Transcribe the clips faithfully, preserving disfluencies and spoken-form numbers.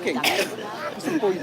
Che? Questo è un po' il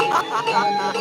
Tapak alang nanti.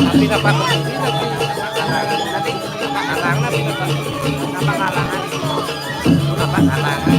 Nanti tapak nanti. Tapak alang nanti. Tapak alang nanti. Tapak alang nanti. Tapak alang nanti.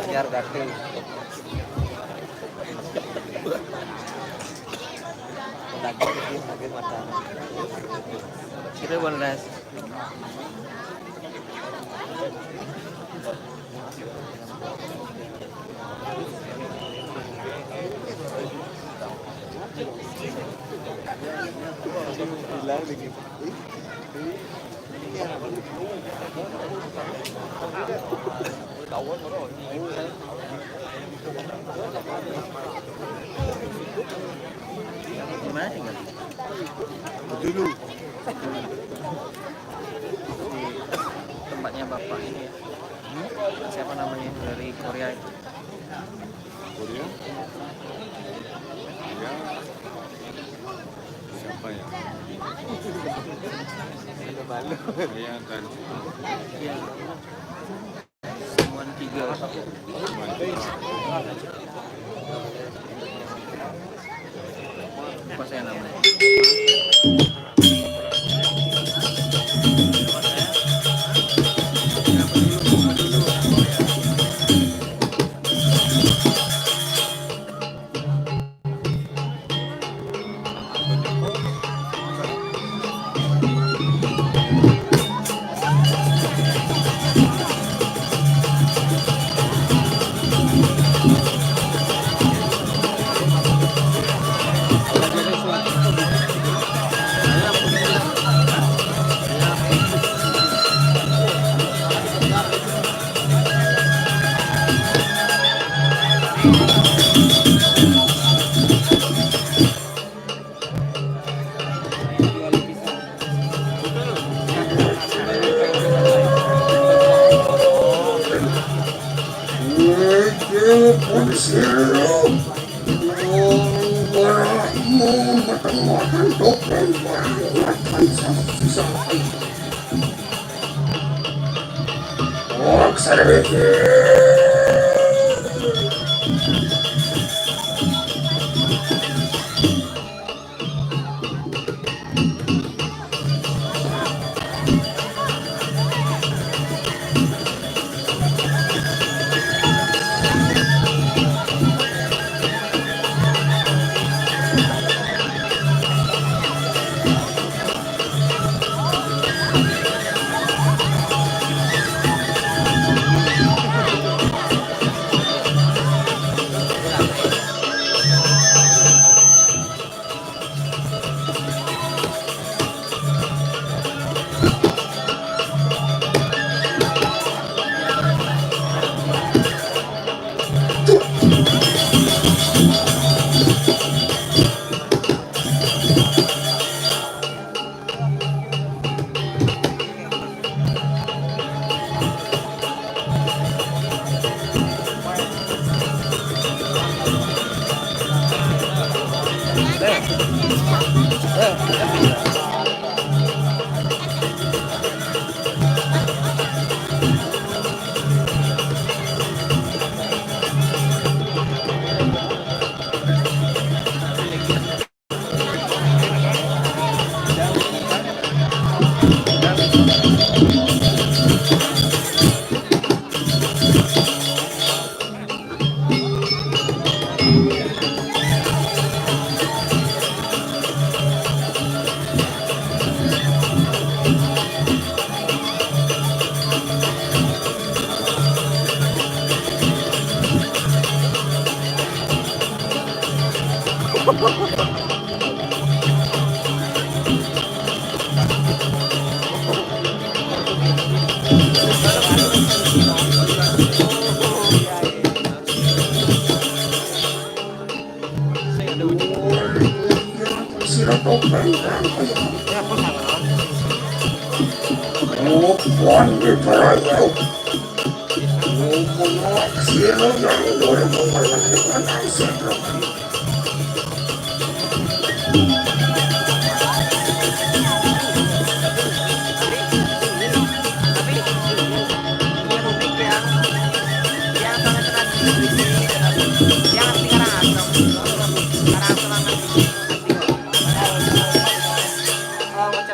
Biar ganti. Lagi, lagi mata. Kita one last. Gimana sih, Mas? Dulu. Di tempatnya bapak ini ya. Siapa namanya, dari Korea itu? Korea? Ya. Siapa ya? Ada malu. Iya kan. Iya. Semua tiga. Apa saya namanya?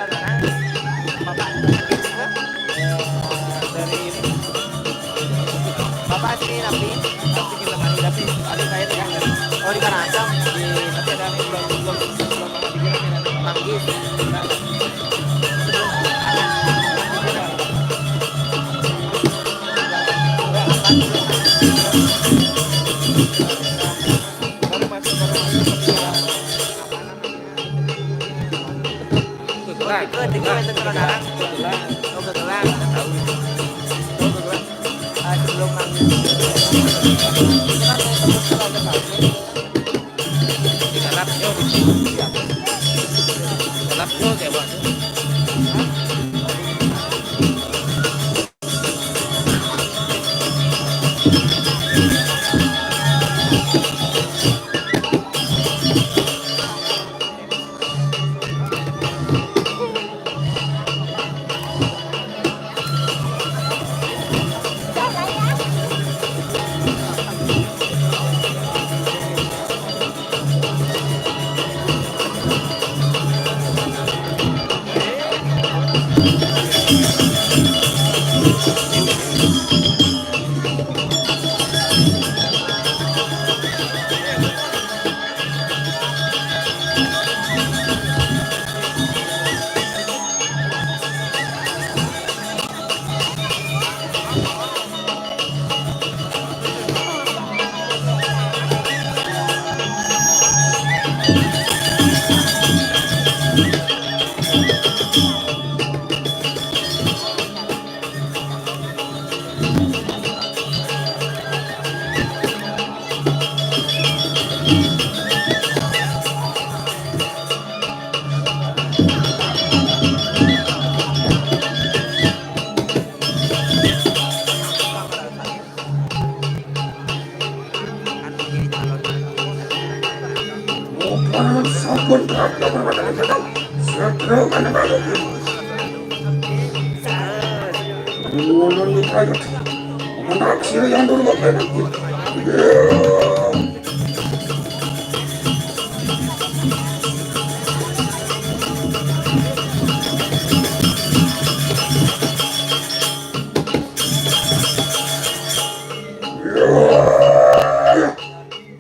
Bapak, dari Bapak sini, tapi, tapi kita tadi, tapi ada saya tekan. Oh, di Karangasem, di, tapi ada yang belum, belum, belum, belum, manggis. Baru masuk, baru masuk. Kebetulan. Kebetulan, itu kebetulan. Kebetulan. Oh, kebetulan. Oh, kebetulan. Ah, sebelum manggis. Kita lap, yo. Kita lap, yo, kayak apa tuh? Bukan sabun, bukan, bukan, bukan, bukan. Segera mana balik. Ngulun di kayut. Menak sira yang dulu, Bapak.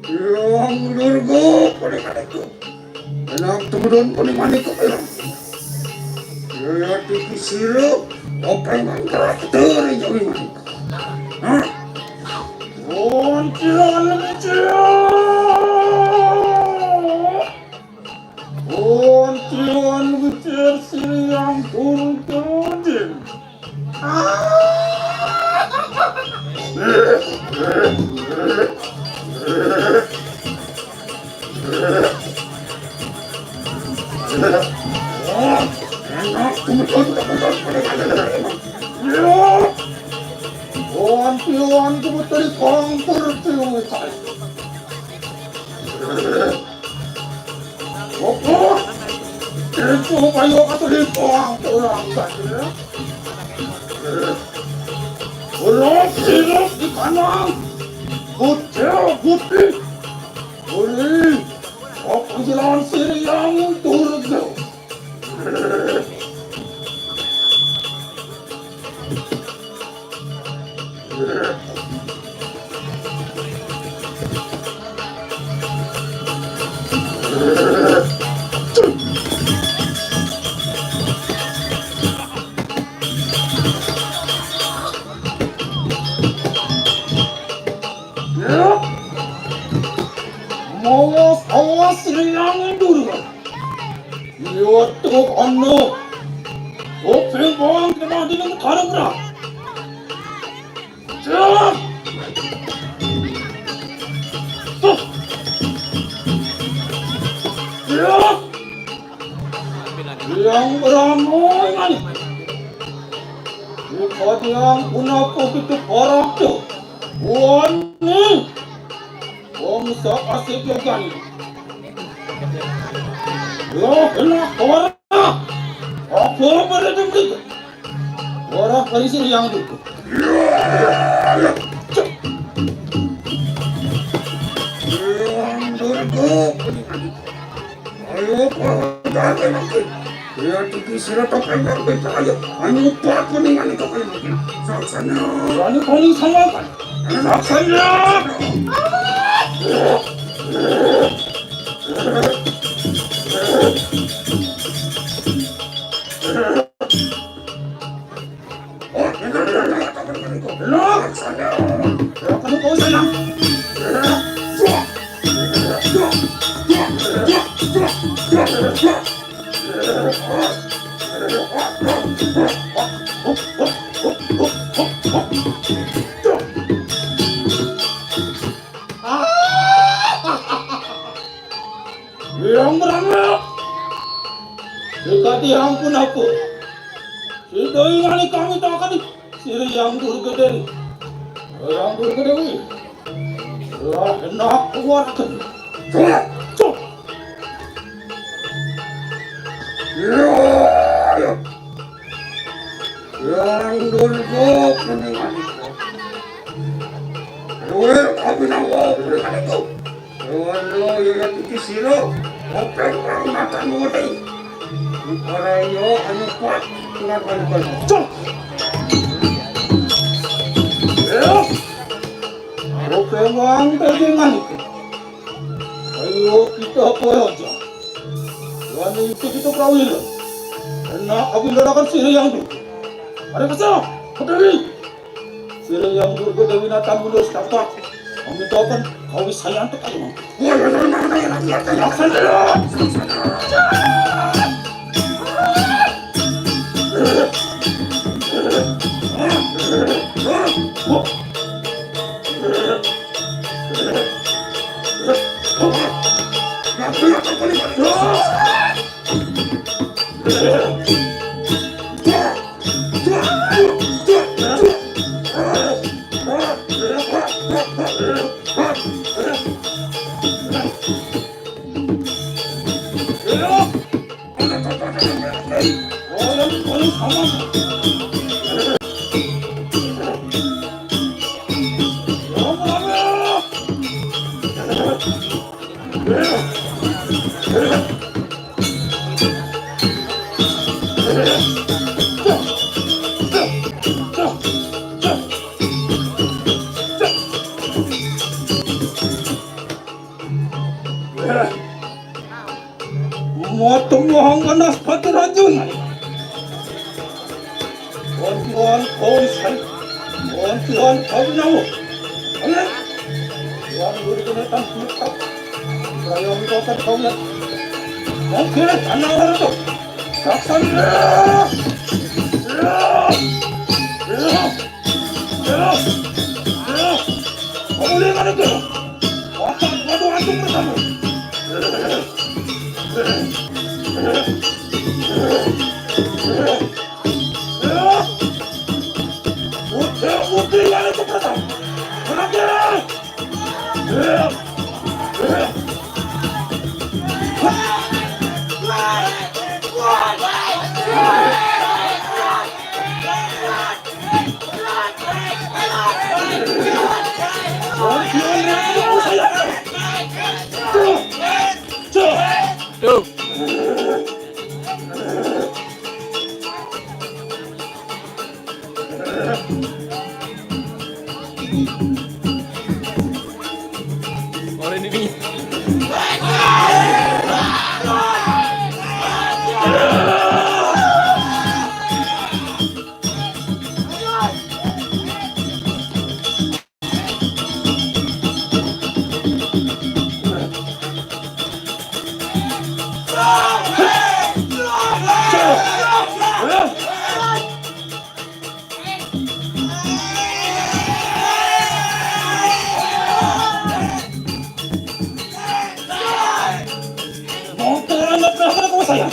Yang Durga, pada kataku. Enak tumedun pun manik kok, ya. Ya, ya, tiki sira, apa yang karakter yang manik? Hah? Kuntilan kecil. Kuntilan kecil sira yang turun ke dinding. Wanti-wanti putri kongkur tiung. Opo? Itu bayu aku di bawah orang tadi, ya. Ulo siluk di kanan. Kucil putih. Uli. Opo jalan siriang turga. Mawas, awas, riang dulu. Iya, truk ono. Oke, bang, kena di negara. Siap. Tuh. Siap. Yang beramai. Bukan yang punapa kita para tu. Wani. Wong sak asik yo kan. Lo kena ora. Apa pada tempat? Ora kali sing yang itu. Yang dulu. Ayo, Pak, jangan lagi. Ya, tiki sira topeng kang beto ayo. Anu pakuningan itu kayu mungkin. Saksana. Anu paling sama kan. Saksana. Yang berangkat. Jika diampun aku. Sida ingani kami takani. Sira Yang Durga Dewi. Yang Durga Dewi. Lah, enak keluar. Cuk. Cuk. Ya, ya. Yang Durga Dewi. Luwih kabinawa kuwi kan itu. Ora ya iki sira. Open kang matamu wedi. Ora ya anu kuat. Cuk. Ya. Open wang pegangan. Ayo kita apa aja. Wani itu kita kawin. Enak aku ndorakan sira yang tu. Ada kesal. Peduli. Sira Yang Durga Dewi Natan Mulus Tampak. Kami topan kawis sayantek ayo. Laksana. Moto mohong manas pati rajun. Bantuan konsep. Bantuan kau nyawa. Ayo. Yang dulu kena tampil tak. Saya minta tak kau lihat. Oke, tanah orang tu. Takkan. Ya. Ya. Ya. Ya. Kau boleh mana tu? Otak kau tu antum pertama. Tuh. Ora ini nih. Motor anak berapa kau sayang?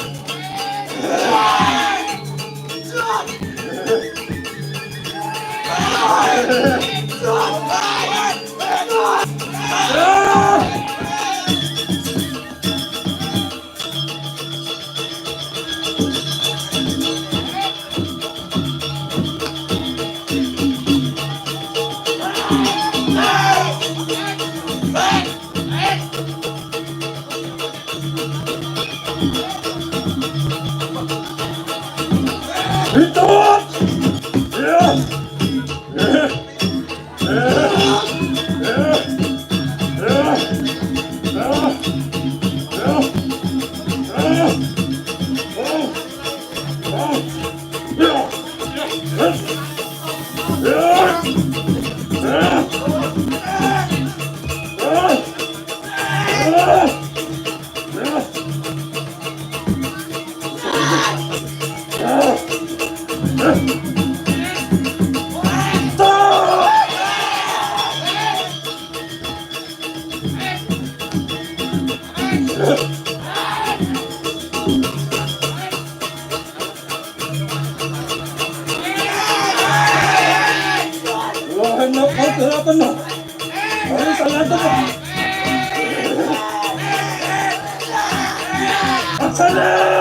Wah, enak banget, apa no? Ayo, kalian tuh. Aksana!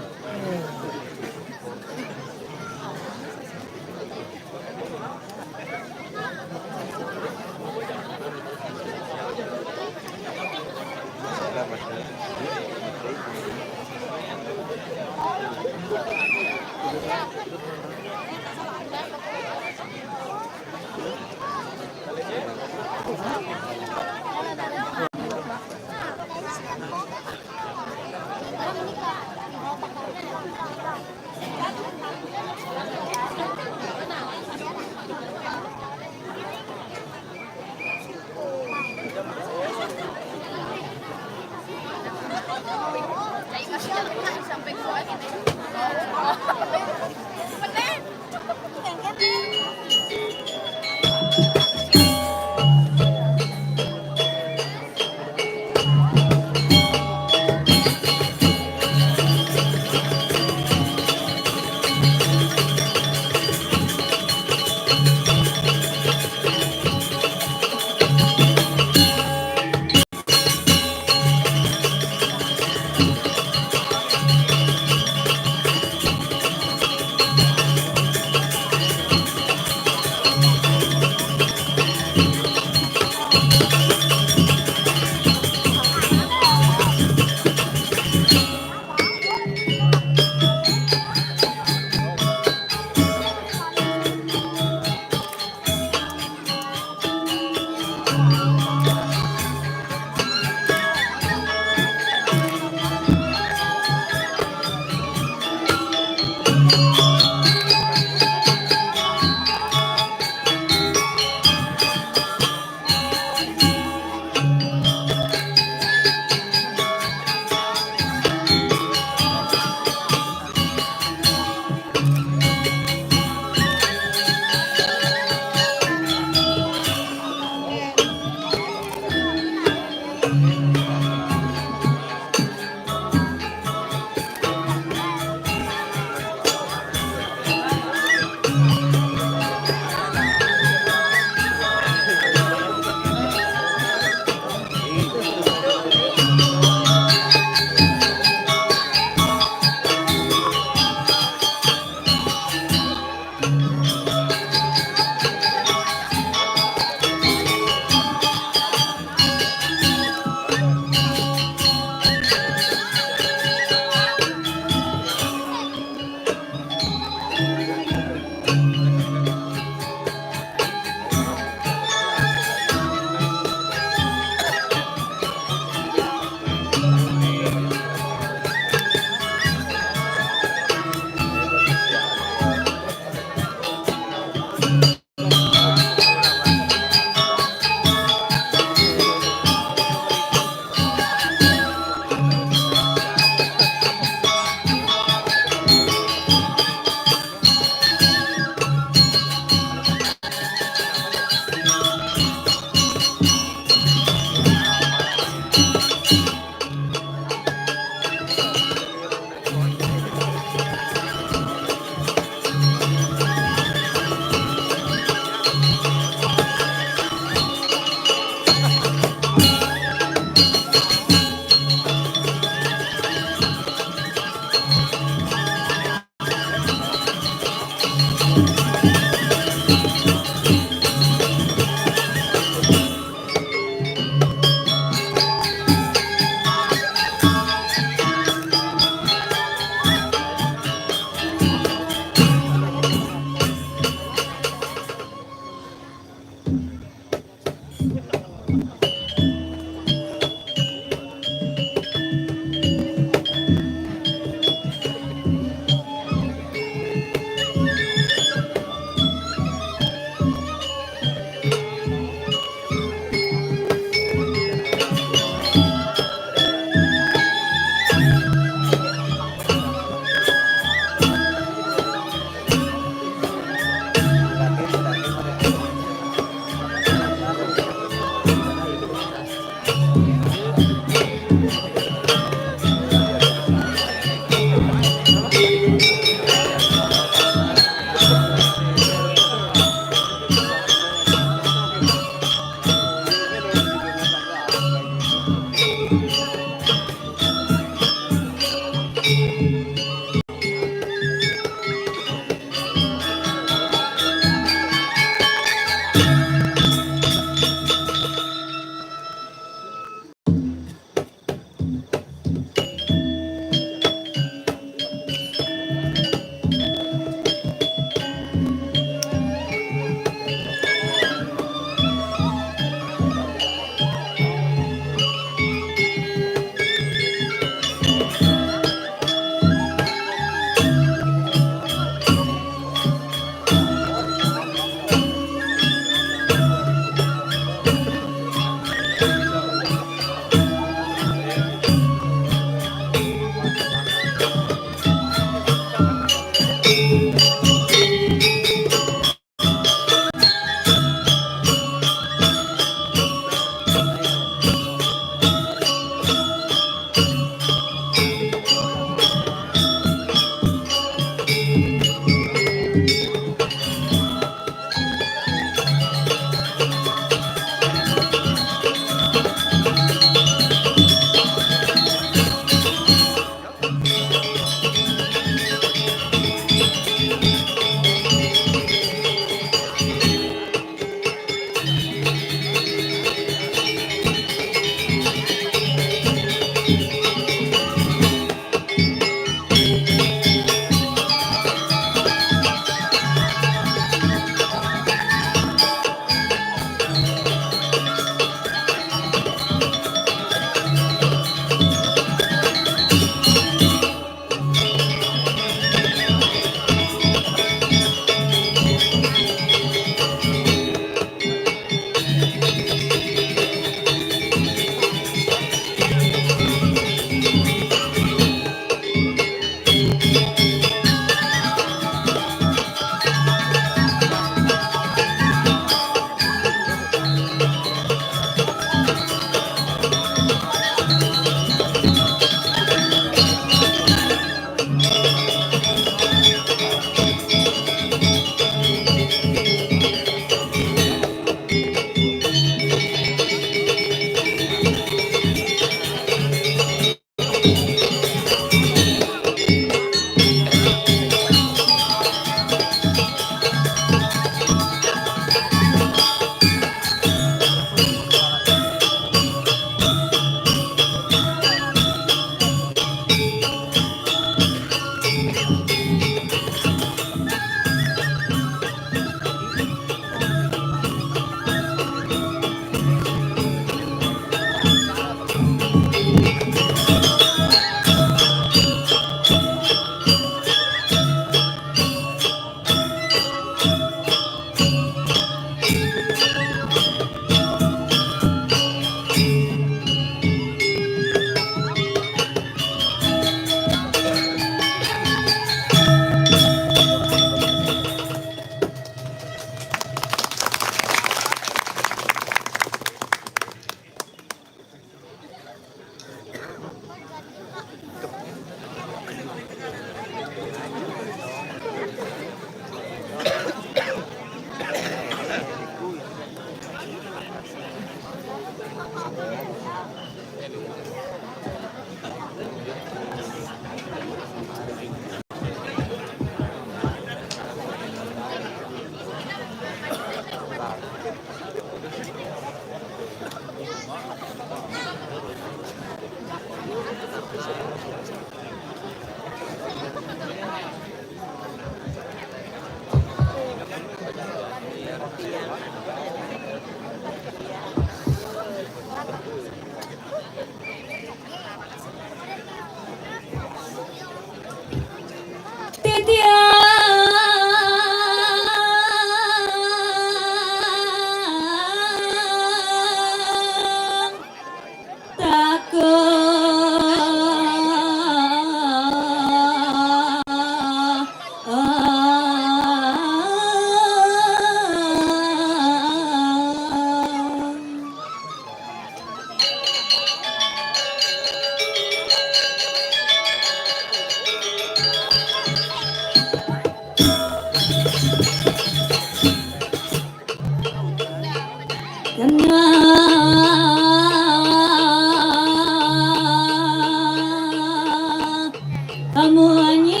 Pamunyi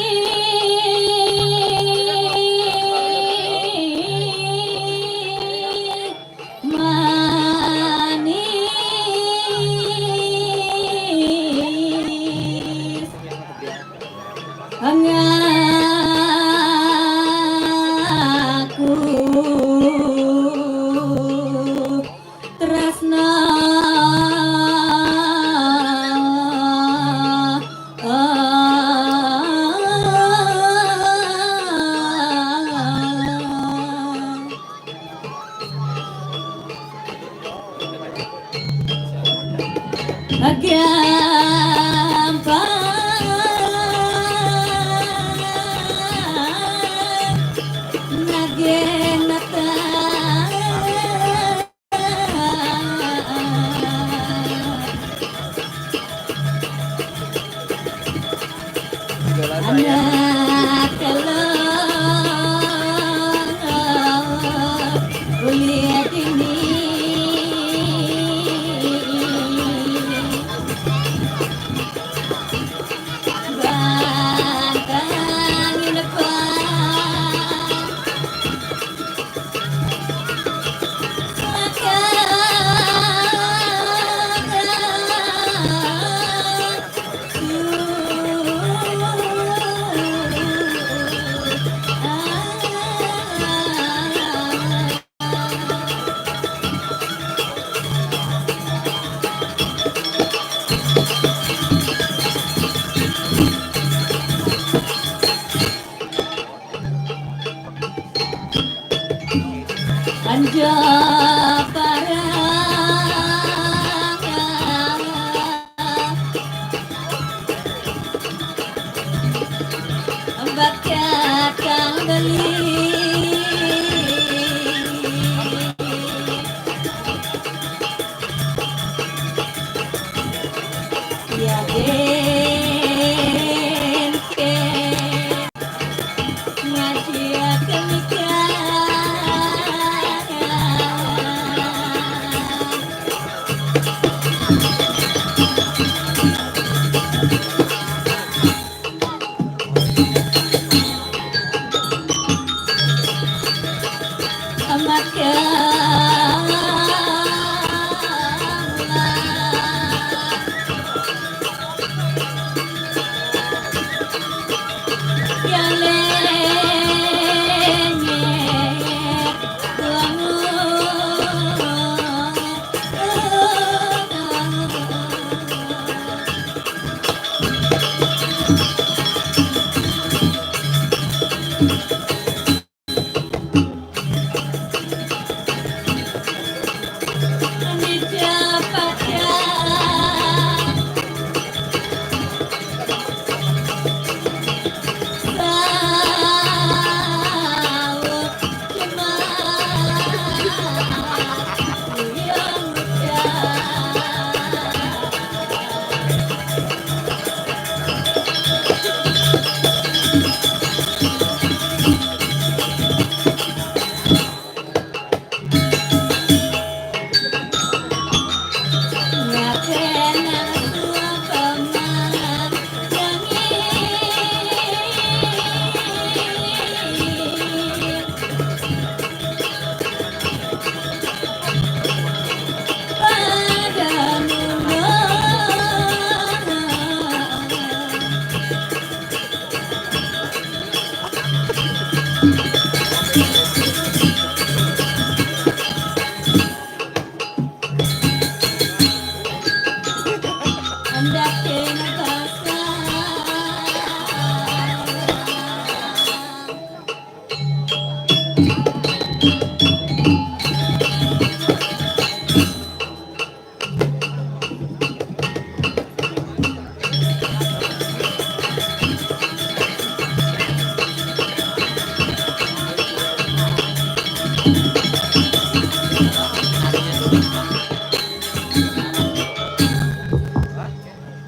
manis ngaku tresna. Gampang naging nata. Anak kala uli dini bantang inapa. Anja parang bakat kang beli. Ya, den, den.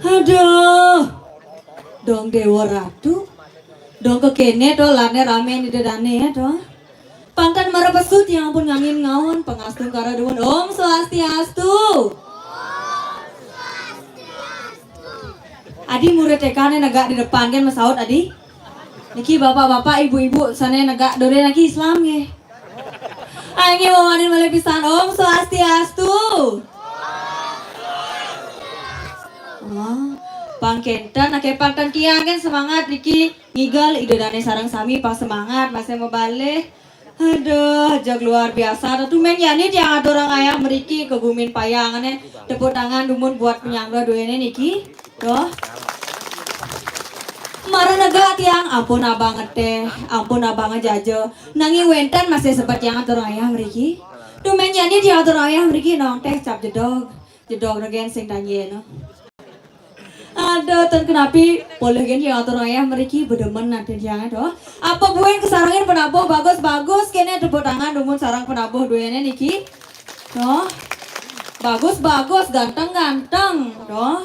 Aduh. Dong Dewa Ratu. Dong kekéné to, lane ramé né dedané to. Pangkén marepesut tiang ampun ngangin ngaon, pangastungkara dumun. Om Swastiastu. Adi murid T K né negak di depan kan masaut adi. Niki bapak-bapak, ibu-ibu sané negak dore niki Islam nggih. Ayo wawanin malih pisan, Om Swastiastu. Oh, pang kénten, aké pang ten kiang kan semangat niki ngigel Ida Dané sareng sami pang semangat masih mabalih. Aduh, jeg luar biasa. Tuh men yani tiang atur ayah mriki kegumin payang né. Tepuk tangan dumun buat penyangga duene niki. Tuh. Mara negak tiang, ampun abang ngeteh, ampun abang ngejaja. Nanging wénten masih sempet tiang atur ayah mriki. Tuh men yani tiang atur ayah mriki nong teh cap jedog. Jedog regen sing tanyena. Aduh, ten kenapi polih gén tiang atur ayah mriki bedemen nanti tiang tuh. Apa buin kesarengin penabuh bagus-bagus kéné, tepuk tangan dumun sareng penabuh duene niki. Tuh. Bagus-bagus, ganteng-ganteng. Tuh.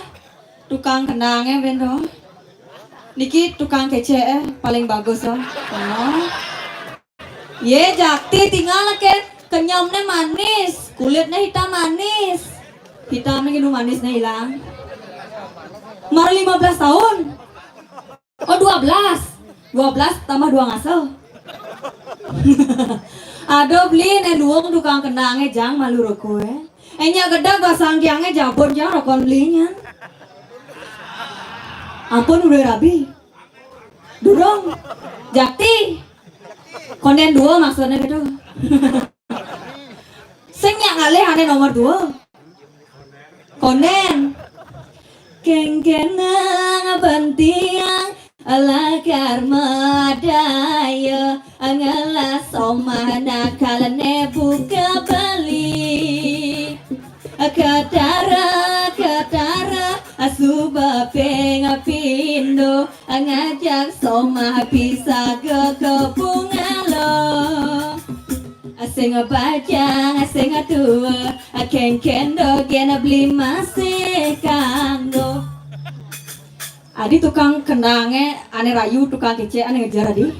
Tukang kendangnya ben tuh. Niki tukang kecek eh, paling bagus tuh. Tuh. Ye, jakti tinggal ke kenyamnya manis, kulitnya hitam manis. Hitamnya gitu manisnya hilang. Mar lima belas tahun. Oh, dua belas. Dua belas tambah dua ngasuh. Aduh, beli né luung tukang kendangnya jang malu rokok eh. Enya gedeg basang tiangnya jabon jang rokok belinya. Ampun udah rabi. Durung. Jakti. Konden dua maksudnya gitu. Sing nyak ngalih ane nomor dua. Konden. Kengkenang bentiang lakar madaya ngelas omah nakalne buka beli. Ketara, ketara, asuba ping pindo. Ngajak somah bisa ke kebungalo. Sing bajang, sing tua, kengken dogen beli masih kanggo. Adi tukang kendangnya ane rayu, tukang kecek ane ngejar adi.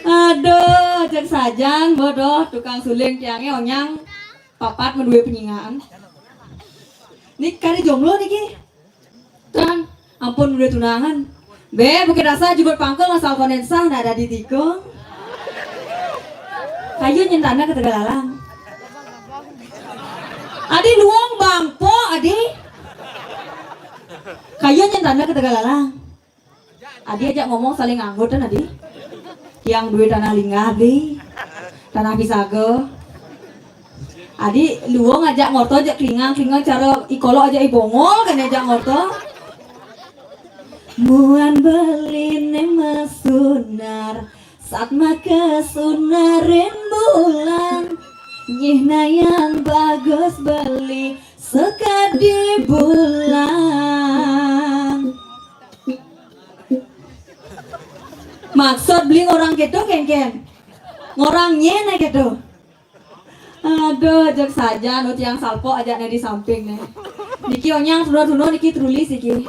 Aduh, cek sajan bodoh tukang suling tiangnya onyang papat menduwe penyingaan. Nih kari jomblo niki. Tang, ampun udah tunangan. Be, bukit rasa jubut pangkul ngasal konen sah ndak ada di tikung. Kayu nyentana ke Tegalalang. Adi luang bangpo, adi. Kayu nyentana ke Tegalalang. Adi ajak ngomong saling anggut kan adi. Yang duit tanah linggah adi. Tanah pisaga. Adi luung ajak ngorto ajak klingang klingang cara ikolo ajak ibongol kan ajak ngorto. Muan beline mesunar, sat make sunarin bulan. Nyih nayang bagus beli sekadi bulan. Maksud beli ngorang gitu kengken. Ngorang nyene gitu. Aduh, jek saja nu tiang salpo aja nih di samping nih. Niki onyang sudah tuno niki truli siki.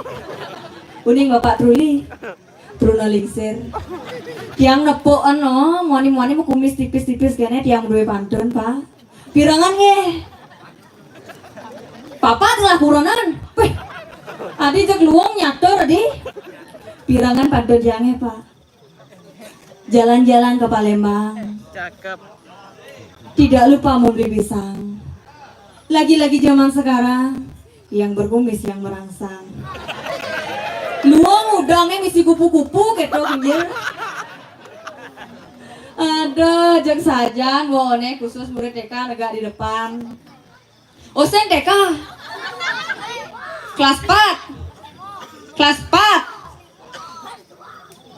Uning bapak truli. Truna lingsir. Tiang nepuk eno, muani-muani mau kumis tipis-tipis kene tiang duwe pantun, Pak. Pirangan nggih. Papa telah kuronan. Wih. Adi jek luwung nyatur adi. Pirangan pantun tiange, Pak. Jalan-jalan ke Palembang. Cakep. Tidak lupa membeli pisang. Lagi-lagi zaman sekarang yang berkumis yang merangsang. Luang udangnya misi kupu-kupu gitu pinggir. Aduh, jeng sajan, wone khusus murid T K negak di depan. Osen T K. Kelas empat. Kelas empat.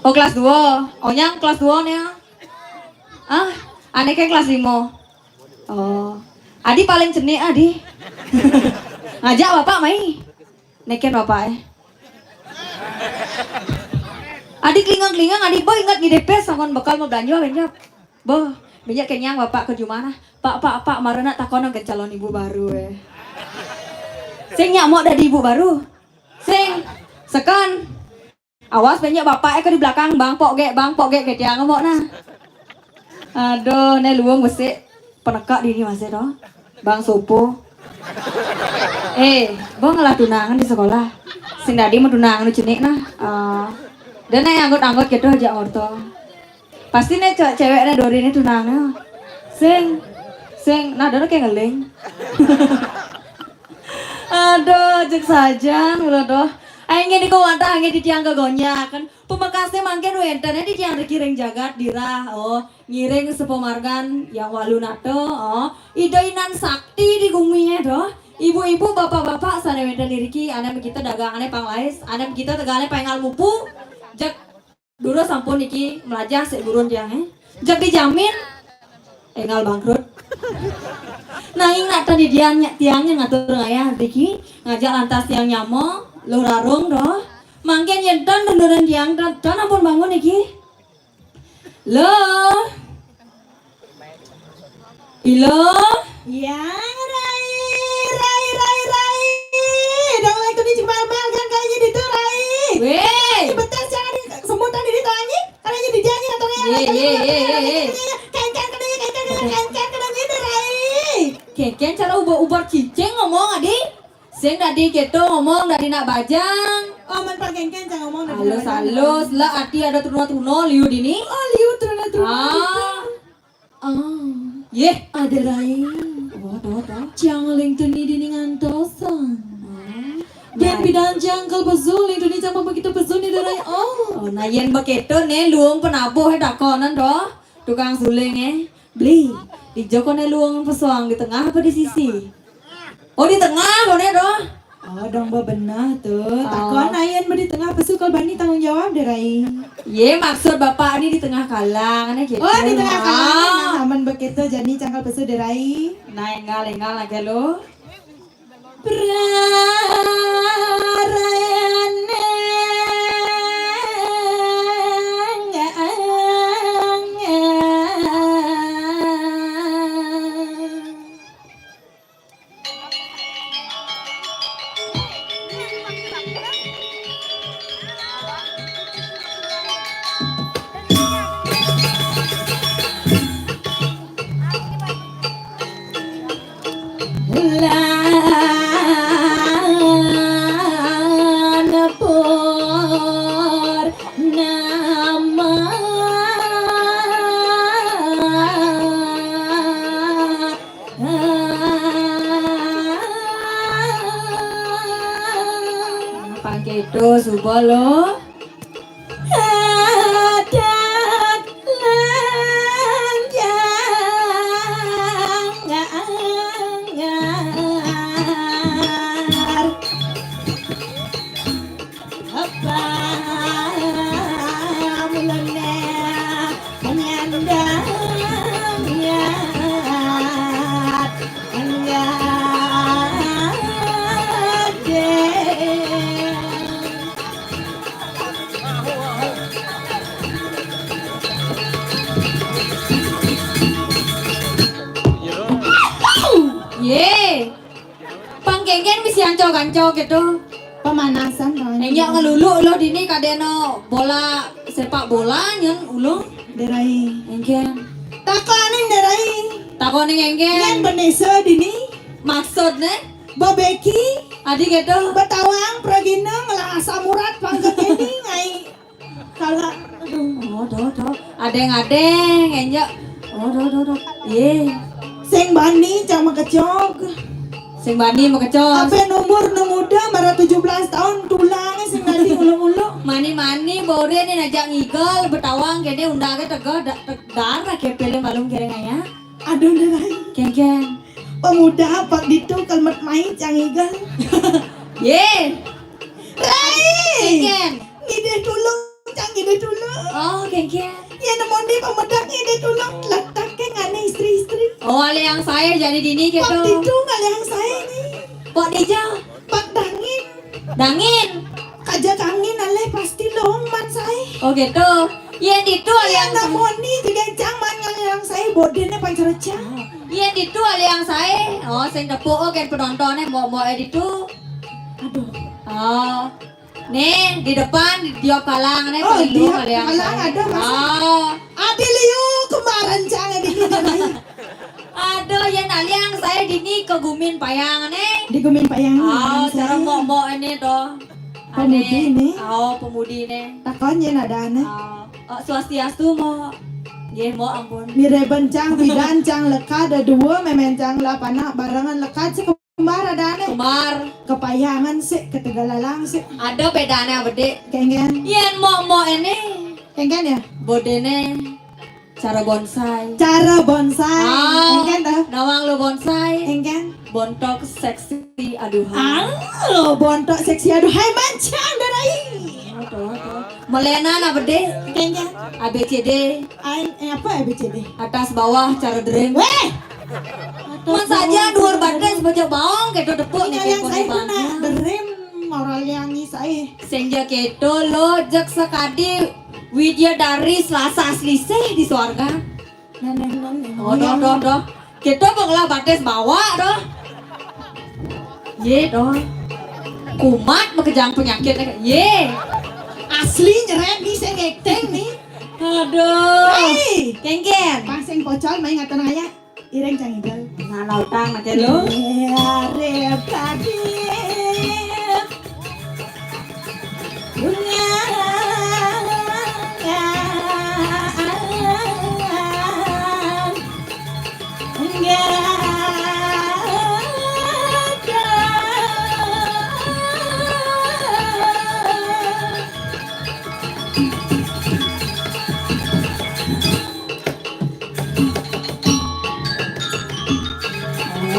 Oh, kelas dua. Onyang kelas dua nih. Ah, ane ke kelas lima. Oh. Adi paling cenik, Adi. Ngajak bapak mai. Neken bapak eh. Adi kelingang-kelingang, Adi boh ingat ngidepes sangon bekal mau belanja, belanja. Boh, minyak kenyang bapak ke jumana. Pak, pak, pak, marana takon ke calon ibu baru eh. Sing nyak mau dari ibu baru. Sing, sekan. Awas banyak bapak eh ke di belakang, bang pok gek, bang pok gek, gek tiang mau nah. Aduh, ne luung besik penekak dini masih toh. Bang Sopo. Eh, bang ngalah tunangan di sekolah. Sing dadi mah tunangan cenik nah. Eh, dan yang anggot-anggot gitu aja orto. Pasti nih cewek cewek nih Dori nih tunangan. Sing, sing, nah Dori kayak ngeling. Aduh, cek sajan, mula doh. Aing gini kok wantah angin di tiang kegonya kan. Pemekasnya mangkin wenten di tiang dikiring jagat dirah. Oh, ngiring sepomargan yang walu nato. Oh, ido inan sakti di guminya doh. Ibu-ibu, bapak-bapak, sana wenten iriki, anak kita dagangannya panglais, anak kita tegalnya pengal mupu. Jek dulu sampun niki melajah sik gurun tiang eh. Jek dijamin engal bangkrut. Naing nak tadi dia tiangnya ngatur ngayah Riki, ngajak lantas tiang nyamo, lo rarung doh. Mangkin yen don denduran tiang don, don ampun bangun niki. Lo. Ilo. Ya, rai, rai, rai, rai. Dong lagi tuh di jembal-jembal kan kayaknya di tuh rai. Weh. Betul jangan semutan di tuh anjing. Karena jadi dia atau ya. Ye, ye, ye, ye, ye. Kengkeng kena kengkeng kena kengkeng kena gitu rai. Kengkeng cara ubar-ubar cicing ngomong adi. Sing dadi gitu ngomong dadi nak bajang. Oh, man pagengken jangan ngomong dadi nak bajang. Halus-halus lah ati ada truna-truna liu dini. Oh, liu truna-truna. Ah. Ah. Yeh, ada rai. Apa, apa, apa? Ciang ling tuni dini ngantosan. Ah. Dan pidan jangkal pesu ling tuni cang begitu pesu ni rai. Oh. Oh, nah yen begitu nih luung penabuh eh dakonan doh. Tukang suling eh. Beli, di Joko ne luang pesuang di tengah apa di sisi? Oh, di tengah kone doh. Oh, dong bebenah tuh. Oh. Takon ayen di tengah pesu kalau bani tanggung jawab deh rai. Ye, maksud bapak ini di tengah kalang, aneh gitu. Oh, di tengah kalang. Ah. Nah, aman begitu jadi cangkal pesu deh rai. Nah, engal engal lagi lo. Bulan purnama. Pangketo suba lo. Adat lanjang anyar. Apa mulane penyandang nyat anyar deh. Ye. Pang kengken misi anco-kanco gitu. Pemanasan kan. Enyak ngelulu lo dini kadeno bola sepak bola nyen ulung. Derai. Engken. Takonin derai. Takonin engken. Nyen benese dini. Maksudne? Babeki. Adi gitu. Betawang pragina ngelah asam urat pangketeni ngai. Salah. Aduh. Oh, doh, doh. Adeng-adeng, enjak. Oh, doh, doh, doh. Ye. Sing bani cang makecok. Sing bani makecok. Ape umur nu muda marah tujuh belas tahun tulang sing bani ulung-ulung. Mani-mani bore ni najak ngigel betawang kene undang ke tegah da- te- darah kepele malum kere ngaya. Aduh, Derai. Kengkeng. Pemuda apa ditu kelmet main cang ngigel. Ye. Rai. Kengkeng. Ngidih tulung, cang ngidih tulung. Oh, kengkeng. Ya nemu di pemedak ngidih tulung letak ke ngane istri-istri. Oh, ale yang saya jadi dini gitu. Pak ditu ngale yang saya ni. Pak dija. Pak dangin. Dangin. Kaja kangin ale pasti long man saya. Oh gitu. Yen ditu ale yang nemu ni juga cang man ngale yang saya bodene pancereca. Yen ditu ale yang saya. Oh, sing tepuk oh ken penontonnya mau mau ditu. Aduh. Oh. Nih, di depan, di tiap kalang, nih, oh, perlu tiap kalang ada, Mas. Oh. Adi liu kemarin, jangan di sini. Aduh, ya, naliang saya dini ke Gumin Payang, nih. Di Gumin Payang. Oh, cara mbok-mbok ini, tuh. Pemudi nih. Oh, pemudi nih. Takon yén adané. Oh, oh, swastiastu, Mo. Nggih, Mo, ampun. Mirib cang pidan, cang lekad, dua mémén cang lapana barengan lekad, si kembar adané. Kembar. Kepayangan si, ketegalalang si. Ada bédané apa, Dik? Kéngkén. Yén Mo, Mo ini. Kéngkén ya? Bodéné. Cara bonsai. Cara bonsai. Ah, engkén tuh. Nawang lo bonsai. Engkén. Bontok seksi aduhai. Ah, lo bontok seksi aduhai mancang darai. Aduh, aduh. Melenan apa deh? Engkén. A B C D. Ain, eh, apa A B C D? Atas bawah cara derem. Weh! Mun saja duhur batis baca baong gitu tepuk. Ini nih, yang saya pernah derem moral yang saya. Senja keto lo jek sekadi. Widya dari Selasa Selisih di swarga. Nah, nah, nah, nah. Oh, doh, doh, doh. Kita bakal batis bawa, doh. Yé, doh. Kumat makejang penyakit. Yé. Asli nyerep nih, saya ngekteng nih. Aduh. Hei. Kéngkén. Pas yang pocol, main ngatur aja. Iring cang idal. Nah, lautang maké lo. Arep tadi. Bunga. Enggak.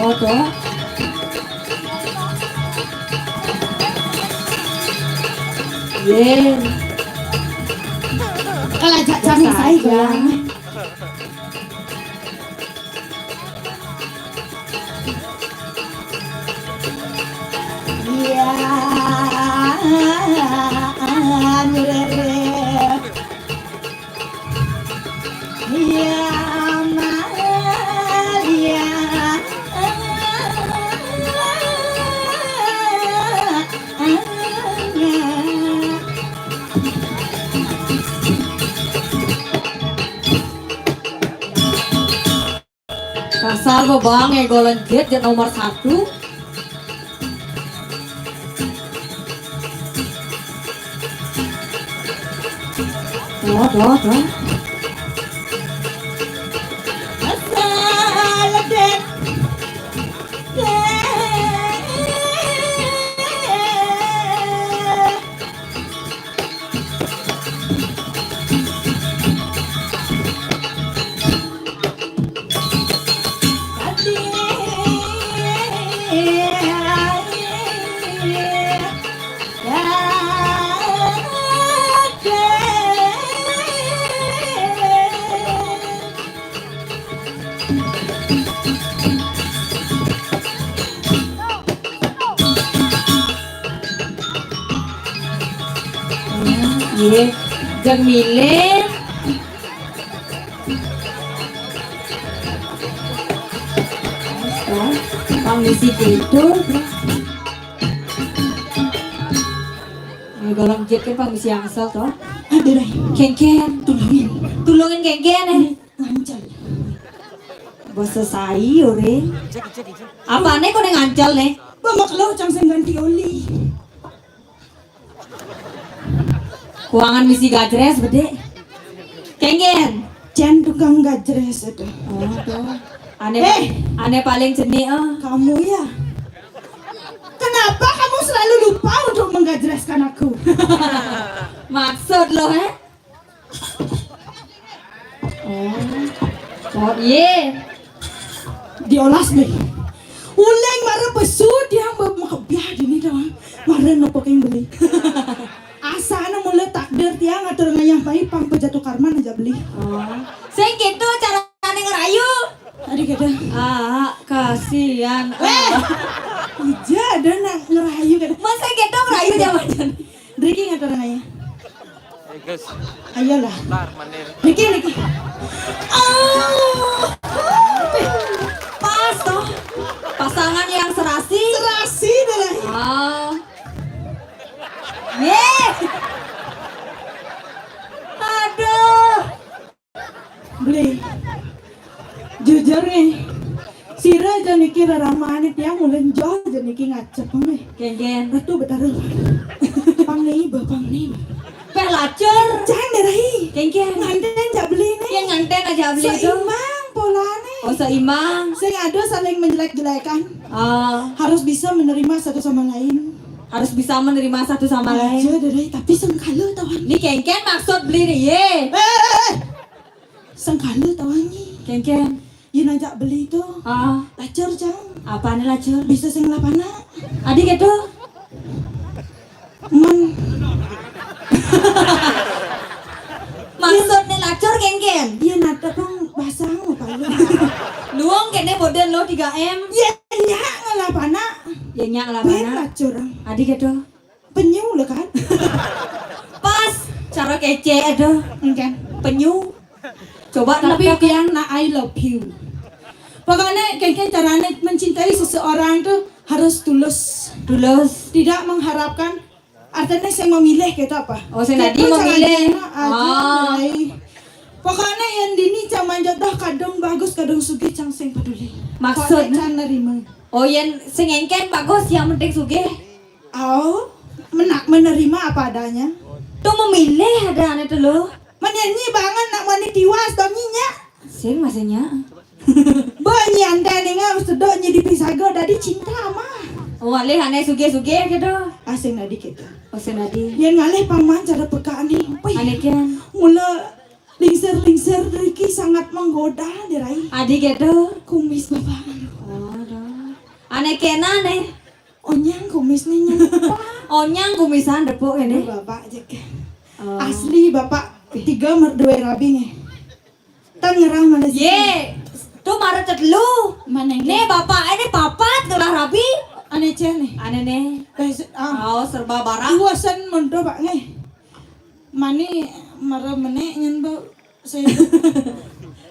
Oh, tuh. Yén. Kalau jak jamin saya goyang. Iya. Iya, Amalia. Kasar bebang ya, golongan jet, jet nomor satu. Tuh, tuh, tuh. Asal den. Nggih, jeng milih. Pang misi tidur. Golongan jet kan pang misi angsel to. Aduh, Ray. Kéngkén. Tulungin. Tulungin kéngkén, eh. Ngancel. Basa sai, ore. Apané kok ning ngancel, né? Bamak lo cang sing ganti oli. Kuangan misi gajres, bedé. Kéngkén. Cén tukang gajres itu. Oh, tuh. Ané, eh, ané paling cenik, eh. Kamu ya? Kenapa kamu selalu lupa untuk menggajreskan aku? Maksud lo, eh? Oh. Oh, iya. Diolas deh. Uling mara pesu tiang be-, makebiah dini doang. Mara nopo keng beli. Asana mula takdir tiang atur ngayah pai pang pejatuh karma aja beli. Oh. Sing gitu carane ngerayu. Tadi kata. Ah, kasihan. Eh, ija ada nak ngerayu kata. Masa gitu ngerayu zaman. Driki ngatur ngayah. Ayolah. Niki, niki. Oh. Pas toh. Pasangan yang serasi. Serasi deh. Oh. Ye. Aduh. Beli. Jujur nih. Sira aja niki reramaane tiang ulih joh aja niki ngacep nih. Kéngkén. Ratu Betara. Ni bapang ni. Peh lacur. Cang deh rai. Kengkeng. Nganten jak beli ni. Yang nganten aja beli tu. Seimbang polane. Oh, seimbang. Sing ada saling menjelek-jelekan. Ah. Harus bisa menerima satu sama lain. Harus bisa menerima satu sama lain. Aja deh rai, tapi sengkala tawan. Ni kengkeng maksud beli ni, ye. Eh, eh, eh. Sengkala tawan ni. Kengkeng. Yen ajak beli tu. Ah. Lacur, Cang. Apane lacur? Bisa sing ngelah panak. Adi gitu. Men. Maksudnya lacur, Kengkeng? Iya, nata pang basang apa lu? Luang kene boden lo tiga M. Iya, iya, ngelah panak. Ya, nyak ngelah panak. Lacur. Adi gitu. Penyu lah kan? Pas, cara kece ada. Enggak. Penyu. Coba tapi yang nak I love you. Pokoknya kengkeng caranya mencintai seseorang tuh harus tulus. Tulus. Tidak mengharapkan, artinya saya memilih gitu apa? Oh, saya tadi memilih. Aja, oh. Pokoknya yang dini cang manjot dah kadung bagus, kadung sugih cang sing peduli. Maksudnya? Pokoknya cang nerima. Oh, yang sing engken bagus, yang penting sugih. Oh, menak menerima apa adanya. Tuh memilih ada ane tuh lo. Menyanyi banget nak mani tiwas dong nyinya. Sing masihnya. Banyi anda ninga sedok nyi di pisaga dadi cinta ama. Oh, alih ane suge-suge gitu. Asing dadi kita. Oh, sing dadi. Yang ngalih paman cara peka nih. Ane kian. Mula lingser-lingser riki sangat menggoda deh rai. Adi gitu. Kumis bapak. Oh, dah. Ane kena nih. Onyang kumis nih nyempang. Onyang kumisan depok ini. Bapak aja ke. Oh. Asli bapak tiga merdua rabi nih. Tan ngerah mana sih? Ye, tuh mara cetelu. Mana yang nih bapak ini papat ngerah rabi. Ane cen nih. Ane nih. Oh, serba barang. Dua sen mendo pak nih. Mani mara menek nyen bu.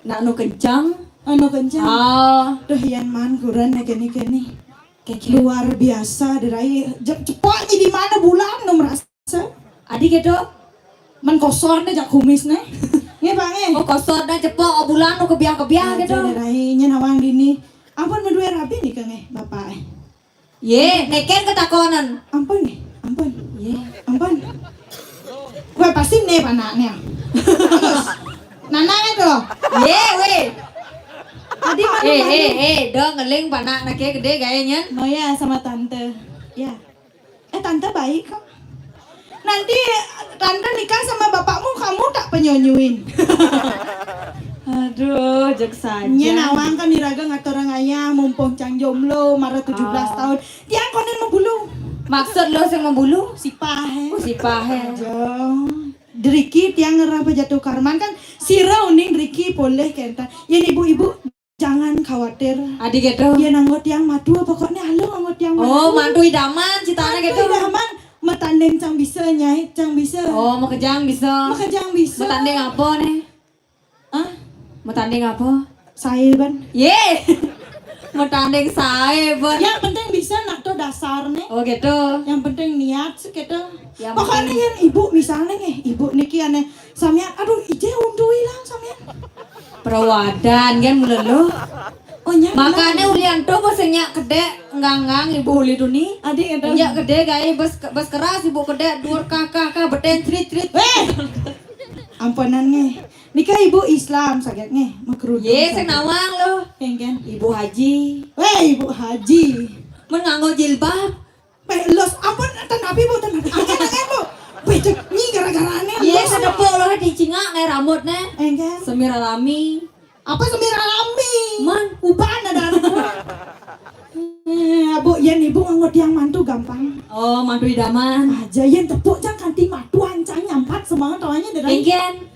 Nak nu kencang. Anu kencang. Ah. Tuh yan man kuran nih keni keni. Luar biasa derai. Cepat di mana bulan no merasa. Adi gitu. Men kosor nih jak kumis nih. Nge pak nge. Oh kosor dah cepok oh bulan no kebiah-kebiah gitu. Derai nyen awang dini. Ampun medue rabi nih ke nge bapak. Ye, neken ketakonan. Ampun nih, ampun. Ye. Ampun. Gue pasti nih panaknya. Nana itu. Ye, we. Tadi mana? Eh, eh, eh, dah ngeling panak nake gede gayanya. Mau ya sama tante. Ya. Eh, tante baik kok. Nanti tante nikah sama bapakmu, kamu tak penyonyuin. Aduh, jek saja. Nya nawang kan diraga ngatur ayah mumpung cang jomblo mara tujuh belas tahun. Tiang konen membulu. Maksud lo sing membulu? Sipahe. Oh, sipahe. Jong. Driki tiang ngerah pejatuh karman kan sira uning driki poleh kenta. Yen ibu-ibu Jangan khawatir. Adi gitu. Yen anggo tiang matua pokoknya halo anggo tiang matua. Oh, mantu idaman citane gitu. Mantu idaman metanding cang bisa nyai, cang bisa. Oh, makejang bisa. Makejang bisa. Metanding apa nih? Hah? Metanding apa? Sae ban. Ye. Metanding sae ban. Yang penting bisa nak tuh dasar nih. Oh gitu. Yang penting niat gitu. Pokoknya yang ibu misalnya nih, ibu niki ane Samian, aduh, ije untu ilang samian. Perawadan kan mula lo. Oh, nya. Makane ulian to bos nyak kedek nganggang ibu uli tuni. Adik itu. Nyak kedek gae bos bos keras ibu kedek dur kakak kah beten cerit cerit. Weh. Ampunan nge. Nika ibu Islam saget nge, makerudung. Ye, sing nawang lo. Kengken. Ibu Haji. Weh, ibu Haji. Men nganggo jilbab. Peh los ampun ten api bu ten api. Angin angin bu. Peh cek ni gara-gara ane. Iya, sedepok lo di cingak nih rambut nih. Enggak. Semir alami. Apa semir alami? Man. Uban ada anak. Eh, abu, yen ibu nganggo tiang mantu gampang. Oh, mantu idaman. Aja yen tepuk cang kanti matuan cang nyampat semangat tawanya deh. Engken.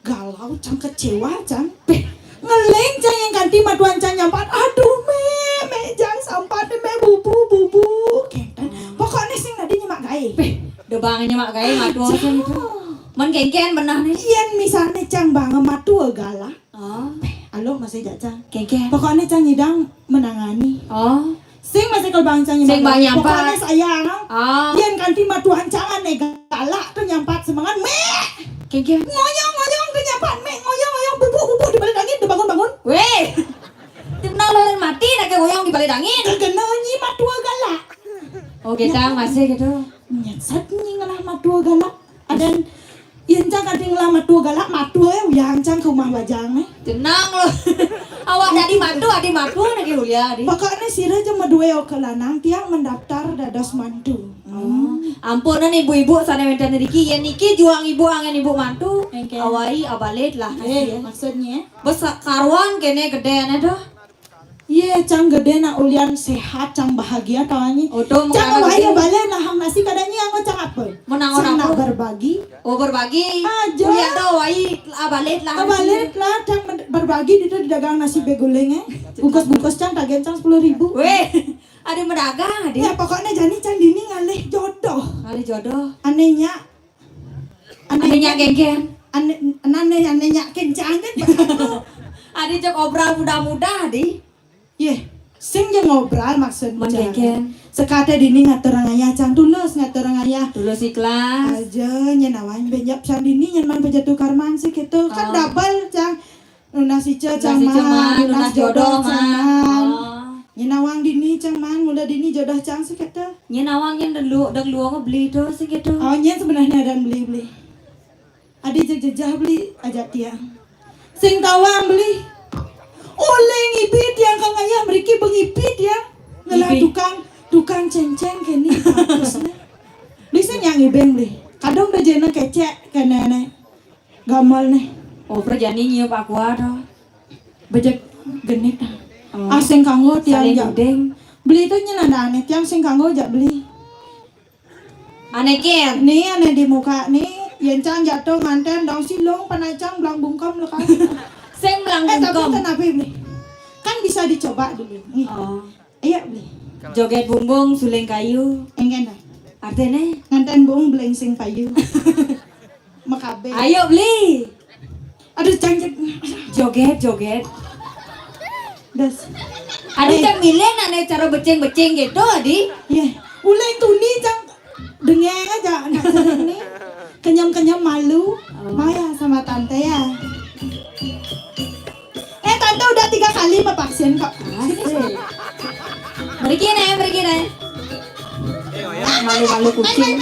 Galau cang kecewa cang. Peh, ngeling cang yang kanti matuan cang nyampat. Aduh me, me jang sampat me bubu bubu. Kenten. Pokoknya sing tadi nyemak gae. Peh, dobang nyemak gae matua sing itu. Man kengken benah nih. Yen misalnya cang bang matua galak. Oh. Peh, alo masih jak cang. Kengken. Pokoknya cang nyidang menangani. Oh. Sing masih kalau bang cang nyampat. Sing bang nyampat. Pokoknya sayang. Oh. Yen kanti matuan cangan nih galak tuh nyampat semangat me. Kengken. Ngoyong ngoyong tuh nyampat me ngoyong ngoyong bubuk bubuk di balik angin tuh bangun bangun. Weh. Timna loren mati nak ngoyong di balik angin. Kegena nyi matua galak. Oh, kita masih gitu. Nyet sat nyi ngan Matua galak. Adan, yén cang kadén lah matua galak, matua ya, uyang cang ka umah bajang, eh. Tenang lo. Awak dadi matua, adi matua lagi ulia, adi. Pokokné sira ja madué oka lanang, tiang mandaptar dados mantu. Oh. Ampunan ibu-ibu sané wénten riki, yén niki juang ibu anggén ibu mantu, awai abalit lah. Eh, maksudnya? Bes karuan kéné gedéné doh. Yé, cang gedé nak ulian séhat, cang bahagia tawani. Cang awai abalit lah, hang nasi kadang nyi anggo cang apa? Cang nak berbagi. Oh, berbagi. Aja. Ulian doh awai abalit lah. Abalit lah, cang berbagi di dagang nasi beguling, eh. Bungkus-bungkus cang tagihan cang sepuluh ribu. Wéh, ada medagang, ada. Ya, pokoknya jani cang dini ngalih jodoh. Ngalih jodoh. Ané nyak. Ané nyak kénkén. Ané, ané, ané nyak kénkén kan. Ada cek obral mudah-mudah, di. Yéh, sing ja ngobral maksud cang. Sekaté dini ngaturang ayah cang tulus, ngaturang ayah. Tulus ikhlas. Aja, nyén awang bénjang pisan dini, nyén man pajatu karman sih gitu. Kan double cang. Nunas ica cang man, nunas jodoh cang man. Nyén awang dini cang man, mula dini jodoh cang sih gitu. Nyén awang nyén deng lu, deng luang beli to sih gitu. Oh, nyén sebenarnya ada beli-beli. Adi jejejah beli ajak tiang. Sing tawang beli. Oleh ngibi tiang ka ngayah mriki bengibi tiang. Ngelah tukang, tukang céncéng kéné bagus né. Beli sing nyang ngibing beli. Kadung da jena kecek kéné né. Gamal né. Oh, prajani nyiup aqua to. Bejek genit. Oh. Ah, sing kanggo tiang jak. Beli to nyén ada ané tiang sing kanggo jak beli. Ané kén. Nih, ané di muka nih, yén cang jatuh nganten dong silung panacang belang bungkem lekas. Sing belang bungkem. Eh, tapi ten apa beli? Kan bisa dicoba dulu. Nih. Oh. Ayo beli. Joget bumbung suling kayu. Enggak dah. Artinya? Nganten bung belengsing payu. Makabe. Ayo beli. Aduh, cang, cang. Joget, joget. Das. Aduh, cang milih nane cara beceng-beceng gitu, adi. Iya. Uleng tuni, cang. Dengeng aja, anak sering nih. Kenyam-kenyam malu. Oh. Maya sama tante ya. Eh, tante udah tiga kali mevaksin kok. Asik. Pergi nih, pergi nih. Malu-malu kucing.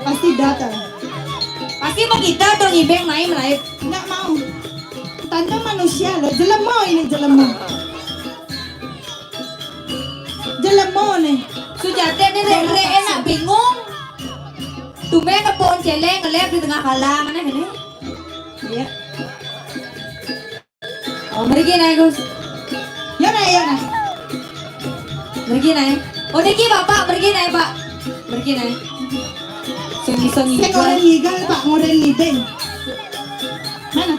Pasti datang. Pasti mau kita tuh ngibeng main lain. Nggak mau. Tante manusia loh, jelema ini jelema. Jelema nih. Sujate nih re, re enak bingung. Tumben kepon celeng ngelep di tengah kalang aneh ini. Iya. Oh, mergi naik, Gus. Ya naik, ya naik. Mergi naik. Oh, niki Bapak mergi naik, Pak. Mergi naik. Sengi-sengi. Saya ngoren ngigal, Pak, ngoren ngideng. Mana?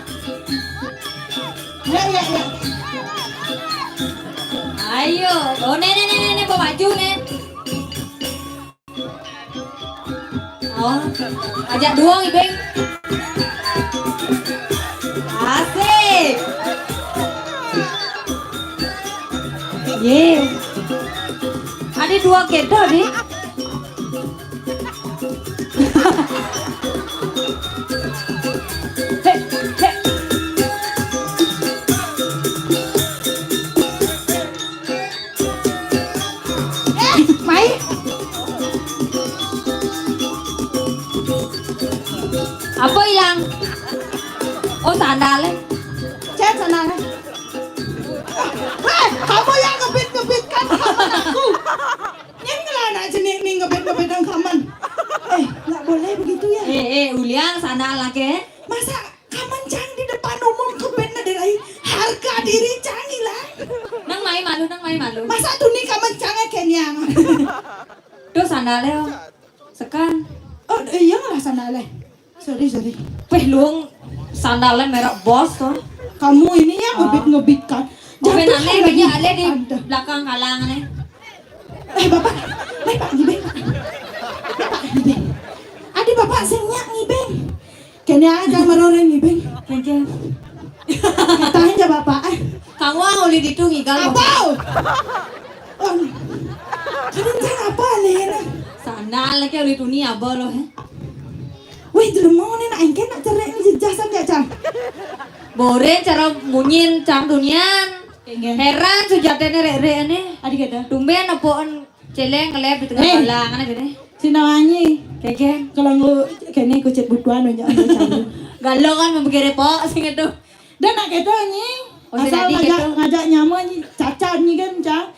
Ya, ya, ya. Ayo. Oh, nih, nih, nih, nih, bawa baju nih. Oh, ajak duo, Ibing. Asik. Ye. Ada dua kedo, Dik. Hek, hek. Eh, Mai. Apa hilang? Oh, sandalnya. Cek sandalnya. Eh, kamu yang ngebit-ngebitkan kamar aku. Yang ngelana jenik nih ngebit-ngebitan kamar. Eh, nggak boleh begitu ya. Eh, eh, uliang sandal lagi. Masa Kaman cang di depan umum kebet na derai harga diri cang hilang. Nang mai malu, nang mai malu. Masa tuni kaman cang kenyang. Tuh sandalnya, oh. Sekan. Oh, iya lah sandalnya. Sorry, sorry. Peh luang sandalnya merek bos tuh. Kamu ini ya ngebit-ngebit kan. Oke, jatuh nanti harga banyak diri ada di tante. Belakang kalang nih. Eh, Bapak, eh, Pak Gibeng, Pak. Pak Gibeng. Adi Bapak sing nyak ngibeng. Kene aja meroren ngibeng. Kene. Tahan ja Bapak, eh. Kamu ah, uli ditu ngigal. Apa? Oh. Kene cang apa, Lena? Sandal lagi uli tuni apa lo, eh? Wih, jelema ne nak engke nak cerai ni jejasan ya, Cang. Bore cara munyin, Cang, tunian. Heran sujatene rek-rek ne. Adi kata. Tumben apoen celeng ngelep di tengah eh. Balang, ana gini. Sinawangi. Kengken. Kalau ngu kene kucit butuan banyak. Galau kan memikire pok sing itu. Dan nak keto nyi. Oh, asal ngajak, ngajak nyama nyi cacat nyi kan cang.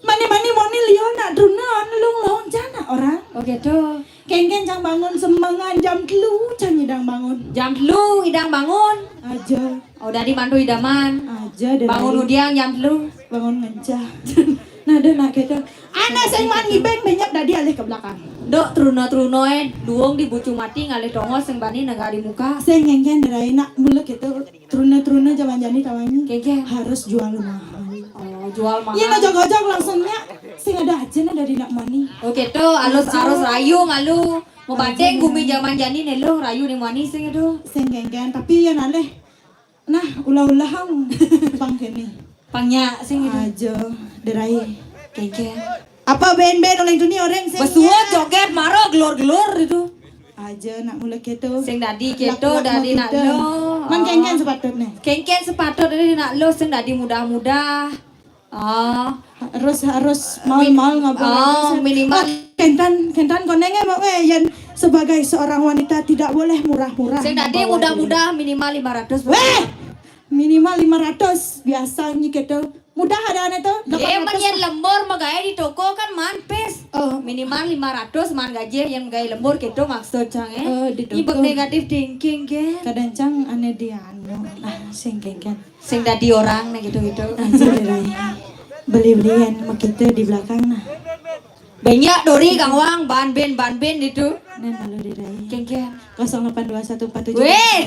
Mani-mani moni liu nak truna anu lung long cang nak orang. Oh gitu. Kengken cang bangun semengan jam telu cang nyidang bangun. Jam telu idang bangun. Aja. Oh, dadi mantu idaman. Aja deh. Bangun udiang jam telu. Bangun ngencah. Nah, deh nak keto. Anak sing man ngibeng benyap dadi alih ke belakang. Dok truna-truna eh duung di bucu mati ngalih tongos sing bani negari muka. Sing kengken deh nak mulek itu. Truna-truna zaman jani tawangi. Kengken. Harus jual mahal. Oh, jual mahal. Iya, ngajak-ngajak langsungnya. Sing ada aja nah dari nak mani. Oh gitu, alus arus rayu ngalu. Mau banding bumi zaman jani nih lo rayu nih mani sing itu. Sing kengken, tapi ya nalih. Nah, ulah-ulah hang pang kene. Pangnya sing itu. Aja derai. Kengken. Apa ben-ben oleh dunia orang sing. Besuat joget maro gelor-gelor itu. Aja nak mulai keto. Sing dadi keto dari nak lo. Man kengken sepatutnya. Kengken sepatut dari nak lo sing dadi mudah-mudah. Oh. Harus harus mau-mau ngobrol. Oh, minimal. Oh, kentan kentan konenge mau eh yang sebagai seorang wanita tidak boleh murah-murah. Sing dadi mudah-mudah minimal lima ratus. Weh! Minimal lima ratus biasa nyi keto. Mudah ada ane to. Iya, man yen lembur magae di toko kan man pes. Oh. Minimal lima ratus man gaji yang gae lembur keto maksud cang eh. Oh, di toko. Ibek negatif thinking kan. Kadang cang ane di anu. Nah, sing kengken. Sing dadi orang nih gitu-gitu. Aja deh. Beli-belian sama kita di belakang nah. Banyak dori Kang Wang, ban ben, ban ben itu. Nen lalu deh. Kengken. Kosong delapan dua satu empat tujuh. Weh.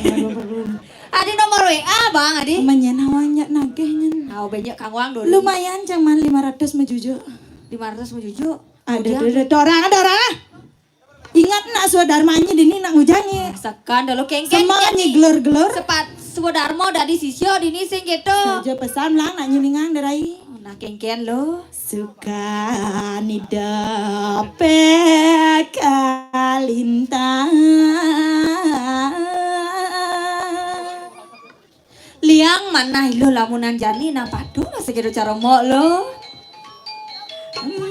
Ada nomor W A, Bang, adi. Menyen awanya nagih nyen. Oh, banyak Kang Wang dori. Lumayan cang man lima ratus mejujuk. Lima ratus mejujuk. Ada, ada, ada orang, ada orang. Ingat nak swadarmanyi dini nak ngujangi. Sekan dulu kengken. Semangatnyi gelur-gelur. Sepat swadarma dadi sisya dini sing gitu. Saja pesan lang nak nyilingang derai. Nah kengken lo. Suka nida pekalintang. Liang manah iluh lamunan jani nang padu masih kira cara mok lo.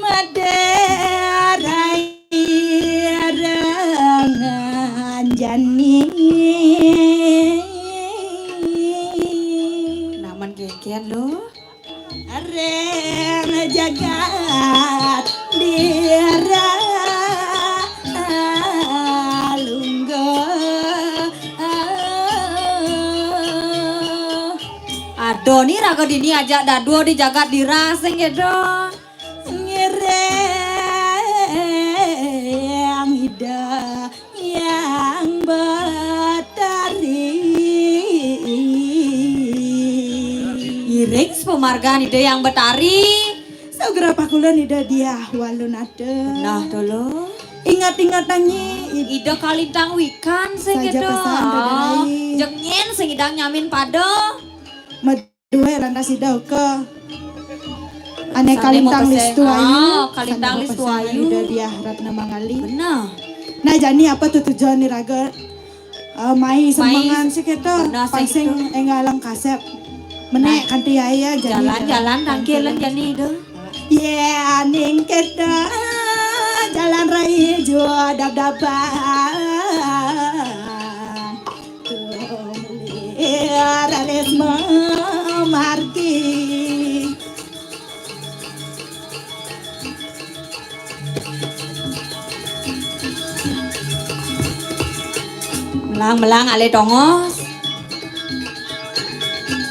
Maderai rangan jani. Naman kengken lo. Areng jagat dira lungguh. Aduh, ni raga dini ajak dadua di jagat dira sing gitu. Ngireng ida yang betari. Iring sepemargan ida yang betari. Segera pakulun ida diah walun ada. Nah, dulu. Ingat-ingat tangi. Ida kalintang wikan sing saja gitu. Pesan, oh, jengin sing idang nyamin pada. Due lantas ida uka. Ane sane kalintang mau pesen. Listu ayu. Ah, kalintang sane mau listu pesen ayu. Ida diah Ratna Mangali. Benar. Nah, jani apa tuh tujuan ni raga? Eh, mai semengan sih kita. Benar, sih pangsing gitu. Enggalang kasep. Menek nah, kanti ae ya jani. Jalan-jalan tangkilan jani itu. Ye aning kita jalan rai jua dab-daban. Rarisma margi. Melang-melang ale tongos.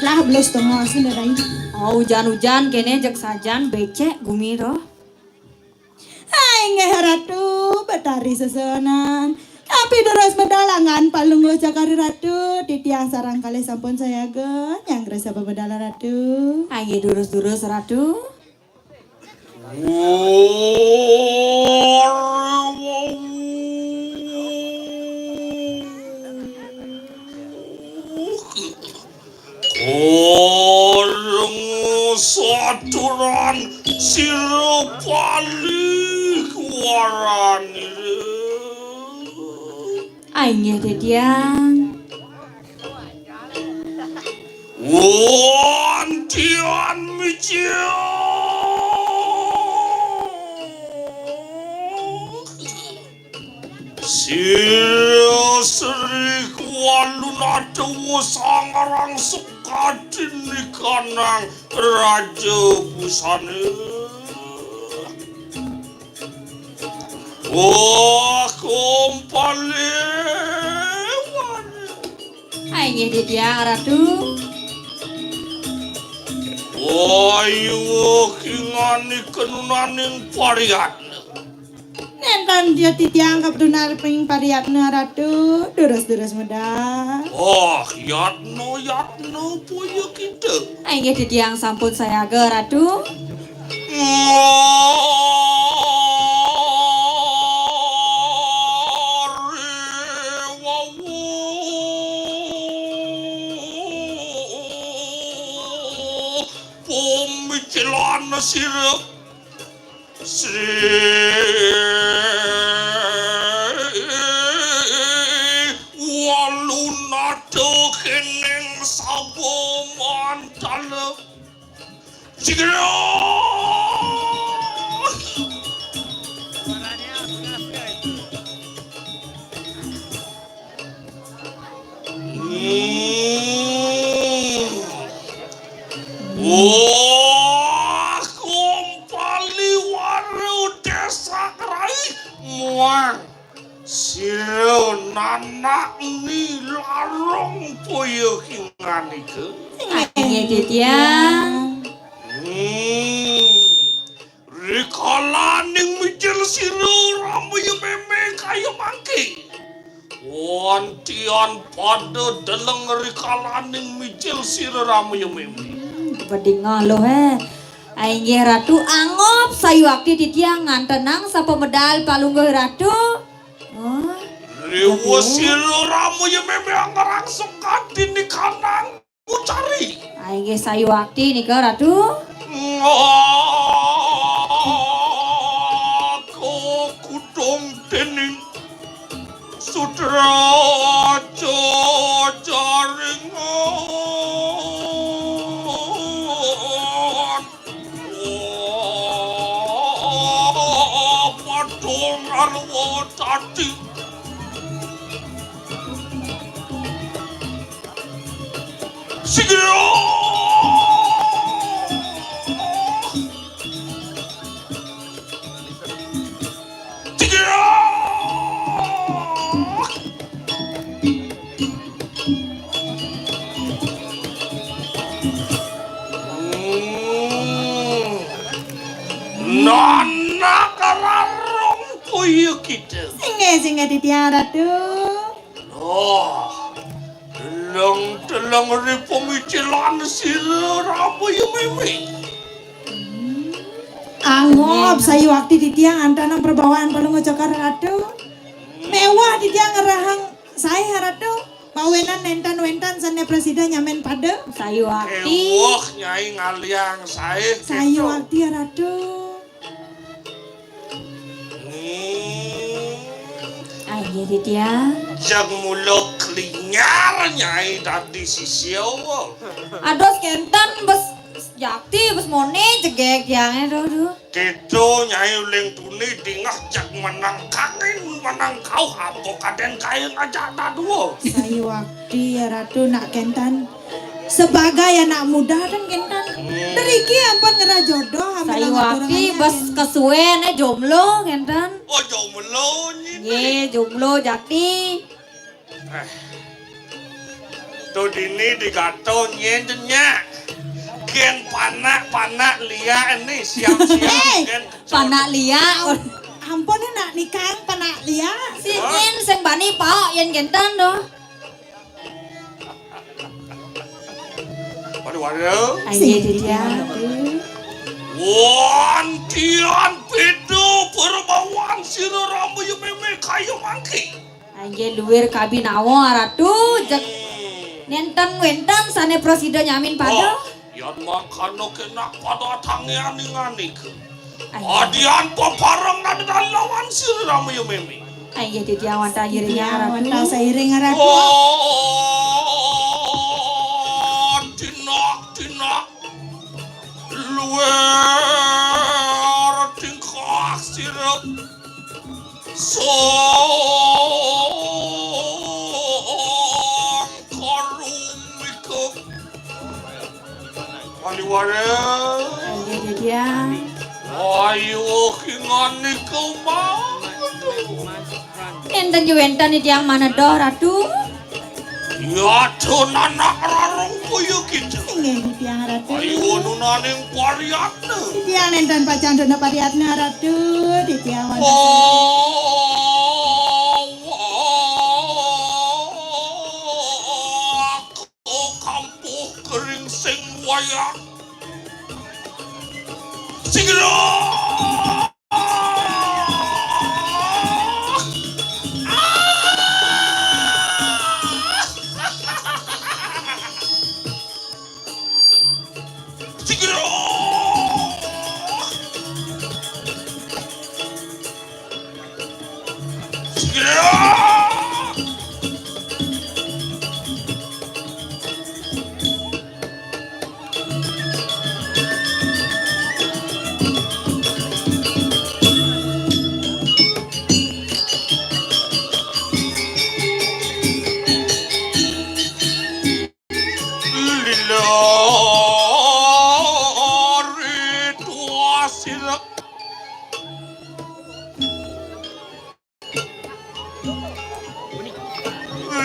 Lah belus tongos ini rai. Oh, hujan-hujan kene jek sajan becek gumi roh. Hai nggih Ratu, Betari sesenan. Tapi terus medalangan palung lo cakari Ratu, titiang sarang kalih sampun sayaga, nyanggra sapa medal Ratu. Hai nggih durus-durus Ratu. Orang saturan sira palih warani. Ai nggih, Dediang. Wantian micil. Ira Sri Kualunata sangarang sukadin ikanang Raja Busana. Wah, kompaliwan. Inggih titiang Ratu. Wah, yuwuh kinganika nunaning pariyatna. Nénten dia titiang kapdunar ping pariyatna Ratu, durus-durus medal. Oh, yatna, yatna, boya kita. Inggih titiang sampun sayaga Ratu. Mari wawu pamikilan sira Sri Walunata kening saba mantala. Sigra. Hmm. Wah, kumpali wara desa rai muang sira nanak ni larung boya kinganika. Inggih titiang. Hmm. Rikalaning mijil sira ramaya mémé kaya mangké. Wantian pada deleng rikalaning mijil sira ramaya mémé. Hmm, bedinga luh, eh. Inggih Ratu, angob sayuakti titiang ngantenang sapamedal palungguh Ratu. Oh. Riwus sira ramaya mémé angarang sukadin ikanang Ucari. Inggih sayuakti nika, Ratu. Ngako kudung dening sutra jaringan. Wah, padung arwa tadi. Sigra! Sigra! Hmm. Nanak rarung kaya kita. Singgih, singgih titiang Ratu. Loh, deleng-deleng ri pamicilan sira ramaya mémé. Angob sayuakti titiang antanang prabawaan Palungguh Cokor Ratu. Méweh titiang ngerahang saé Ratu. Pawenan nénten wénten sané prasida nyamén pada. Sayuakti. Éwuh, Nyai ngalihang saé. Sayuakti Ratu. Hmm. Inggih titiang. Jeg mula klinyar Nyai dadi sisia. Aduh, kénten bes jakti, bes moni jegég tiangé, duh, duh. Kéto Nyai uling tuni dingeh jeg menang kangin, menang kauh, apa kadén kaé ngajak dadua. Sayuakti, Ratu, nak kénten. Sebagai anak muda kan kénten. Hmm. Driki ampun ngerah jodoh, ampun sayuakti bes kesuén, eh, jomblo kénten. Oh, jomblo nyi. Nggih, jomblo jakti. Eh. To dini digato nyén nyak. Kén panak-panak liak ini siap-siap. Eh, kén panak liak. Ampun, nak nikah panak liak. Si nyén sing bani paok yén kénten to. Waduh, waduh. Inggih titiang. Wantian beda perbawan sira ramaya mémé kaya mangké. Inggih luir kabinawa Ratu, jeg nénten wénten sané prasida nyamén pada. Oh, yan mangkana kénak pada atangian inganika. Adian papareng nanda lawan sira ramaya mémé. Inggih titiang wantah iring Ratu. Wantah sairing Ratu. Oh, tinak, tinak. Luwih tingkah sira. So Ten wénten titiang manedoh, Ratu. Ya, anak rarung kaya kita. Inggih, titiang Ratu. Ayo nunaning pariatna. Titiang nénten pacang tuna pariatna, Ratu. Titiang wantah. Oh, oh, oh, kampuh kering sing wayah. Sing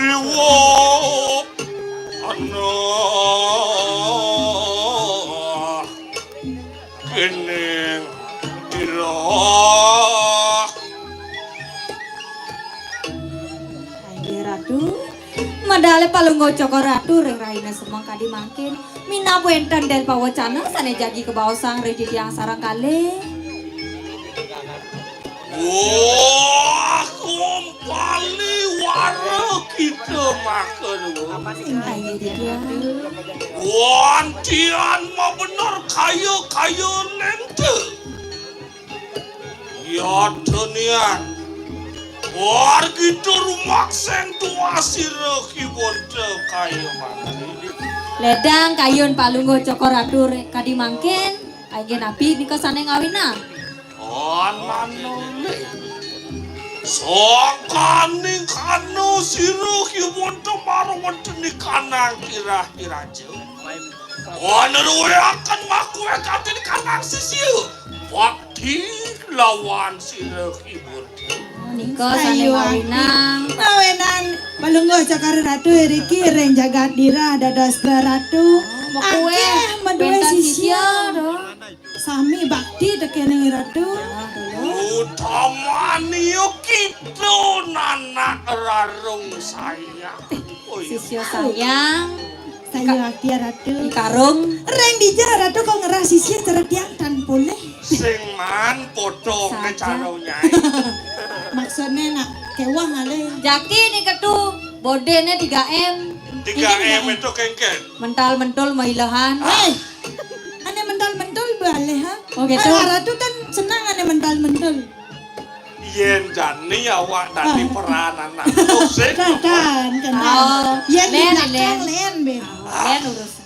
Iwak anak kening dirah. Inggih, Ratu. Medale Palungguh Cokor Ratu ring rahina semeng kadi mangkin. Minab wénten dén pawecana sané jagi kabaosang ring titiang sareng kalih. Wah, kumpali wara kita maka dua. Inggih, titiang. Wantian mabener kaya-kaya nente. Ya tenian. Wargita rumaksén tuah sira kibonta kaya mangkin. Ledang kayun Palungguh Cokor Ratu re-, kadi mangkin, inggih napi nika sané ngawinang? Ananolih. Sangkaning kana sira kibonta mara wénten ning kanang kirah-kirah. Aneruhaken makué kanti kanang sisia. Bakti lawan sira kibonta. Nika sané ngawinang. Ngawinang Palungguh Cokor Ratu iriki ring jagat dirah dados praratu. Oh, makué. Akéh madué wénten sisia, sisia, to. Sami bakti tekéning Ratu. Utamania kita nanak rarung sayang. Oh, iya. Sisia sayang. Saya bakti, Ratu. Di karung. Ring dija Ratu kok ngerah sisia cara tiang tan polih. Sing maan foto. Saja. Cara nyai. Maksudnya nak kewang alih. Jaki nika tu bodéné tiga M. Tiga M itu kéngkén. Mental-mentul mailehan. Héi. Ané mental-mentul balik, ha? Oh, gitu. Ratu kan senang ané mental-mentul. Yén jani awak dadi peran anak musik. Kan, kan. Oh, yén di belakang lén, bé. Lén urus.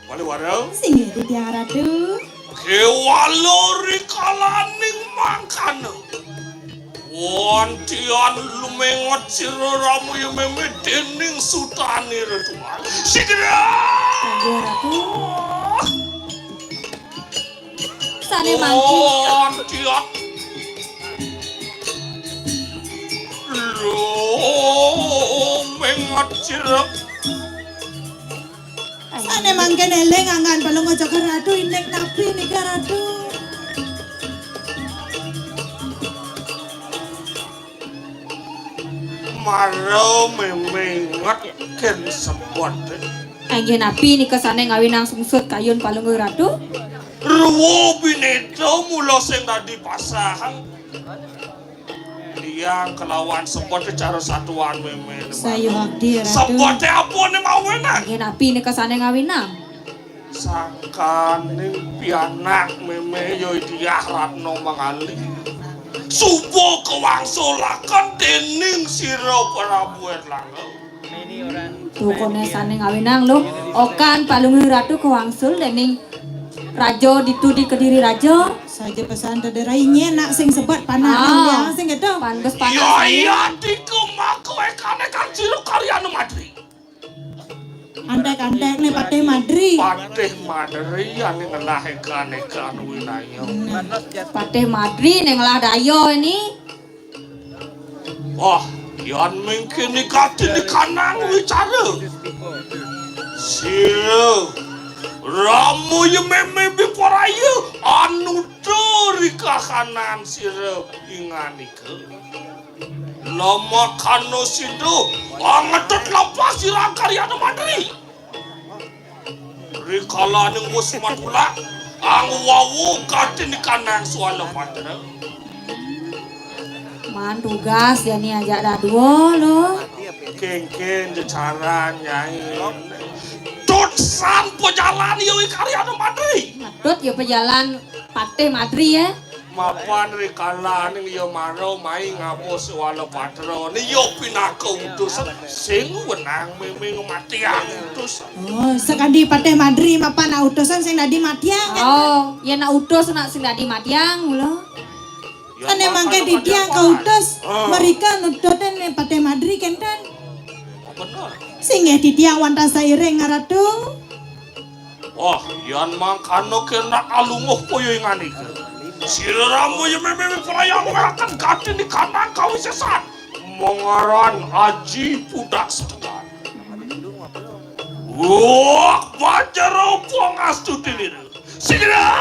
Wali warung. Singgih titiang Ratu. Kéwala rikalaning mangkana. Wantian lumengot sira ramuya mémé déning sutani ritual. Sigra. Inggih, Ratu. Sané mangkin. Wantian. Lumengot sira. Sané mangkin éling anggan Palungguh Cokor Ratu, indik napi nika Ratu? Mara mémé nget kén sebet. Inggih napi nika sané ngawinang sungsut kayun Palungguh Ratu? Ruwa binéta mula sing dadi pasahan. Tiang kelawan sebet cara satuan mémé. Sayuwakti, Ratu. Sebeté apa né mawinan? Inggih napi nika sané ngawinang? Sangkaning pianak mémé ya Diah Ratna Mangali. Suba kawangsulaken déning sira Prabu Erlangga. Tuh koné sané ngawinang luh. Okan Palungguh Ratu kawangsul déning raja ditu di Kediri Raja. Saja pesan tedera inyé nak sing sebet panah. Ah. Sing gitu. Pantes panah. Ya, iya, tiku mako ékané kan juru karyana madri. Anték-anték né Patih Madri. Patih Madri ané ngelah ékan-ékan winaya. Nah. Patih Madri né ngelah daya ini. Wah, Yan mengkene kati dikanang wicara. Sira Rama ya meme biparaya anuta ri kahanan sira inganika. Lamakana sira angetut lapas sira karyana mantri. Rikalaning wus matulak, angwawu kati dikanang swala patra. Man tugas jani ajak dadua lo. Kengken jecaran, Nyai. Tut san pajalan ya wi karyana mantri. Tut ya pajalan Patih Madri ya. Mapan rikalaning ya mara mai ngaba swala patra. Ni ya pinaka utusan sing wenang meme ngamatiang utusan. Oh, sakadi Patih Madri mapan nak utusan sing dadi matiang kan? Oh, ya nak utus nak sing dadi matiang mula. Ya, sane mangke makanya titiang pada kautus, ah, mrika nututin Patih Madri kenten. Oh, bener. Singgih titiang wantah sairing, Ratu. Wah, yan mangkana kena alunguh puyuh inganika. Sira Rama ya meme prayang ngeraken kati dikanang kawisesan. Mangaran Aji Pudak Setegal. Wah, pajero pangastuti nira. Sigra!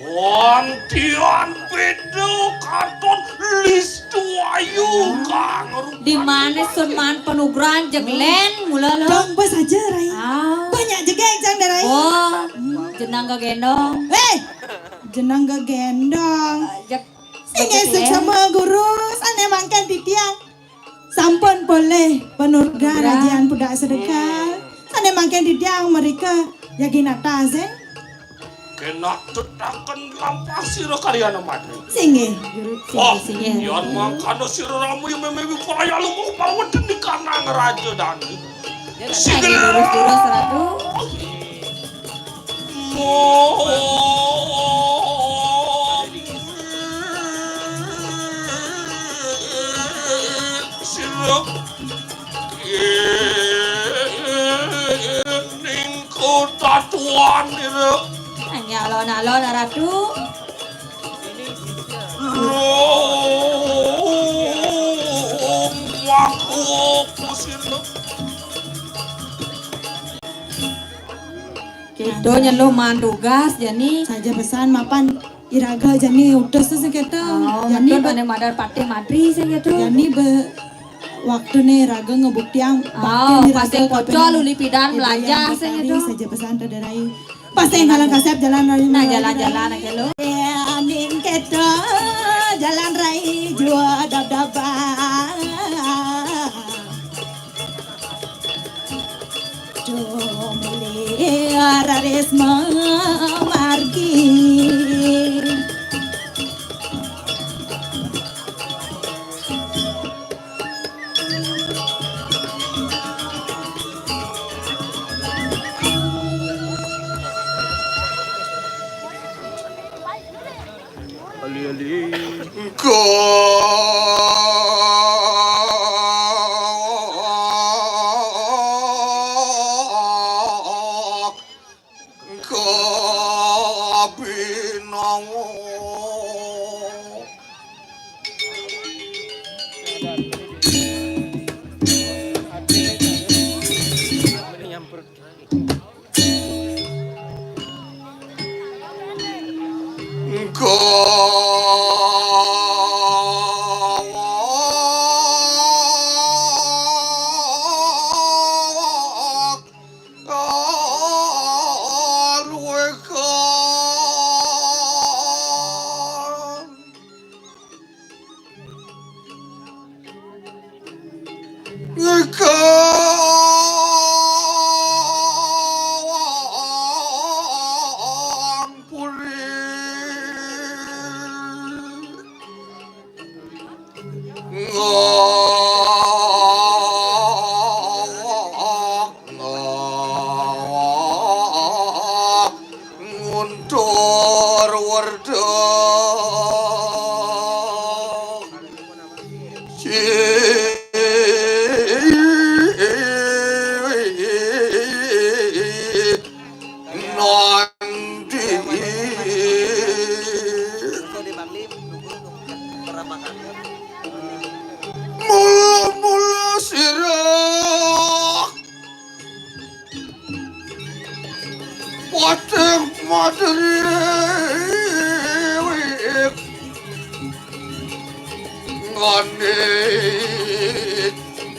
Wantian beda katon listu ayu kang rupa. Di mana sun maan panugrahan jeg len mula lo. Dong bes aja, Rai. Ah. Banyak jegeg jang, Rai. Oh, jenang gegendong. Eh, jenang gegendong. Jeg. Inggih, suksma Guru, sane mangken titiang sampun polih panugrahan Rajian Pudak Sedegal. Sane mangken titiang mrika jagi natasin. Kena tetaken lampah sira karyana mati. Singgih, Guru. Wah, singgih, singgih. Yan mangkana sira Rama ya meme wipraya lumu paweden dikanang raja dani. Singgih. Lurus-lurus, Ratu. Sira ning kota tuan ira. Hanya alon-alon, Ratu. Lung waku kusir. Kita nyeluh maan tugas jani. Saja pesan mapan iraga jani utus tu sing kita. Oh, jani betul, ba- ane madar Patih Madri sing kita. Jani be waktu ne raga ngebuktiang. Oh, bakti ne raga pasti pocol uli pidan belanja sing kita. Saja pesan tadi rai. Pasti ngalang kasep jalan rai. Nah, jalan-jalan aja lo. Amin kita jalan rai jua dab-daban. Jumuli raris mamargi. Ali-ali. Engko engko abinawa. Ngkang puri. Ngawak, ngawak, nguntur werda. Cik nandi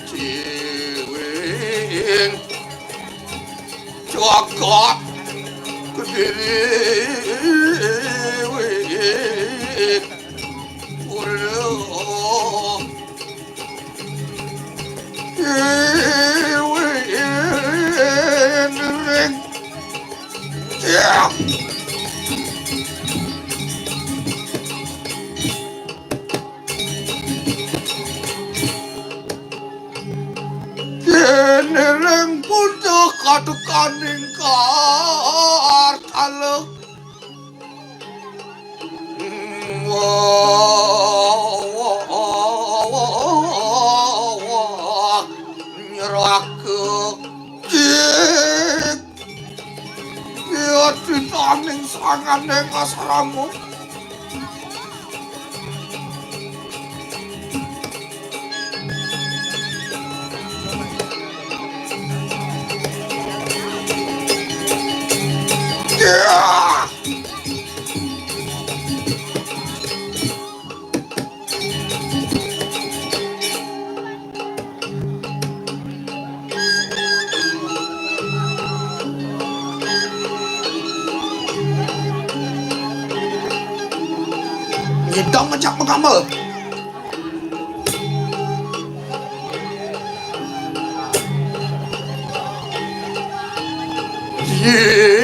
Ciwing jagat Kediri. Kiniring pucuk kadukaning kartalek. Nyerake. Iya, titaning sangane kasramu. Iya. Ngidam ngejak megamel. Iya.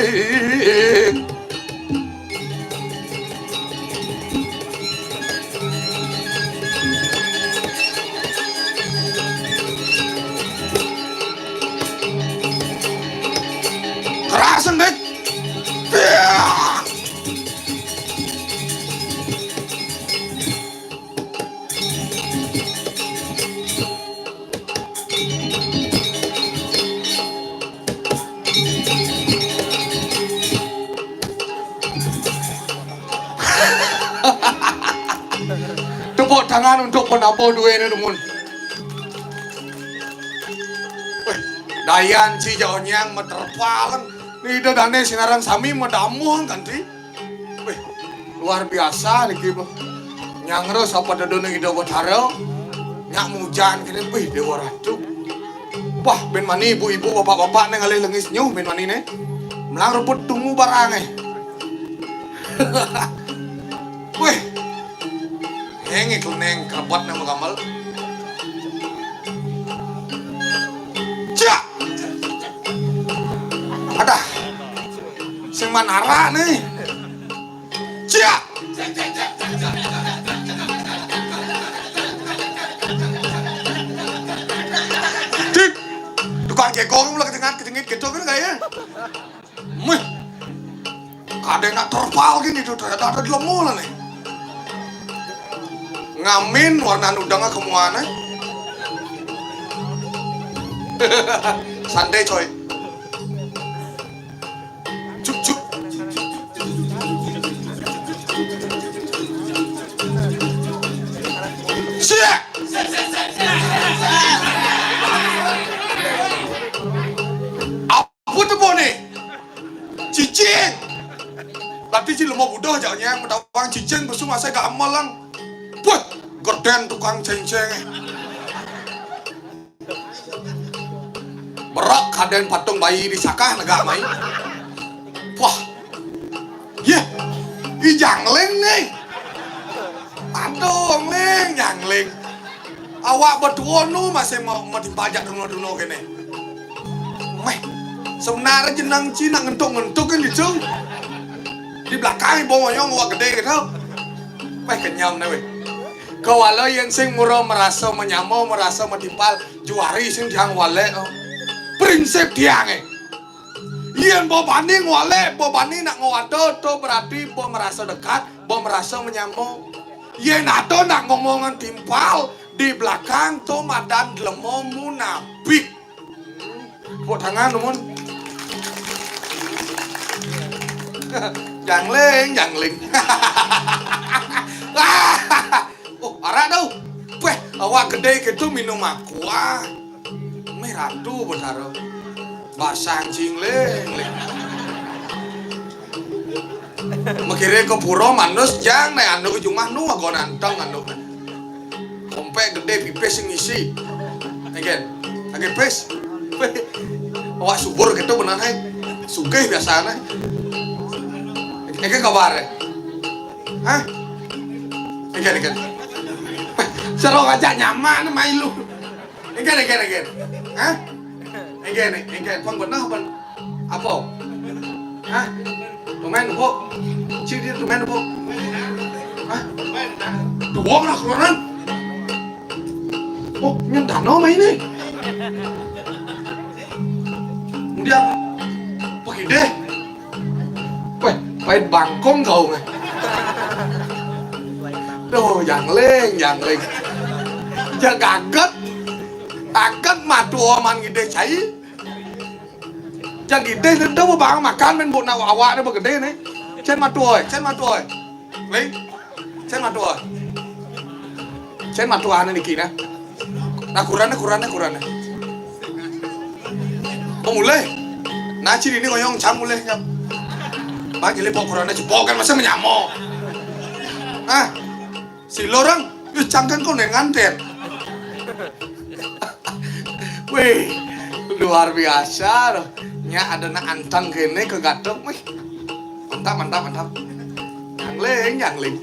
Kerasan, Dik. Biak. Tepuk tangan untuk penampuh duene, dumun. Weh, dayan ci jaonyang meterpaleng. Ni ida dane sinareng sami medamuh kanti. Wih, luar biasa niki, Bro. Nyangres apa dedone Ida Betara. Nyak mujan kene, wih, Dewa Ratu. Wah, ben mani ibu-ibu, bapak-bapak ne ngalih lengis nyuh ben mani ne. Melang rebut tungu barange. Wih. Henge kuneng krebet nama gamal. Cak. Adah. Sing manara nih. Cak. Dik. Tukang jegong mulai kejengit-kejengit gitu kan kaya. Meh. Kadang nak terpal gini tuh, ternyata ada delemu lah nih. Ngamin warna udang kemuana. Santai, coy. Cuk, cuk. Siap. Apa tu, Bone? Cicing. Tapi ci lemah budoh janya, metawang cicing besung asai gamal lang. Puh, gerden tukang ceng-ceng. Berak kaden patung bayi di sakah negak mai. Wah. Yeh. I jangling nih. Patung nih jangling. Awak betuo nu masih mau mati pajak duno-duno kene. Meh. Sebenarnya jenang ci nak ngentuk-ngentuk kan gitu. Di belakang ibu moyong awak gede gitu. Meh kenyam nih weh. Kewala yen sing mura merasa menyama, merasa metimpal, juari sing tiang walek. Prinsip tiang eh. Yen bo bani ngwalek, bo bani nak ngwada, to berarti bo merasa dekat, bo merasa menyama. Yen ada nak ngomongan timpal di belakang, to madan delemo munafik. Tepuk tangan, Mun. Jangling, jangling. Oh, arak tau. Weh, awak gede gitu minum aqua. Meh ratu betara. Basang cingling, ling. Mekire ke pura manus jang, naik anu ke jumah nu, ago nantang anu. Ompek gedé, pipis sing ngisi. Éngkén. Lagi pis. Awak subur gitu bener, hai. Sugih biasane. Éngkén kabar, eh? Hah? Éngkén, éngkén. Sero ngajak nyaman mailu. Éngkén, éngkén, éngkén. Hah? Éngkén, éngkén. Pang bener, pang. Apa? Hah? Tumen, Bu. Cik dia tumen, Bu. Hah? Dua lah keluaran. Oh, nyentano main ni. Kemudian, pergi deh. Weh, pait bangkong kau mah. Duh, jangling, jangling. Jang gaget. Gaget mah tuh oman gede cai. Jang gede nih tuh bang makan men bu nak awak nih begede nih. Cen matu oi, cen matu oi. Weh, cen matu oi. Cen matu ane niki nah. Nah, kurane, kurane, kurane. Mau mulai. Nah, ciri ini koyong cang mulai nyap. Bang, gile pok kurane jebol kan masa menyamo. Ah, si lorang, ih, cang kan kau neng nganter. Wih, luar biasa loh. Nya ada nak antang kene ke gatok, wih. Mantap, mantap, mantap. Nyangling, nyangling.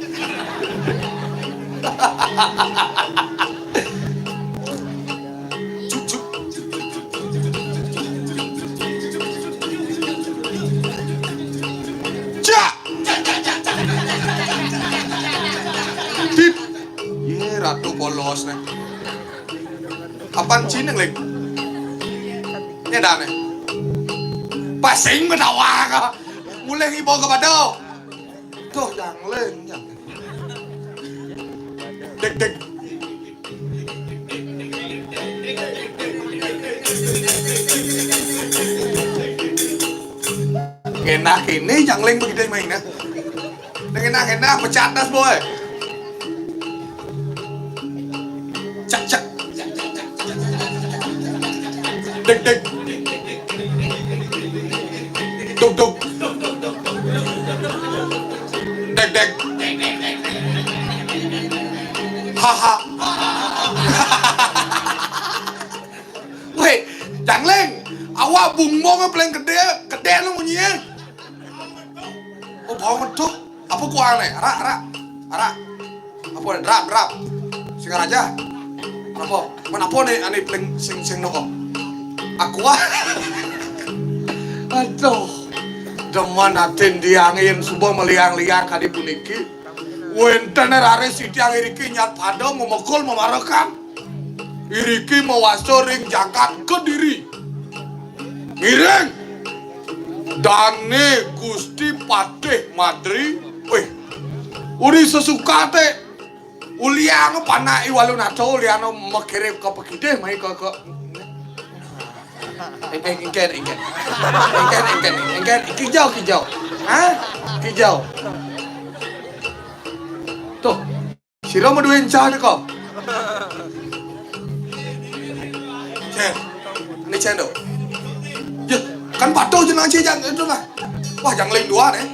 Cuk, cuk. Cak! Dit. Ye, ratu polos nih. Apaan cing, Ling? Ini ada nih. Pasing ketawa kau. Mulai ibu kepada. Tuh, nyangling, nyangling. Dek, dek. Ngenah ini nyangling begitu mainnya. Ngenah, ngenah, pecah atas, boy. Cak, cak. Dek, dek. Duk, duk. Dek, dek. Haha. Weh, Jangling, awak bungmong paling gede, gede lu munyinya. Oh, bau medok. Apa kuah nih? Arak, arak. Arak. Apa nih? Drap, drap. Sing aja. Apa? Mana apa nih ane paling sing sing noko? Aqua. Aduh. Demen atin diangin suba meliang-liang kadi puniki. Wénten raris titiang iriki nyat pada memukul memarekan. Iriki mawasta ring jagat Kediri. Ngiring. Dane Gusti Patih Madri. Wih. Uri sesukate. Uliang panak i Walunata, uliang makirip ka pakidih mai ka, ka. Engken, engken, engken. Engken, engken, engken. Kijau, kijau. Hah? Kijau. Tuh. Sira madué encah nika. Cen. Ini cen do. Ya, kan patuh jenang cen jang itu lah. Wah, Jangling dua nih.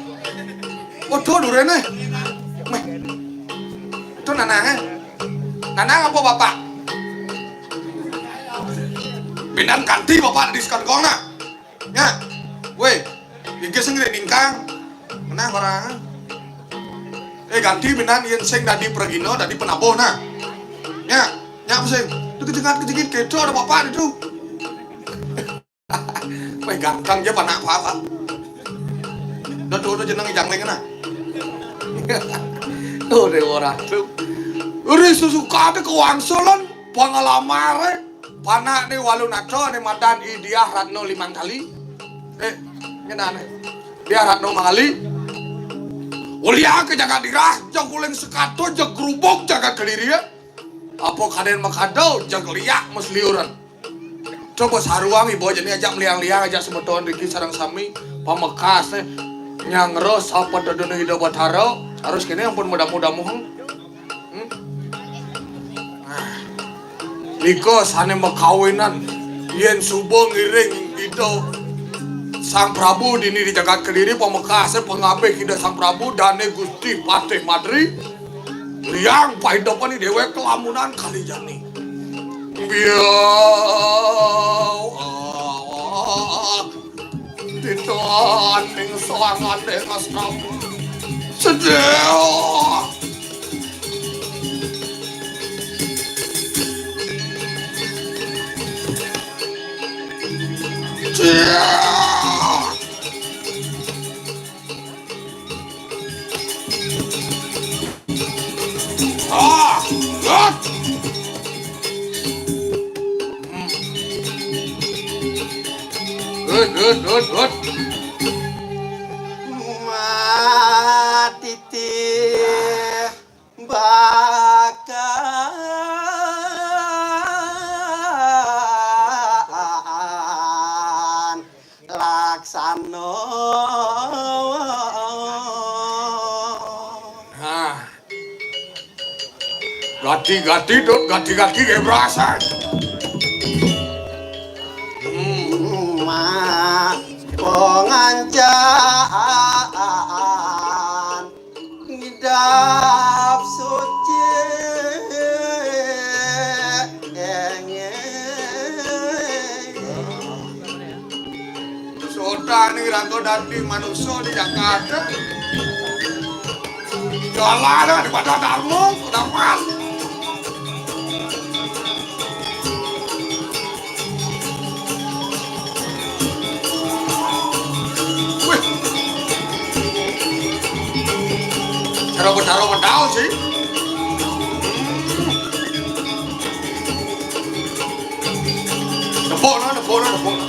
Waduh, durene. Meh. Itu nanang, eh. Nanang apa bapak? Pindan kanti bapak di sekon kong nah. Ya. Weh, iki sing ningkang. Nah, orang. Eh, ganti pindan yen sing dadi pragina, dadi penabuh nah. Ya. Ya apa sing? Itu kejengat-kejengit keto ada bapak itu. Weh, ganteng aja panak apa? Udah tuh, udah jeneng Jangling nah. Tuh, Dewa Ratu. Uri susukate kewangsulan pangalamare. Panakne Walunata ane madan I Diah Ratna Limang Tali. Eh, ngenane. Diah Ratna Mangali. Uliake jagat dirah, jaguling sekato, jagrubuk jagat Kediri. Apa kaden makado, jagliak mesliuran. Coba saruang ibu aja nih ajak meliang-liang ajak semeton riki sareng sami pamekas eh. Nyangro sapa dedene Ida Batara harus kene ampun mudah-mudah muheng. Hmm? Nah, nika sane makawinan yen suba ngiring Ida Sang Prabu dini di jagat Kediri pamekase pangabih Ida Sang Prabu dane Gusti Patih Madri. Liang paidepani déwék kelamunan kali jani. Biau. Titoan ning soangan déngas kamu. Sedih. Sedih. Ah, hut. Hut, hut, hut, hut. Matiti bakalan laksana. Nah. Gati-gati, Dut, gati-gati, nggih, berasa. Hmm. Mas pengancan ngidap suci. Soda ni raga dadi manusa di Jakarta. Jalan di Padang Darmo, dapat. Wih. Cara bedaro medal sih. Hmm. Nepukno, nepukno, nepukno.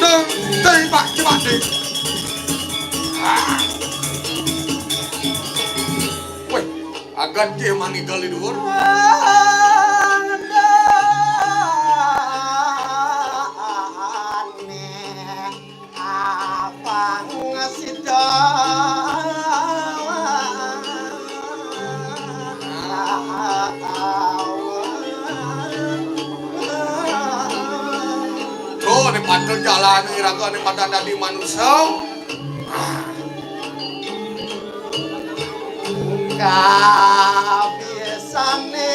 Teng, teng, Pak, coba, Dik. Ah. Wih, agan dia manigel di dhuwur. Apang sida. Tuh, ini padha jalane iraga, ini padha dadi manusa. Kabisane.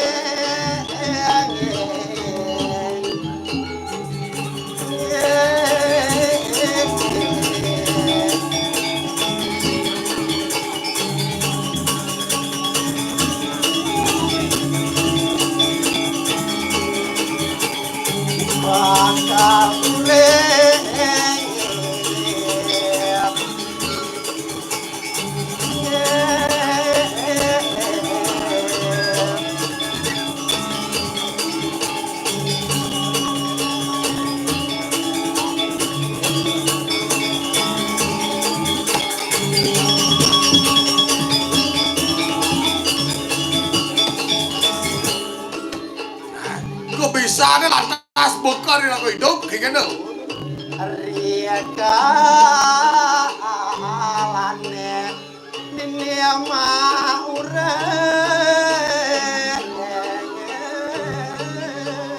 Kok bisane lantas bekal ning aku idup kayak gitu? Rika alane nini ama ureng.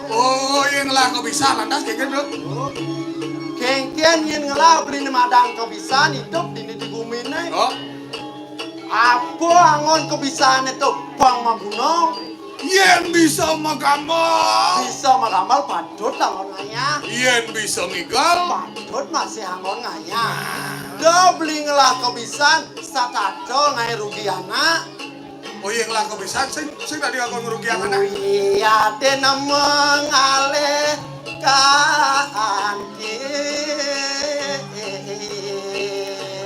Oh, yang lah kok bisa lantas kayak gitu? Kengken yen ngelah beli madang kebisan hidup di, di gumine. Oh. Apa angon kebisane to bang maguna? Yen bisa magambal. Bisa magambal patut angon ngayah. Yen bisa ngigel. Patut masih angon ngayah. Do beli ngelah kebisan satata ngai rugi anak. Oh iya, ngelah kebisan sing, sing tadi aku ngerugi anak. Iya, dene mengalih kanthi.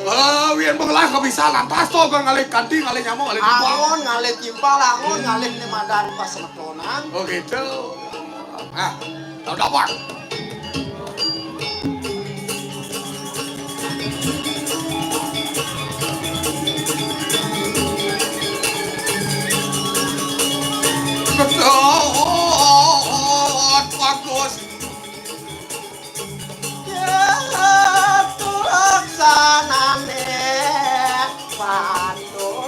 Oh, yen mengelah kebisan lantas to kan ngalih kanthi, ngalih nyamuk, ngalih timpal. Angon ngalih timpal, angon ngalih nemadan pas semetonan. Oh gitu. Ah, tau dapat. Betul, bagus. Ya, tulaksanane patuh.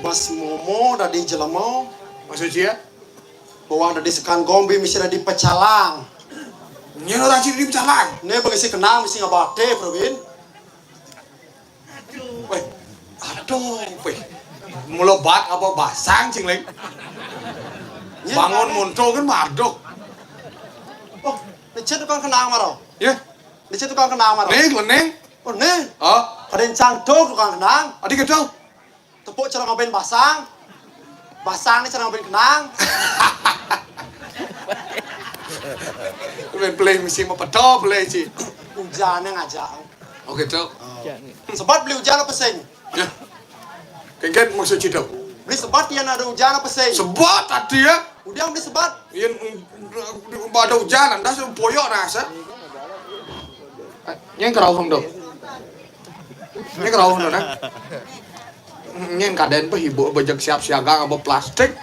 Bas momo dadi jelema. Maksud sia? Bawang dadi sekan gombi mesti dadi pecalang. Nyén orang ciri pecalang. Né bagi si kenang mesti ngabate, Prawin. Wéh, aduh, wéh. Mula bat apa basang, cing, Léng? Nyén bangun kan? Muntul kan marduk. Oh, licin tukang kenang maro. Ya. Licin tukang kenang maro. Ning, lening. Oh, ning. Oh. Kadén cangtuk tukang kenang. Adi gitu. Tepuk cara ngabén basang. Basang ni cara ngabén kenang. Bén pelih mesti mau peto pelih, ci. Ujan yang ngajak. Oh, gitu. Sebat beli ujan apa sing? Ya. Kengken maksud ci tu. Beli sebat yang ada ujan apa sing? Sebat tadi ya. Udah beli sebat. Yang ada ujan, dah sempoyok rasa. Nyén kerauh tu. Nyén kerauh tu, nah. Nyén kadén pé ibu bejek siap siaga ngaba plastik.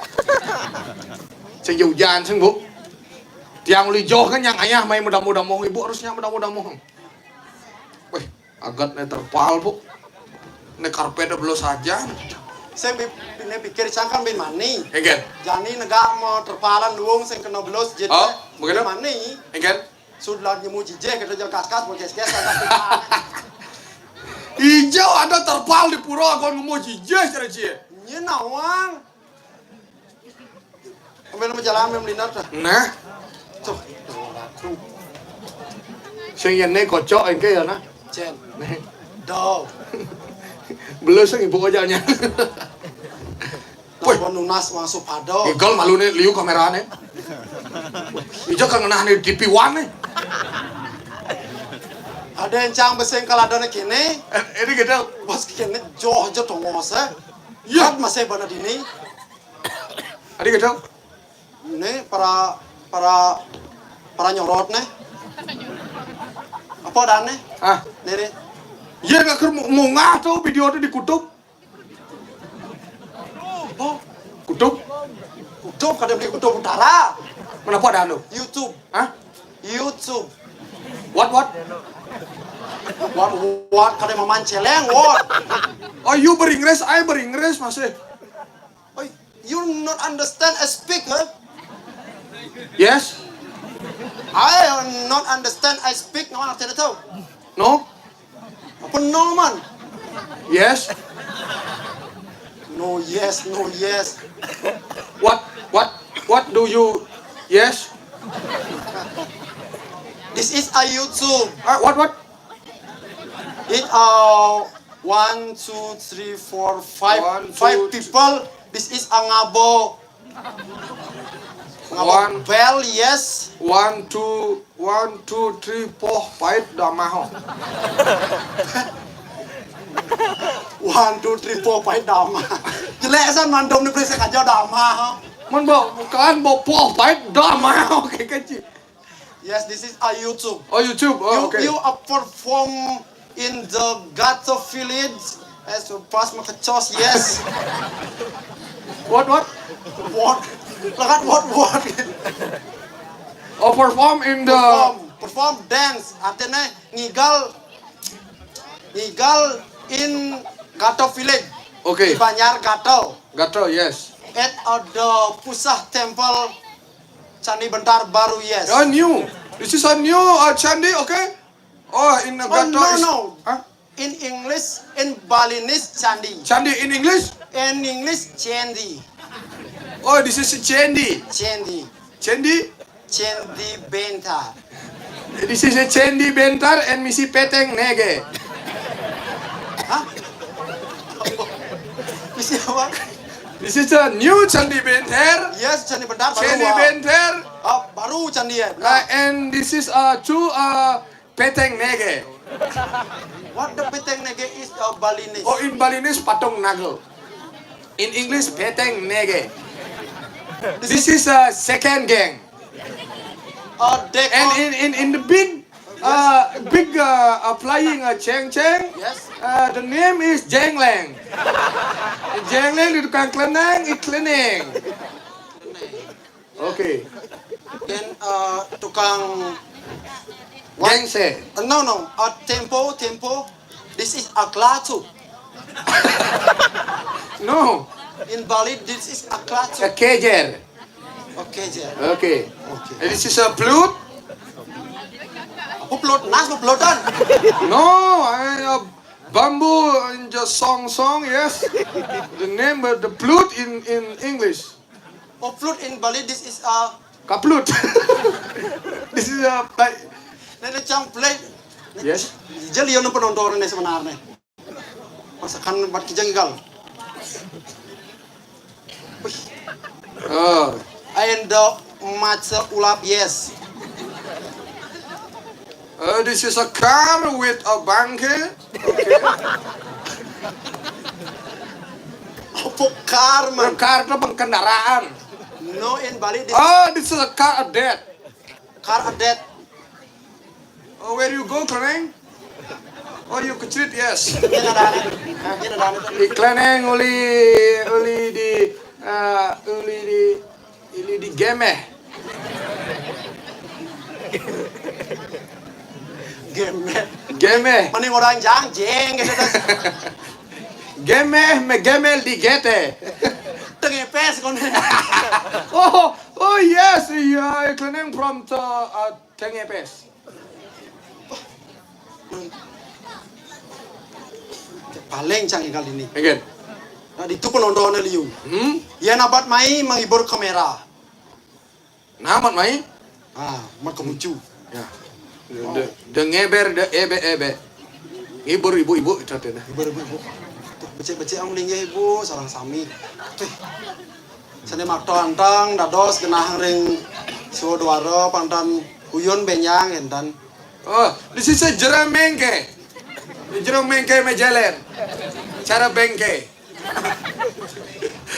Sing ujan sing, Bu. Tiang uli joh kan yang ayah mai mudah-mudah moh ibu harusnya mudah-mudah moh. Wéh, agat né terpal, Bu. Né karpet belus saja. Sing bi-, né pikir cangkan bin mani. Egen. Jani negak mau terpalan luung sing kena belus jit. Oh, begitu? Bin mani. Egen. Sud lan nyemu jijih kita jel kaskas mau ges-ges. Ijo ada terpal di pura kon ngemu jijih cara cie. Nyén nawang. Ambil nama jalan ambil melinar dah. Nah. Tuh. Sing yén né kocok engké ya nah. Cén. Nih. Do. Belum sing ibu aja nya. Wéh. Telepon nunas masuk pado. Igal malu né liu kamerane. Ijo kan ngenah né T V One né. Ada yang cang beseng kalau ada né kene. Eh, ini gitu. Bos kene joh joh tongos eh. Iya. Kat masih bana dini. Adi gitu. Né para, para, para nyorot né. Apa dan né? Ah. Né, né. Iya, nggak ker mau, mau ngah tu video tu di kutub. Oh, kutub? Kutub kada beli kutub utara. Mana apa dan tu? YouTube. Hah? YouTube. What, what? What, what? Kada maman celeng, what? Oh, you beringres, I beringres masih. Oh, you not understand I speak, huh? Yes. I not understand I speak, no, artinya tahu. No. Apa no, man? Yes. No, yes, no, yes. What, what, what do you, yes? This is a YouTube. Ah, what, what? It, uh, one, two, three, four, five, one, five two, people. This is a ngabo. Ngabo one. Bel, yes. One, two, one, two, three, four, five, damah. One, two, three, four, five, damah. Jelek san mandom ni periksa kaja damah. Man bo, kan bo four, five, damah. Oke, kecil. Yes, this is a YouTube. Oh, YouTube. Oh, you, okay. You a perform in the ghetto village. As pas makecos, yes. What, what? What? Lekat what, what? Oh, perform in the... Perform, perform dance. Artinya ngigal, ngigal in ghetto village. Okay. Di Banjar Ghetto. Ghetto, yes. At the Pusah Temple, Candi Bentar Baru, yes. Oh, new. This is a new uh, candi, okay? Oh, in a Oh, ghetto no, is... no. Huh? In English, in Balinese, candi. Candi in English? In English, candi. Oh, this is a candi. Candi. Candi? Candi Bentar. This is a Candi Bentar and misi peteng nege. Hah? Misi apa? This is a new Candi Bentar. Yes, Candi Bentar baru. Candi Wow. Bentar. Oh, baru candi ya. Uh, and this is uh, two uh, peteng nege. What the peteng nege is a Balinese? Oh, in Balinese, patong nagel. In English, peteng nege. This is a second gang. Oh, they And call- in, in, in the big, uh, big uh, uh, flying uh, cheng cheng, Yes. uh, the name is Jengleng. Jengleng di tukang kleneng, i kleneng. Okay. Then uh, tukang Gengse. Uh, no, no. Uh, tempo, tempo. This is a klatu. No. In Bali, this is a klatu. A kejer. Okay, Jer. Okay. Okay. And this is a flute. Apa plot? Nas apa plotan? No, I, uh, bamboo in the song song, yes. The name of the flute in, in English. Oh, flute in Bali, this is a... Kaplut. This is a like, Nene chang play. Yes. Jadi yang penonton ini sebenarnya. Masakan buat kijang igal. Oh. And the maca ulap, yes. Uh, this is a car with a bangke. Okay. Apa car, A man? car itu kendaraan. No, in Bali, this Oh, this is a car a dead. Car a dead. Oh, where you go, Kleneng? Oh, you kecrit, yes. Ini ada aneh. Nah, ini ada aneh. Di Kleneng uli, uli di, uh, uli di, uli di gemeh. Game. Gemeh. Mending orang jangjeng gitu, terus. Gemeh me gemel di gete. Tengepes kon. Oh, oh yes, iya, Kleneng from the uh, Tengepes. Paling canggih kali ini. Again. Nah, itu penontonnya liu. Hmm? Ya, nabat mai menghibur kamera. Namat mai? Ah, mat kemucu. Ya. De, de ngeber, de ebe-ebe. Ngibur ibu-ibu, itu artinya. Ibu, ibu, ibu. Tuh, becek-becek ang linggih ibu, sareng sami. Tuh. Sane makta anteng dados genah ring Siwa Dwara, pantan uyun benyang enten. Oh, this is a jero mengke. Jero mengke me jalan. Cara bengke.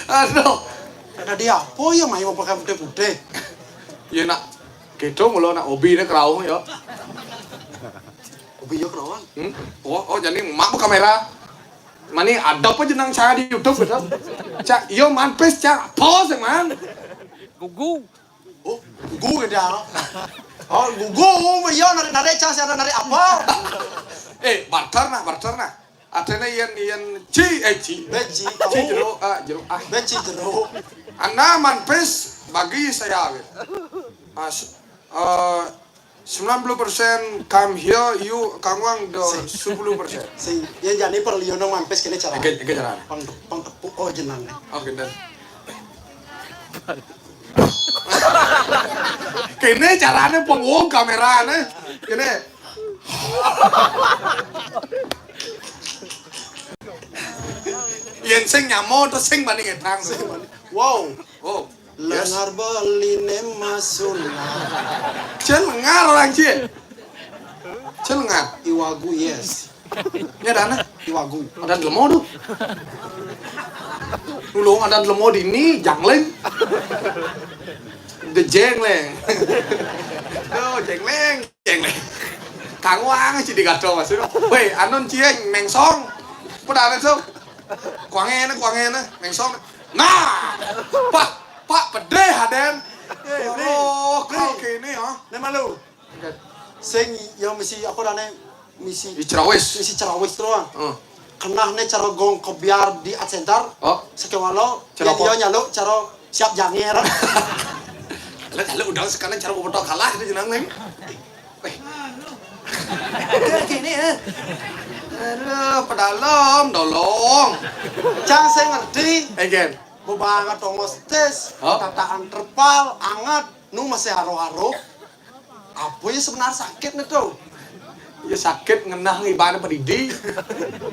Aduh. Ada dia apa ya, mai mau pakai putih-putih? Ya nak, gitu mula nak hobi ni kerauh ya. Hobi ya kerawang. Hmm? Oh, oh, jadi mak kamera. Mani ada apa jenang saya di YouTube gitu. Cak, yo manpes cak, apa sih man? Gugu. Oh, gugu gede. Oh, gugu, ya narik-narik, cang saya narik apa? Eh, barter nah, barter nah. Artinya yen, yen ci, eh ci. Beci, Ci jero, ah, jero, ah. Beci jero. Anda manpes bagi saya gitu. Mas, eh, sembilan puluh persen come here, you kangwang do sepuluh persen. Sing, ya jadi perliono manpes kene cara. Oke, oke, cara. Pang, pang tepuk, oh jenang. Oke, dan. Kene carane pengwong kamerane. Kene. Yen sing nyamo terus sing bani ngedang. Wow. Oh. Yes. Lengar beline masuna. Cel lengar orang cie. Cel lengar. Iwagu, yes. Ini ada anak. Iwagu. Ada delemo tu. Nulung ada delemo di ni, jangling. The jengleng. Oh, jengleng, jengleng. Tangwang ci digato maksud. Wéh, anun ci, mengsong. Pedanan so. Kuangena, kuangena, mengsong. Nah, Pak, Pak pedih aden. Oh, kal kene ya. Né malu. Sing ya misi apa dane misi. Di cerawis. Misi cerawis terus. Heeh. Kenah né cara gong kebiar di Art Center. Oh. Sakewala. Cara apa? Yo nyaluk cara siap janger. Lah kalau udah sekarang cara bebetok kalah itu jenang neng. Wéh. Udah gini ya. Aduh, pedalem, dolong. Cang saya ngerti. Again. Bebanget tongos tes, tataan terpal, anget, nu masih haro-haro. Apa ya sebenar sakit nih tuh? Ya sakit ngenah ngibana pedidi.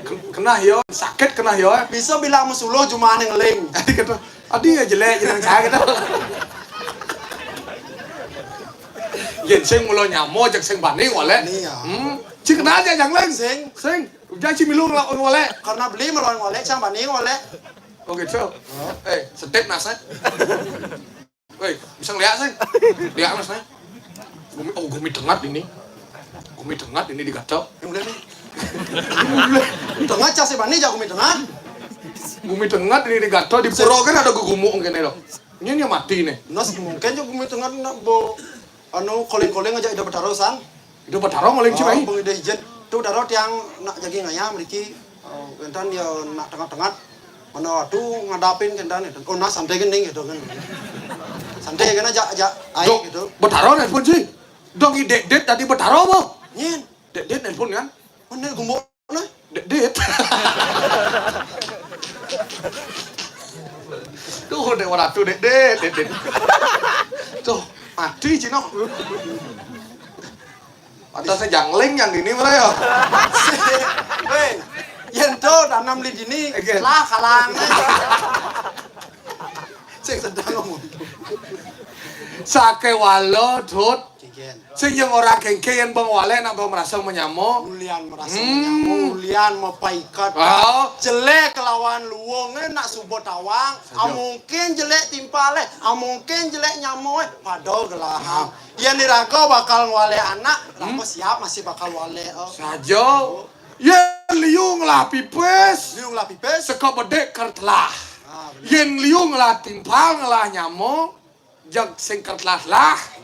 Ke- Kenah yo, sakit kenah yo. Bisa bilang mesulo cuma ngeling. Tadi kata, adi ya jelek jenang saya kata. Yen sing mula nyamo jak sing bani walek. Bani ya. Hmm. Cik kenal aja jang leng. Sing. Sing. Udah ci milu ngelawan walek. Karena beli melawan walek, sang bani walek. Oh gitu. Eh, setip nasa. Woi, bisa ngeliat sih? Lihat mas nih. Gumi, oh gumi dengat ini. Gumi dengat ini digatel. Yang udah nih. Dengat cak si bani jago mi dengat. Gumi dengat ini digatel di pura kan ada gugumu mungkin itu. Ini dia mati nih. Nas mungkin juga gumi dengat nak bo anu koling-koling aja ida betarusan. Ida betarusan koling cuma. Bang ida ijen. Tuh daro tiang nak jagi ngayam riki. Oh, entan ya nak tengah-tengah. Mana waktu ngadapin kentan itu. Oh, nah santai gini gitu kan. Santai kan aja aja air gitu. Betaro nelpon sih. Dong i Dek Dit tadi betaro apa? Nyin. Dek Dit nelpon kan? Mana gumbo nah? Dek Dit. Tuh, Dek Waratu, Dek Dit, Dek Dit. Tuh, mati Cino. Pantasnya jangling yang ini malah ya. Wéh, yen to tanam li dini, lah kalang. Sing sedang ngomong. Sake walo, Dut. Sing yang ora kengke yen bang wale nak bang merasa menyamo. Ulian merasa menyamo, ulian mapaikat. Oh. Jelek kelawan luwung eh nak subuh tawang. Amungkin jelek timpal eh, amungkin jelek nyamo eh, pada gelahang. Yen iraga bakal ngwalek anak, lama siap masih bakal walek. Oh. Saja. Yen liu ngelah pipis. Liu ngelah pipis. Seka bedik ker telah. Ah, bener. Yen liu ngelah timpal ngelah nyamo, jag sing ker telah-telah.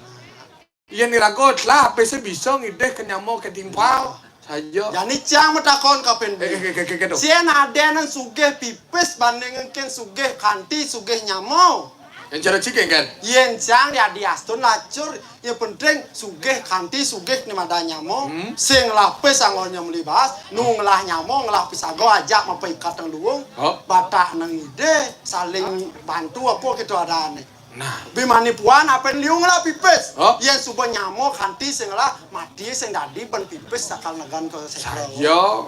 Yen iraga telah, pise bisa ngidih ke nyamo ke timpal. Saja. Jani cang matakon ka Pen. Eh, eh, eh, eh, eh, eh, Sien adenan sugih pipis banding engken sugih kanti sugih nyamo. Yang cara ciking kan? Yen cang di adi astun lacur, yang penting sugih kanti sugih ni madan nyamo. Hmm. Sing lapis anggo nyam libas, nu ngelah nyamo, ngelah pisago ajak mapaikat nang luung. Oh. Batak nang ide, saling bantu apa kita adane. Nah. Bimani puan apen liu ngelah pipis. Oh. Yen suba nyamo kanti sing ngelah mati sing dadi ben pipis sakal negan ke sekro. Saja.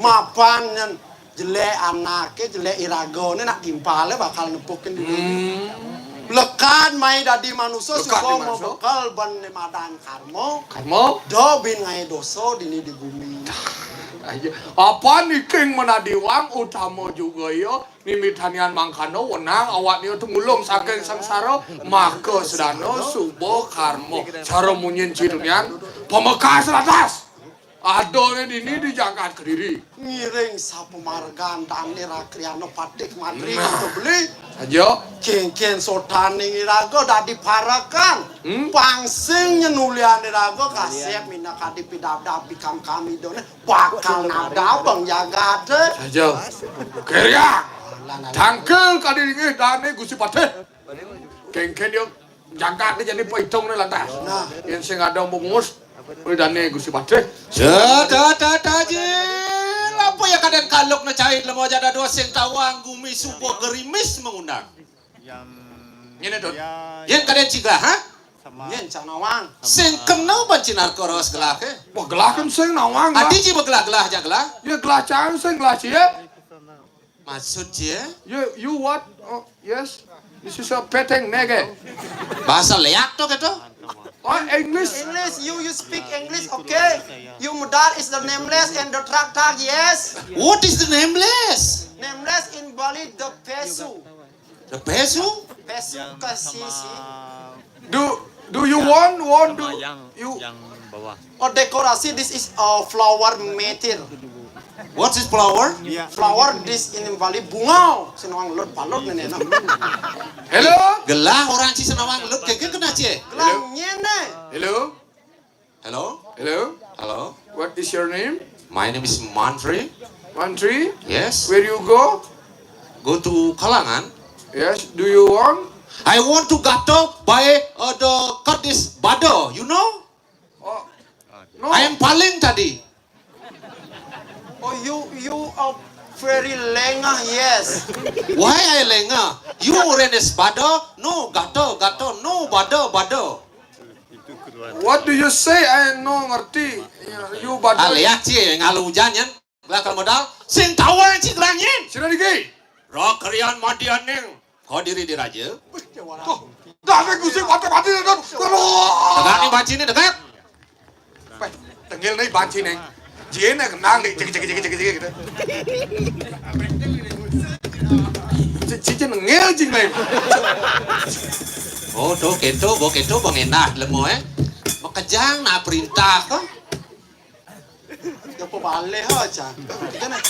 Mapan nyen jelek anake, jelek iragane nak timpale bakal nepukin diri. Hmm. Lekan mai dadi manusa. Lekan suba di manusa. Mabekel ben madan karma. Karma. Do bin ngae dosa dini di gumi. Aja. Apa niking menadi wang utama juga ya. Mimitanian mangkana wenang awak nia tumulung saking sangsara, maka sedana suba karma. Cara munyin ci tunian, pamekas ratas. Adane dini di jagat Kediri. Ngiring sapamargan dane rakriana patih mantri. Nah. Kita beli. Aja. Kengken sotane iraga dadi parekan. Hmm? Pangsing nyenulian iraga kasep minakadi pidabdab pikam kami done. Bakal nada abang jagat, eh. Saja. Keriak. Tangkel kadi ringih dane Gusti Patih. Kengken dia jagat dia jadi paitung ni lantas. Nah. Yang sing ada bungus, oleh dane Gusti Patih. Dah, dah, dah, dah, Jil. Apa ya kadang kaluk na cait lemo aja dah dua sing tawang gumi suba gerimis mengundang. Ngene, Dut. Yen kadang ciga, ha? Yen cang nawang. Sing kena ban cinar koros gelah ke? Wah, gelah kan sing nawang. Adi ji begelah-gelah aja gelah. Ya gelah cang sing gelah cie. Maksud cie? You, you what? Oh, yes. This is a peteng nege. Bahasa leak to gitu. Oh, English. English, you you speak English, okay? You mudar is the nameless and the trak trak, yes. What is the nameless? Nameless in Bali the pesu. The pesu? Pesu kasih sih. Do do you want want do you Oh, dekorasi, this is a flower matter. What is flower? Flower, this in Bali, bunga. Sing nawang lut-balut né, né. Hello? Gelah orang ci sing nawang lut, kéké kena ci. Gelah nyén né. Hello? Hello? Hello? Hello? What is your name? My name is Mantri. Mantri? Yes. Where you go? Go to Kalangan. Yes. Do you want? I want to gato by, uh, the cut this bado, you know? Oh. No. I am paling tadi. Oh, you, you are very lengah, yes. Why I lengah? You renes bado, no gato, gato, no bado, bado. What do you say? I no ngerti. Ya, you bado. Ah, lihat sih, ngalu hujan ya. Lah kalau modal, sing tawang sing gerangin. Sira diki. Roh kerian madian ning. Kau diri di raja. Tuh, dah, nek gusi mati-mati, dah. Aduh. Tegak nih banci nih, tegak. Peh, tengil nih banci nih. Jin nih kenal nih, cek, cek, cek, cek, cek, gitu. Ci-, ci-, ci nengil, cing, nih. Oh, tuh, gitu, bo, gitu, bo, ngenah, lemo, eh. Makejang, nah, perintah, kok. Ya, apa balih, ha, Cang? Kita nih.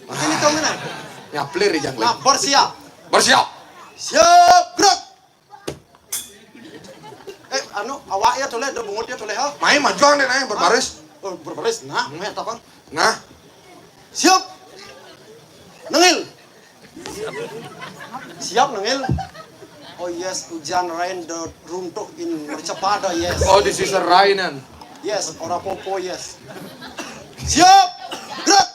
Ini tahu mana? Ya, pelir, Jang. Nah, bersiap. Bersiap. Siap, gerak. Eh, anu, awak ya, toleh, ada bungut ya, toleh, ha? Main majuang deh, naik, berbaris. Oh, berbaris. Nah, main apa? Nah. Siap. Nengil. Siap, Nengil. Oh, yes, hujan, rain, the runtuh in mercepada, yes. Oh, this is a rain, an. Yes, ora popo, yes. Siap. Gerak.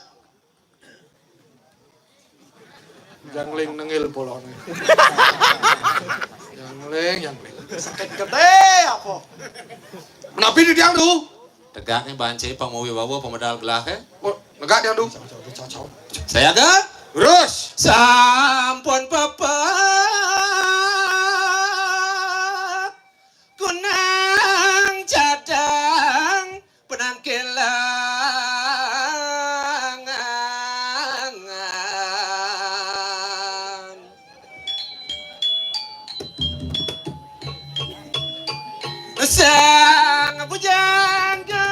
Jangling Nengil polone. Jangling, jangling. Sakit gede apa? Menapi di tiang tuh? Tegaknya banci pamawibawa pamedal gelah, eh. Oh, negak dia, Duk. Saya agak terus. Sampun pepet kunang cadang penangkilangan. Sang bujang gagah.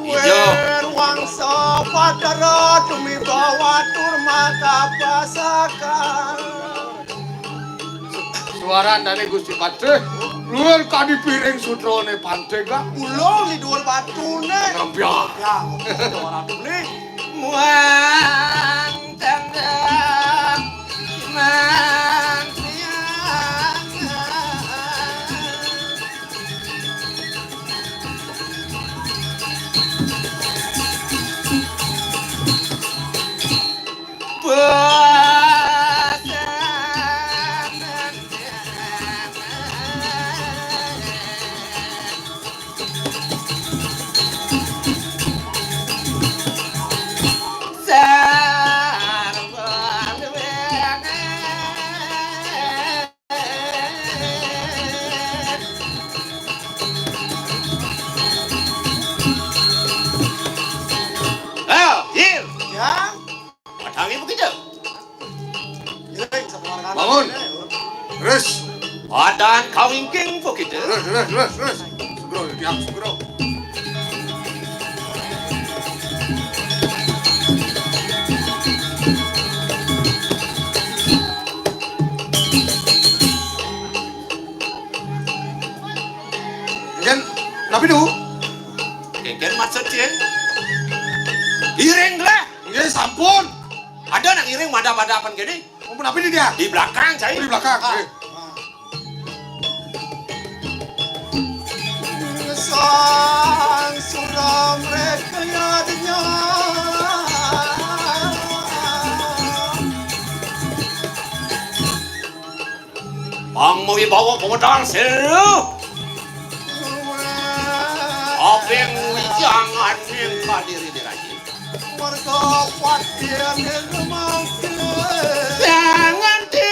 Ijo. Ruang sapadara tumiba watur maka pasaka. Suaran dari Gusti Patih. Luar kadi piring sutrone Patih gak? Ulung di dhuwur batune. Ngambyah. Ya, suara dulu. Muang tangga mang siang. Ayo, Jil. Ya. Padangi begitu. Giling, sekeluarga. Bangun. Terus. Padan kawingking begitu. Terus, terus, terus, terus. Sugro, tiang sugro. Ken, napi, Du? Kéngkén maksud cié? Iring lah. Nggih, sampun. Ada nang iring madhep-madhepan kéné. Ampun, napi dia? Di belakang, cai. Oh, di belakang. Ah. Nggih. Sang suram rekayadnya. Pang mawibawa pamedal seru. Abeng wijanganing kadiri diraji. Warga patian ing mangke. Jangan di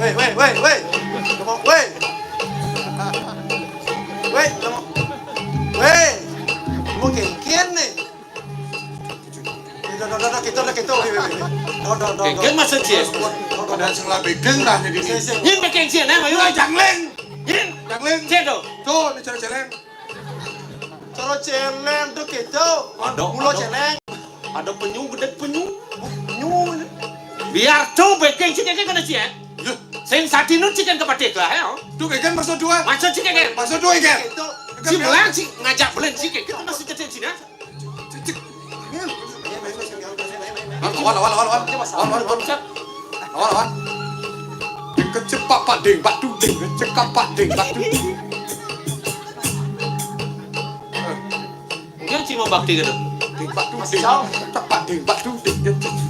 Wéh, wéh, wéh, wéh. Kamu, wéh. Wéh, kamu. Wéh. Kamu kéngkén né. Kéto, kéto, kéto, kéto. Wéh, wéh, wéh. Kéngkén maksud cié? Ada sing lah bikin dah jadi. Sing, sing. Nyén bikin cié, né, mayu. Wéh, jangléng. Nyén. Jangléng. Cié to. Tuh, ini cara céléng. Cara céléng to kéto. Ada, mula ada. Céléng. Ada penyu, gedé penyu. Penyu. Biar to bikin cié kéngkén kana cié. Yeuh. Sing sadina cié kéngkén ka patik lah, ya. To kéngkén maksud dua. Maksud cié kéngkén. Maksud dua kéngkén. Kéto. Kéngkén. Ci melang ci ngajak belen cié kéngkén maksud cié cié. Cik, cik. Lawan, lawan, lawan, lawan. Lawan, lawan, lawan. Lawan, lawan. Ding kecepak pak ding, pak duding, kecepak pak ding, pak duding. Mungkin cuma bakti gitu. Ding pak duding, cepak ding pak duding, kecek.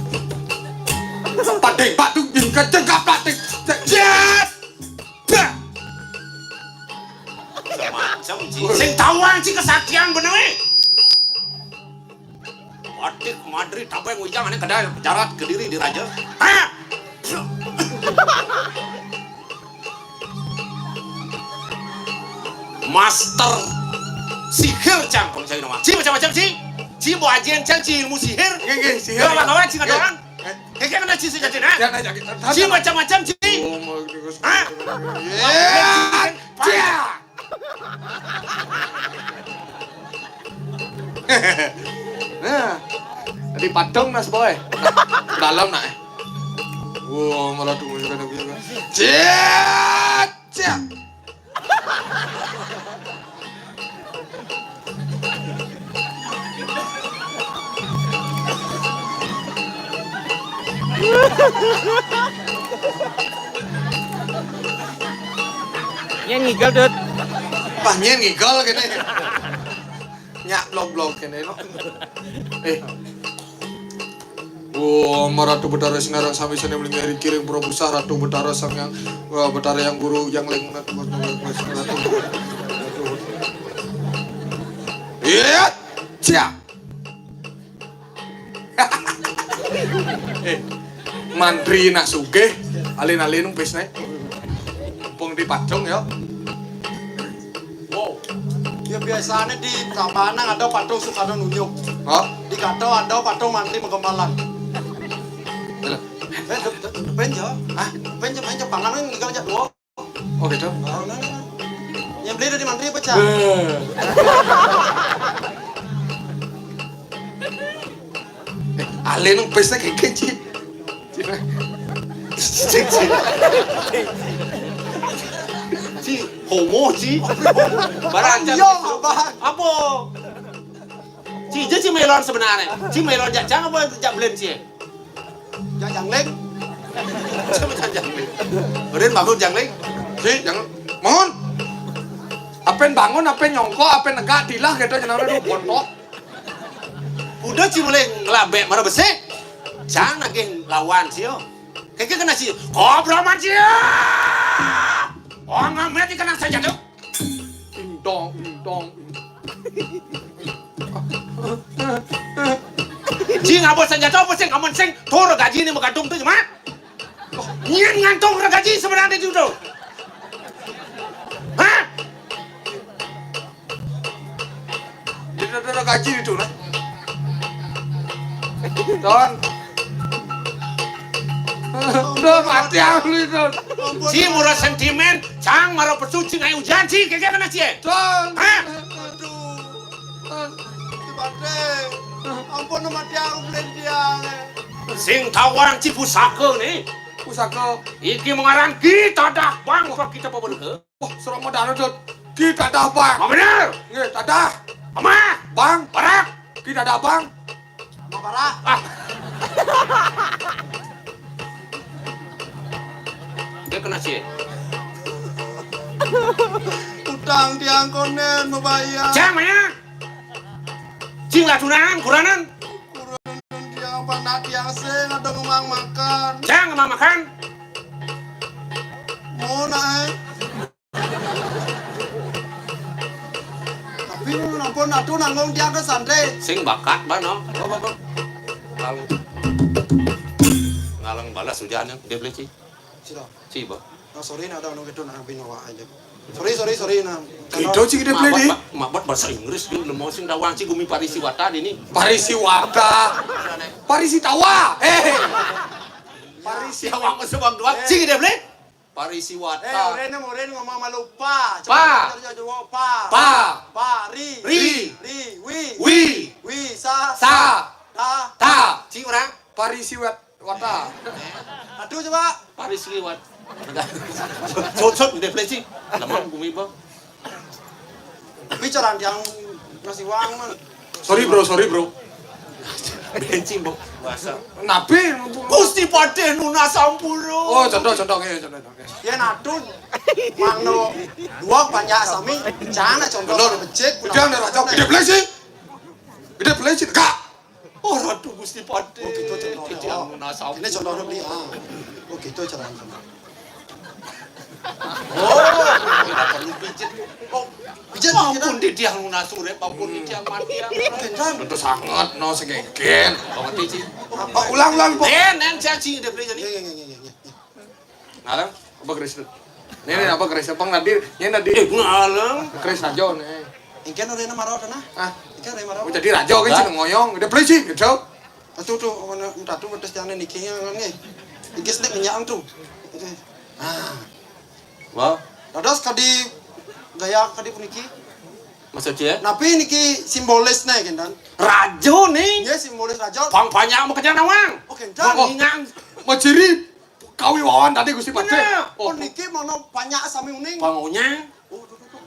Pak ding pak duding, kecepak pak ding. Cek, cek. Dah. Macam ci. Sing tawang ci kesaktian bener wéh. Patik Madri Tabeng Wijang ané kedai jarat Kediri di Raja. Hah? Master sihir cang pang cang nama. Ci macam-macam ci. Ci bo ajén cang ci ilmu sihir. Nggih, nggih, sihir. Gawa-gawa ci ngadorang. Eh. Kéngkén kana ci sing jadin, ha? Ci macam-macam ci. Oh, mau terus. Hah? Ya, ya. Nah, di Padang, Mas Boy. Dalam nak. Wah, malah tunggu juga nabi juga. Cek, cek. Nyén ngigel, Dut. Wah, nyén ngigel kéné. Nyak blok-blok kéné, no. Eh. Wah, Ratu Betara Sinarang sami sané melingkar kiring Prabu Sah Ratu Betara Sang Yang, wah, Betara Yang Guru Yang Ling Ratu, Ratu, Ratu. Iya, siap. Eh, mantri nak sugih, alin-alin wis né. Mumpung di Pacung ya. Wow. Ya biasané di Tabanan ada patung Soekarno nunjuk. Hah? Di Kato ada patung mantri menggembalan. Bener. Eh, de-, de-, depan ya. Hah? Depan ya, main Jepangan kan ngigel aja dua. Oh gitu. Nah, nah, nah. Yang beli dari mantri pecah. Eh. Eh, alin wis kayak ci. Ci. Ci, ci. Ci, homo, ci. Barang iya, Abah. Apa? Ci, ci, ci melon sebenarnya. Ci melon jajang apa jak belen ci? Jak jangling. Siapa jak jangling? Rin bangun jangling. Ci, jangan. Bangun. Apen bangun, apen nyongko, apen negak, dilah gitu jenengna tuh bontok. Udah ci mulai ngelabek marah besi. Cang nagih lawan sih yo. Keke kena ci. Kobra mancia. Oh ngamet kena saja tuh. Intong, intong. Ci ngabo senjata apa sing amun sing tur gaji ni magantung tu cuma. Nyén ngantung ragaji sebenarnya itu tuh. Hah? Jadi ada ragaji itu lah. Don. Udah mati aku itu. Ci murah sentimen, cang marah pesu cing ayu ujan ci kagak kena ci. Don. Hah? Aduh. Don. Ampun mati aku beli tiang. Sing tawang ci pusaka nih. Pusaka. Iki mengaran kita dah bang apa kita apa bener? Wah, serama darah dot. Kita dah bang. Apa bener? Nggih, tadah. Ama. Bang. Parak. Kita dah bang. Ama parak. Ah. Dia kena sih. Utang tiang konen membayar. Cang mana? Cing lah tunangan, kuranan. Kurun tiang panak tiang sing ada ngemang makan. Cang ngemang makan. Mau naik. Tapi mun ampun atuh nanggung tiang ke santai. Sing bakat ba no. Ngaleng. Ngaleng balas hujannya, dia beli ci. Sira. Ci, Mbok. Nah, sorry, nah, ada anu gitu, nah, binowa aja. Sorry, sorry, sorry, nah. Gitu, Ci, gede play, deh. Mabot, mabot bahasa Inggris, dia lemah sing dawang, Ci, gumi parisiwata ini. Parisiwata. Parisitawa. Eh. Parisi. Dawang, sebang dua, Ci, gede play. Parisiwata. Eh, uren, uren ngomong sama lupa. Coba, coba, coba. Pa. Pa. Ri. Ri. Ri. Wi. Wi. Wi. Sa. Sa. Ta. Ta. Ci, orang. Parisiwat. Wata. Aduh, coba. Paris liwat. Cocok di depresi. Lemah bumi, Bang. Bicara yang ngasih uang, man. Sorry, Bro, sorry, Bro. Benci, Bang. Puasa. Nabi. Gusti Patih nunas sampura. Oh, contoh, contoh, oke, contoh, oke. Ya, natun. Mangno dua banyak sami, jana contoh. Bener. Becik. Udah, udah, Raja. Gede play, Ci. Gede play, Ci. Kak. Oh, Ratu Gusti Patih. Oh, gitu contohnya. Titiang nunas sampura. Ini contohnya beli, ah. Oh, gitu caranya. Oh, tidak perlu pijit. Oh, pijit, ampun, pijit, ah. Titiang nunas urip, ampun, titiang mati, ya. Oh, beneran. Betul sangat, no, segegen. Banget, Ci. Oh, ulang, ulang, Pok. Nen, nen, caci, udah beli jadi. Iya, iya, iya, iya, iya. Ngaleng, apa Kris? Nih, nih, apa Kris? Apa Nadir? Ini Nadir. Eh, ngaleng. Kris aja, nih. Engken ora enak marot, nah. Ah. Engken ora marot. Oh, jadi raja kan sing ngoyong, udah play, Ci, gitu. Atuh, tuh, mana, entah tuh, pedes jangan niki, ya, nih. Iki sedek minyak tuh. Nah. Wah. Dados kadi gaya kadi puniki. Maksudnya? Napi niki simbolis nih, Kendan? Raja nih. Iya, simbolis raja. Pang panjang makanya nawang. Oh, Kendan. Pang ingang. Majiri kawiwawan tadi Gusti Patih. Bener. Oh, niki mana banyak sami uning. Pang onyang. Oh, tuh, tuh, tuh.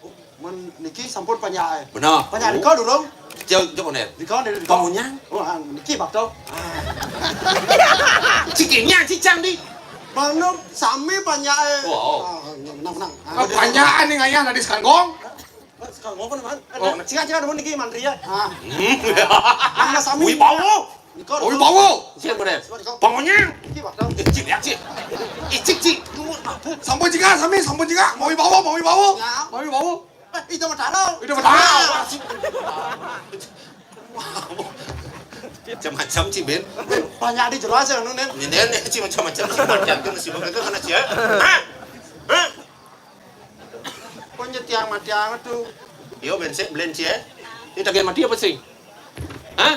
Oh, men niki sampun panjake. Bener. Panjake rika durung? Jauh, jauh, Ner. Rika, Ner, rika. Pang onyang. Oh, ah, niki bakto. Cikinya cicang di. Mano sami panjake. Oh, oh. Ah, menang, menang. Ah, oh, panjake ning ayah tadi sekangkong. Eh, sekangkong apa, Man? Oh. Cika, cika, niki mantri ya. Ah. Hmm. Mana sami? Wibawa. Iko, oh, Wibawa. Siap, Bro. Pang onyang. Iki, Pak. Eh, Ci, lihat, Ci. Icik, Ci. Lu mau mabuk? Sampun jika, sami, sampun jika. Mau Wibawa, mau Wibawa. Ya. Mau Wibawa. Eh, itu Mataram. Itu Mataram. Ah, Ci. Macam-macam, Ci, Ben. Banyak di jelas ya, anu, Nen. Ini, Nen, Ci, macam-macam, Ci. Macam itu, Ci. Bukan itu, kena, Ci, ya. Hah? Hah? Kok nyetiang matiang tuh? Yo, bensek, belen, Ci, eh. Ini tagihan mati apa sih? Hah?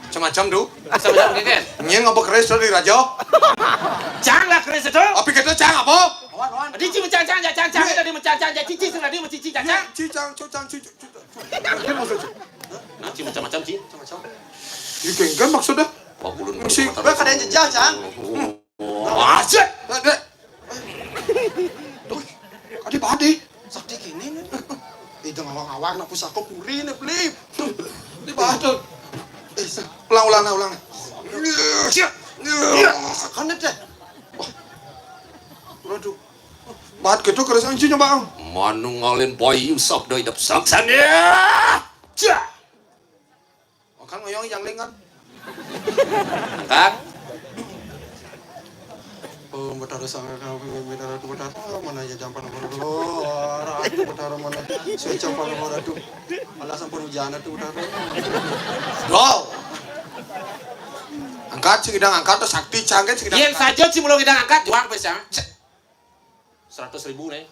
Macam-macam, Du. Macam-macam, keken. Nyeng apa keris tadi, Raja? Cang lah keris itu. Tapi kita cang apa? Wan, wan. Tadi Ci mencang-cang, ya, cang-cang. Tadi mencang-cang, ya, cici, sudah dia mencici, cang-cang. Ci, cang, cu, cang, cu, cu, cu. Ini maksudnya. Nah, Ci macam-macam, Ci. Macam-macam. Ini genggan maksudnya. Wah, ulun. Mesti. Coba kadang jejal, cang. Wah, cek. Dek, dek. Duh, adi padi. Sakti kini nih. Itu ngawang-ngawang nak pusaka puri nih, beli. Di badut. Eh, sa- ulang, ulang, ulang. Siap. Kan deh. Wah. Waduh. Bat gitu keris anjing nyoba. Manung ngalin bayi usap dah hidup saksan ya. Cak. Oh, kan ngoyong yang lingan. Angkat. Oh, Betara Sang, Betara, Betara, mana ya, jam paling Betara, Betara mana? Suci paling Betara tuh. Alah sampun hujan tuh, Betara. Dol. Angkat, sing kidang angkat, tuh sakti, cangkit, sing kidang angkat. Yen saja, sing mulo kidang angkat, juang pes, ya. Cek. Seratus ribu nih.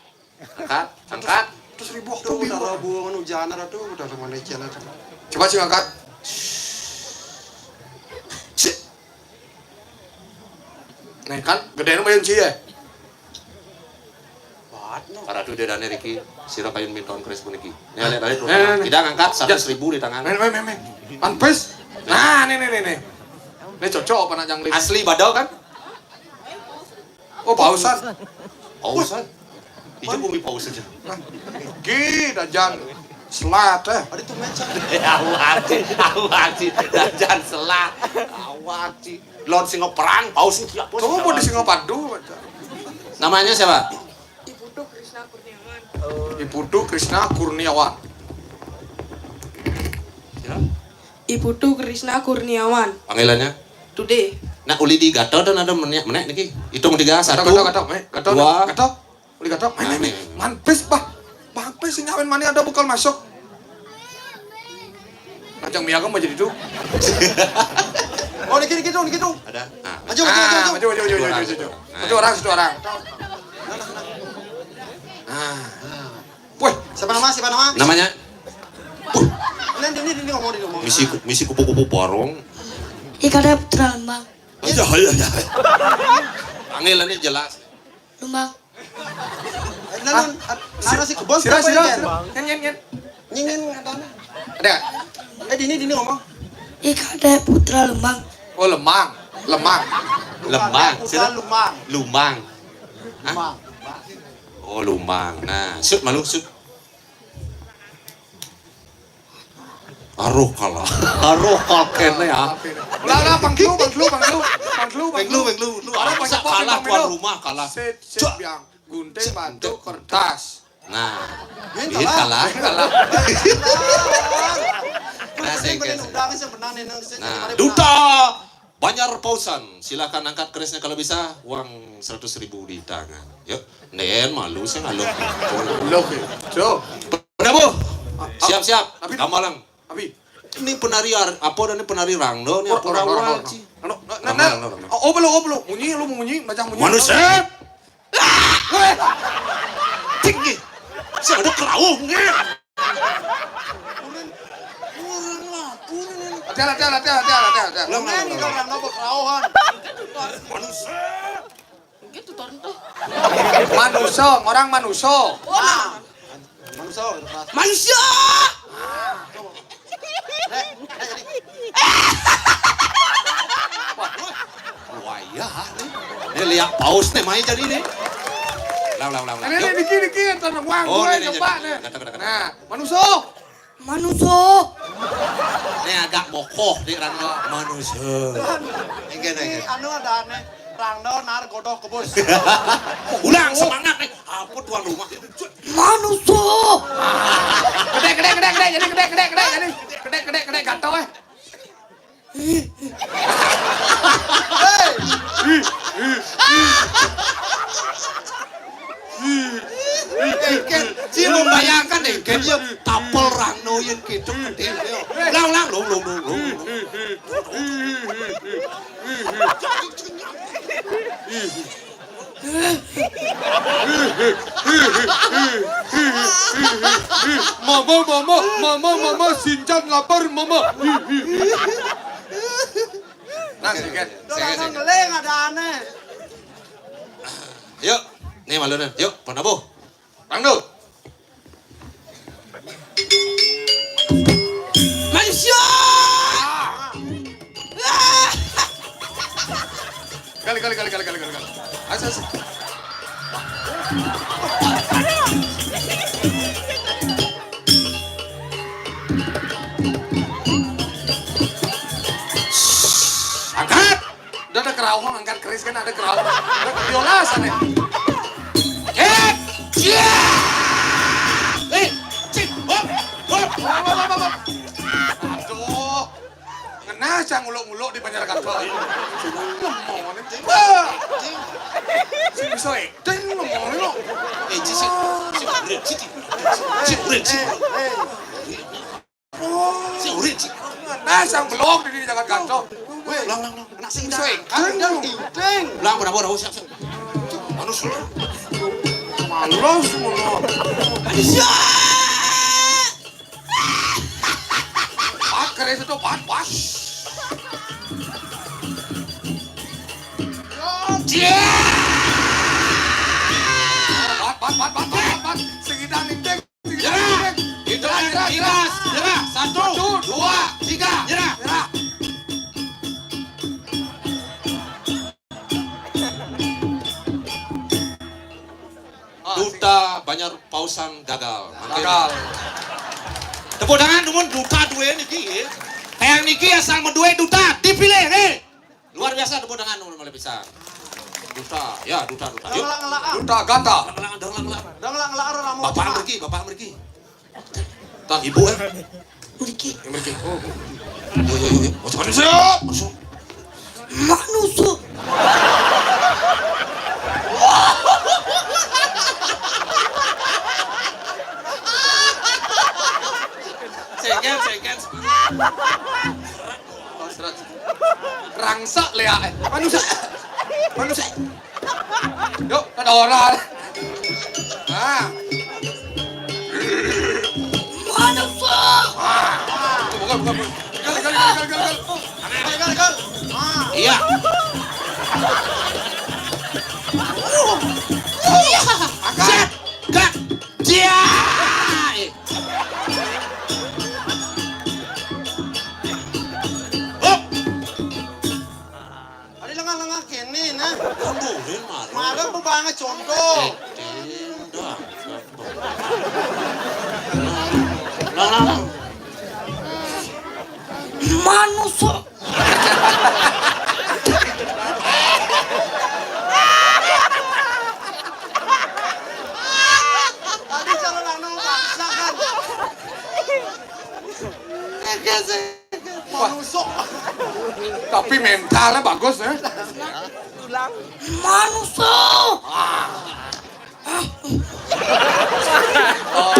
Angkat, angkat. Seratus ribu waktu. Tuh, Betara buangan hujan tuh, Betara mana hujan tuh. Coba sih angkat. Cek. Nih kan, gedean bayun sih ya. Bat, no. Para tuh dedane Riki, sira kayun minton keris puniki. Nih, lihat, lihat, nih, nih, nih. Kidang angkat seratus ribu di tangan. Men, men, men, men. Pan pes. Nah, nih, nih, nih, nih. Ini cocok apa nak jangling? Asli badal kan? Oh, pausan. Pausan. Ijo bumi paus aja. Nah, iki dajan selat, eh. Ada tuh meja. Ya, awak, Ci. Awak, Ci. Dajan selat. Awak, Ci. Lawan singa perang, paus iki apa? Coba mau di singa padu, baca. Namanya siapa? Iputu Krisna Kurniawan. Iputu Krisna Kurniawan. Ya. Iputu Krisna Kurniawan. Panggilannya? Today. Nah, uli di gato dan ada menek, menek niki. Hitung tiga, satu, gato, gato, gato, menek, gato, dua, gato. Uli gato, menek, menek, menek. Man pes, bah. Bah, pes sing ngawin mani ada bekal masuk. Kacang miaga mau jadi tuh. Oh, niki, niki dong, niki dong. Ada. Nah. Maju, maju, maju, maju. Maju, maju, maju, maju, maju. Satu orang, satu orang. Nah. Weh, siapa nama? Siapa nama? Namanya? Ini, ini, ini ngomong, ini ngomong. Misi, misi kupu-kupu barong. Ika Daya Putra Lembang. Iya, iya, iya. Panggilannya jelas. Lembang. Nah, nah, nah, si kebon sira, sira, sira. Nyen, nyen, nyen. Nyen, nyen, ada. Ada. Eh, dini, dini ngomong. Ika Daya Putra Lembang. Oh, Lemang. Lemang. Lemang. Sira. Lumang. Lumang. Hah? Lumang. Oh, Lumang. Nah, sut malu, sut. Aroh kalah. Aroh kalah kene ya. Lah, lah, panggilu, panggilu, panggilu. Panggilu, panggilu, panggilu. Kalah, kalah, tuan rumah kalah. Sip, sip, yang gunting, batu, kertas. Nah, duit kalah, kalah. Nah, sing, sing. Nah, duta Banjar Pausan, silakan angkat kerisnya kalau bisa, uang seratus ribu di tangan. Yuk, nden malu sih ngaluk. Lho, Jo. Udah, Bu. Siap-siap. Gamelan. Abi. Ini penari ar-, apa dan ini penari rangda, ini apa rawal sih? Anu, nah, nah, nah. Oh, belum, oh, belum. Munyi, lu munyi, belajar munyi. Manusia. Weh. Tinggi. Saya ada kerawung, ya. Latihan, latihan, latihan, latihan, latihan, latihan. Ulang, ulang, ulang. Manusia. Gitu, Tonto. Manusia, orang manusia. Wah. Manusia, gitu, Mas. Manusia. Nek, nek, jadi. Wah, wah, ya, nih. Ini lihat paus nih, main jadi nih. Ulang, ulang, ulang, ulang. Ini, ini, niki, niki, yang tanah uang, oh, gue ini, coba, ini, nih. Kata, kata, kata. Nah, manusia. Manusia. Ini agak mokoh di rangda. Manusia. Enggak, enggak. Ini anu ada aneh. Rangda nar godok kebus. Ulang semangat nih. Apa tuan rumah? Manusia. Gede, gede, gede, gede. Jadi gede, gede, gede. Jadi gede, gede, gede. Gatel, eh. Hei. Eh, Ken, si membayangkan deh, Ken, ya, tapel rangda yang gitu, gede, ya. Ulang, ulang, ulang, ulang, ulang, ulang. Mama, mama, mama, mama, Sinchan lapar, mama. Nah, sing, Ken. Sing, sing. Ngeling ada aneh. Yuk, nih malunan. Yuk, Pak Nabu. Dangdut. Malaysia. Kali, kali, kali, kali, kali, kali, kali. Ayo, ayo, ayo. Angkat. Udah ada kerawang, angkat keris kan ada kerawang. Udah biola sana. Eh, cia. Eh, cik, hop, hop, hop, hop, hop. Aduh. Ngena cang nguluk-nguluk di Banjar Kata. Lemah nih. Wah. Si bisa acting lemah nih lo. Eh, cik, cik, cik, cik, cik, cik, cik. Si urip, si. Nah, sang belum di Jakarta. Weh, ulang, ulang, ulang. Anak sing dah. Sing. Kan udah inting. Ulang, udah, udah, udah, siap, siap. Manus. Malos ngono. Siap. Pat, kere itu, pat, pat. Siap. Pat, pat, pat, pat, pat, pat. Sing dah inting. Nyerah. Hitungan tiga. Nyerah. Satu, dua, tiga. Nyerah. Nyerah. Duta Banjar Pausan gagal. Mangke. Gagal. Tepuk tangan, nuwun, duta duwe niki, nggih. Kayak niki asal menduwe duta, dipilih, nggih. Luar biasa, tepuk tangan, nuwun malih pisan. Duta, ya, duta, duta. Yuk. Ngelak-ngelak. Duta gata. Ngelak-ngelak, ngelak-ngelak. Ngelak-ngelak, ora mau. Bapak mriki, bapak mriki. Tan ibu, eh. Mriki. Mriki. Oh. Yo, yo, yo, yo. Masuk, masuk, siap. Masuk. Manusia. Sengken, sengken. Seret. Rangsek liak. Manusia. Manusia. Yuk, ada orang. Ah. Manusia. Ah. Bukan, bukan, bukan. Gal, gal, gal, gal, gal, gal. Gal, gal, gal. Ah. Iya. Iya. Angkat. Set. Gat. Dia. Eh. Hop. Ada lengah-lengah kene, nah. Mundurin, marah. Marah bebanget contoh. Eh, tindak. Lang, lang, lang. Manusia. Tadi cara lang nang maksa kan. Wah. Manusia. Tapi mentalnya bagus ya. Tulang. Manusia. Ah. Oh.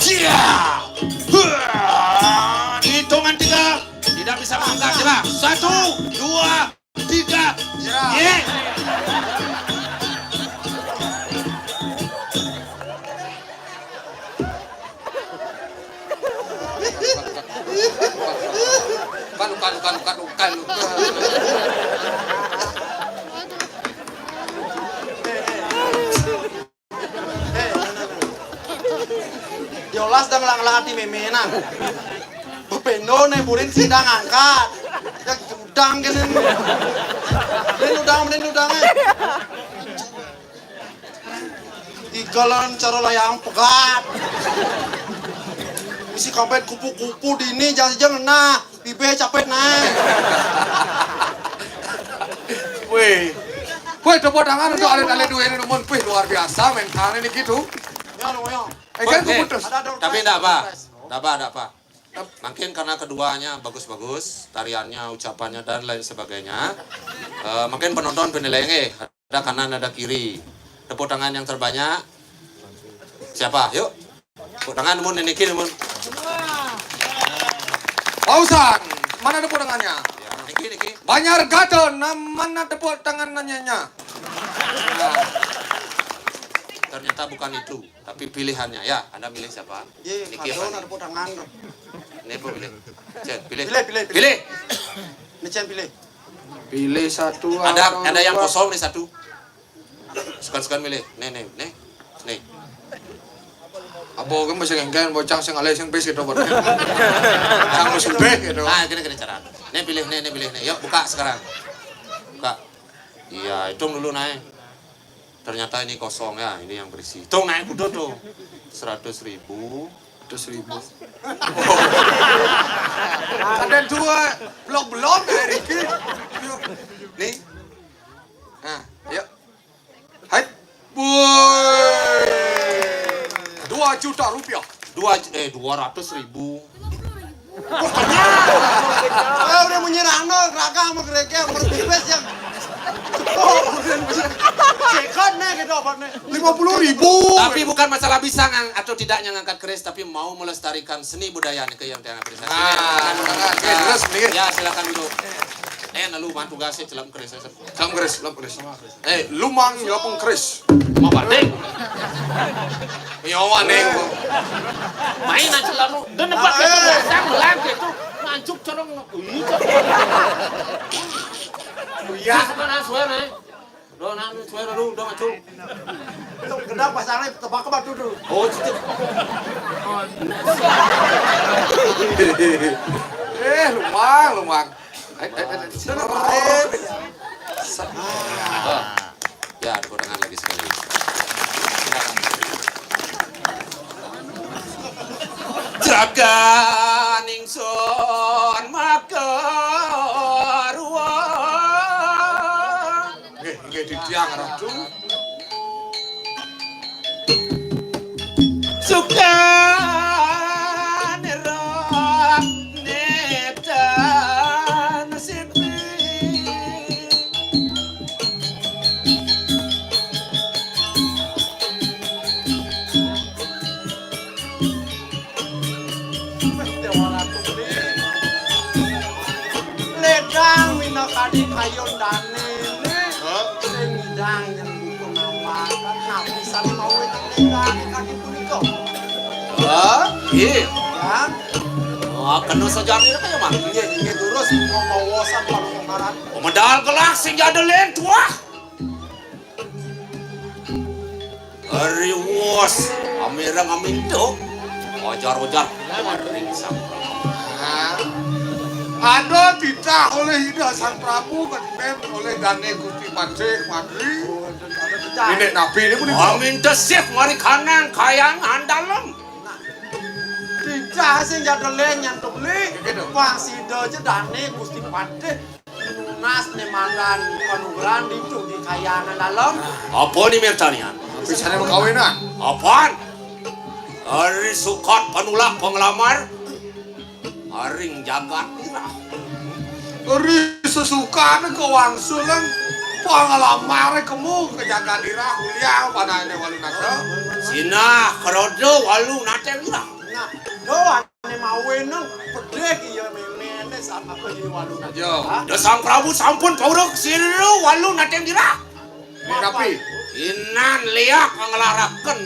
Cia! Hua! Hitungan tiga. Tidak bisa mengangkat. Coba. Satu, dua, tiga. Ya. Ye. Kalu, kalu, kalu, kalu, kalu. Diolas dang lang-lang ati meme nah. Bependo ne burin sidang angkat. Ya udang kene. Mending udang, mending udang, eh. Igalan cara layang pegat. Isi kampet kupu-kupu dini, jangan sejeng nah. Bibir capek nah. Weh. Weh, tepuk tangan untuk alit-alit dua ini, nemun. Wih, luar biasa mentalnya nih gitu. Ya, lo, ya. Eh, kan Oke, putus. Ada door tapi prize, ndak apa. Door prize. Ndak apa, ndak apa. Mungkin karena keduanya bagus-bagus, tariannya, ucapannya, dan lain sebagainya. Eh, mungkin penonton penilainya, eh, ada kanan, ada kiri. Tepuk tangan yang terbanyak. Siapa? Yuk. Tepuk tangan, mun, niki, mun. Pausan, mana tepuk tangannya? Ya, niki, niki. Banjar Gadon, nah, mana tepuk tangan nanyanya? Nah, ternyata bukan itu, tapi pilihannya. Ya, Anda milih siapa? Iya, niki Gadon, apa? Ada tepuk tangan. Ini apa pilih? Cen, pilih. Pilih, pilih, pilih. Pilih. Ini Cen pilih. Pilih satu. Ada, atau ada yang dua. Kosong nih satu. Sukan-sukan milih. Nih, nih, nih. Nih. Apa kan masih ngengken bocah sing alih sing bis gitu, Bang. Sang wis ubeh gitu. Ah, gini, gini cara. Nih pilih, nih, nih pilih, nih. Yuk buka sekarang. Buka. Iya, hitung dulu, Nay. Ternyata ini kosong ya, ini yang berisi. Hitung, Nay, kudu tuh. Seratus ribu. Seratus ribu. Ada dua blok-blok dari Riki. Yuk. Nih. Nah, yuk. Hai. Woi. Dua juta rupiah. Dua, eh, dua ratus ribu. Wah, udah menyerang no, Raka sama Grega, menurut gue yang. Oh, udah menyerang. Second nih gitu, apa nih? Lima puluh ribu. Tapi bukan masalah bisa ngang-, atau tidaknya ngangkat keris, tapi mau melestarikan seni budaya nih ke yang tiang apresiasi. Nah, nah, nah, nah, terus, nih. Ya, silakan duduk. Eh, lalu bantu gasih celam keris. Celam keris, celam keris. Eh, lumang ya pengkeris. Mau banding. Nyawa nih. Main aja lalu. Dan nempat itu, eh, sang lagi itu. Nganjuk corong. Iya. Iya. Suara, suara. Lo nang suara lu udah maju. Itu gendang pasangnya tebak ke batu dulu. Oh, itu. Eh, lumang, lumang. Ayo, ayo, ayo. Sudah, Pak. Sa-, ah. Ya, tepuk tangan lagi sekali. Silakan. Jaganing sun makarwa. Nggih, nggih, titiang Ratu. Sukanira netan siti. Misalnya mau itu tinggal kaki punika. Hah? Iya. Ya. Wah, kena saja ni kaya mah. Iya, iya, terus mau mawasan kalau kemarin. Oh, medal gelah sing jadi lentuah. Ari wos, amirang aminto. Ojar-ojar, ring Sang Prabu. Ada titah oleh Ida Sang Prabu, kadimén oleh dane Gusti Patih Madri. Ini napi ini pun. Aminta sif mari kanang kayang andalem. Titah sing jadelen nyantuk li. Gitu. Wah, sida aja dane Gusti Patih. Nunas nemangan panugrahan ditu di kayangan dalem. Apa ni mirtanian? Bisane makawinan. Apaan? Ari sukat panulak panglamar. Aring jagat irah. Ari sesukane kawangsulan panglamar kemu ke jagat irah uliang panane walu nata. Sinah kerodo walu nate irah. Nah, doan. Ane mawe nang pedek iya memene sama ke di walu aja. Hah? Da Sang Prabu sampun pauruk siru walu nateng dirah. Napi? Inan liak ngelaraken.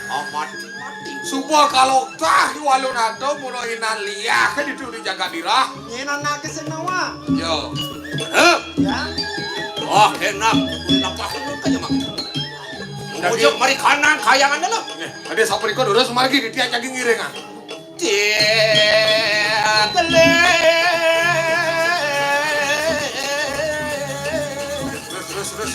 Amat mati. Suba kalau tah di walu nado mula inan liak ke ditu di jagat dirah. Nyenan nake senawa. Yo. Heh. Ya. Wah, enak. Lepas itu aja, Mak. Jadi ujuk mari kanang kayangan dulu. Ade saprika durus margi di tiang caging ngiringan. Terus, terus, terus.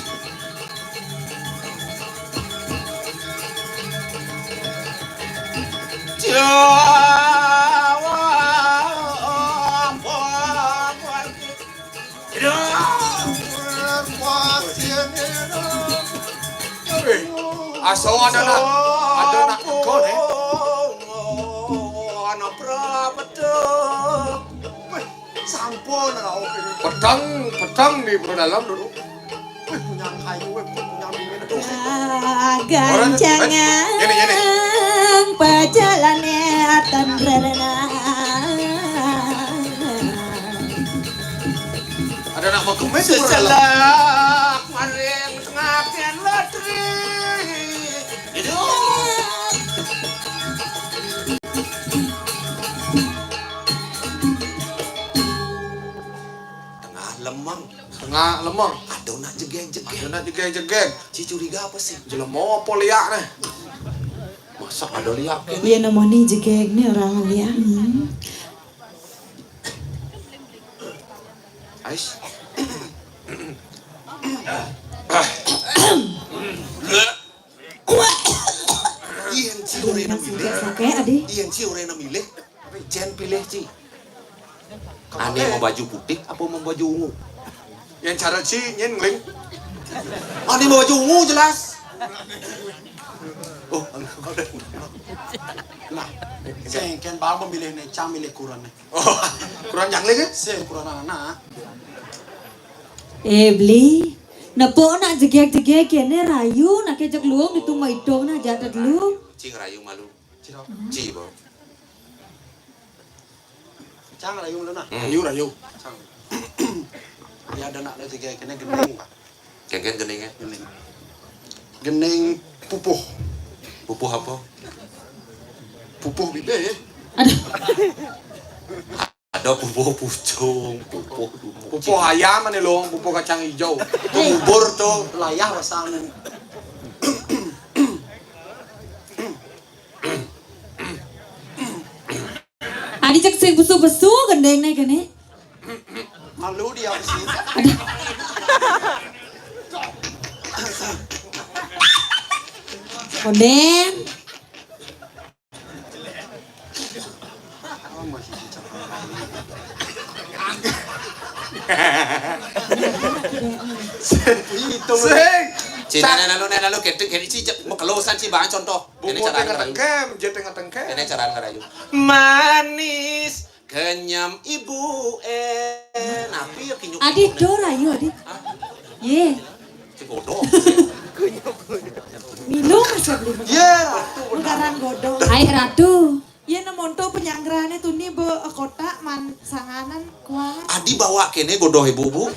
Jawa. Eh, asa ada nak, ada nak teka, eh. Anak prapta. Weh, sampun rauh ini. Peteng, peteng di Bro Dalam dulu. Weh, punya kayu, weh, punya bini. Aduh. Gancangan. Ini, ini. Pajalane atan rerena. Ada nak mau kemis, Bro Dalam. Seselak maring ngaten latri. Hidup. Tengah lemeng. Tengah lemeng. Ada nak jegeg-jegeg. Ada nak jegeg-jegeg. Ci curiga apa sih? Jelema apa liak nih? Masa ada liak ke? Iya, namanya jegeg nih orang liak. Hmm. Ais. Yen ci orena milih. Sake, Adi. Yen ci orena milih. Jen pilih, ci. Ane mau baju putih apa mau baju ungu? Yang cara ci nyen ngeling. Ane mau baju ungu jelas. Oh, nah, sing ken bang memilih ne, cang milih kurang ne. Oh, kurang jangling ya? Sing kurang anak. Eh, Bli. Nepo nak jegeg-jegeg kene rayu, nak kejek luong ditu maidong nak jatah luong. Cing rayu malu. Ciro. Ci, bo. Cang rayu malu nah. Hmm. Rayu, rayu. Cang. Ya ada nak jegeg kene gending, Pak. Kengken gendingnya. Gending. Gending pupuh. Pupuh apa? Pupuh bibe. Aduh. Ada pupuh pucung, pupuh dumo. Pupuh ayam ane long, pupuh kacang hijau. Bubur tuh. Layah basang. Adi cek sing besu-besu gendeng nih kene. Malu dia sih. Aduh. Kondeng. Sing. Ci, nene lalu, nene lalu, kete, kete, ci, cek, mau kelosan, ci, bang, contoh. Ini cara ngerayu. Tengkem, je tengah tengkem. Ini cara ngerayu. Manis, kenyam ibu, eh, napi ya kinyuk. Adi do rayu, Adi. Hah? Ye. Ci bodoh. Milu masa beli. Ye, Ratu. Bukaran godong. Hai, Ratu. Yen monto penyanggrané tuni be kotak man sanganan kuangan. Adi bawa kéné godoh ibu, Bu.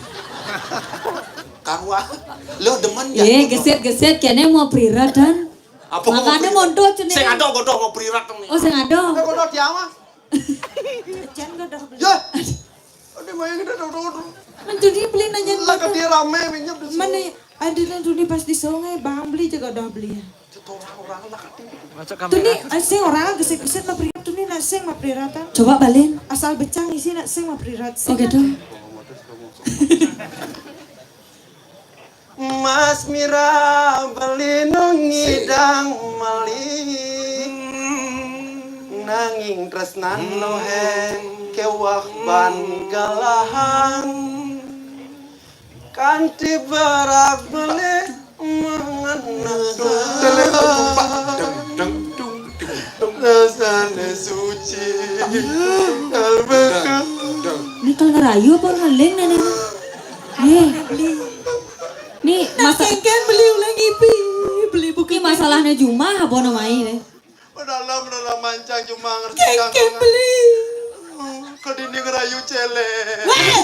Kang Wah. Lo demen ya? Eh, gesit-gesit kene mau prirat kan. Apa mau prirat? Makanya mondok cenah. Sing ada godho mau prirat nih. Oh, sing ada. Kita godho dia mah. Jan godho beli. Ya. Ada main kita dulu. Mentuni beli nanya. Lah, kan dia rame minyak di sini. Mana ada nang tuni pas di sungai, Bang beli juga udah beli ya. Tuni, eh, sing orang gesit-gesit mah prirat, tuni nak sing mah prirat, ah. Coba balen. Asal becang isi nak sing mah prirat. Oh, gitu. Mas Mira beli nang ngidang meli. Nanging tresnan lohe kewah ban galahan. Kanthi berak beli mangan nasi. Rasane suci. Ini kalau ngerayu apa ngeling nenek? Ye. Ini masa kengken beli ulah ngipi, beli buku. Ini masalahnya Juma apa namanya? Padahal, padahal mancang cuma ngerti kengken beli. Kedini ngerayu celeng. Weh.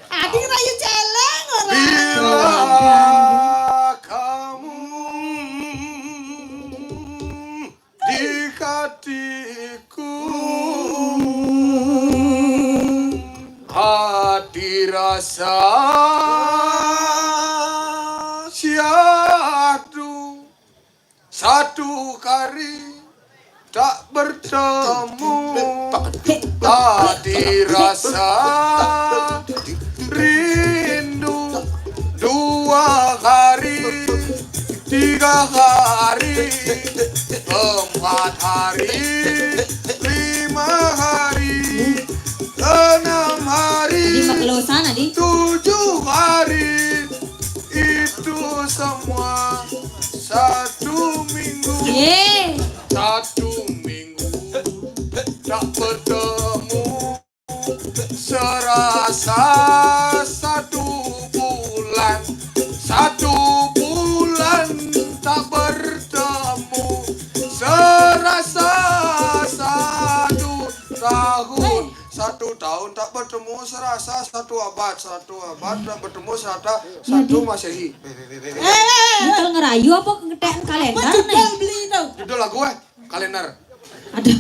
Adi ngerayu celeng orang. Bila kamu di hatiku, hati rasa syahdu. Satu hari tak bertemu, hati rasa rindu. Dua hari, tiga hari, empat hari, lima hari, enam hari, tujuh hari. Itu semua satu minggu. Ye. Satu minggu tak bertemu. Serasa satu bulan. Satu bulan tak bertemu. Serasa satu tahun. Satu tahun tak bertemu, serasa satu abad. Satu abad tak bertemu, serasa satu Masehi. Eh, ini kalau ngerayu apa ngetek kalender nih? Judul lagu, eh, kalender. Ada.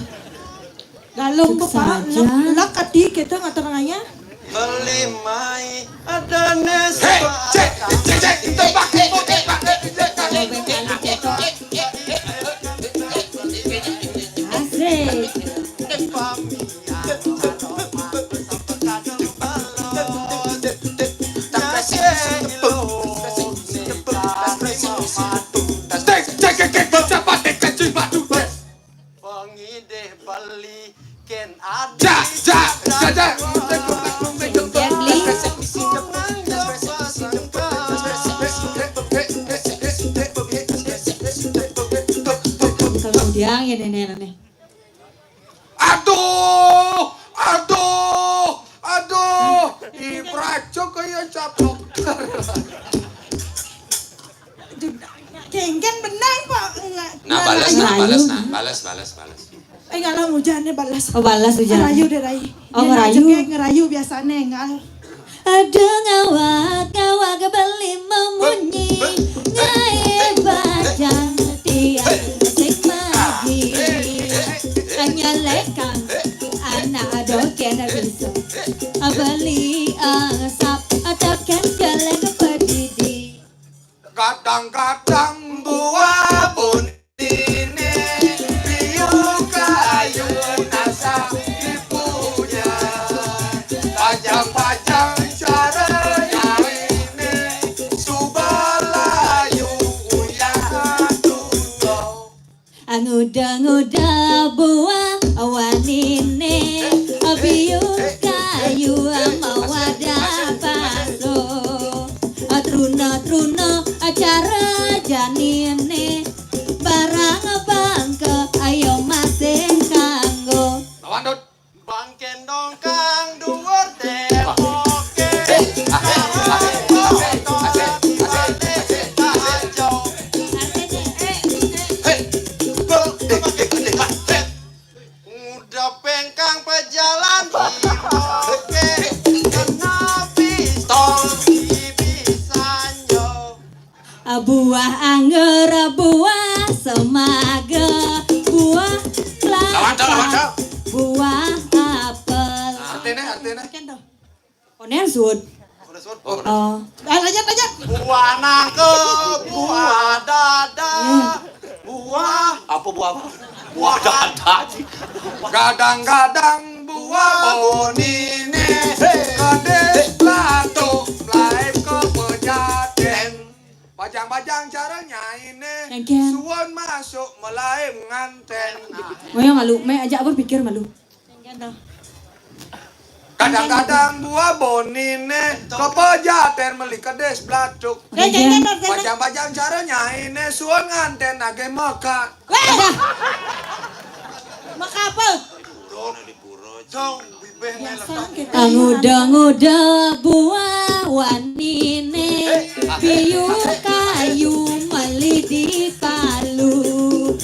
Galung bapak, lak kati kita ngatur nanya. Beli mai ada nes. Hei, cek, cek, cek, tembak, tembak, tembak. Asik. Pengidih beli ken adi. Ja, ja, ja, ja. Kalau udah ya nenek nih. Aduh, aduh, aduh. Ih, prajo kaya cap dokter. Kengken benang kok. Nah, balas, nah, balas, nah, balas, balas, balas. Eh, ngalah hujannya balas. Oh, balas hujan. Ngerayu deh, Rai. Oh, ngerayu. Ngerayu biasanya, ngal. Ada ngawak, ngawak beli memunyi. Ngai bajang tiang sik magi. Hanya lekang, anak doken bisa. Beli asap, doken keleng pedidi. Kadang-kadang buah bunine, biu kayu nasa dipuja. Pajang-pajang cara nyarine, subalayu uyah tunggal. Nguda-nguda buah wanine, biu kayu mawadah baso. Truna-truna cara janine, barang bangke ayo masih kanggo. Lawan, Dut. Bang kendong kang duwur tepoke. Udah pengkang pejalan tipoke. Kena pistol. Buah anggur, buah semangka, buah kelapa, buah apel. Artiné, artiné. Oné sud. Oné sud. Oh. Oh. Eh, lanjut, lanjut. Buah nangka, buah dada, buah apa, buah apa? Buah dada sih. Gadang-gadang buah boniné, kedis belatuk, melaib ka pejatén. Bajang-bajang cara nyainé, suun masuk melaib ngantén. Ngoyong malu, mé aja berpikir malu. Kadang-kadang buah boniné ka pejatén meli kedis belatuk. Bajang-bajang cara nyainé suun ngantén nagih mekak. Wéh! Mekak apa? Nguda-nguda buah waniné, piu kayu meli di palu.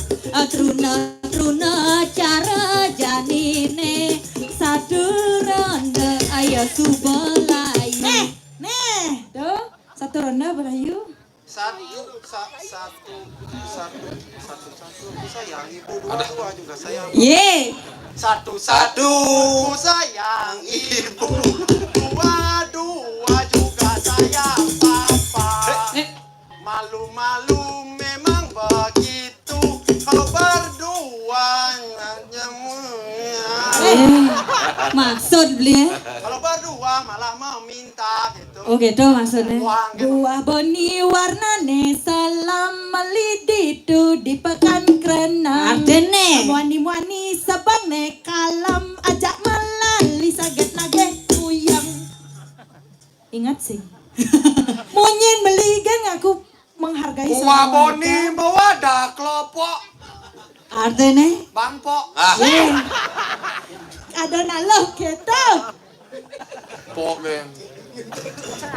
Truna-truna cara janiné, satu ronda ayo suba layu. Néh, néh, to, satu ronda balayu. Satu, sa-, satu, satu, satu, satu, ku sayang ibu, dua, dua juga sayang. Yé. Satu, satu, ku sayang ibu, dua, dua juga sayang papa. Eh. Malu-malu memang begitu. Kalau berdua hanya. Eh, maksud beli, eh? Kalau berdua malah meminta gitu. Oh, gitu maksudnya. Buah boni warnané salam meli ditu di Pekan Kreneng. Artiné? Muani-muani sabangné kalem, ajak melali saget nagih kuyang. Ingat sih. Munyin meli kan ngaku menghargai. Buah boni mawadah kelopok. Artiné? Bangpok. Ah. Ada naluk gitu. Pok geng.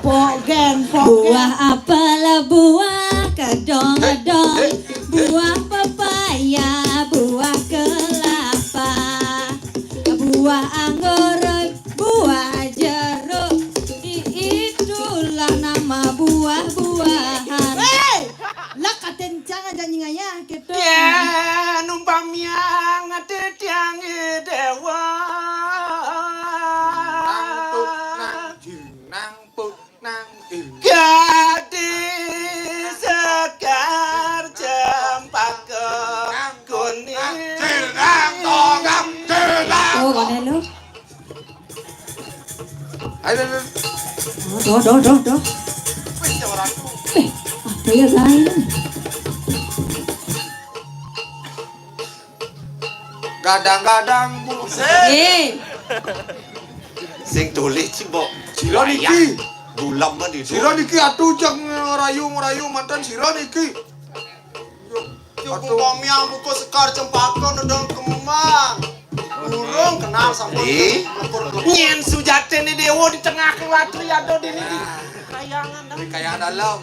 Pok geng, pok geng. Buah apel, buah kedong-kedong, buah pepaya, buah kelapa, buah anggur, buah jeruk. I-, itulah nama buah-buahan. Wéh! Lah katencang aja nyingaya gitu. Yén umpamiang ati tiang déwa. Nang put, nang put, nang put. Gadis sekar cempaka kuning. Nang, nang, nang. Oh, koné lu. Ayo, ayo, ayo. Doh, doh, doh, doh. Eh, apa ya, guys? Gadang-gadang, Bu. Eh. Sing tulis, Cibok. Sira niki. Bulam kan itu. Sira niki atuh, cek ngerayu-ngerayu mantan sira niki. Cukup pamiang buku sekar cempaka nedeng kembang. Burung kenal sampun. Nyén sujatiné déwa di tengah latri ada dini di kayangan. Di kayangan dalem.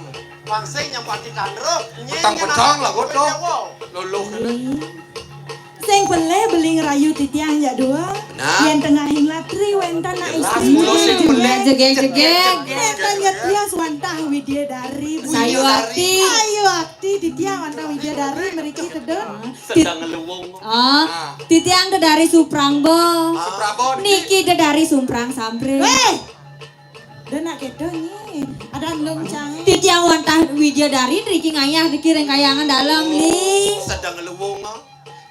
Pangsing nyang pati kandrup. Nyén petang-petang lah, bodoh. Luluh. Sing pelih beli ngerayu titiang jak dua. Benar. Yén tengahing latri wénten nak istri. Jegég-jegég. Wénten jak tias wantah Widyadari. Sayuwakti. Sayuwakti titiang wantah Widyadari mriki tedun. Sedang ngeluwung. Ah, titiang dedari Suprangba. Suprangba niki. Niki dedari Sumprang Sampring. Wéh! Denak kéto nyi. Ada endung cang. Titiang wantah Widyadari nriki ngayah niki ring kayangan dalem ni. Sedang ngeluwung.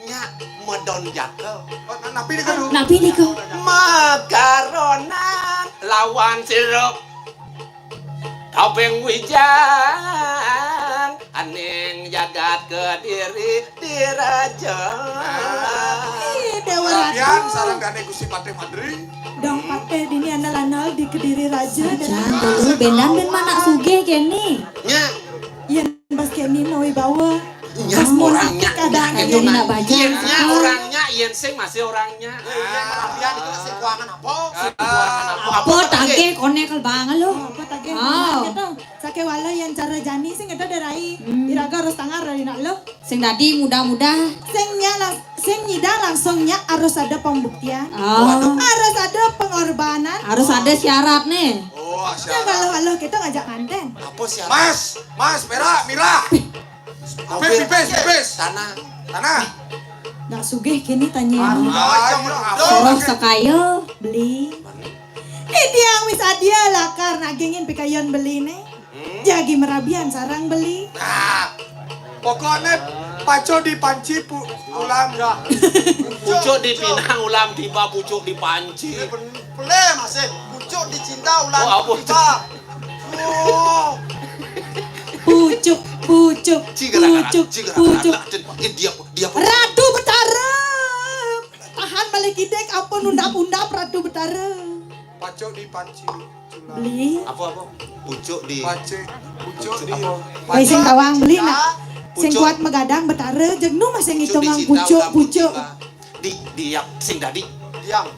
Nya medon jaka. Oh, na-, napi nika, Du? Napi nika? Makaronan lawan sirup. Tobing wijan aning jagat Kediri diraja. Ih, Déwa Ratu. Rabian sareng dané Gusti Patih Madri. Dong Patih dini andal-andal di Kediri Raja. Jan dulu bendan ben manak sugih kéné. Nya. Yén pas kéné mawibawa. Nya orangnya, nya, nya, nya, orangnya, yén sing masih orangnya. Yén marabian itu sing kuangan apa? Sing kuangan apa? Apa tagih koné kel bang lo? Apa tagih? Oh. Sakéwala yén cara jani sing ada darai. Hmm. Iraga harus tangar dari nak lo. Sing dadi mudah-mudah. Sing nya lah, Sing nyidang langsung nyak harus ada pembuktian. Oh. Harus ada pengorbanan. Harus ada syarat nih. Oh, syarat. Kalau halo kita ngajak nganten. Apa syarat? Mas, Mas, merah, mirah. Pipis, pipis, pipis. Tanah. Tanah. Nggak sugih kini tanya. Aduh, ah, iya, iya, apa? Terus sekaya beli. Titiang wis adia lakar nagingin pikayon beli nih. Hmm? Jagi merabian sarang beli. Nah, pokoknya paco di panci pu-, ulam. Pucuk di pinang ulam tiba pucuk di panci. Ini pen-, pelé masih. Pucuk di cinta ulam tiba. Oh, apa? Oh. Pucuk, pucuk, pucuk, pucuk. Eh, dia, dia. Ratu Betara. Tahan balik idek apa nundap-undap Ratu Betara. Paco di panci. Beli. Apa, apa? Pucuk di. Paci. Pucuk di. Apa? Wéh, sing tawang beli nak. Sing kuat magadang Betara, jeg nu masih ngitungang pucuk, pucuk. Di, di, ya, sing dadi. Diam.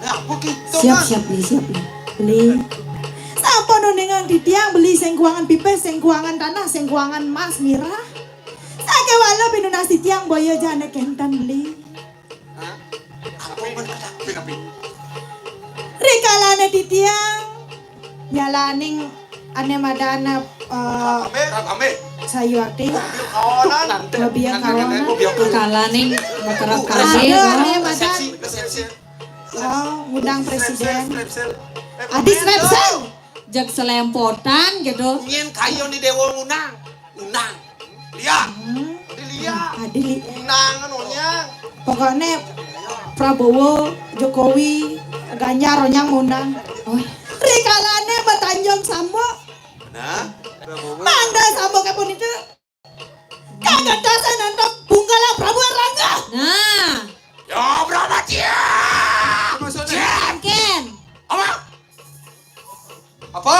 Nah, apa gitu, siap, siap, beli, siap, beli. Beli. Sampun uningang titiang beli sing kuangan pipis, sing kuangan tanah, sing kuangan emas, mirah. Sakéwala pinunas titiang boya jane kénten beli. Hah? Apa men kadapi? Rikalane titiang nyalaning ane madana, eh, Ambil, ambil. Sayuwakti. Ambil kawanan. Mabiang kawanan. Rikalaning makerep kabeh. Ada ane madan. Resepsi, resepsi. Oh, ngundang presiden. Resepsi, resepsi. Adis repsel. Jeg selempotan gitu. Nyén kayo ni dewa ngundang. Unang. Liya. Hmm. Di Liya. Adi li- Unang anu nya. Pokoknya Prabowo, Jokowi, Ganjar, onyang ngundang. Oh. Rikalane matanjung sambo. Nah. Mangga sambo kayak pun itu. Kagak dasar nonton Bunggala Prabu Erlangga. Nah. Ya, berapa dia? Maksudnya? Ken. Apa? Apa?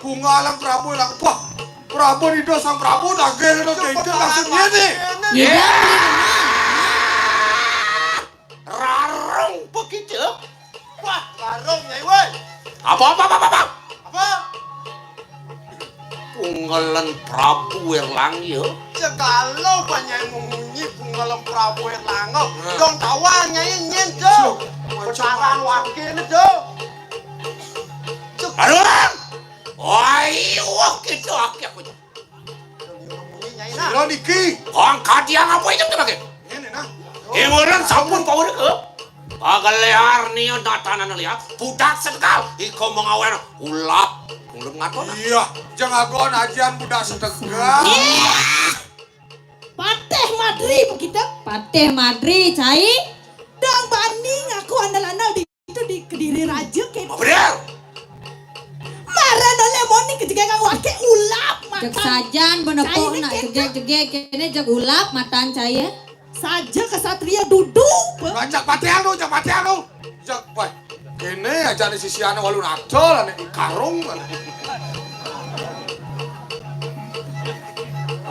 Bungalang Prabu Erlangga. Wah, Prabu Ridho Sang Prabu daging itu. Cepet itu langsung banget ini. Iya. Rarung begitu. Wah, rarung, Nyai, woi. Apa, apa, apa, apa, apa? Apa? Pungelen Prabu Erlangga. Segala banyak munyi pungelen Prabu Erlangga. Nah. Dong tawa, Nyai, nyen, do. Siap. Besaran wakil, do. Aduh. Wah, iya, gitu, akeh aku. Sira niki. Kong kadiang apa itu tuh, Pak? Ngene, nah. Imuran sampun pawurika. Pagelear niya datanan liya, budak setegal, iko mengawen ulap, ulap ngaton. Iya, jeng agon ajian budak setegal. Iya. Patih Madri begitu. Patih Madri, cai. Dang bani ngaku andal-andal di itu di Kediri Raja, Ken. Bener. Marana lemon ni kejegek kang wake ulap matan. Cek sajan benepuk nak jegek-jegek kene jeg ulap matan cai. Saja kesatria duduk. Nah, jak mati anu, jak mati anu. Jak, wah. Kene aja nih sisiane walu nadol ane di karung.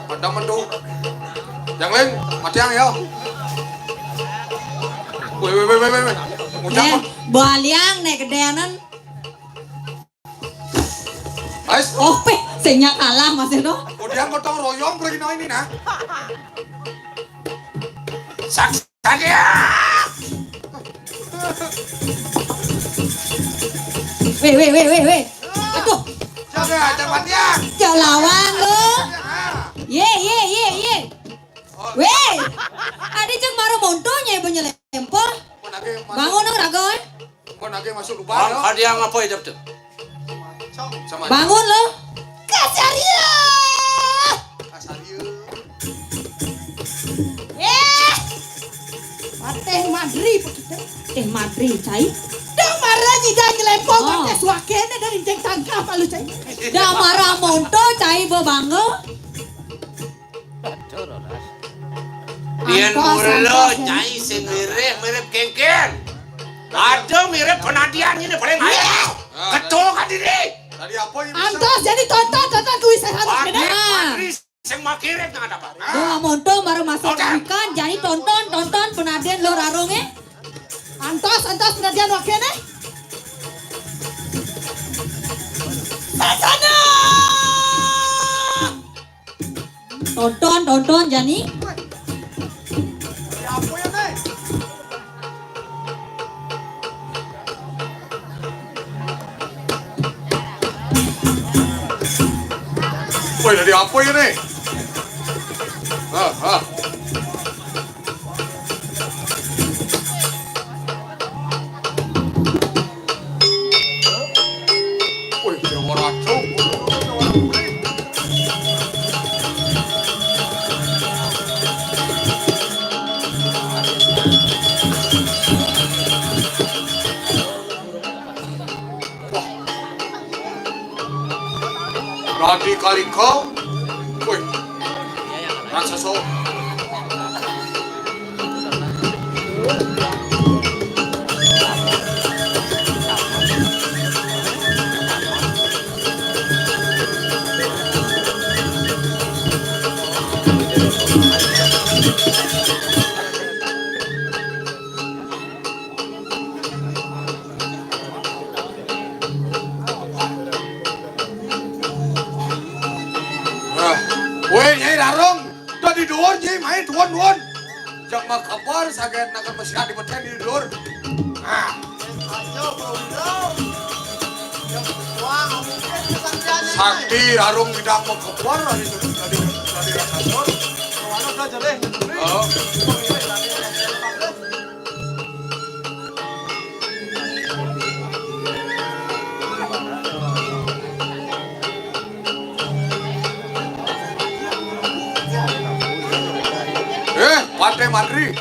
Pada mendu. Yang lain, matiang ya. Weh, weh, weh, weh, weh. Ngucap. Eh, baliang nek gedeanan. Ais. Oh, peh, senya kalah masih tuh. Udah gotong royong pergi ini nah. Saks. Tadi. Weh, weh, weh, weh, weh. Aduh. Jaga, jaga dia. Jalawan lu. Ye, ye, ye, ye. Weh. Adi cek mara monto nyai penyelempo. Bangun dong, Raga, eh. Kon age masuk lubang. Bang, ada yang apa itu tuh? Sama. Bangun lo. Kasaria. Kasaria. Eh. Pateh Madri begitu. Teh Madri, cai. Dah marah jika nyelepon. Oh. Pateh suakene dari jeng tangkap malu, cai. Dah marah monto, cai, bebangga. Biar mula nyai sing mirip, mirip kengken. Ada mirip penadian ini paling ayo. Ketul kan diri. Tadi apa ini? Antos jadi tonton, tonton kuis sehat. Patri, Patri sing makirip nang ada apa? Doa monto baru masuk ikan, jadi tonton, tonton penadian lo rarung eh. Antos, antos penadian wakil eh. Sasana. Tonton, tonton, jani. Woi, dari apa ini? Ah, ah. Woi, Déwa Ratu. Wah. Radi Kalika. Woi. Raksasa. Woi, Nyai Rarung, udah di dhuwur, Nyai, main dhuwur, dhuwur. Jang mah kabar saget nakan mesti di peten di dhuwur. Nah. Sakti Rarung tidak mau kabar dari dari dari raksasa. Oh. Eh, Patih Mandri.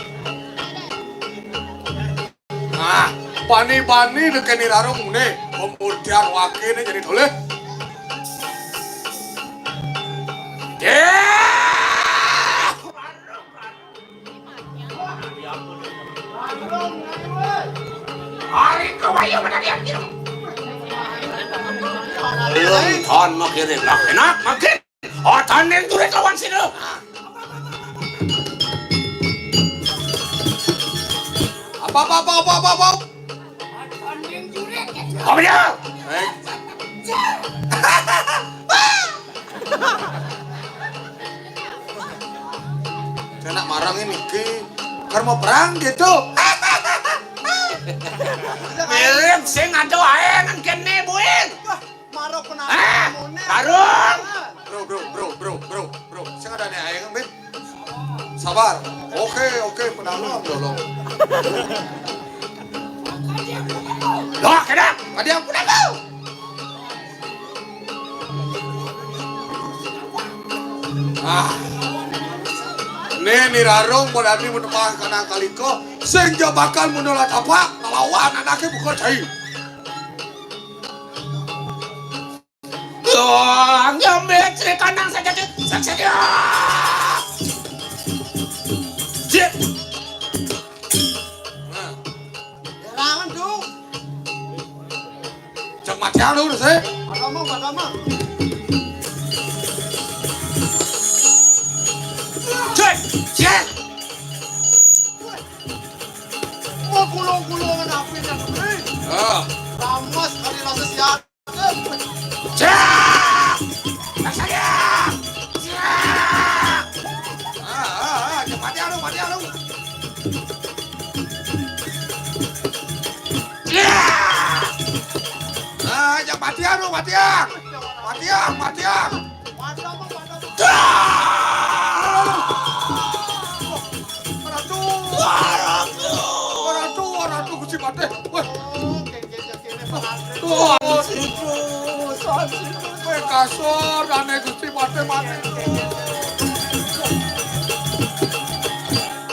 Nah, bani-bani nekeni Rarung né, pemurtian wakene jadi toleh. Yéh! Hari kawaya menadian kira. Lun ton makirin lah enak makin. Oh, tanding turik lawan sini. Apa, apa, apa, apa, apa, apa? Apa dia? Eh. Kena marang ini ki. Keur mau perang gitu. Mirip sing ado ae nang kene buin. Maro penasaran. Ah, Tarung. Bro, bro, bro, bro, bro, bro. Sing ada nih ae ngambil. Sabar. Oke, oke, penasaran dulu. Loh, kena. Tadi yang pulang kau. Ah. Nih, nih Rarung, mau dadi menembak kanang kaliko, sing ja bakal menolak apa, ngelawan anaknya bukan cai. Wah, nyambe cerita nang saja, saja. Jit. Nah. Herangan dong. Cek mati anu sih. Ada mau, ada mau. Cek, cek. Mau gulung-gulungan apa yang beri? Ah. Ramas kali rasa siat. Cak! Raksasa! Cak! Ah, ah, ah, cak mati anu, mati anu. Cak! Ah, cak mati anu, mati ah. Mati ah, mati ah. Cak! Ratu! Ratu! Ratu, Ratu, Gusti Patih. Wah. Tuh, situ, situ. Weh, kasur, aneh Gusti Patih mati.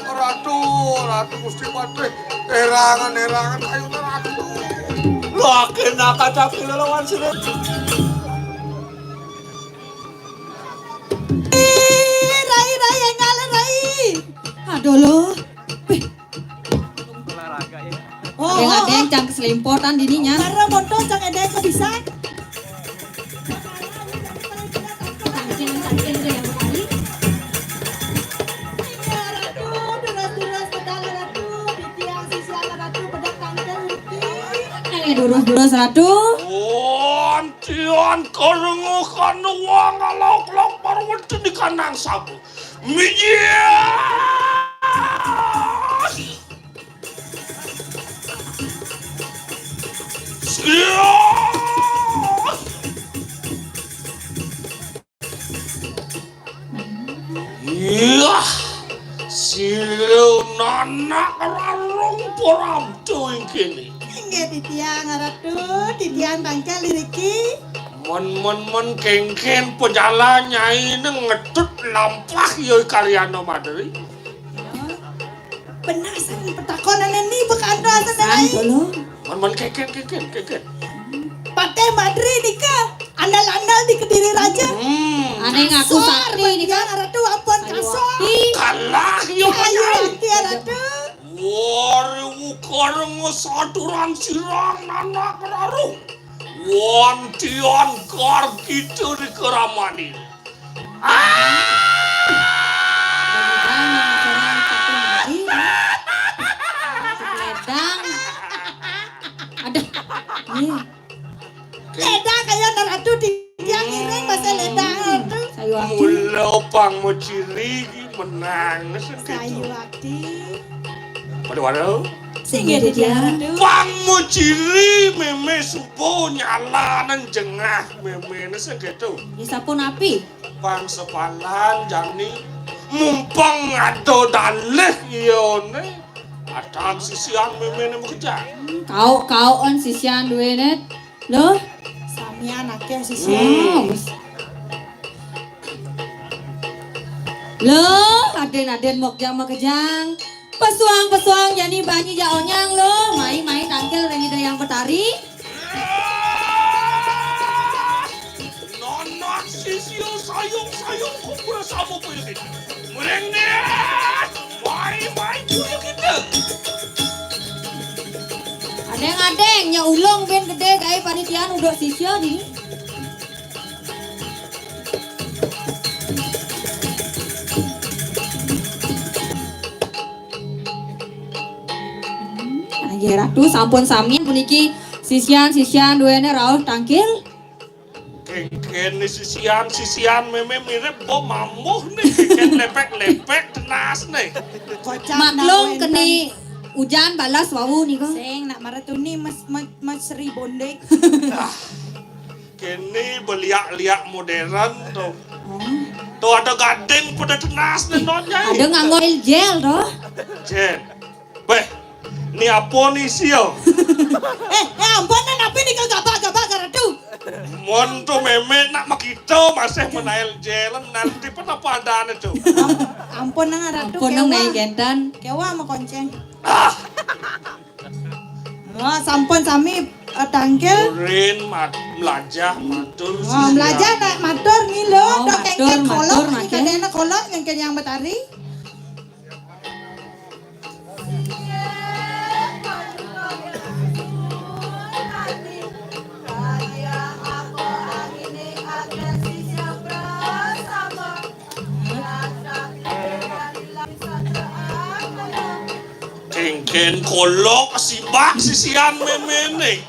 Ratu, Ratu Gusti Patih. Erangan, erangan, ayo Ratu. Laki nak kacak lawan sini. Ih, Rai, Rai, enggak lah, Rai. Aduh, lo. Wih. Olahraga ya. Oh, Yang oh, ada yang oh. Cang keselimpotan dininya. Karena motor cang ada yang bisa. Kancing-kancing tuh yang kali. Iya, Ratu, durus-durus, pedang, Ratu. Titiang sisian, Ratu, pedang tangkal, Ratu. Eh, durus-durus, Ratu. Wontian karenguh kanuwang alauk-lauk parwedi di kandang sabu. Mijia! Siap! anak rarung prapta ing kéné. Inggih titiang Ratu, titiang tangkal iriki. Men men men kénkén pejalan nyainé ngetut lampah ya Karyana Madri. Benar sang petakonan ini bekanda. Sang rai. Tolong. Men men kénkén kénkén kénkén. Patih Madri nika andal-andal di Kediri Raja. Hmm. Ané ngaku sakti nika. Ratu ampun kasar. Kalah ya. Ayo, Ratu. Wari ukara ngesaturan sirang nanak rarung. Wantian kar kita di keramani. Ah! Ledang. Ada. Nih. Ledang kaya nang adu di tiang iring masa ledang adu. Sayu ati. Mula pang maciri menang saketo. Sayu ati. Pada wara. Singgih di tiang adu. Pang maciri mémé suba nyalanan jengah méméné saketo. Ya sapunapi? Pang sepalan jani mumpung ada dalih iyané. Atan sisian méméné makejang. Kauk-kaukan sisian duwéné. Loh, samian akéh sisian. Hmm. Loh, adén-adén mokjang makejang. Pesuang-pesuang jani banyi ja onyang loh. Mai-mai tangkil ring Ida Hyang Betari. Nanak sisia sayung-sayung kumpul sama puyuh kita. Mreng né. Mai, mai puyuh kita. Adéng-adéng, nya ulung bin gedé gaé panitian uduk sisia di. Nggih, Ratu, sampun sami puniki sisian-sisian duwéné rauh tangkil. Kénkén sisian-sisian mémé mirip bo mambuh né, kénkén lepek-lepek tenas né. Maklum keni ujan balas wau nika. Sing nak maratuni mes, mes, mes Sri Bondik. Ah, kini beliak-liak modern to. Hmm. To ada gading pada tenas né non nyai. Ada nganggo gel to. Jen. Beh, ni apa ni sia? Eh, eh, ampun, napi nika gabah-gabah garatu? Mon to mémé nak makita masih menail jelen nanti pun apa adane to. Am-, ampun nang ratu. Ampun nang kéwa. Kéwa makonceng. Ah. Wah, sampun sami, eh, tangkil. Urin mat-, melajah matur. Wah, melajah nak matur ngi lo, oh, dok matur, kéngkén kolok, matur, matur. Kadéna kolok kéngkén Hyang Betari. Kéngkén kolok sibak sisian méméné.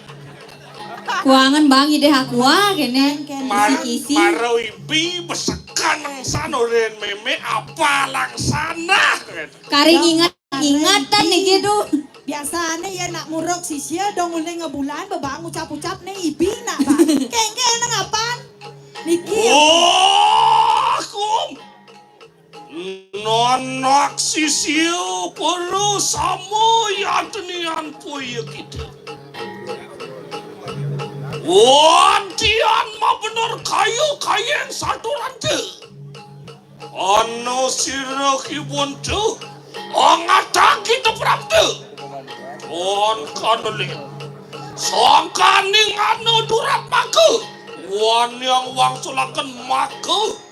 Kuangan bang idéh aqua kéné. Mar-, kisi-kisi. Mara ibi besekan nang sana ren mémé apa langsana. Kari nginget-ngingetan niki tuh. Biasané ya nak muruk sisia dong ulih ngebulan bebang ucap-ucap né ibi nak bang. Kéngkén nang apan? Niki. Oh, kum. Nanak sisia para sama yatnian puyuh kita. Wantian mabener kaya kayeng saturanta. Ana sira kibuntu, angatang kita prapta. Kon kaneling. Sangkaning ana durat maka. Waniang wangsulaken maka.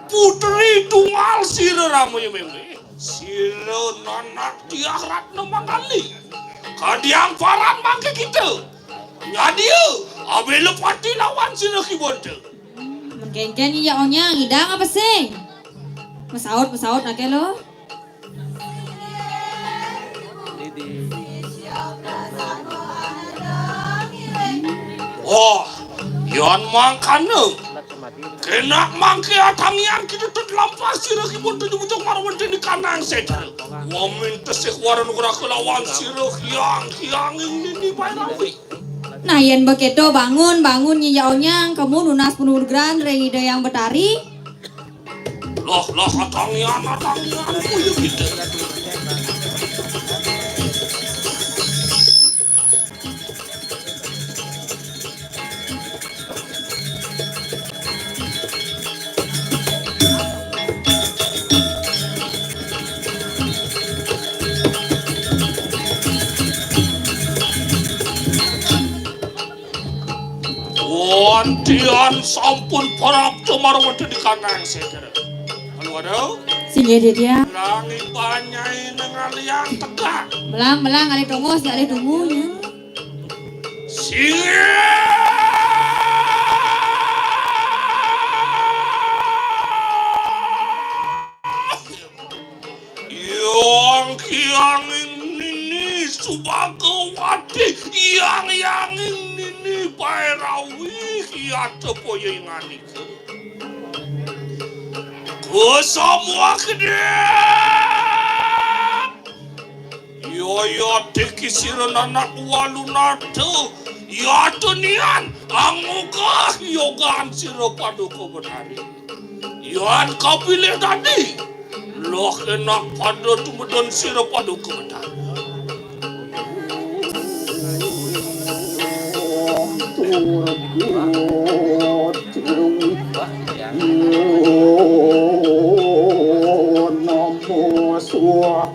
Putri tunggal sira ramaya mémé. Sira nanak Diah Ratna Manggali. Kadiang paran mangke kita. Nyadia, abela pati lawan sira kibuntu. Mengkengken iya onyang, idang apa sing? Mesaut, mesaut aké lo. Oh, yan mangkana. Kenak mangke atangian kita tetlampah sira kibun tujuh pucuk marwenteni kanang setra. Wamin tesih wara nugraha kelawan sira hyang hyang ing nini pairawi. Nah, yén bekéto bangun, bangun nyi ya onyang, kemu nunas panugran ring Ida Hyang Betari. Loh, loh, atangian, atangian, kuyu kita. Antian sampun parapta marwata di kanang sekara. Halo, halo. Singgih, Didya. Nanging panyai nengalian tegak. Melang, melang, alih tunggu, alih tunggu, ya. Singgih. Yang Hyanging Nini Subagawati, yang Hyanging Nini Pairawi, yata poyo inganika. Kusamua kedek. Yaya teki sira nanak walunata, yata nian angogah yogan sira paduka betari. Yan kapilih dadi, loh enak pada tumedun sira paduka betari. Namo Swaha.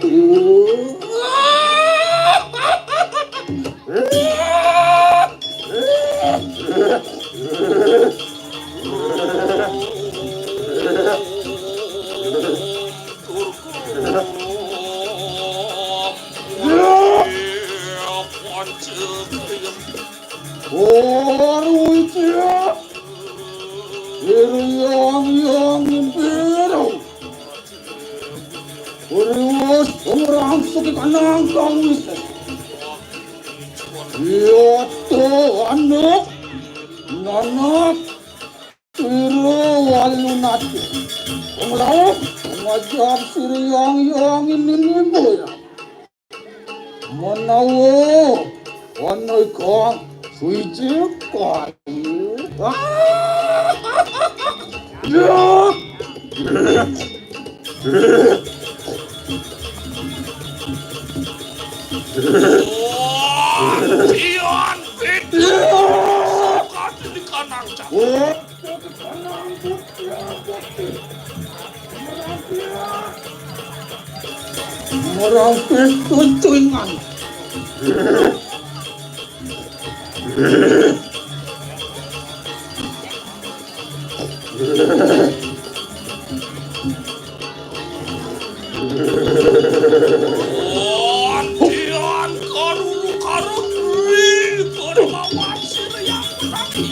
Yang, yang, yang, yang, Uriwus, umrang suki kanang kawis. Iya to, anak, nanak, sira walunata. Penglaut, pengajap sira yang, yang ini nimbo ya. Menawa ana kang suci kayu. Ya. Wah, Ian Peter. Suka di kanang cak. Merampis tuntungan. Antian karuru-karuri berbawa siriang tetapi.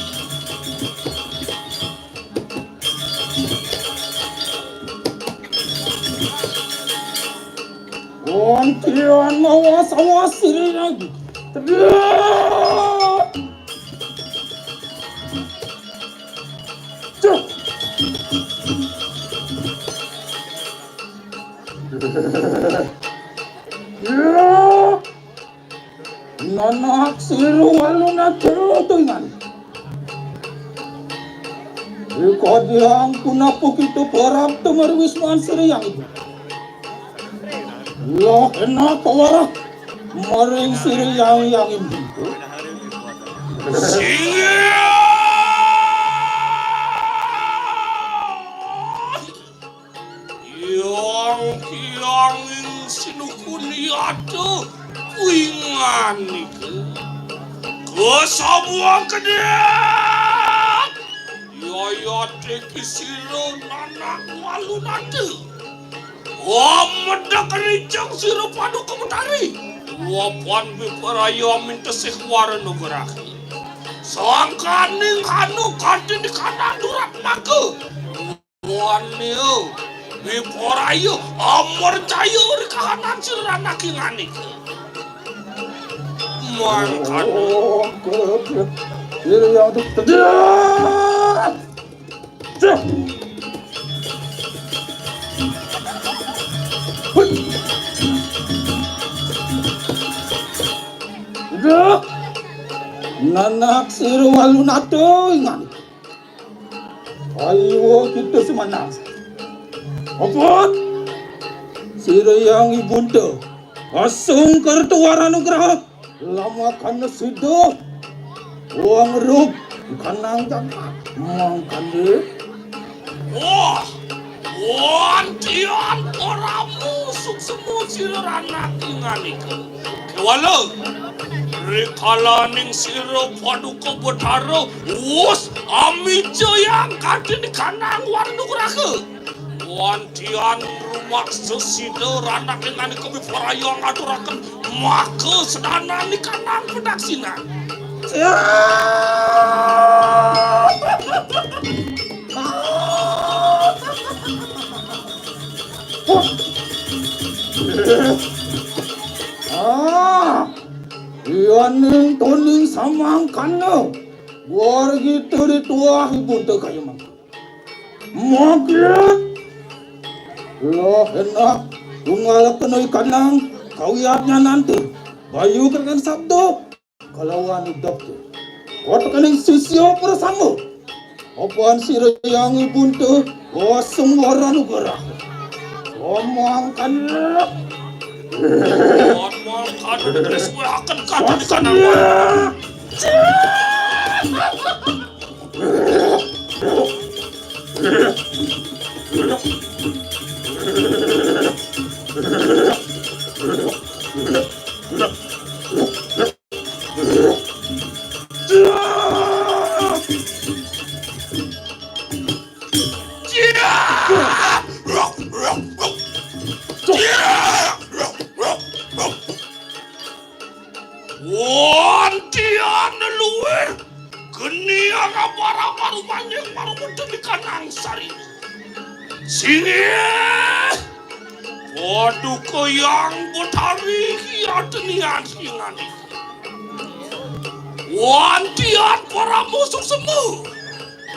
Antian mawas-awas siriang. Nanak sira walunata tungan. Rikodiang punapa kita parab temar wisman sira yang itu. Loh, enak kawarah maring sira yang, yang itu. Singgih. Yang Hyanging Sinukun yata kuingan nika. Kesabuang kedek. Yayate kisira nanak walunata. Wamedek rijeng sira paduka betari. Wapan biparaya mintesih wara nugrahi. Sangkaning hanu kanti dikanang durat maka. Wania, wiporaya, amarcaya ri kahanan sira nanak inganika. Mangkana. Sira yang tu. Nanak sira walunata inganika. Ayo kita semanang. Apa? Sira yang ibunta. Asung kerta waranugraha. Lama kana sida. Wang rup kanang jagat. Mangkane. Wah. Wantian ora musuk semu sira anak inganika. Kewala. Rikalaning sira Paduka Betara, wus amija yang kadin kanang warna graha. Wantian rumaksa sida ranak ingani kami paraya ngaturaken maka sedananing kanang padaksinan. Ah, yaning toning samangkana, wargi turi tuah ibunta kaya mangka. Magit. Lah enak, tunggal kena ikanang, kawiyatnya nanti. Bayu kena sabdo. Kalawan idep tu. Watakening sisia prasama. Apan sira yang ibunta, wasung waranugraha. Omongkan. Omongkan, terus kowe akan kata di kanan. Wantian luwih geni arap-arap marumanying marumedeni kanang sari. Singgih Paduka Yang Betari kiatenian singani. Wantian parama suksema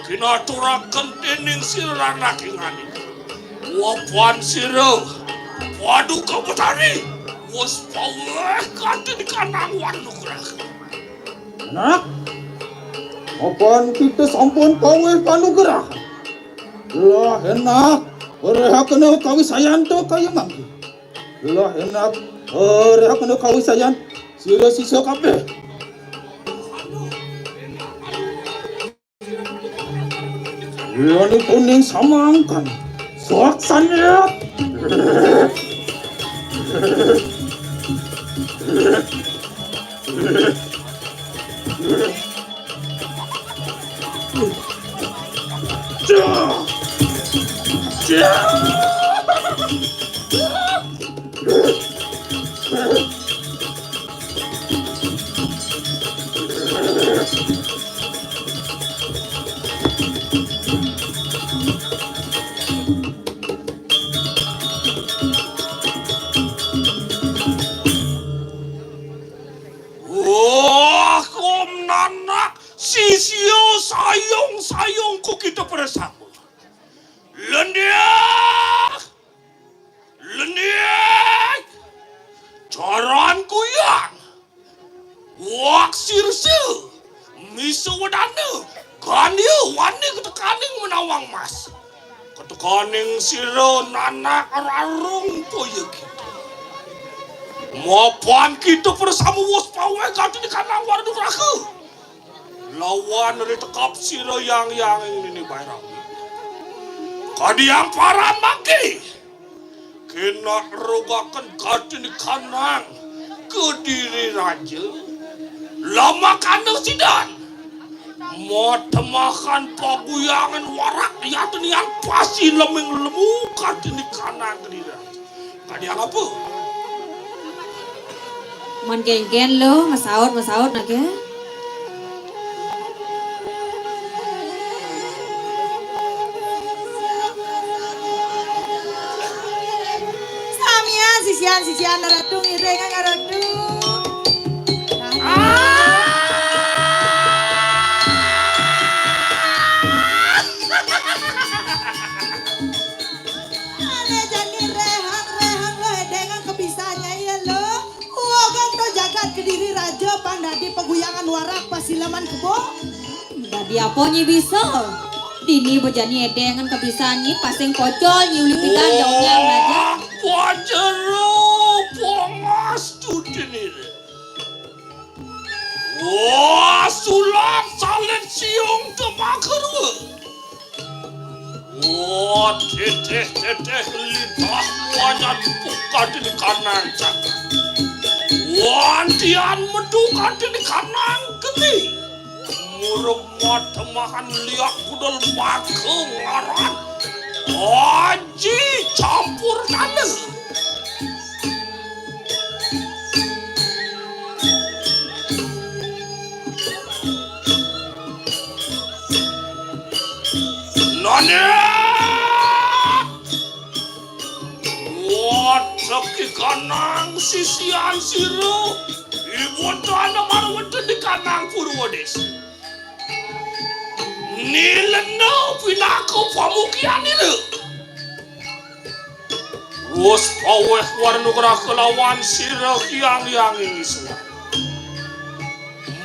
kinaturaken dening sira ranak ingani. Wapan sira Paduka Betari wus paweh kanthi dikanang wanugraha. Nah, wapan kita sampun paweh panugrahan. Lah enak, rehakena kawisayan to kaya mangke. Lah enak, rehakena kawisayan sira sisa kabeh. Yoni kuning samangkan. Suaksan ya. Wah, kom nanak sisya sayung-sayung ku kita bersama. Lendiak! Lendiak! Jaran kuyang! Wak sirsa! Misa wedana! Gania wani ketekaning menawang mas! Ketekaning sira nanak rarung toya kita. Mapan kita bersama wus paweh ganti di kanang wardu raga. Lawan ritekap sira yang yang ing nini bairami. Kadiang paran mangke. Kena rogaken ganti di kanang Kediri Raja. Lama kana sidan. Matemahan paguyangan warak yatenian pasi leming lemu ganti di kanang Kediri Raja. Kadiang apa? Mon kenken lo, masaut, masaut nak ya. Samian, sisian, sisian, ratu, ngiring, ratu. Ane jani rehang, rehang lo, hedengan kebisanya iya lo. Uwogang to jagat Kediri Raja pang dadi paguyangan warak pasileman kebo. Dadi apa nyi bisa? Dini bejani edengan kebisan nyi pasing pocol nyi uli pidan jauhnya raja. Wah, pajero, pongas tu dini. Wah, sulam salit siung temakerua. Wah, teteh-teteh lidah muanya dibuka di kananca. Antian metu kanthi kanang geni. Murub matemahan liak kudel maka ngaran Aji Campur Tanah. Nani? Watek kanang sisian sira, ibu tana marweten di kanang Purwadesa. Nilena pinaka pamukian ira. Wus paweh warnugraha kelawan sira Hyang Hyang Ing Isuan.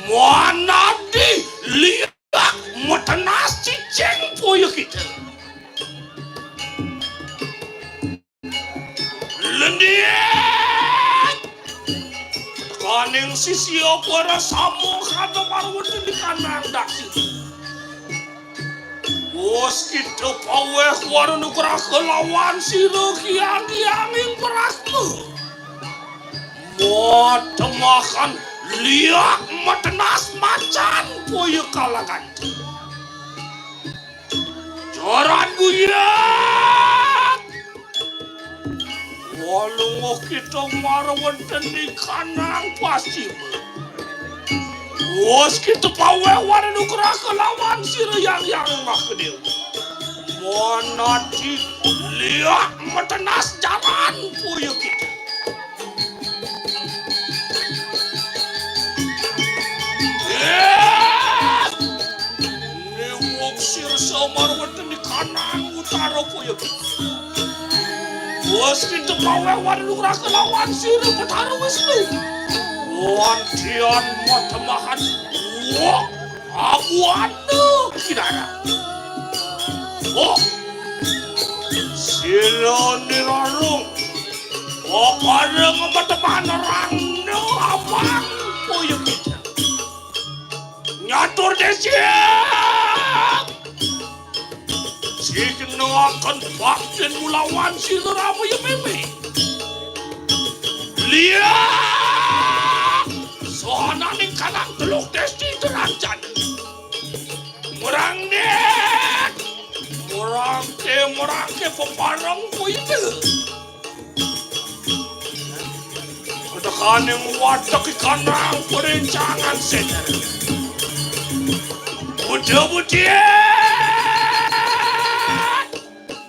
Manadi liak metenas cicing poya kita. Lendiat! Kaning sisia para sama kada marweti di kanang dasi. Wus kita paweh warnugraha kelawan sira Hyang Hyang Ing Brahma. Matemahan liak metenas macan poya kalagan. Joran guyat. Walunguh kita marweten di kanang pascima. Wus kita paweh warnugraha kelawan sira Hyang Hyang Mahadewa. Manadi liak metenas jaran poya kita. Eh! Niwung sirsa marweten di kanang utara poya. Wus kita paweh warnugraha kelawan sira Betara Wisnu. Wantian matemahan. Wah! Abuana kinara. Oh. Sira nirarung. Papareng matemahan rangda abang poya kita. Nyatur desa. Sigenaken baktin mulawan sira Rama ya meme. Liak! Sohananing kanang teluk desti terancan. Murangke, murangke, murangke pepareng kuwi. Tekaning watek ikanang perencangan sener. Muda-mudian.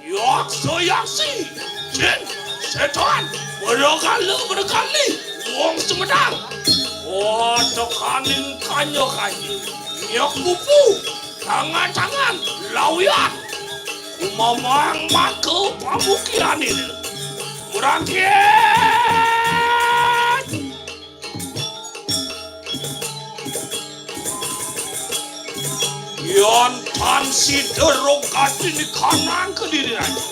Yaksa yaksi, jin, setan, berkala berkali, wong Sumedang. Watekaning kanya-kanya, nyek pupu, tangan-tangan, lawian. Kumamang maka pamukian ini. Murangkit. Yan tan sida rogati nikanang kediri raja.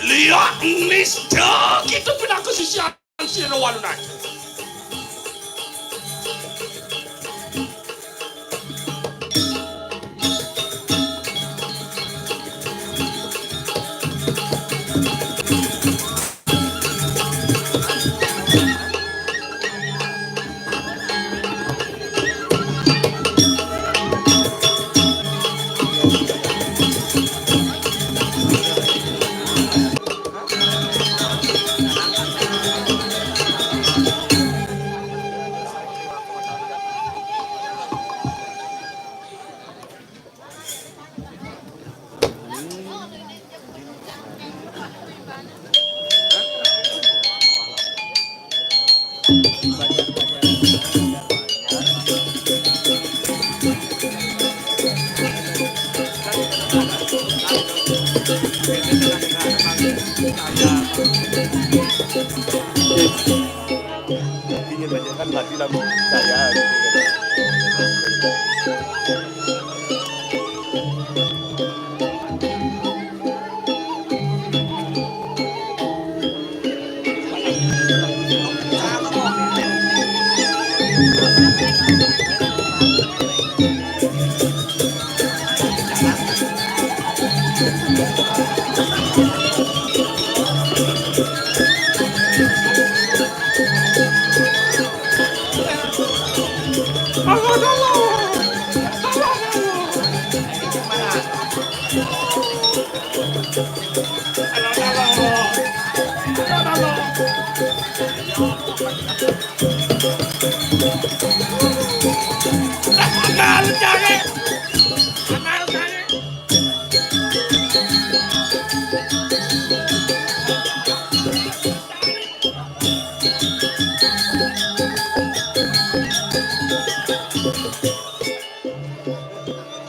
Liak nista kita pinaka sisian sira walunai. Ingin bacakan lagi lagu saya gitu.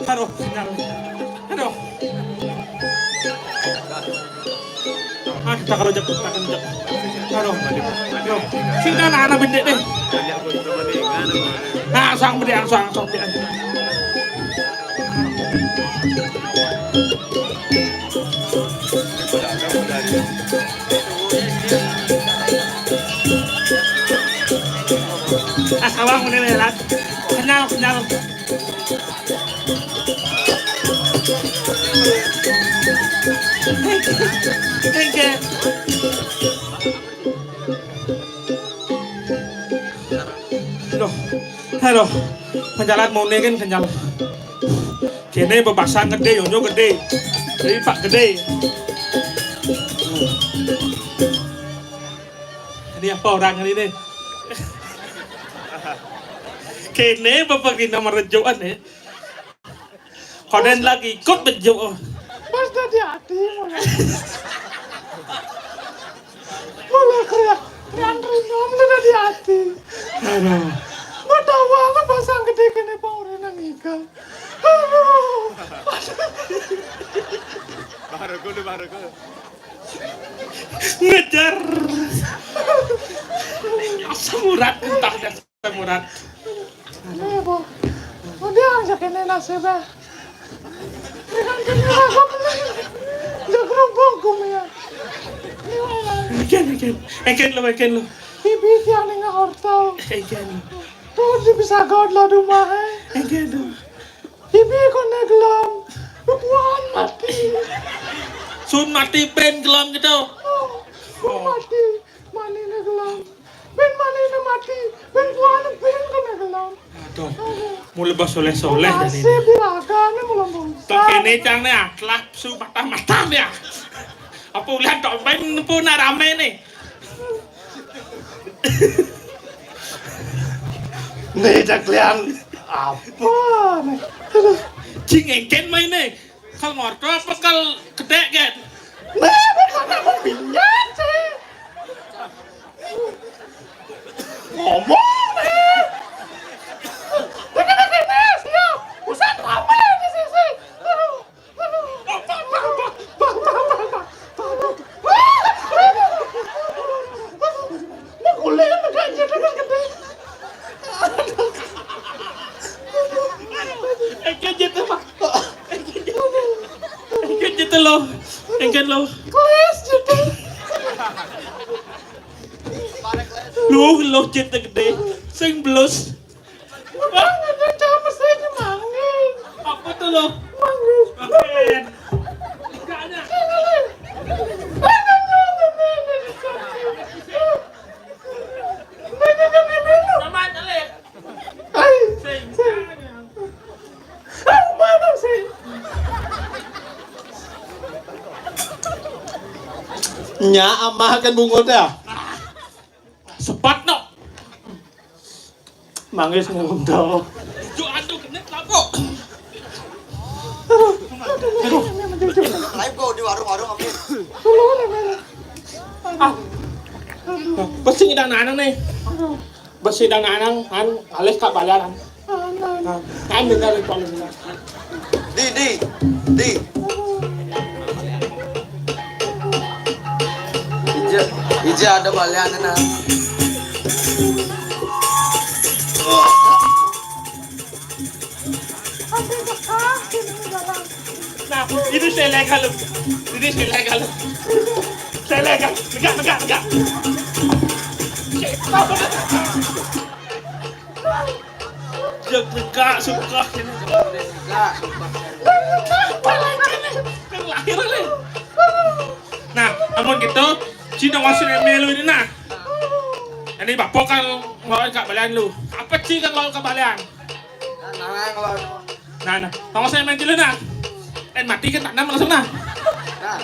Aduh, kenyang. Aduh. Ah, kita kalau jepit, kita kan jepit. Aduh, aduh. Sini anak-anak bendek deh. Nah, sang bendek, sang, sang bendek. Ah, sawang bendek deh, Lat. Kenyal, kenyal. Engke. Aduh, aduh. Panjalan mone kan kenyal. Kene bebasang gede, yonyo gede. Jadi pak gede. Ini apa orang ini nih? Kene bapak ini nomor rejoan ya. Koden lagi ikut bejo. Pas dadi ati mulai. Mulai kriak, kriak rinom dadi ati. Aduh. Mau tahu apa pasang gede kene pang ora nang ikel. Aduh. Baru kudu, baru kudu. Ngejar. Asam urat, entah dah asam urat. Nih, Bu. Udah aja kene nasibnya. Dengan kene aku beli. Udah gerobok gue ya. Ini mana? Eken, eken. Eken lo, eken lo. Bibi tiang ning orto. Eken. Tuh, dia bisa gaul lah rumah, eh. Eken lo. Bibi kok nek gelem. Buan mati. Sun mati ben gelem gitu. Oh, sun mati. Manine gelem. Ben manine mati. Ben buan ben kena gelem. Aduh. Mulai bos soleh-soleh dan ini. Nasib diragane mulai bangsa. Tok kene cang ne atlap su mata-mata ya. Apa ulah tok ben pun rame nih. Nih, cak lian. Apa nih? Aduh. Jing engken maine. Kal ngorto apa kal gedek, Gen? Nih, bukan aku bingung sih. Ngomong nih. Ini, ini, ini, siap. Buset, rame di sisi. Aduh. Engke jete, Pak. Engke jete lo. Engke lo. Kelas jete. Lu, lu jete gede. Sing belus. Mangan, ada cames aja mangan. Apa tuh lo? Mangan. Mangan. Enggak ada. Mangan, mangan, mangan. Mangan, mangan, mangan. Sama aja, Le. Ai, sing. Aku mana sih? Nya amah kan bungut dah. Sepat no. Manggis ngundang. Ijo ando genit lapo. Aduh. Live kok di warung-warung, Amin. Tolong, Amin. Ah. Besi dan anang nih. Besi dan anang kan alih kak bayaran. Nah, kan bener itu bener. Di, di, di. Ija, ija ada balian nah. Nah, ini saya legal lu. Ini saya legal lu. Saya legal. Tegak, tegak, tegak. Apa dia? Jek, tegak, suka. Tegak, suka. Kan lahir nih. Nah, amun gitu, Cina masuk melu ini nah. Ini bapak kan mau kak balian lu. Apa sih kan mau kak balian? Nah, nah, kalau Nah, nah, tongos saya main dulu nah. En mati kan tanam langsung nah. Nah.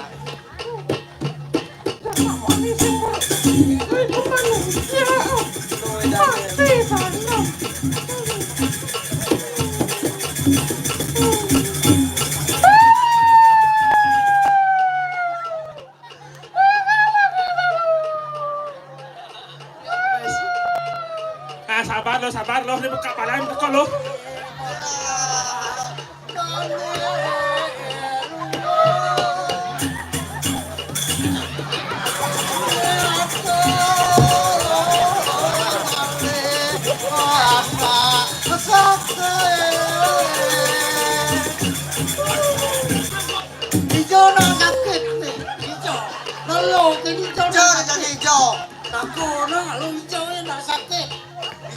Lo sabar lo, ini buka palan teko lo. Ijo nak sakit nih, ijo. Lalu ke ijo nak sakit. Ijo nak jadi ijo. Takut nak lu ijo nak sakit.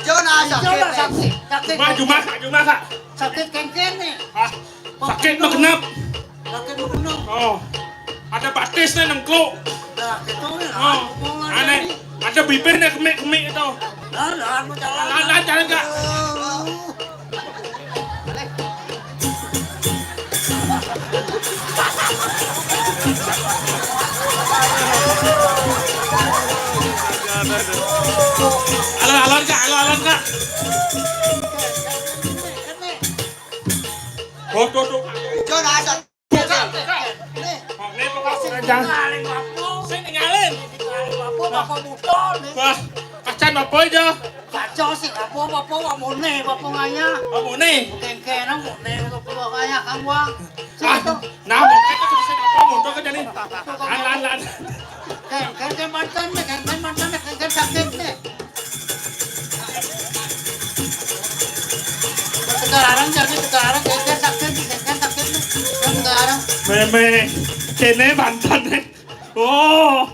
Ijo nak sakit. Ijo nak sakit. Sakit. Jumah, jumah, jumah, Kak. Sakit kengken nih. Ah, sakit mah genep. Sakit mah genep. Oh. Ada batis nih nengkluk. Nah, gitu nih. Oh. Aneh. Ada bibir nih kemik-kemik itu. Nah, nah, jalan. Jalan, jalan, jalan, Kak. Alon-alon, Kak, alon-alon, Kak. Oh, tuh, tuh. Jon, asa. Buka, buka. Nih. Oh, nih, buka. Jangan. Sing ningalin. Wah, kacan apa aja? Kacau sih, apa, apa, apa, mone, apa ngaya? Oh, mone. Kengken, mone, apa ngaya, Kang Wang. Ah, nah, mone itu bisa apa, mundur ke jadi. Lan, lan, lan. Kengken, kengken mantan nih, kengken mantan nih, kengken sakit nih. Sekarang jadi sekarang, kengken sakit nih, kengken sakit nih. Sekarang. Meme, kene mantan nih. Oh.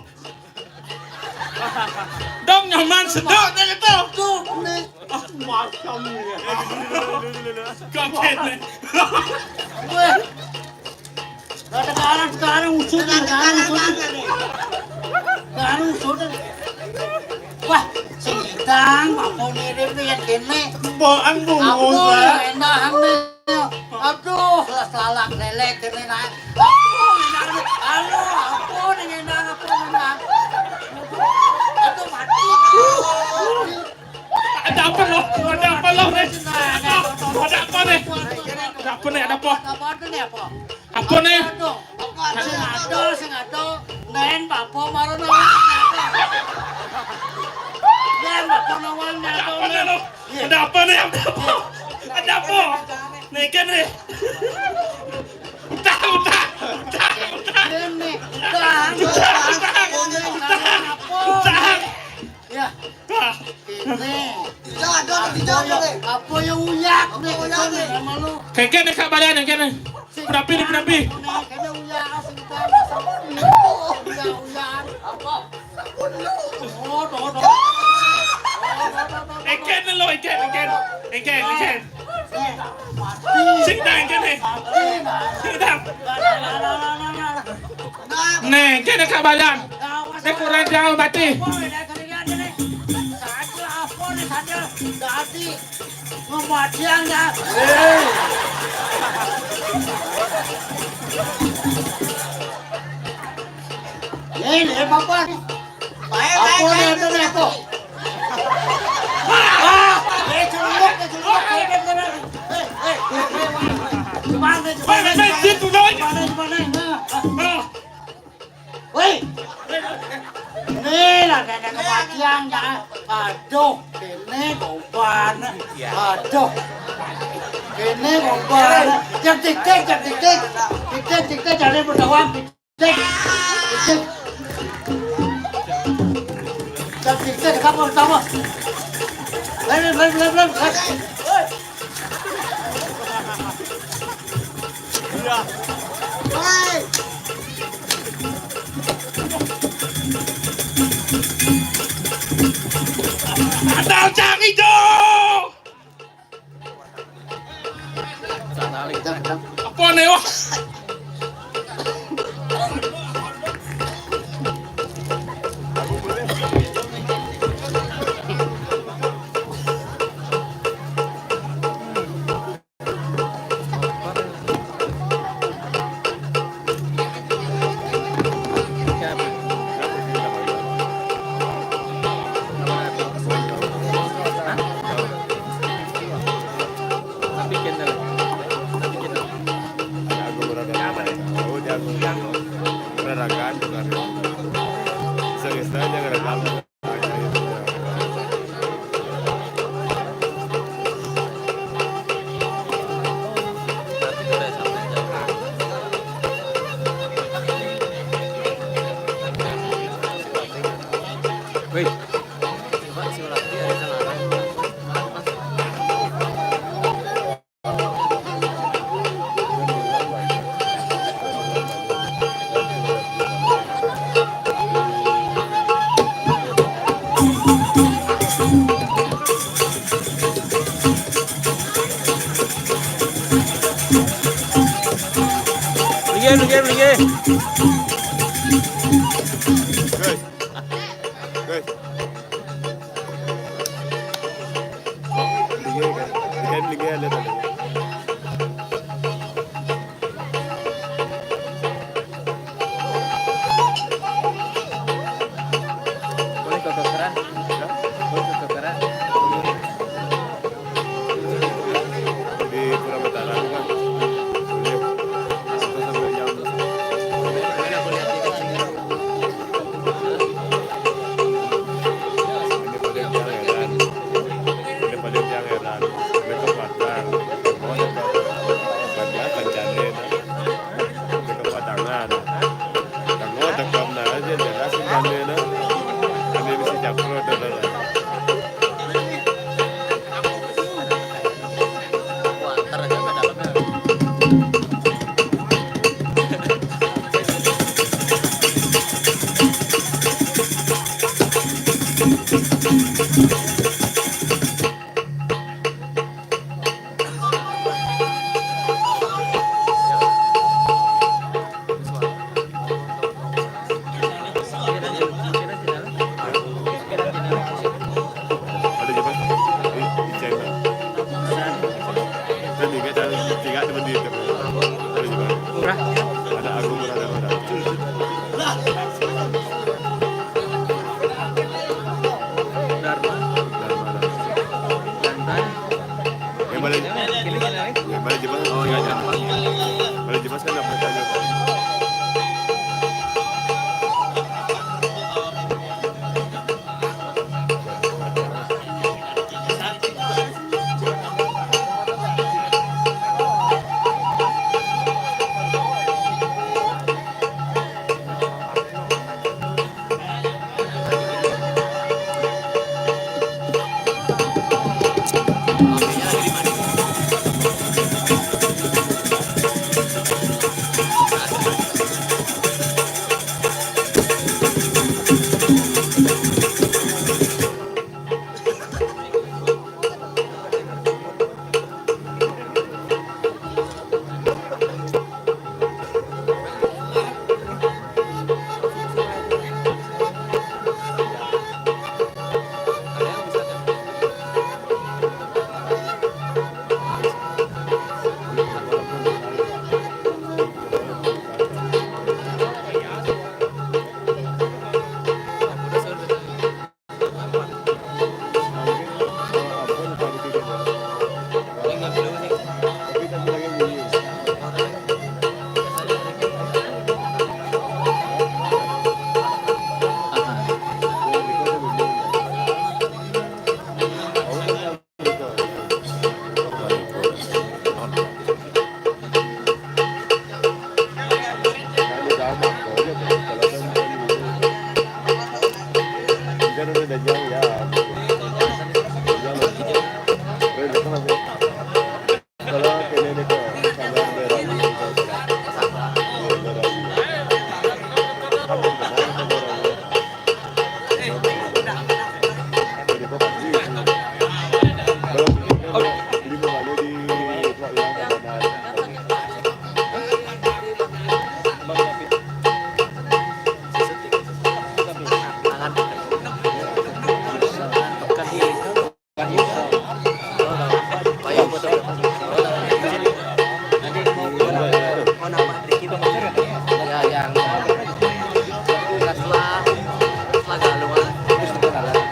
Dong nyaman sedok deh itu. Tuh, nih. Ah, macam ya. Kaget nih. Weh. Lah, sekarang, sekarang usut nih, sekarang usut nih. Sekarang usut nih. Wah, sing hitam, apa mirip nih yang kene? Mbok, anu, apa Mbok. Yang endahan nih? Aduh, lah, selalak lelek kene naik. Aduh, aduh, ampun, ini endahan, ampun, endahan. Aduh, mati. Ada apa lo? Ada apa lo nih? Ada apa nih? Ada apa nih? Ada apa? Apa nih apa? Apa nih? Aduh, sing ado, sing ado. Nen bapo maro nawang. Nen bapo nawang. Ada apa nih lo? Ada apa nih? Ada apa? Ada apa? Nih, kan nih. Utang, utang, utang, utang. Ini, utang, utang, utang, utang. Ya. Ah. Ini. Dijawab, dijawab, dijawab, dijawab. Apa yang uyak nih? Apa uyak nih? Sama lu. Kengken nih, Kak, badan, kengken nih. Kenapa nih, kenapa? Kayaknya uyak, asli, utang, utang. Uyak, uyak. Apa? Oh, tuh, tuh. Eken lo, Eken, Eken. Eken, Eken. Sing dah, Eken, eh. Sing dah. Nih, Eken, Kak Badan. Ini kurang jauh, mati. Kematian dah. Hei. Ini apa, Pak? Baik, apa baik, nih, baik, apa nih, baik. Apa? Ah, eh, celunguk, eh, celunguk, eh, eh, eh, eh. Gimana, gimana, gimana? Gimana, gimana? Nah, ah. Woi. Ini lah, ada kematian, ya. Aduh, ini korban. Aduh. Ini korban. Cek, cek, cek, cek, cek. Cek, cek, cek, cek, cari bertawang. Cek. Cek. Cek, cek, cek, kamu tahu? Lari, lari, lari, lari. Iya. Hei. Ada cang ijo. Apa nih, wah? Woi, coba si Melati ada yang larang. Minggir, minggir, minggir. Guys. Guys. Minggir, guys. Minggir, minggir, lihat, lihat. Boleh ketukeran? Boleh ketukeran? Di Pura Betara, bukan? Boleh. Atau sambil jam. Boleh, aku lihat di kecil. Ini paling jangan. Ini paling jangan. Besok makan. Mau tetap. Kerja, kerjaan, Tengok patangan. Tengok tekam na aja jelas ikannya na. Kami mesti japro tu lah. Ada je, Bang. Di, di channel. Kan dia kata tiga teman dia tu. Ada je, Bang. Murah. Ada Agung, ada, ada. Dharma. Dharma, ada. Jantan. Yang mana? Yang mana je, Bang? Oh, ya, ya. Mana je, Bang? Sekarang nak bertanya.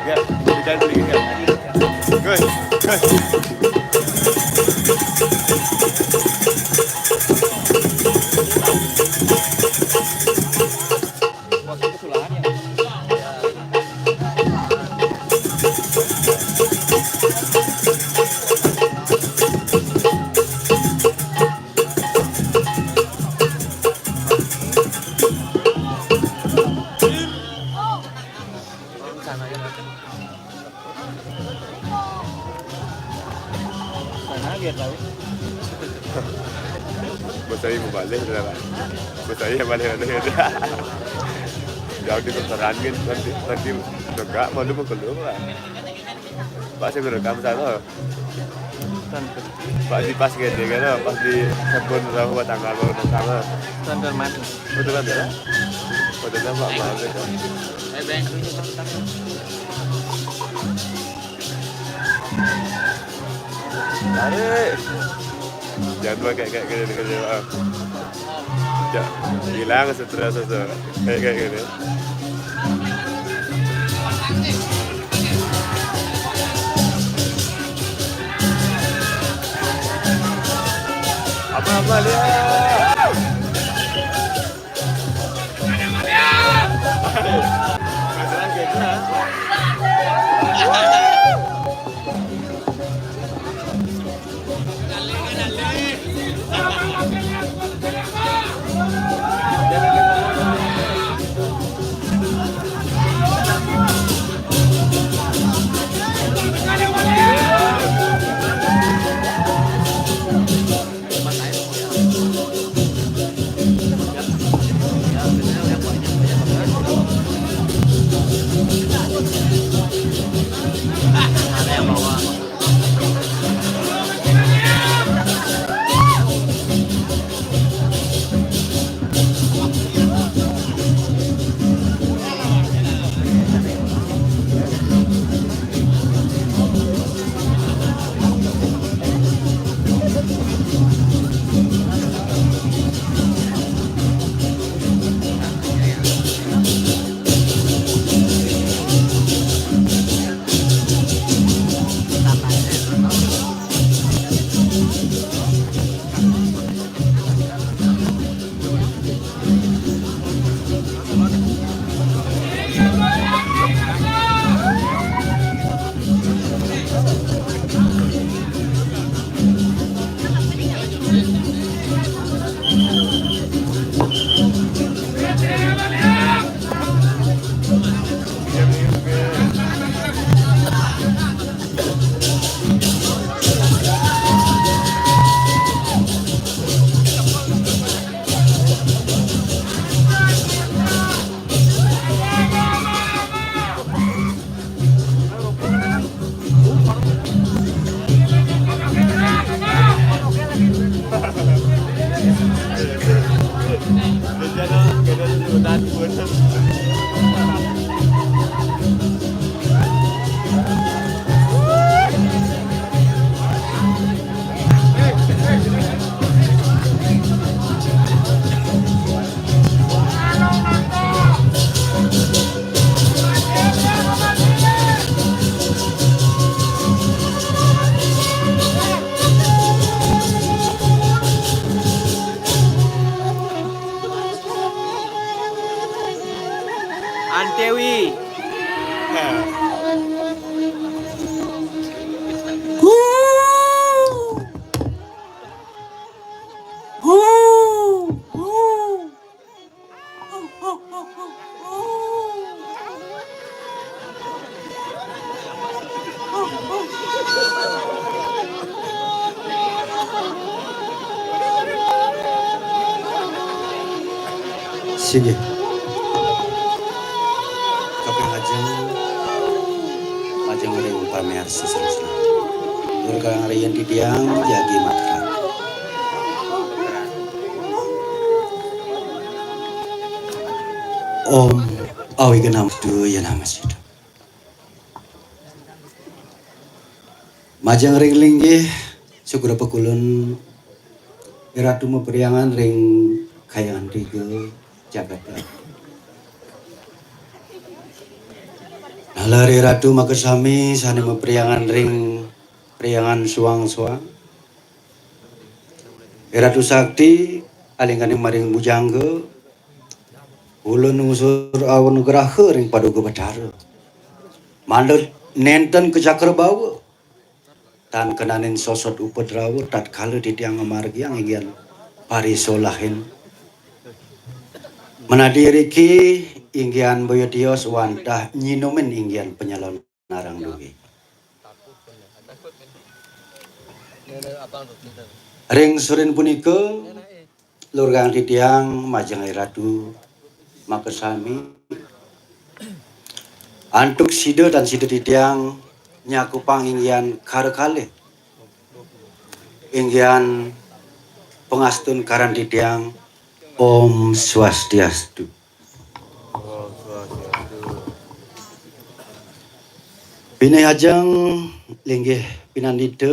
Ya, jangan sedikit, ya. Good, good. Bos saya mau balik, udah lah. Bos saya balik, balik, udah. Jauh di perjalanan kan, nanti, nanti tegak, malu mau keluar lah. Pak, saya merekam sana. Pak, di pas gede kan, pas di kebun tahu tanggal baru pertama. Tonton mati. Betul kan, ya? Betul kan, Pak? Maaf, ya. Eh, bang, dulu, Pak. Tarik. Jangan pakai kayak gini, gini, ah. Ya, hilang stres itu. Kayak, kayak gini. Apa, apa, lihat. Antewi. Singgih. Kaping ajeng, ajeng ring pamiarsa sareng sami. Durkang riin titiang jagi matur. Om Awighnam Siddhu ya nama situ. Majeng ring linggih, sugra pakulun, Ratu mapriangan ring Kahyangan Tiga, jagat. Nalar Ratu makasami sane mapriangan ring priangan suang-suang. Ratu Sakti, alingkaning maring bujangga, ulun nungsur anugraha ring Paduka Betara. Mangda nenten ka cakrabawa. Tan kenanin sosot upadrawa tatkala titiang ngamargiang inggihan parisolahin. Menadi riki inggihan boya tios wantah nyinumin inggihan panyalon narang dugi. Ring surin punika, lurgang titiang majeng Ratu makasami. Antuk sida tan sida titiang nyakupang inggihan kara kalih. Inggihan pangastun karan titiang, Om Swastiastu. Pinih ajeng linggih pinandita,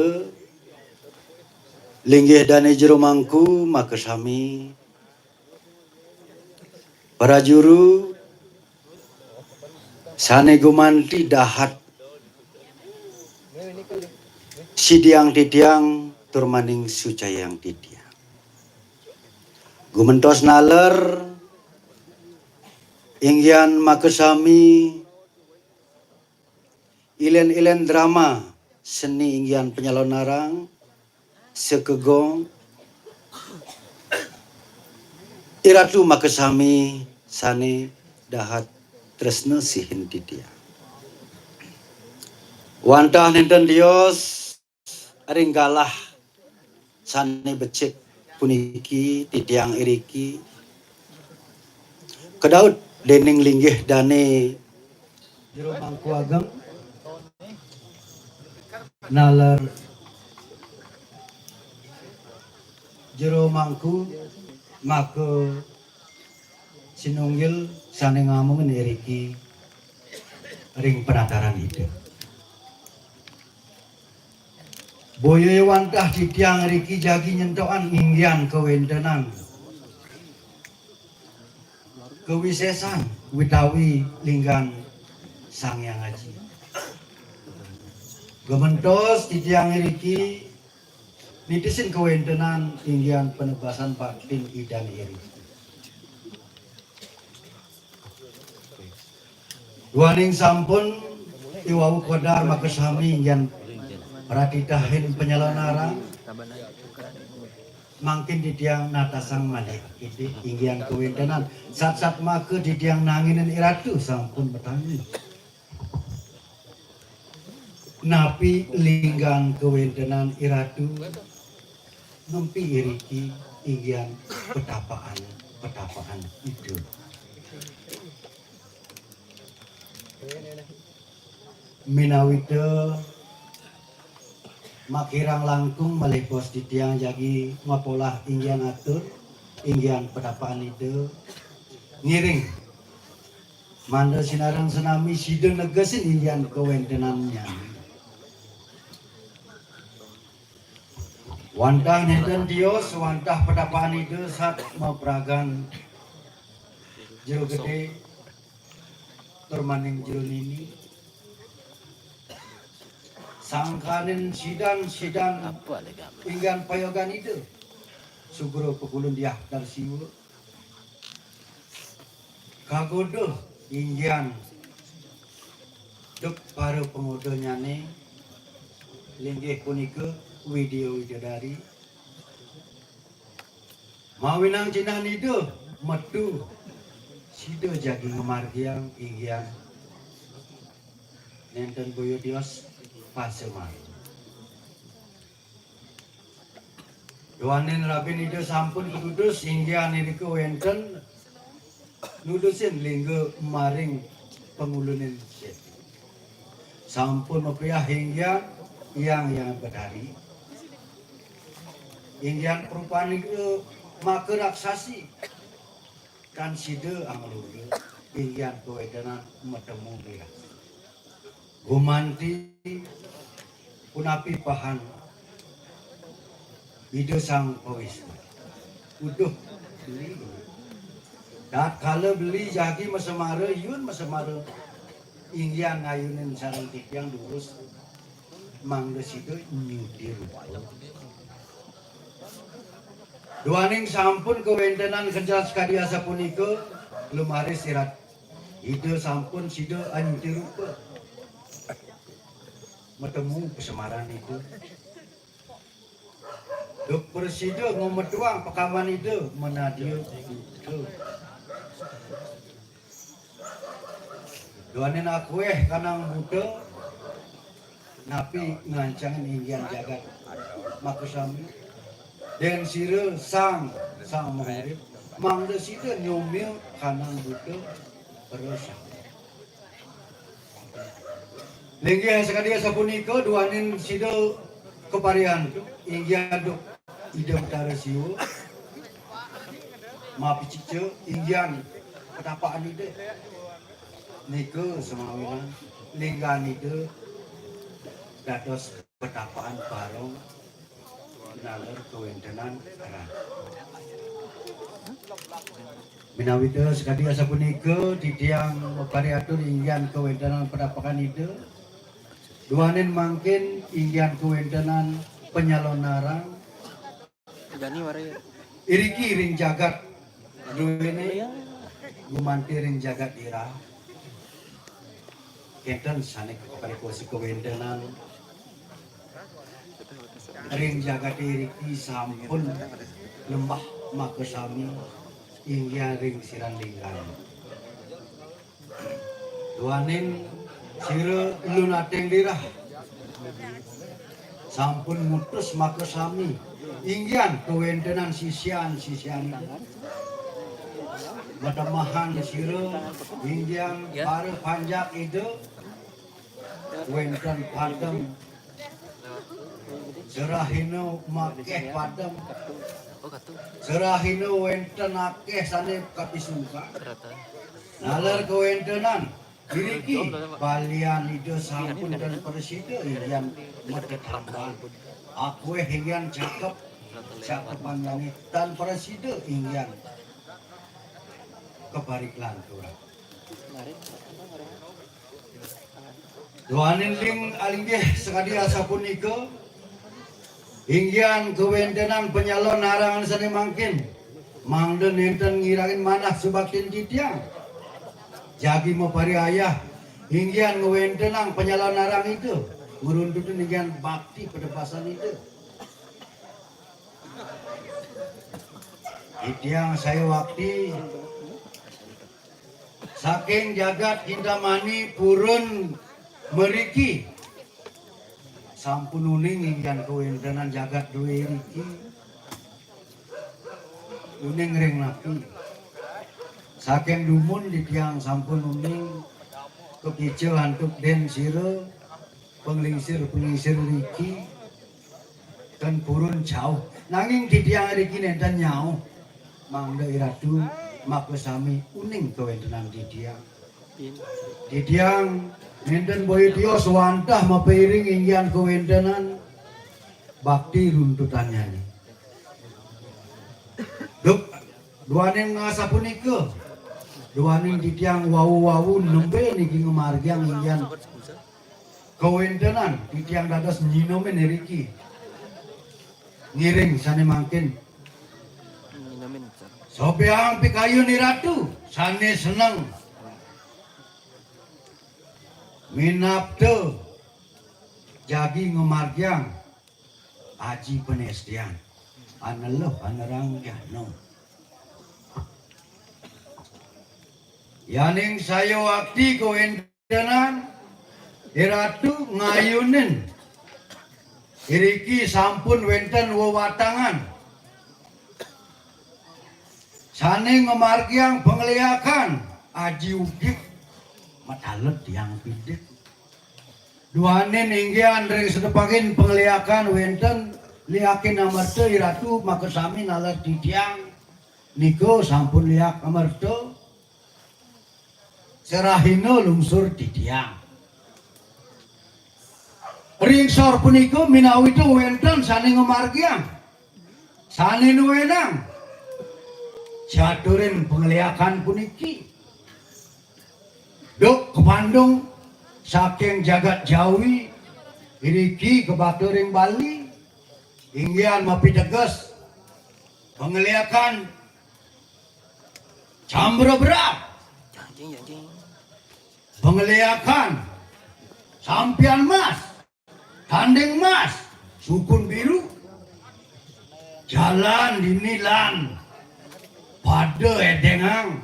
linggih dane jero mangku makasami, para juru sane gumanti dahat sidiang titiang tur maning sucayang titiang. Gumentos naler inggihan makasami ilen-ilen drama seni inggihan panyalonarang, sekegong, Iratu makasami sane dahat tresna sihin titiang. Wantah nenten tios ring galah sane becik puniki titiang iriki kadaut dening linggih dane jero mangku ageng naler jero mangku maka sinunggil sane ngamungin iriki ring penataran Ida. Boya wantah titiang riki jagi nyentokan inggihan kawentenan kawisesan utawi linggan Sang Hyang Aji. Gementos titiang riki nitisin kawentenan inggihan penebasan baktin Idan iriki. Duaning sampun iwau kodar makasami inggihan pratitahin panyalonarang, mangkin titiang natasang malih inggihan kawentenan. Sat-sat maka titiang nanginin Iratu sampun matangi. Napi linggan kawentenan Iratu, nempi iriki inggihan petapaan, petapaan Ida. Minawita makirang langkung malih pos titiang jagi mapolah inggihan atur, inggihan petapaan Ida. Ngiring. Mangda sinareng senami sida negesin inggihan kawentenannyane. Wantah nenten tios, wantah petapaan Ida sat mapragan jero gede tur maning jero nini. Sangkaning sidan-sidan inggihan payogan Ida. Sugra pakulun diah dar siwa. Kagoda inggihan duk para pangodanyane linggih punika Widya Widadari. Mawinan cinah Ida metu sida jagi ngamargiang inggihan nenten boya tios pasemar. Duaning rabin Ida sampun kadudus, inggihan irika wenten nudusin lingga maring panguluning setu. Sampun mapriah inggihan Hyang Hyang Betari. Inggihan prupan Ida maka raksasi. Tan sida anglula, inggihan kawentenan matemu wirasa. Gumanti punapi pahan Ida Sang Pawisnu. Uduh beli. Tatkala beli jagi masemara, yun masemara inggihan ngayunin sareng titiang durus mangda sida nyudi rupa. Duaning sampun kawentenan kencan sakadi asapunika, lumaris Ida sampun sida anyudi rupa. Matemu pasemaran Ida. Duk prasida ngametuang pakawan Ida manadia buta. Duaning akueh kanang buta, napi ngancangin inggihan jagat. makasami. Dén sira sang, sang mangurip, mangda sida nyomia kanang buta, para sang. Linggih sakadi asapunika duaning sida kapariantuk, inggih antuk Ida Betara Siwa, mapicica, inggihan patapakan Ida. Nika semawinan linggan Ida dados patapakan barong naler kawéntenan Ratu. Minawita sakadi asapunika titiang mapariatur inggihan kawéntenan patapakan Ida. Duaning mangkin inggihan kawéntenan panyalon narang Jani warai. Iriki ring jagat duéné, gumanti ring jagat irah. Kénten sané kaparikosi kawéntenan ring jagat iriki sampun lembah makasami inggih ring sirah linggan. Duaning sira lunating lirah sampun mutus makasami inggihan kawéntenan sisian-sisianipun. Mademahang sira inggihan para panjak Ida wénten padem. Serahina makéh padem. Serahina wénten akéh sané kapisungkan. Naler kawéntenan iriki balian Ida sampun tan prasida inggihan matetambahan. Akuéh inggihan cakep, cakepan jani tan prasida inggihan kaparik lanturang. Duaning ling alinggih sakadi asapunika, inggihan kawéntenan panyalon narangan sané mangkin, mangda nénten ngirangin manah subaktin titiang. Jagi mapariayah, inggihan ngwéntenang panyalon narang Ida, ngruntutin inggihan bakti padepasan Ida. Titiang saya wakti saking jagat Kintamani purun mriki. Sampun uning inggihan kawéntenan jagat dué iriki. Uning ring napi? Saking dumun titiang sampun uning kapica antuk dén sira, panglingsir-panglingsir riki, kan purun jauh. Nanging titiang riki nénten nyauh. Mangda iratu makasami uning kawéntenan titiang. Titiang nénten boya tios wantah mapairing inggihan kawéntenan bakti runtutannyané. Duk, duaning asapunika, duaning titiang wau-wau nembé niki ngamargiang inggihan kawéntenan titiang dados nyinomin iriki. Ngiring sané mangkin. Nyinomin, Sir. Sobiahang pikayun iratu sané seneng. Minabda jagi ngamargiang aji panestian. Aneluh anerang jana. Yaning saya wakti kawéntenan, iratu ngayunin. Iriki sampun wénten wewatangan sané ngamargiang pangliakan aji ugig mataled tiang pidik. Duaning inggihan ring sedepangin pangliakan wénten liakin amerta iratu makasami naler titiang. Nika sampun liak amerta. Serahina lungsur titiang. Ring sor punika minawita wénten sané ngamargiang, sané nuénang jaturin pangliakan puniki. Duk kapandung saking jagat Jawi, iriki kabakta ring Bali, inggihan mapiteges pangliakan cambrebra. Janjing, janjing. Pangliakan sampian mas, tanding mas, sukun biru. Jalan dini lan pada édéngang.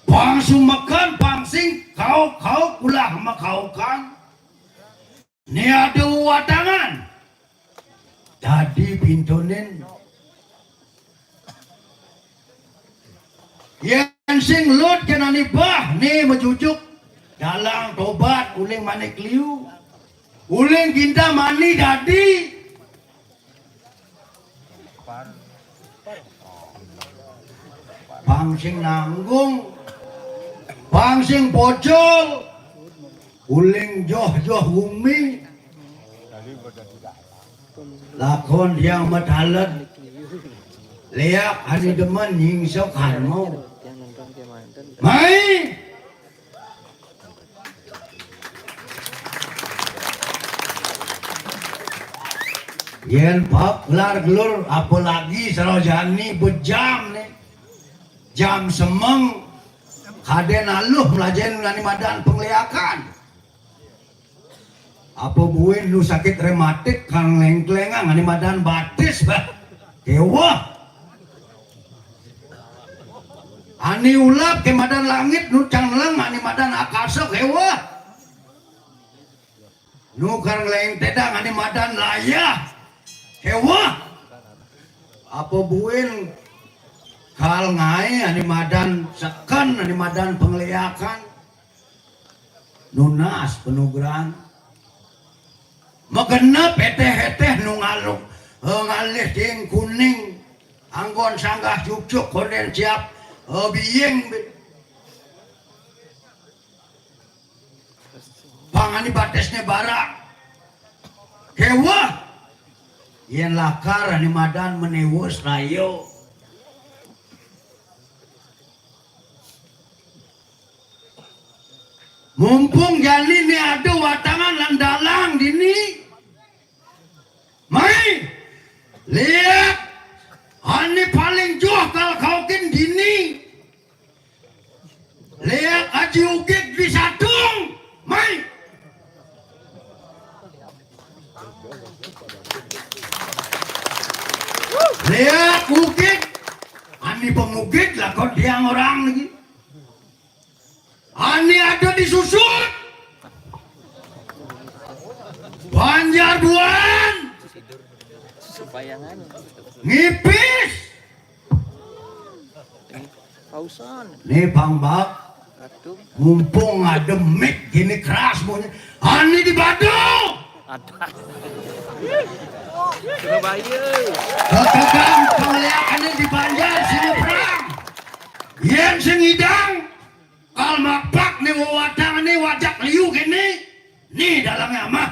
Pang sumekan, pang sing, kauk-kauk, ulah makaukan. Né ada wewatangan. Dadi dipintunin. Yén sing lut kén ané bah, né majujuk. Dalang tobat, uling manik liu. Uling Kintamani dadi. Pang sing nanggung, pang sing pocol, uling joh-joh gumi. Lakon tiang matalet, liak ané demen nyingso karma. Mai. Yén pap gelar gelur, apalagi sarojani bejam né. Jam semeng kadén aluh mlajahin ané madan pengliakan. Apa buin nu sakit rematik kang lengklengang ané madan batis, bah. Kéweh. Ané ulap ké madan langit, nu cang leng ané madan akasa, kéweh. Nu kang lengtedang ané madan layah, kéweh. Apa buin kal ngaé ané madan seken, ané madan pengliakan. Nunas panugrahan. Magenep étéh-étéh nu ngaluk, eh, ngalih ting kuning, anggon sanggah cucuk kondén siap, eh, biing. Pang ané batisné barak. Kéweh. Yén lakar ané madan menéwus rayo. Mumpung jani né ada watangan lan dalang dini. Mai, liak ané paling joh kal kaukin dini. Liak Aji Ugig di Sadung. Mai. Liak Ugig. Ané pengugig lakon tiang orang lagi. Ané ada di Susut. Banjar Buan. Subayangan. Ngipis. Pausan. Né pang bak. Aduh. Mumpung ada mic gini keras bunyi. Ané di Badung. Aduh. Surabaya. Ketegang pengliakannya di Banjar sini perang. Yén sing idang. Kal mapak né wewatang né wajak liu kéné. Né dalangé amah.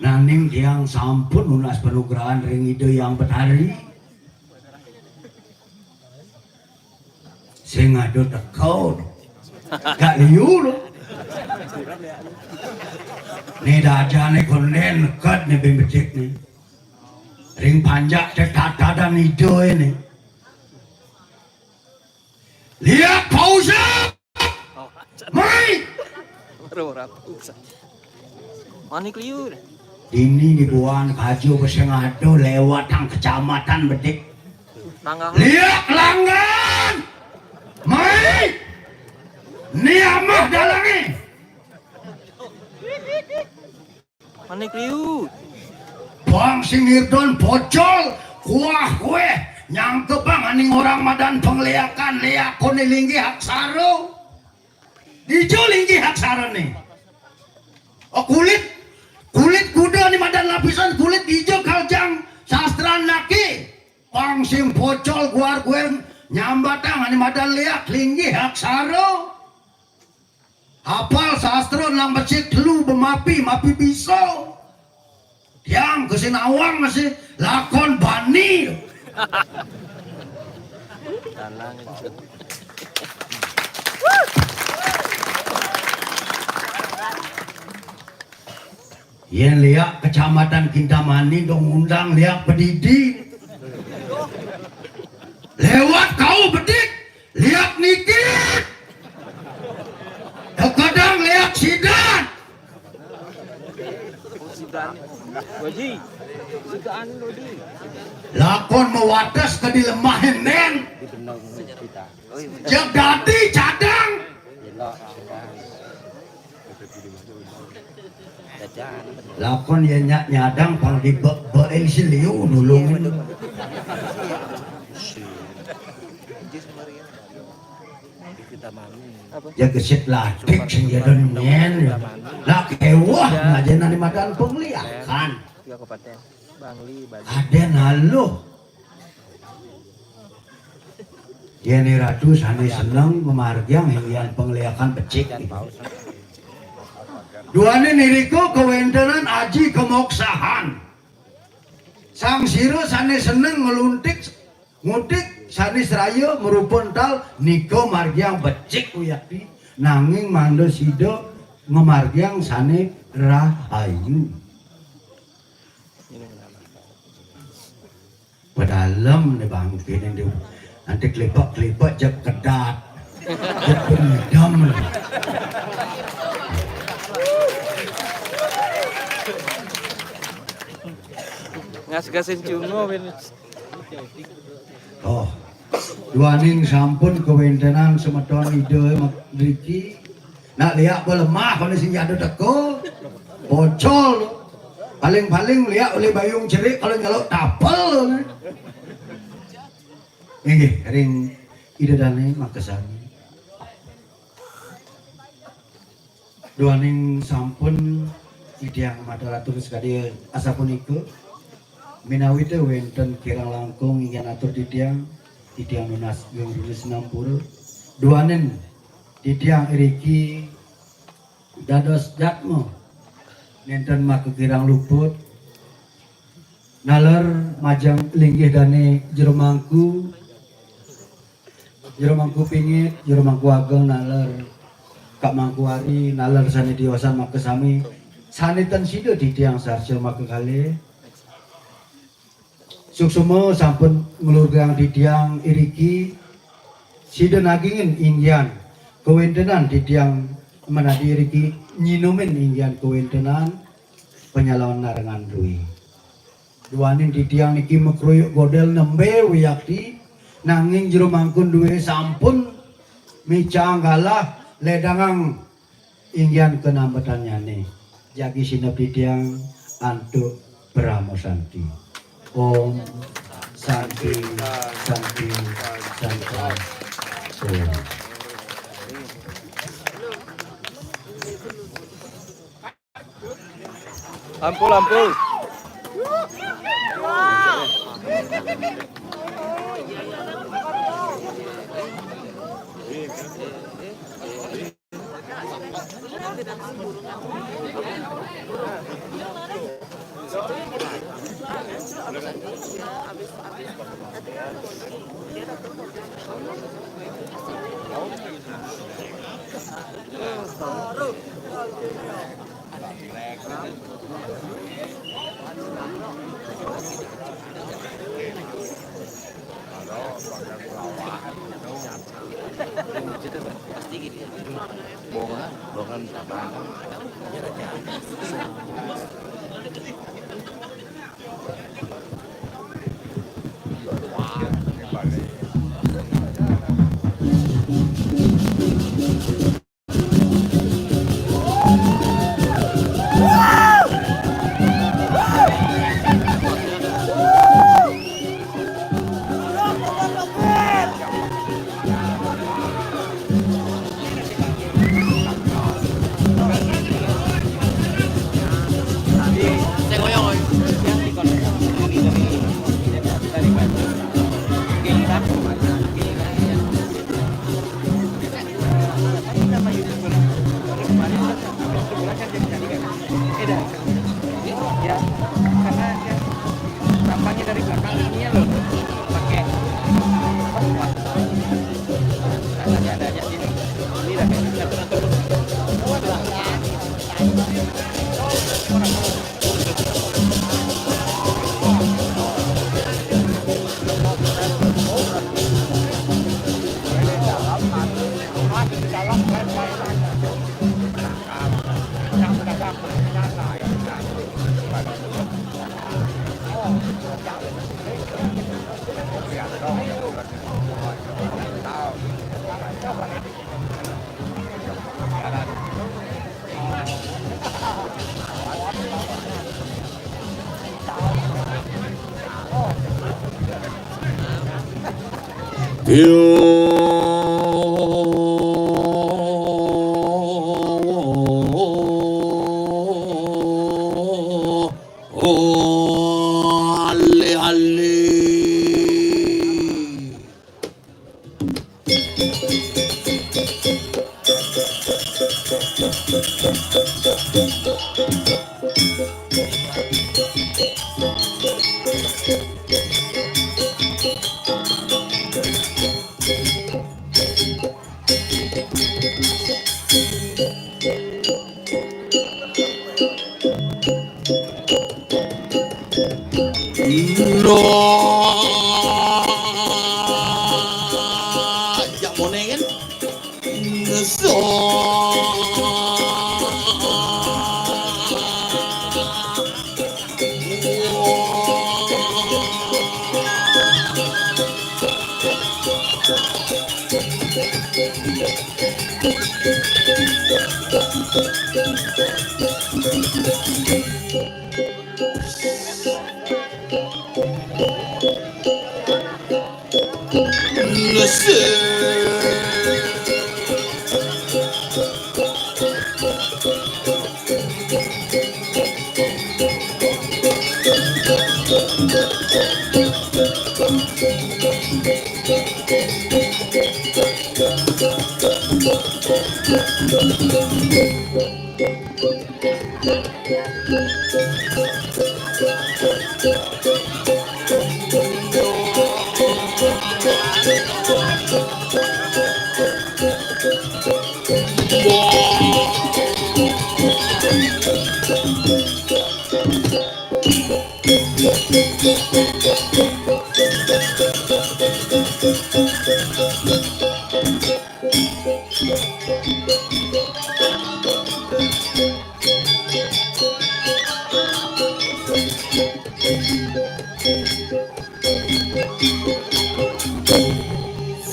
Nanging tiang sampun nunas panugrahan ring Ida Hyang Betari. Sing ada teka. Gak liu lo. Né dajané kondén neked né bing becik né. Ring panjak tetatadan Ida né. Liak pausan. Mai. Ora, ora pausan. Manik liur. Dini dibuang kajo besengado lewat ang kecamatan bedik. Tanggal. Liak langgan. Mai. Ni amah dalangé. Manik liu. Bang sing ngirdon bocol, kuah kuéh, nyangkepang aning orang madan pengliakan, liak koné linggih aksara. Dija linggih aksarané. Oh, kulit, kulit kuda ni madan lapisan kulit dija kaljang sastran naki. Bang sing bocol guar guér nyambatang aning madan liak linggih aksara. Hapal sastra nang becik telu bemapi, mapi bisa. Tiang kesinawang masih lakon bani. Dalang. Yén liak Kecamatan Kintamani dong undang liak pedidi. Lewat kau bedik, liak niki. Kadang liak sidan. Lakon mawates ka di lemah éndén. Jeg dadi cadang. Lakon ya nyak nyadang pang di be-, be-, sing liu nulung. Ya gesit latik sing ya don nyen. Lah kewah ngajen nani madan pengliakan. Aden aluh. Yén Ratu sané seneng mamargiang inggihan pangliakan becik. Duaning irika kawéntenan aji kamoksahan. Sang sira sané seneng ngluntik, ngutik sané sraya marupa ental nika margiang becik wiakti, nanging mangda sida ngamargiang sané rahayu. Pedalem né bangké né, nanti klipek-klipek jep kedat. Jep pendem. Ngas-gasin cungo, Win. Oh. Duaning sampun kawéntenan semeton Ida mriki. Nak liak ba lemah, kalau sing jatuh teko, pocol. Paling-paling liak oleh bayung cerik, kalau nyeluk tapel. Inggih, ring Ida dané makasami. Duaning sampun titiang matur atur sakadi asapunika, minawita wénten kirang langkung inggih atur titiang, titiang nunas gunggung sinampura. Duaning titiang iriki dados jatma nénten makakirang luput. Naler majeng linggih dané Jero Mangku, Jero Mangku Pingit, Jero Mangku Ageng, naler Kak Mangku Ari, naler sané tiosan makasami, sané ten sida titiang sarsa makakalih. Suksma sampun nglurgang titiang iriki, sida nagingin inggihan kawéntenan titiang menadi iriki nyinumin inggihan kawéntenan panyalonarengan duwé. Duaning titiang niki makruyuk godel nembé wiakti, nanging Jero Mangku duwé sampun micang galah ledangang inggihan kanambetannyané. Jagi sineb titiang antuk Parama Santi. Om Santi, Santi, Santi. Om. Ampun, ampun. Pil. Oh, ale, ale. Loh, ya moné kan? Ngesot.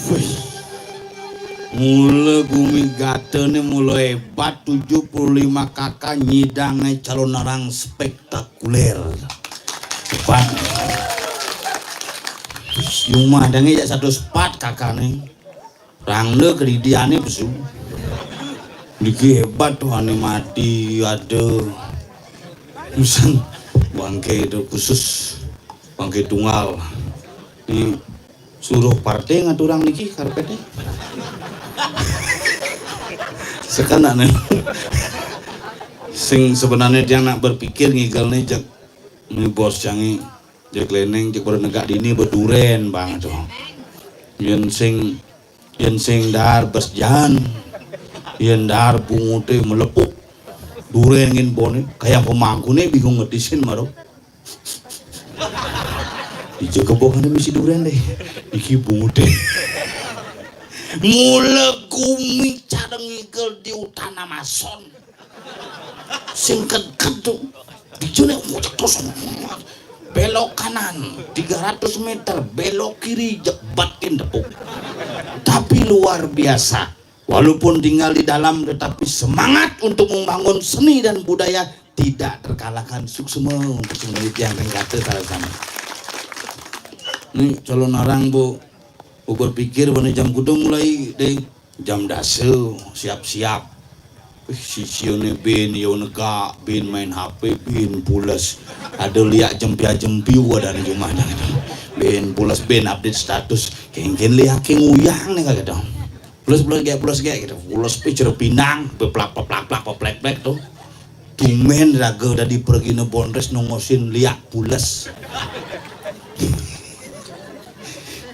Wih. Mula gumi gatané mula hébat, tujuh puluh lima K K nyidangé calonarang spektakulér. Hébat. Wih, yang madangé ya satus pat K K-né. Rangda kedidiané pesu. Niki hébat tuh, ané mati ada. Misal bangké itu khusus, bangké tunggal. Ini suruh partai ngaturang niki karpété. Sekenane. Sing sebenarnya dia nak berpikir ngigelné, jeg, ini bos cangé, jeg lénéng, jeg baru negak dini bedurén bang tuh. Yén sing Yén sing dahar bes jaan, yén dahar bunguté melepuk, durén ngin boné, kaya pemangkuné bingung ngedisin maro. Dija kebokané misi durén deh, iki bunguté. Mula gumi cara ngigel di utana mason. Sing kedked tuh. Dijone terus belok kanan tiga ratus meter, belok kiri, jebak tepuk. Tapi luar biasa. Walaupun tinggal di dalam, tetapi semangat untuk membangun seni dan budaya tidak terkalahkan. Suksma untuk penelitian ringkasa salah sama. Ini calonarang, Bu. Bu berpikir, bani jam kuda mulai deh. Jam dasa, siap-siap. Ih, sisiané bin, yo negak, bin main H P, bin pules. Ada liak jempia-jempiu ada di rumahnya. Bin pules, bin update status. Kéngkén liaké nguyang nih kagak dong. Pules, pules gek, pules gek gitu. Pules pi jero pinang, peplak, peplak, plak, peplek, plek tuh. Tumben raga dadi pergina bondres nongosin liak pules.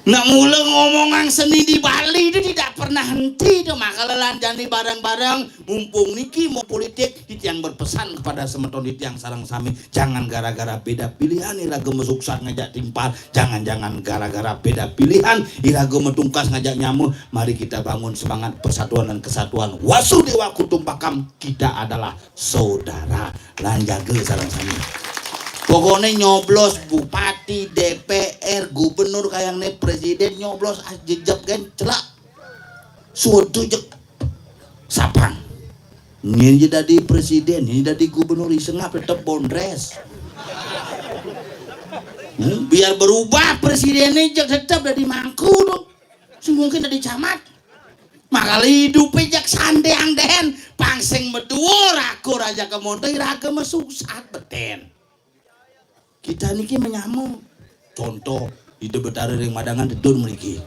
Nak mula ngomongan seni di Bali itu tidak pernah henti tuh, maka lelan jani bareng-bareng, mumpung niki mau politik, titiang berpesan kepada semeton titiang sareng sami, jangan gara-gara beda pilihan iraga masuksat ngajak timpal, jangan-jangan gara-gara beda pilihan iraga matungkas ngajak nyama. Mari kita bangun semangat persatuan dan kesatuan. Wasudewa Kutumpakam, kita adalah saudara. Lan jaga sareng sami. Pokokné nyoblos bupati, D P R, gubernur, kayang né presiden, nyoblos ah, jejep kan celak. Suatu jek sapang. Ini aja dadi presiden, ini dadi gubernur, isengap tetep bondres. Hmm, biar berubah presidennya, jek tetep dadi mangku tuh. Sing mungkin dadi camat. Makala idupe jak sandeang den, pang sing maduur raga raja kamonto iraga masuksat beten. Kita niki manyama. Contoh, Ida Betara ring Madangan Dedun mriki.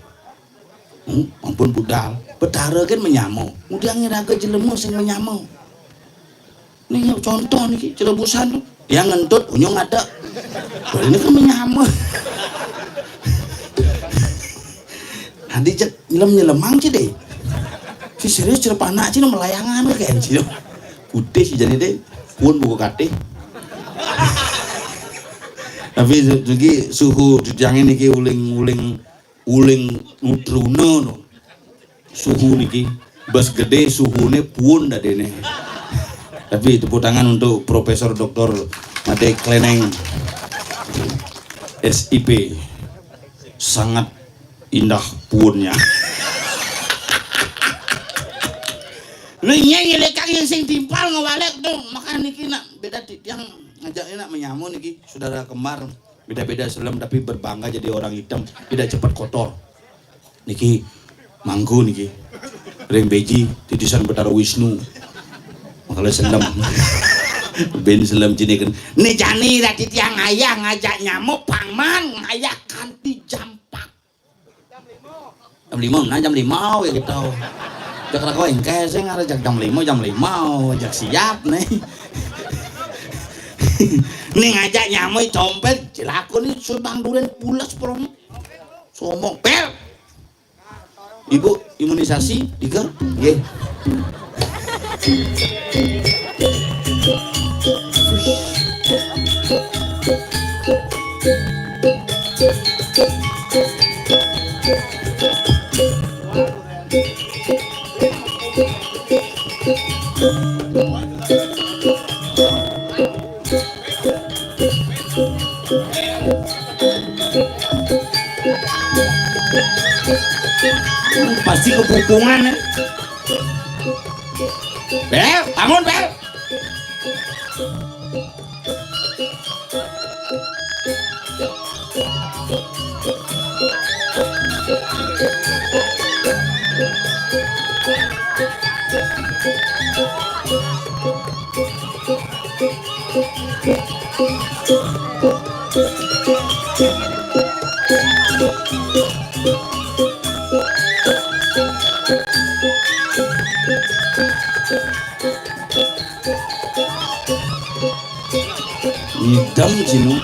Hmm, ampun budal. Betara kan manyama. Ngudiang iraga jelema sing manyama. Nih contoh niki, cerebusan tuh. Yang ngentut, unyung ada. Ini kan manyama. Adi cek nyelem-nyelemang ci deh. Si serius cerep anak ci no melayangan kan ci. Putih si jani deh. Pun buku katih. Tapi lagi suhu jujangin niki uling-uling uling nutruna no. Suhu niki bes gede suhune pun dadene. Tapi tepuk tangan untuk Profesor Doktor Made Kleneng S I P. Sangat indah puunnya. Lu nyai lekang yang sing timpal ngewalek tuh. Makanya niki nak beda tiang ngajak nak menyamu niki saudara kembar. Beda-beda selem tapi berbangga jadi orang hitam, tidak cepat kotor. Niki mangku niki. Ring beji titisan Betara Wisnu. Makanya selem. Ben selem jiniken. Ni jani dadi tiang ayah ngajak nyamuk pangman ngayah kanti jampak. Jam lima, nah jam lima ya kita. Jak raga engke sing arep jak jam lima, jam lima, jak siap nih. Ning ngajak nyamuk dompet, cilaka nih subang duren pules prom. Sombong pel. Ibu imunisasi tiga, nggih. Pasti kepupungan ya. Bel, bangun Bel. Ngidam sinu.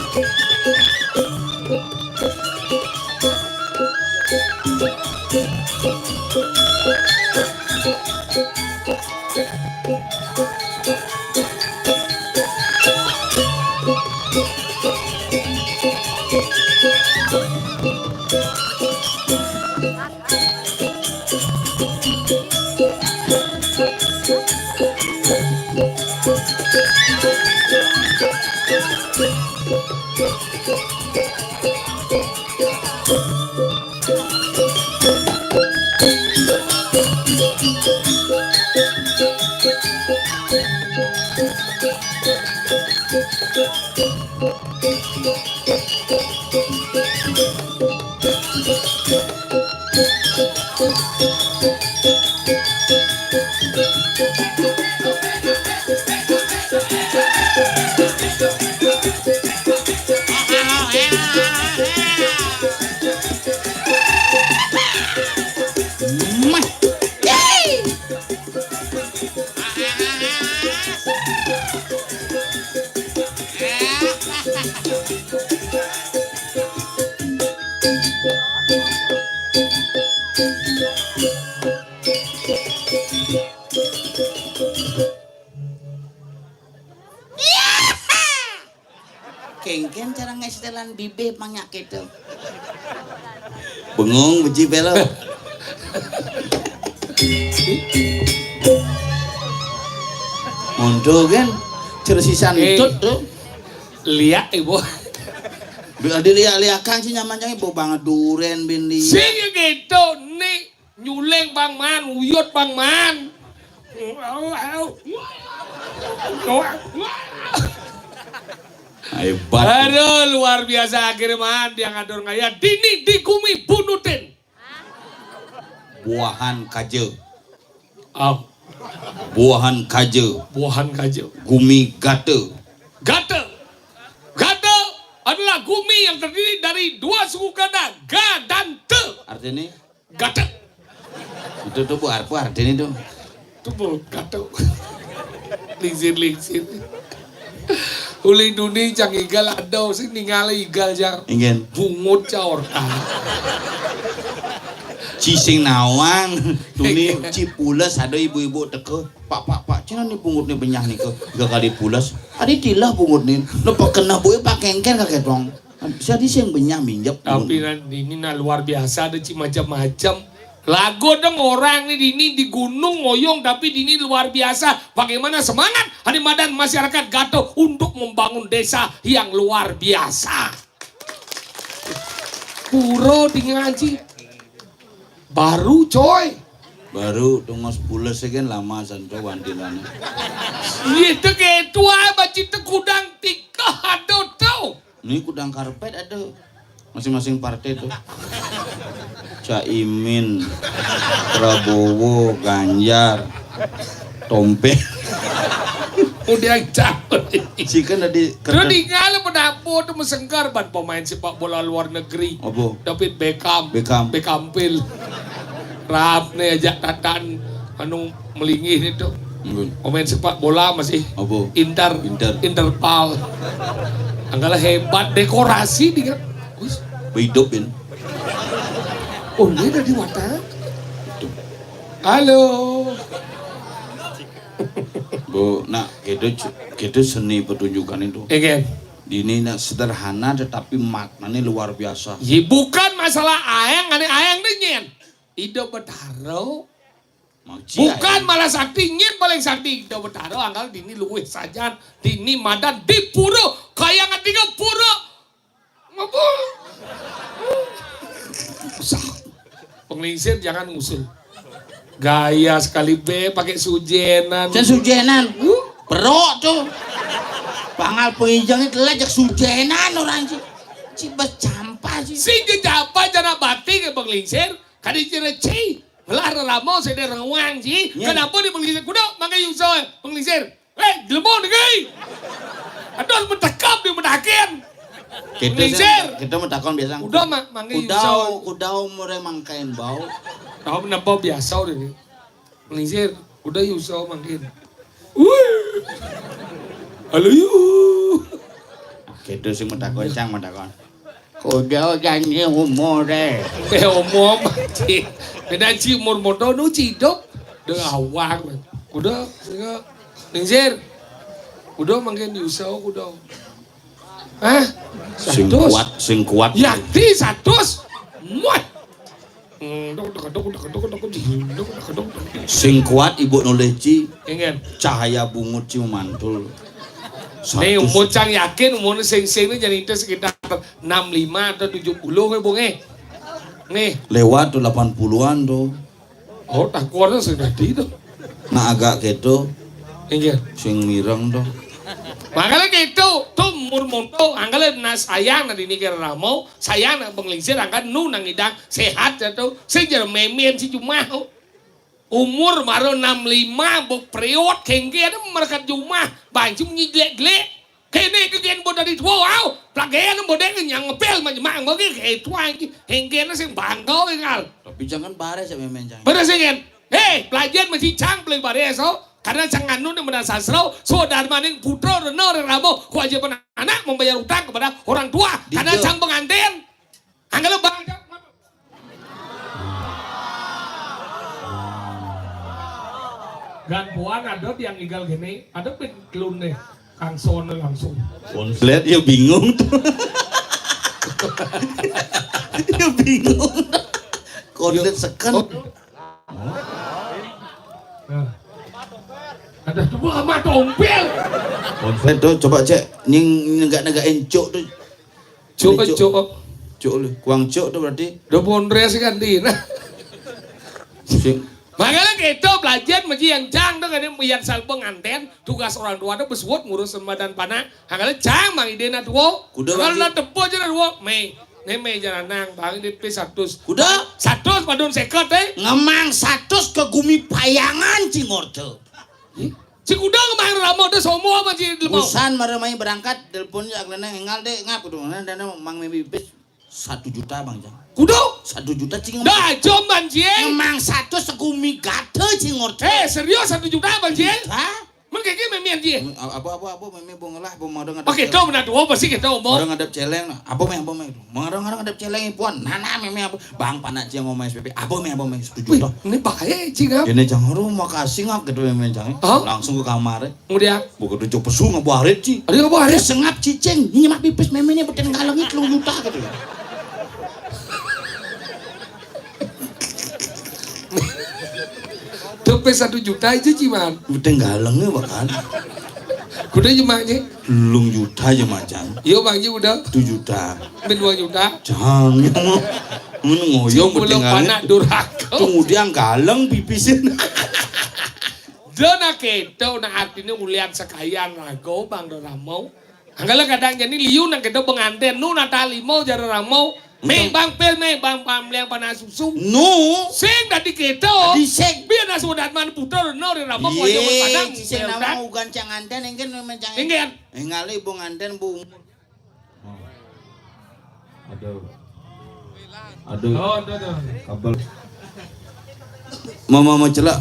Kengken cara ngestelan bibih mangyak gitu. Bengong beji pelo. Mondo kan cersisan Eh. Tut tuh. Liak ibu. Bila diliak-liakan sih nyaman jangan bau banget duren bin liak. Sing gitu nih. Nyuling Bang Man, uyut Bang Man. Hebat. Aduh, luar biasa akhirnya Man, dia ngatur ngaya dini di gumi bunutin. Buahan kaja. Am. Buahan kaja. Buahan kaja. Gumi gata. Gata. Gata adalah gumi yang terdiri dari dua suku kata, ga dan ta. Artinya? Gata. Itu tuh, Bu, apa artinya tuh? Tuh, Bu, gata. Lingsir-lingsir. Uli duni cang igal ada sing ningal igal cang. Inggih. Bungut caur. Ci sing nawang, duni ci pules ada ibu-ibu teka. Pak, pak, pak, cina ni bungut ni benyah ni ke. Tiga kali pules. Adi tilah bungut ni. Lepas kena bui pak kengken kakek tong. Siadi sing benyah minjep. Tapi nan, ini nah luar biasa, ada ci macam-macam. Lagu dong orang ni dini di gunung moyong, tapi dini luar biasa. Bagaimana semangat hari madan masyarakat Gato untuk membangun desa yang luar biasa. Pura di ngaji. Baru, coy. Baru tunggu sepuluh second lama santo wantilannya. Iya, itu kayak itu apa, cinta kudang tikah ada tau. Ini kudang karpet ada. Masing-masing partai tuh. Caimin, Prabowo, Ganjar, Tompe. Udah campur. Si kan tadi. Terus tinggal pendapo tuh mesengkar ban pemain sepak bola luar negeri. Apa? David Beckham. Beckham. Beckham Pil. Rap nih aja tatan anu melinggih itu. Pemain sepak bola masih. Apa? Inter. Inter. Interpal. Anggala hebat dekorasi dia. Wis. Hidup ini. Oh, ini dari mata. Halo. Bu, nak, gitu, gitu seni pertunjukan itu. Iya. Dini nak sederhana tetapi maknanya luar biasa. Ye, bukan masalah aeng, ane aeng deh nyen. Ida Betara. Bukan malah sakti, nyen paling sakti. Ida Betara anggal dini luwih sajan, dini madan di pura, kaya ngetiga pura. Ngapa? Usah. Penglingsir jangan ngusul. Gaya sekali be pakai sujenan. Saya sujenan. Huh? Perok tuh. Pangal penginjangnya telah jak sujenan orang sih. Ci becampa sih. Sing becampa jana batik ya penglingsir. Kadi cereci. Ngelah reramo sede rengwang sih. Kenapa di penglingsir? Kuda mangga yuso penglingsir. Eh, jelema dengai. Aduh, mentekap di menakin. Kita metakon biasa. Udah, mak, manggil kudau, kudau mure mangkain bau. Tahu menapa biasa udah ni. Melisir, udah yuso manggil. Wih. Halo, yu. Kita sing metakon, cang metakon. Kuda janji umur deh. Eh, umum, cik. Beda cik umur moto nu cidok. Dengan awak. Kuda, sehingga Lingsir. Kuda mangkin diusah kuda. Hah? Sing kuat, sing kuat. Yakti satus. Muat. Sing kuat ibu nulih ci. Ingen. Cahaya bungut ci mantul. Nih, umur cang yakin umurnya sing-sing ini jadi itu sekitar enam lima atau tujuh puluh ya, Bung, eh. Nih. Lewat tuh delapan puluhan tuh. Oh, tak kuatnya sudah di itu. Nah, agak gitu. Iya. Sing mireng tuh. Makanya gitu, tuh umur monto, anggale na sayang na dini kira ramo, sayang na penglingsir, angkat nu nang idang sehat ya tuh. Sing jero memen si jumah. Umur maro enam lima, bok period, kengke ada mereka jumah, banci munyi jelek-jelek. Kene ke gen bodo di tuo, au. Plagen bodo nyang ngepel, mang mang boge ke tuo iki. Hengkene sing bangga, ngal. Tapi jangan bare sih memen cang. Bare sing gen. Hei, pelajaran masih cang paling bare so. Karena cang anu nih menang sasro, so darmaning putra reno ramo, ku aja pernah anak membayar utang kepada orang tua. Karena cang pengantin. Anggale bang. Gan puan ada tiang igal gini, ada pin kelun deh. Kangson langsung. Konslet ya bingung tuh. Ya bingung. Konslet seken. Oh. Nah. Ada coba sama tompel. Konslet tuh coba cek nying negak-negakin cuk tuh. Cuk, cuk. Cuk lu. Kuang cuk tuh berarti. Udah pondres kan di. Nah. Sing. Makanya kita belajar mesti yang cang tuh kan yang sal pengantin, tugas orang tua tuh besuat ngurus semadan panak. Makanya cang mang idena tuo. Kuda kalau na tepo aja tuo, me. Né mé jalanan, Bang, di pis satus. Kuda? Satus padahal seket, eh. Ngemang satus ka gumi Payangan, Cingorta. Ih, si kuda ngemang rama udah somo apa si lemau? Busan mara mai berangkat, telepon ya, kena engal deh, ngap kudu. Nah, dan mang mé pipis satu juta, Bang, Jang. Kuda? Satu juta, Cing. Dah, jom, Bang, Jing. Ngemang satus segumi gata, Cingorta. Eh, serius satu juta, Bang, Jing? Hah? Mén kéké mémé dia. Apa, apa, apa, mémé bong lah, bong madang ada. Oké, céléng. Kau benar dua, pasti kita omong. Madang ada céléng lah. Apa mé, apa mé? Madang ada céléng puan. Nana mémé apa? Bang, panak cia ngomong S P P. Apa mé, apa mé? Setuju toh? Ini bahaya, Cing, ah. Ini Cang, aduh, makasih ngap gitu mémé Cang. Hah? Langsung ke kamar. Kemudian? Bukan tuh coba pesu ngap barit, Ci. Ada ngap barit? Dia sengap cicing. Ini mak pipis mémé ini beten kaleng itu juta gitu. Tepes satu juta aja, Ciman. Udah galengnya, bahkan. Kuda jemaknya. Telung juta aja, Macan. Iya, Bang, iya udah. Satu juta. Mén dua juta. Jangan. Mén ngoyong. Panak durhaka. Kemudian galeng pipisin. Dona kéto, nah, artinya ulian sekayan rago, Bang, do ramau. Anggala kadang jani liu nang kéto pengantin nu nata limau jara ramau. Mé bang pil, mé bang pamliang panas susu. Nu. Sing dadi kéto. Dadi sing. Biar nas wadat man puter no ri ramau. Iya, padang. Sing nama ugan cang anten engken mencang. Engken. Engali ibu nganten bu. Aduh. Aduh. Oh, aduh, aduh. Kabel. Mama mau celak.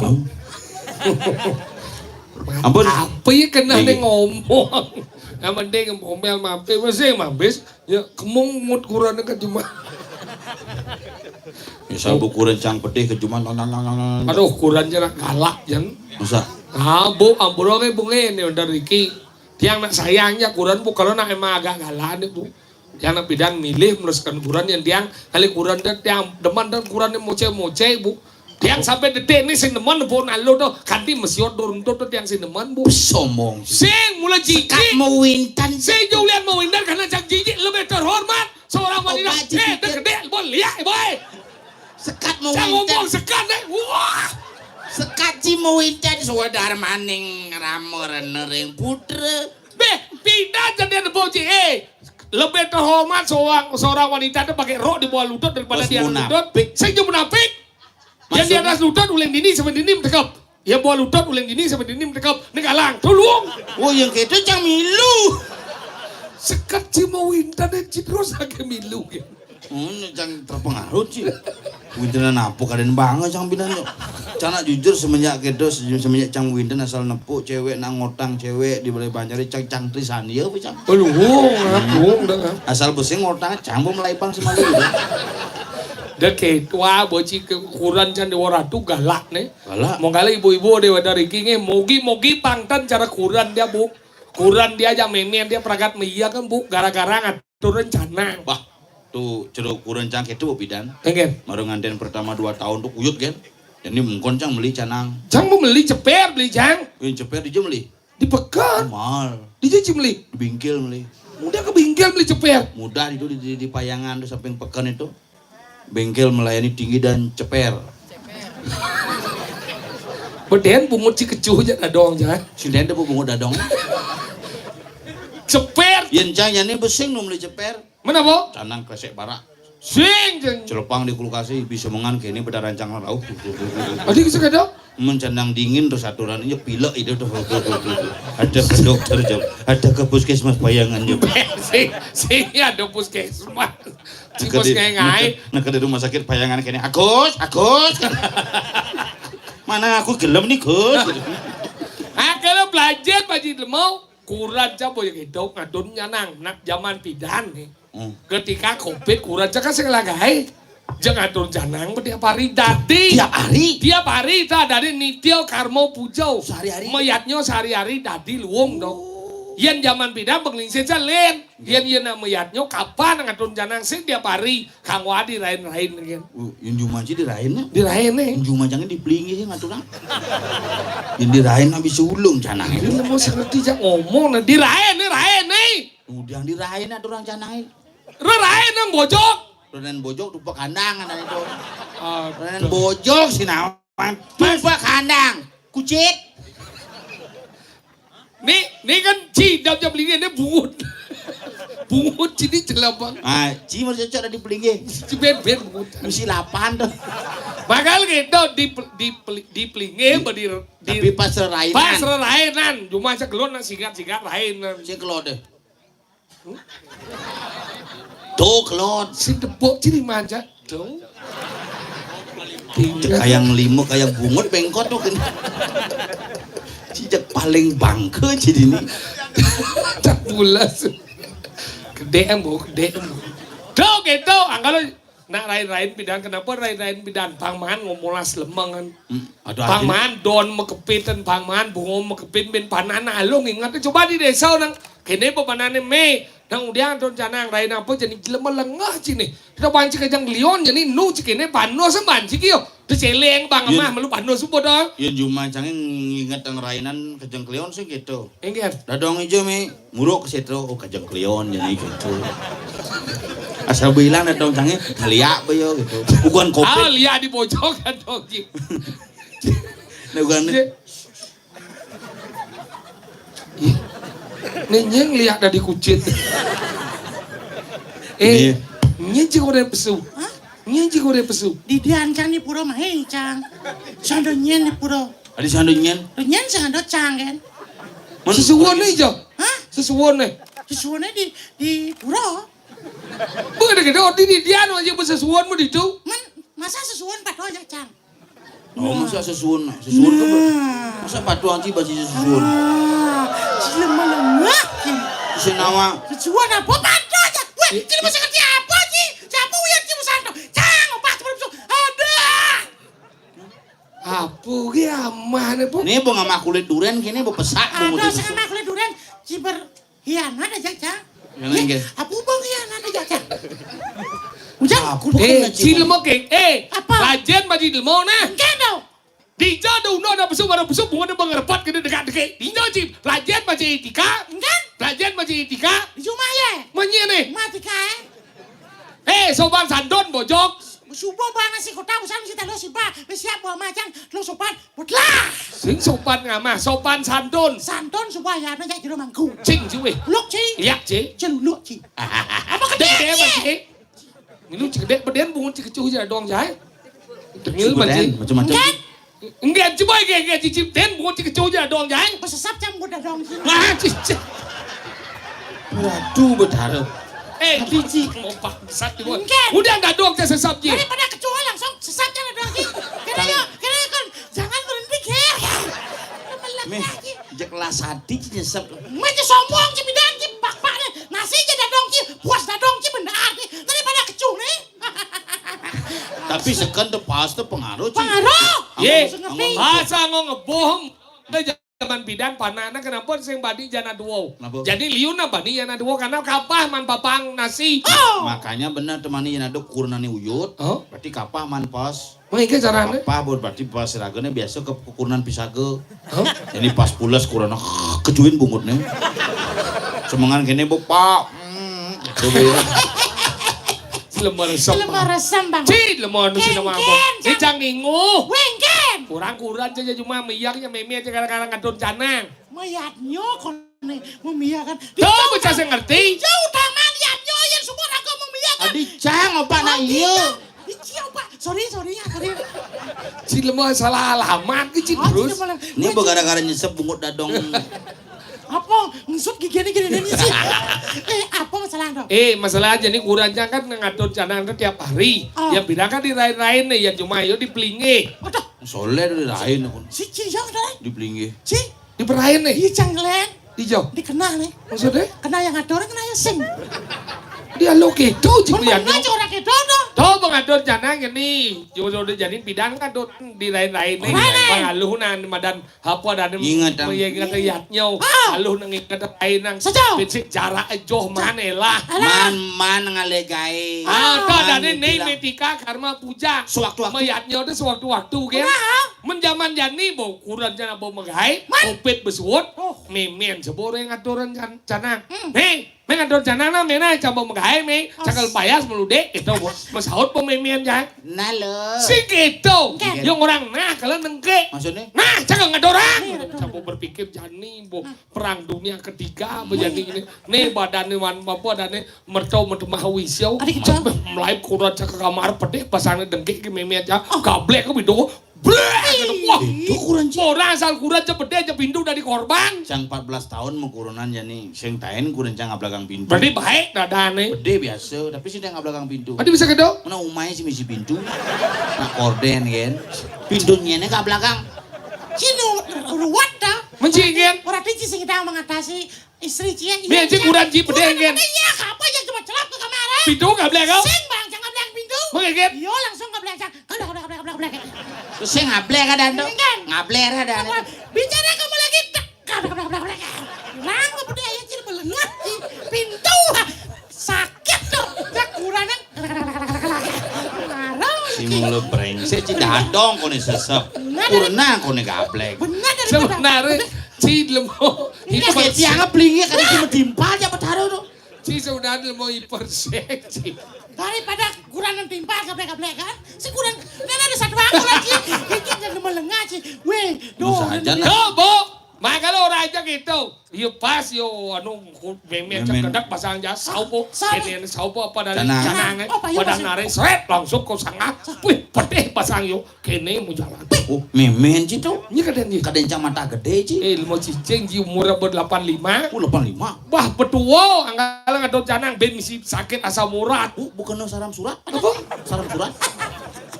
Ampun. Apa ya kena nih ngomong? Yang penting ngomel mampir, masih mampir. Ya kemung mut kuran ke cuma. Ya sabu kuran cang pedih ke cuma nang nang nang nang. Aduh, kuran jarak galak jan. Masa? Ah, bu, ampura ke bunge ini udah Riki. Tiang nak sayangnya kuran bu, kalau nak emang agak galak nih bu. Tiang nak bidang milih meneruskan kuran yang tiang kali kuran dan tiang demen dan kuran yang moce-moce bu. Tiang sampai detik ini sing demen bu nalu tuh kanti mesiot turun tuh tiang sing demen bu. Sombong. Sing mulai jijik. Sekat mewintan. Sing julian mewintan karena cang jijik lebih terhormat seorang wanita. Eh, gede, boy, lihat, boy. Sekat mewinten. Cang ngomong sekat deh. Wah. Sekat ci mewinten suwe darmaning rama rene ring putra. Beh, pindah jadian boci. Eh, lebih terhormat seorang, seorang wanita itu pakai rok di bawah lutut daripada di atas lutut. Sing je munafik. Yang di atas lutut uling dini sampai dini tekep. Ya bawah lutut uling dini sampai dini tekep. Ning galang, tulung. Oh, yang kéto cang milu. Sekat ci mewinten ci terus ake milu. Hmm, cang terpengaruh ci. Wintenan apa kadén banget cang bidan yo. Cang nak jujur semenjak kéto, semenjak cang winten asal nepuk cewek nak ngotang cewek di Balai Banjar cang cang trisan ya apa cang. Aduh, wong, wong dah. Asal besi ngotang cang bu melai bang semalu. Dah kéto boci ke kuran cang di waratu galak nih. Galak. Mongkala ibu-ibu dewata riki nggih, mogi-mogi pangtan cara kuran dia, Bu. Kuran dia aja mémén dia pragat mé iya kan, Bu, gara-gara ngatur rencana. Wah, tuh jero kuran cang kéto, Bu Bidan. Enggak. Baru nganten pertama dua tahun tuh kuyut kan. Jadi mengkon cang beli canang. Cang mau beli ceper, beli cang. Yang ceper di meli. Di pekan. Mal. Di jaji beli. Di bingkil meli. Mudah ke bingkil beli ceper. Mudah itu di, di, di Payangan tuh samping pekan itu. Bengkel melayani tinggi dan ceper. Bedén bungut ci kecuh ja dadong ja. Sindén deh bungut dadong. Ceper. Yén cang nyani besing nu meli ceper. Mana, Bu? Canang kresek barak. Sing, sing. Celepang di kulkasi bisa mengan kene beda rancang rauh. Adi bisa kada? Mencanang dingin terus aturan ini pilek itu tuh. Ada ke dokter jam, ada ke puskesmas Payangan jam. Sing, sing ada puskesmas. Cipus ngai-ngai. Nak di rumah sakit Payangan kene, "Agus, Agus." "Mana aku gelem nih, Gus." Ah, kalau belajar Pak Ji Lemau, kuran coba ya gitu, ngadun nyanang, nak zaman pidan nih. Hmm. Ketika covid kuran caka sing lagae. Jeng atur janang tiap hari dadi. Tiap hari? Tiap hari ta dadi nitya karma puja. Sehari-hari? Mayatnya sehari-hari dadi luwung dong. Oh. Yen zaman pidan penglingsir jalin. Yen yen nak mayatnya kapan ngatur janang sing tiap hari kang wadi rain-rain yen. Oh, yen jumanji dirain ya? Dirain nih. Yen jumanjangnya dipelingi sih ngaturang. Yen dirain habis ulung janang. Ini mau ngerti jak ngomong nah dirain nih rain nih. Udah dirain aturang janang. Rerain nang bojok. Rerain bojok tupak kandang ada itu. Rerain bojok sinawan. Tupak kandang. Kucit. Nih, nih kan cidam jam lima ini bungut. Bungut sini jelabang. Ah, ci mau cocok di pelinggih. Ci ben-ben bungut. Mesti lapan tuh. Bakal gitu di di di pelinggih apa di, di Tapi pas rerainan. Pas rerainan, cuma segelon nak sikat-sikat rainan. Sing kelode. Tuh kelod. Si tepuk ciri manja. Tuh. Cek kayang lima, kayang bungut bengkot tuh kan. Cicak paling bangke jadi ini. Tak pulas. Gede em, Bu, gede em. Tuh gitu, angkalo nak rain-rain pidan, kenapa rain-rain pidan? Pang maan ngomolas lemengan. Hmm, aduh, Pang aduh. Maan don makepitan, pang maan bungo makepit, ben panana alung ingat. Coba di desa nang kene apa panane me. Nang udiang don canang rain apa jani jelema lengeh cine. Kita banci kajang lion jani nu cikene panos banci kio. Teceleng bang Yun. Amah melu panos supo dong. Yun juma cange nginget ang rainan kajang kelion sih gitu. Engger. Dadong ijo me muruk ke situ, oh kajang kelion jadi gitu. Asal bilang dadong cange ngeliak be yo gitu. Bukan Ah, kopit. Liak di pojok kan dong. Nah, bukan. Ye. Ih. Nih nyeng liak dari kucit. Eh, Iya. Nyeng cik udah pesu. Hah? Nyeng cik udah pesu. Di diancang di pura mah, hei cang. Sando nyen di pura. Adi sando nyen? Nyen sando cang kan. Mana? Sesuwun nih, Jo. Hah? Sesuwun nih. Sesuwun nih di di pura. Bukan ada gede odi di dia no aja sesuwun mau ditu. Men, masa sesuwun pato aja cang. Oh, masa sesuwun, sesuwun ke Nah. Masa pato anci basi sesuwun. Ah, si lemah-lemah. Senawa. Sesuwun apa pato aja? Weh, Iya. Cini masa ngerti apa sih? Siapa uyan cini santo? Cang, apa cuma besok? Ada. Apa ge amah ne, Bu? Nih, Bu, ngamah kulit duren kene, Bu, pesak, Bu, Ada mutus. Sing ngamah kulit duren, ciber hianat aja, Cang. Hianat, Ye, nggih. Apa, Bang, hianat aja, Cang? Ujang, Apa Eh, kena cil cium? Mo, Keng. Eh, Apa? Lajen baju ilmu nah. Enggak dong. Dija ada uno ada besuk, ada besuk, bunga ada mengerepot, kena dekat-dekat. Dija, Cip. Lajen baju etika. Enggak. Lajen baju etika. Di rumah ya? Menye nih. Mati kae. Eh, sopan sandon, bojok. Subuh bang nasi kota, usan si talo si ba. Siap bawa macan, lo sopan. Butlah. Sing sopan ngamah, sopan santun. Santun supaya ana jak jero mangku. Cing, ci, weh. Luk, ci. Liak, ci. Celuluk, ci. Apa Dek, gede, dek, ci? Apa, ci? Minum cedek beden bungut ci kecuh ja dong, jai. Tengil, Ci beden, ci. Macam-macam. Enggak. Enggak, coba, enggak, enggak, cicip den bungut ci kecuh ja dong, jai. Besesap cam gua dadong, ci. Nah, cicip. Waduh, betara. Eh, Tapi, ci. Mau bangsat, ci, boy. Enggak. Udah dadong, ci sesap, ci. Daripada kecuh langsung sesap cam dadong, ci. Kena Tang- ya, kena ya, kan. Jangan berhenti, Ger. Meh, Melepnya, ci. Jek lah sadi ci nyesep. Meh, ci sombong, ci bidan, ci bak-bak nih. Nasi aja dadong, ci. Puas dadong, ci benar, ci. Daripada kecuh nih. Tapi seken tuh pas tuh pengaruh, ci. Pengaruh. Ye, Langsung ngepi. Masa ngong ngebohong. Udah zaman bidan panana kenapa sing bani jana duo? Kenapa? Jadi liun apa nih jana duo karena kapah man papang nasi. Oh. Makanya benar temani jana duo kurunane uyut. Oh. Berarti kapah man pas. Mengike carane? Kapah, Bor, berarti pas ragane biasa ke kurunan pisaga. Hah? Ini pas pulas kurana kecuin bungutnya. Semengan kene, Bu, Pak. Hmm, gitu, Bu. Lemah resem. Lemah resem, Bang. Ci, lemah anu sing nama apa? Ken, Ci, ken, cang ningu. Wengken. Kurang-kurang aja cuma miyaknya meme aja kadang-kadang ngadon canang. Mayatnya kon nih memiyakan. Tuh, bocah sing ngerti. Jauh taman yatnya yang semua raga memiyakan. Adi cang opak nak iya. Adi cang opak. Sorry, sorry ya, sorry. Ci lemah salah alamat, ci Oh, terus. Ci lemah. Ini gara-gara nyesep bungut dadong. Apa? Ngesut gigene gini-gini sih. Eh, apa masalah dong? Eh, masalah aja nih kurangnya kan ngatur canang tuh tiap hari. Oh. Yang bilang kan di lain-lain nih, yang cuma yo di pelinge. Aduh. Soleh dari lain aku. Si Ci yang lain. Di pelinge. Si? Di perain nih. Iya, cang lain. Di jauh. Di kena nih. Maksudnya? Kena yang ngatur, kena yang sing. Dia lo gitu, Ci Mun Prianto. Pernah orang gitu dong. Tuh pengatur canang ini. Yo udah jadi bidang kan tuh di lain-lain nih. Mana? Pengaluh nan madan Apa ada Ingat, Am. Mengingat ayatnya. Ah. Lalu nang ingat ae nang. Sejauh. Pinsik jarak ejoh man elah. Alah. Man, man ngale gae. Ah, Man ada nih nih bilang. Metika karma puja. Sewaktu-waktu. Mayatnya udah sewaktu-waktu ge. Wah. Menjaman jani bau kuran jana bau megai. Man. Kopit besuut. Oh. Memen sebore ngaturan can-, canang. Hmm. Nih. Mé ngadon janang nah, mé nah, coba magaé, mé. Cakal bayas meludé, gitu. Masaut pemémén, ya. Nah, lo. Sing gitu. Oké. Yang orang nah, kalau nengke. Maksudnya? Nah, cakal ngadorang. Iya, betul. Coba berpikir jani, bo. Perang Dunia Ketiga, apa jani ini? Nih, badannya wan, apa, badannya mercau, mercau, mahawisyo. Ada gitu. Melai kurat cakal kamar, pedih, pasangnya dengke, ke mémén, ya. Gablek, ke pintu. Blék! Wah, itu kurencang. Orang asal kurencang, cebedé aja pintu dari korban. Cang empat belas tahun mau kurenan jani. Sing taén kurencang ngablakang pintu. Berarti baik dadane. Bedé biasa, tapi sing taén ngablakang pintu. Berarti bisa gedé? Mana umai sih misi pintu? Nak korden kan. Pintunya ini ngablakang. Cino ruwet dah. Mencingin. Orang tinggi sing kita mengatasi. Istri cie, iya. Biar cing udah ji bedé, kan? Iya, apa yang cuma celap ke kamar? Pintu nggak boleh, kau? Sing, Bang, jangan bilang pintu. Mengigit. Iya, langsung nggak boleh, cang. Kablak, kablak, kablak, kablak, kablak. Terus saya ngablek ada, Dok? Kan? Ngablek ada. Apa? Bicara kamu lagi, tek, kablak, kablak, kablak, kablak. Nang, apa dia, ya, cil, melengah, cil. Pintu. Sakit, tuh. Cak, kurangnya. Marah. Si mulut brengsek, ci dadong, kone sesep. Bener. Kurna, kone gablek. Bener, dari Sebenarnya, Ci lemo. Iya, itu kayak tiang blingi, kan cuma timpal, ya, Betaro, tuh. Ci sebenarnya lemo hiperseksi. Daripada kurang timpal, gablek-gablek, kan? Si kurang, kan ada satu aku lagi. Ini kan melengah, sih. Weh, doh. Tuh, Bu. Makanya orang aja gitu. Iya pas yo, anu, mémén cang kedak pasang jas, saupo. Kéné saupo apa dari canang, eh? Padang nare, sret, langsung ke sangah. Wih, pedih pasang yo. Kéné mau jalan. Oh, mémén ci to. Ini kadang ini. Kadang cang mata gedé, ci. Eh, mau cicing, ci umur abad delapan lima. Oh, delapan lima. Bah, betuwo, angkala ngadon canang, ben misi sakit asam urat. Oh, bukan saram surat. Apa? Saram surat.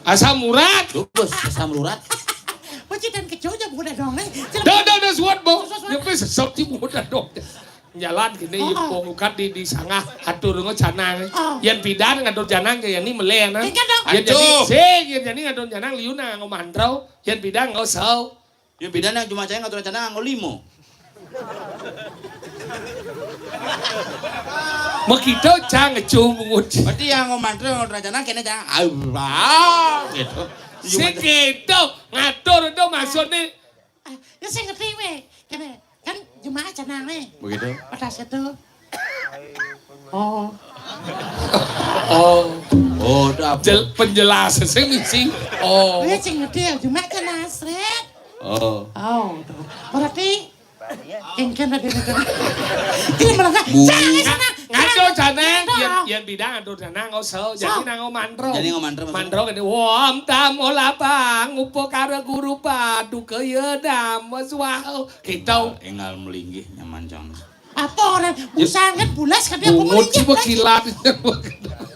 Asam urat. Bagus, asam urat. Pecitan kecoh aja muda dong, eh. Dah, dah, dah, suat, Bo. Suat, suat, suat. Ya, wis, sesep ci muda dong. Jalan gini, yuk, pong ukat di, di sangah, atur ngo canang. Yan pidan ngatur canang, ke yan ni melé, nah. Yan jadi, sing, yan jadi ngatur canang, liu na ngo mantrau, yan pidan ngo sau. Yan pidan yang cuma saya ngatur canang, ngo limo. Makita cang ngecu mungut. Berarti yang ngo mantrau, ngatur canang, kena canang. Au, au, gitu. Sing gitu, ngatur itu maksudnya. Ah, ya sing ngerti wé. Kan, kan jemaah canang wé. Begitu. Pada situ. Oh. Oh. Oh, udah apa? Jel-, penjelasan sing misi. Oh. Wé sing ngerti ya, jemaah canang sret. Oh. Oh, tuh. Berarti engkén ada itu. Ini merasa Bu. Jangan sana. Ngatur canang, yan, yan pidan ngatur canang, oh, sau. Jadi nang mantrau. Jadi nang mantrau, maksudnya? Mantrau gini, wam tam olapang, upakara guru paduka ya dhamma swaha. Gitu. Enggal melinggih nyaman cang. Apa orang usangan pulas kadé apa bungut melinggih coba lagi? Kilat.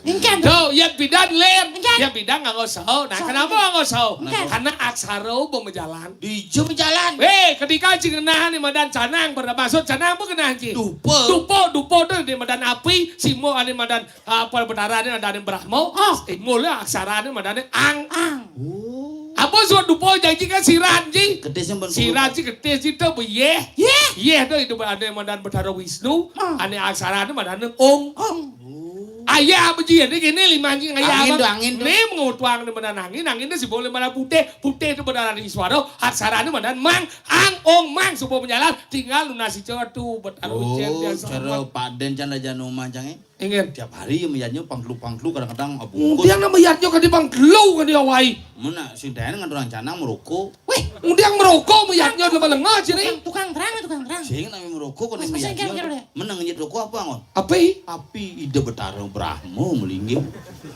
Engkén. Tuh, yan pidan lir. Engkén. Yan pidan nganggo sau. Nah, kenapa nganggo sau? Engkén. Karena aksara uba majalan. Dija majalan. Wéh, ketika ci ngenah né madan canang, pada maksud canang apa ngenah ci? Dupa. Dupa, dupa to né madan api, simo ané madan, ah, apa, betarané madan Brahma, timbul ya aksarané madan ang. Ang. Oh. Apa suat dupa jagi kan sirat ci? Ketis yang bentuk. Sirat ci ketis ci to, yéh. Yéh. Yéh to itu ané madan Betara Wisnu, ané aksarané madan ong. Ong. Oh. Ayah apa ji? Ini gini lima anjing ayah. Angin apa? Tuh, angin tuh. Né mengutuang né madan angin, angin né si boleh madan putih, putih itu madan Iswara, aksarané madan mang, ang, ong, mang, subuh menjalan, tinggal lunasi cetu, bet anu cén biasa. Oh, cara Pak Den canda jano mancangé. Ingin. Tiap hari ya meyatnya pangklu-pangklu kadang-kadang abungkus. Undiang nama yatnya kadé pangklu kadé awai. Muna sing dayan ngan orang canang merokok. Wéh, undiang merokok meyatnya udah melengah sini. Tukang, tukang terang, tukang terang. Sing nami merokok kadé meyatnya. Menang nyit rokok apa ngon? Api? Api Ida Betara Brahma melinggih.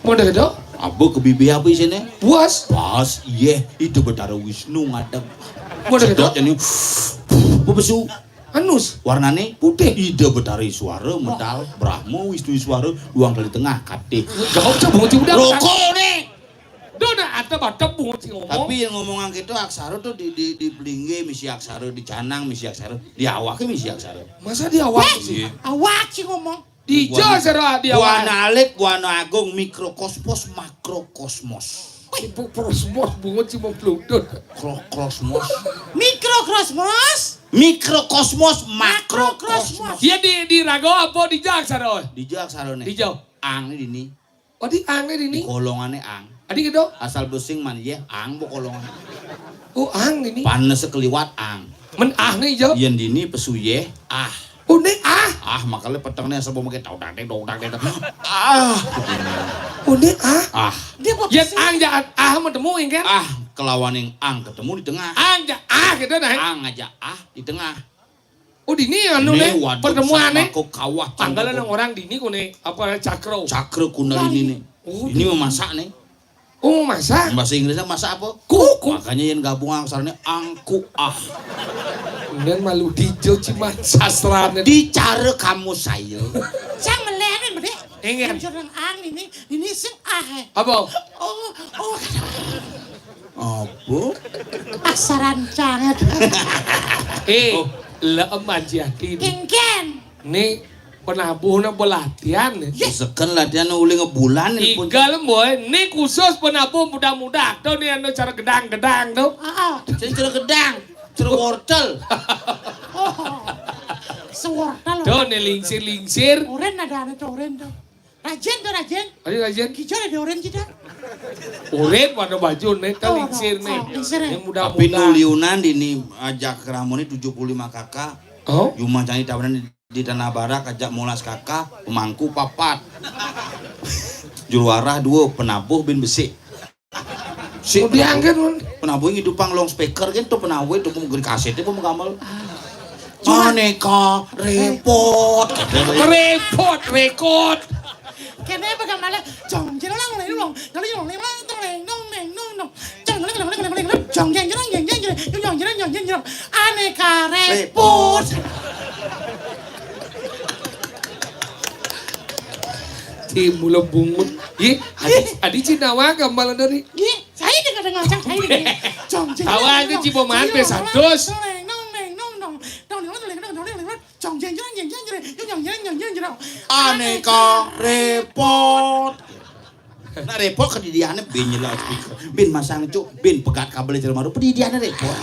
Mau dah gitu? Apa ke bibir apa sini? Puas. Pas, iya, Ida Betara Wisnu ngadeg. Mau dah gitu? Sedot ini, bebesu. Anus. Warnané putih. Ida Betara Iswara, medal, Brahma, Wisnu Iswara, duang kali tengah, katih. Jawab coba, coba dah. Rokok nih. Dona ada baca bungut sing ngomong. Tapi yang ngomongan kita aksara tuh di, di, di pelinggih misi aksara, di canang misi aksara, di awaknya misi aksara. Masa di awak? Wéh, sih? Awak sih ngomong. Di aksara di awak. Buana alit, buana agung, mikrokosmos, makrokosmos. Ibu prosmos bungut sih mau peludut. Kro-, krosmos. Mikrokosmos. Mikrokosmos, makrokosmos. Iya di, di raga apa di aksara? Di aksara nih. Di ang ini. Oh, di ang né dini? Di kolongané ang. Adi gitu? Asal besing man, yéh, ang bo kolongan. Oh, ang ini. Panes sekeliwat ang. Men ah né, Jo? Yén dini pesu yéh, ah. Unik ah. Ah, makanya petengnya sebelum kita udah deh, udah deh. Ah. Unik ah. Ah. Dia apa sih? Yén ang jak ah ketemu, kan? Ah, kelawan yang ang ketemu di tengah. Ang jak ah gitu nah. Ang aja ah di tengah. Oh, dini anu né, pertemuan né. Kawah tanggalan nang orang dini kone apa cakro. Cakro kundalini né. Oh, ini memasak né. Oh, masak? Bahasa Inggrisnya masak apa? Kuku. Makanya yang gabung aksarnya angku ah. Kemudian malu dijo ciman sastra né. Dicara kamu saya. Sang meleh kan, Bedé? Ingat. Yang jorong ang ini, ini sing ah. Apa? Oh, oh. Apa? Asaran sangat. Eh, oh. Leem Aji Ati. Kéngkén. Né penabuhna pelatihan. Seken latihan uli ngebulan. Igal, boy, né khusus penabuh muda-muda. Tuh né anu cara gedang-gedang tuh. Heeh. Sing cara gedang, cara wortel. Oh. Sewortel. Tuh né lingsir-lingsir. Oren ada anu tuh, oren tuh. Rajin tuh, rajin. Ayo, rajin. Kijol ada oren kita. Oren warna baju né, kan lingsir né. Oh, lingsir, ya. Yang muda-muda. Tapi nu liunan dini ajak ramune tujuh puluh lima K K. Oh? Jumah cai tawanan di Tanah Barak ajak molas K K, pemangku papat. Juru arah dua, penabuh bin besik. Si diangkat, Mun. Penabuh ngidupang long speaker kan tuh penabuh itu pun gede kaset itu pun gamel. Aneka repot. Repot, rekod. Kéné apa gambarnya? Jong, jero lang, lang, lang, lang, lang, lang, lang, lang, lang, lang, lang. Jong, lang, lang, lang, lang, lang, lang, jong, jeng, jero, jeng, jeng, jero, jong, jong, jero, jong, jeng, jero. Aneka repot. Ti mula bungut. Yé, adi, adi Cinawa gambar dari. Yé, saya dengar dengar cang saya ini. Jong, jeng, tawa jeng, aja jeng, Ciboman jeng, pé satus. Nong, nong, nong, nong, nong, nong, nong, nong, nong, nong, nong, nong, nong, Jong, jeng, jeng, jeng, jeng, jeng, jeng, jeng, jeng, jeng, jeng. Aneka repot. Nah, repot kedidiannya bin nyela speaker. Bin masang cuk, bin pegat kabel jero maru, pedidiannya repot.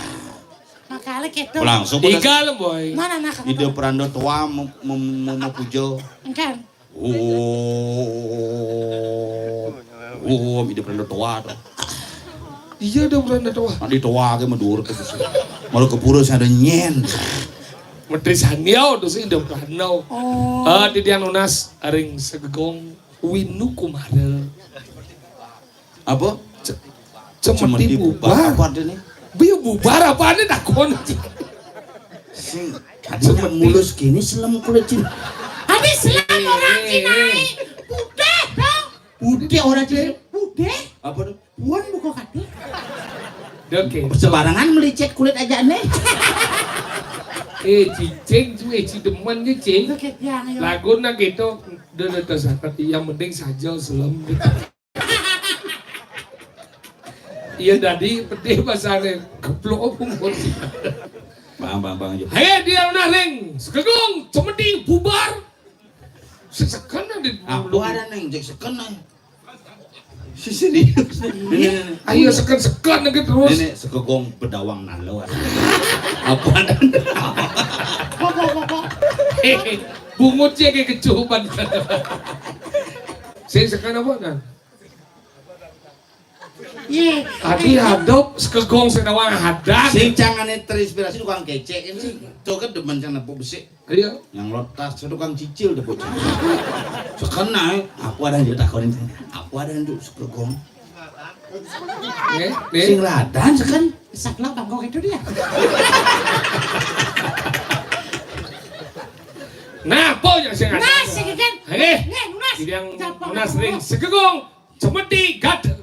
Makanya gitu. Langsung pada igal, boy. Mana nak? Ida Pranda tua mem-, mem-, mem-, memuja. Engkan. Om, om, Ida Pranda tua tuh. Iya, Ida Pranda tua. Adi tua ke medur ke. Malu ke pura sada nyén. Menteri Sandiau tuh sih Ida Pranda. Oh. Ah, di tiang nunas aring segegong Winu Kumara. Apa? Cemeti bubar. Apa artinya? Biar bubar apa nih takon? Sing, tadi mulus gini selem kulit cin. Tadi selem orang Cina. Putih dong. Putih orang Cina. Putih. Apa tuh? Puan buka kati. Oke. Sembarangan melicet kulit aja nih. Eh, cicing tuh, eh, cidemen cicing. Oke, ya, ayo. Lagu nak gitu, udah, udah, udah, yang penting saja selem. Iya, tadi pedih bahasane. Keplok apa ngerti? Bang, bang, bang, aja. Hei, dia udah ring. Segegong, cemeti, bubar. Seseken ada. Apa ada neng, cek seken aja. Si serius. Ini, ini, ini. Ayo seken-seken lagi terus. Ini segegong bedawang nalo. Apa ada? Apa, apa, apa? Hehe, bungut sih kayak kecupan. Sing seken apa kan? Iya. Adi hadap segegong sing nawang hadan. Sing cangane terinspirasi tukang kecek ini. Tuh kan demen cang nepuk besik. Iya. Yang lotas tukang cicil deh bocah. Sekena, eh. Aku ada yang ditakonin. Aku ada yang duk segegong. Eh, nih. Sing ladan seken. Sakna bangkok itu dia. Nah, apa yang sing ada? Nah, sing kan. Eh, nih, nunas. Jadi yang nunas ring segegong. Cemeti gad.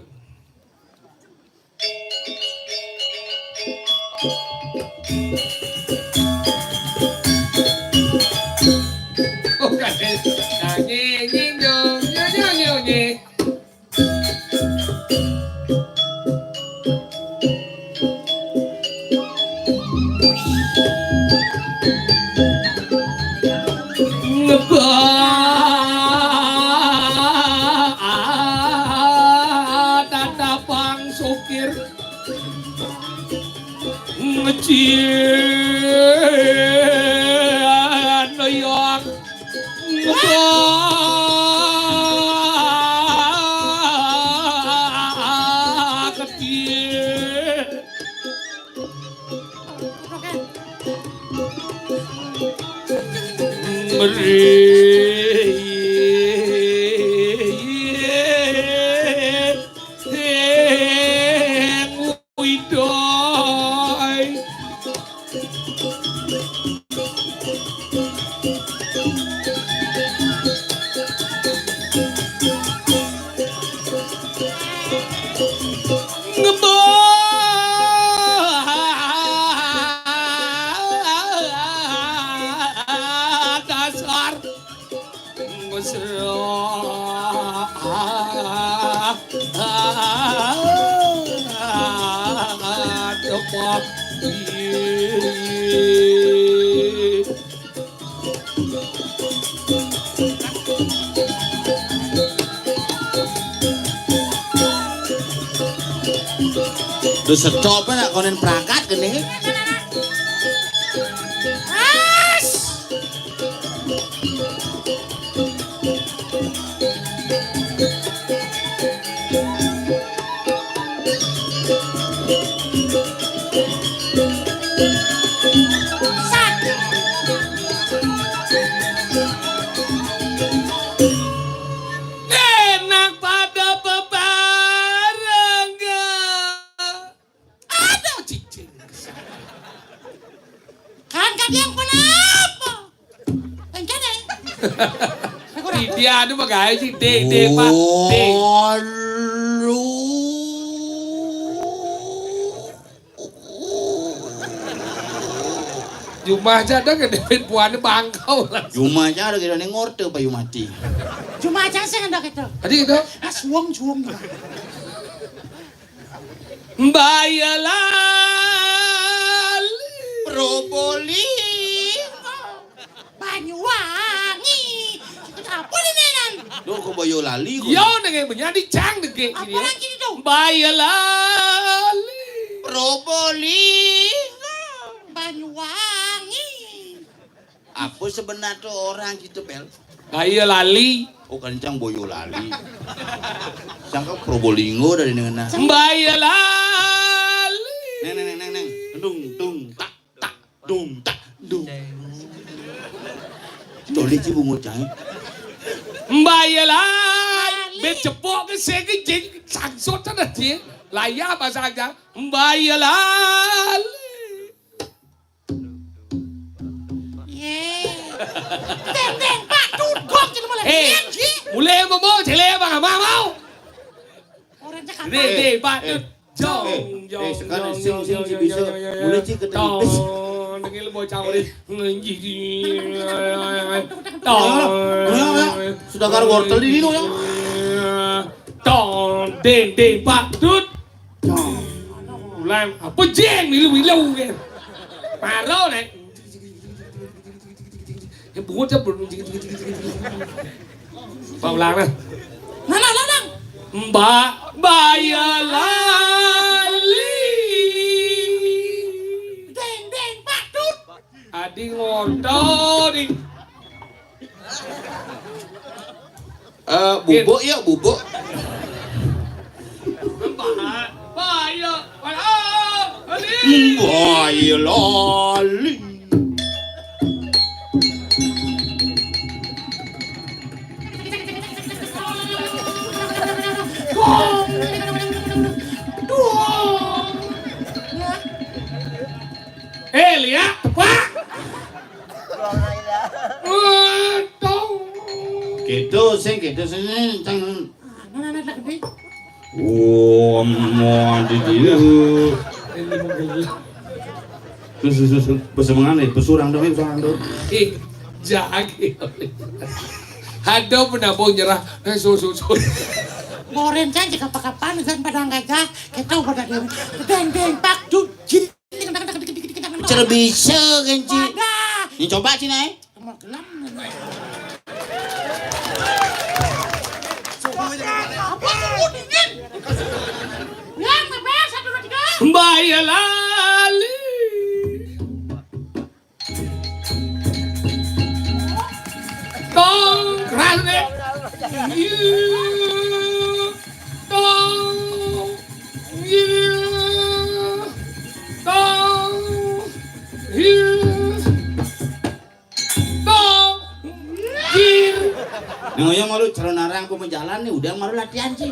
Ngebah tatapang sukir ngecil noyong ngebah kecil. Mrih ing widai. Ngembah dasar mesra. Depak. Wis stop nak konen prakat kene. As! Enak pada bebarengan. Aduh, cicing. Kan kadang kenapa? Engke deh. Dia anu magawe sih, Dek, Dek, Pak, Dek. Waduh. Jumah aja ada gede puane bangkau lah. Jumah aja ada gede ngorte payu mati. Jumah aja sih ngendok itu. Tadi itu. Ah, suwung, suwung juga. Mbayalali. Probolinggo. Banyuwangi. Apa ini nan? Lho, kok Boyolali kok? Yo, nenge menyanyi cang dege. Apa lagi itu? Mbayalali. Probolinggo. Banyuwangi. Apa sebenar tuh orang gitu, Pel? Mbayalali. Oh, kencang Boyolali. Sangka Probolinggo dari nengah. Mbayalali. Neng, neng, neng, neng, neng. Dung, dung, tak, tak, dung, tak, dung. Tole ci bungut cai. Mbayalali. Be cepok ke segi jing sangsot ada ci. Laya bahasa aja. Mbayalali. Ye. Deng, deng, Pak, duduk, gitu malah. Hei, mulai mau, mau, cele, bang, mau, mau. Orang cakap. Deh, deh, Pak, dud. Jong, jong, eh, sekarang jong, sing, jong, sing, jong, bisa. Jong, jong, jong. Mulai, Ci, ketemu. Tong, dengar lu bocah mulai. Tong. Ya, ya, ya. Sudah karo wortel di dino, ya. Tong, deng, deng, Pak, dud. Ulang, apa jeng milu-milu kan. Paro nek. Yang bungut ya belum. Pak ulang nah. Nah, nah, nah, nah. Mbak Bayalali. Deng, deng, Pak Dut. Adi ngoto di. Eh, bubuk ya, bubuk. Mbah lali. Eh, lihat, Pak. Waduh. Gitu sih, gitu sih, cang. Anak-anak lagi. Oh, mau di dia. Terus, terus, terus, pesemengan nih, pesurang dong, pesurang dong. Ih, jage. Ada penabung nyerah. Eh, so, so, so. Moren kan jika pakai panusan padang gajah, kita udah ada deng deng pak duk jin. Cerbisa kan, Ci? Wadah. Ini coba, Ci, naik. Cuma gelam. Apa tuh dingin? Ya, bebas, satu, dua, tiga. Mbak ya lali. Tong, keras deh. Tong. Tong. Tong. Ning oyong malu calon arang pemajalan nih, udah malu latihan sih.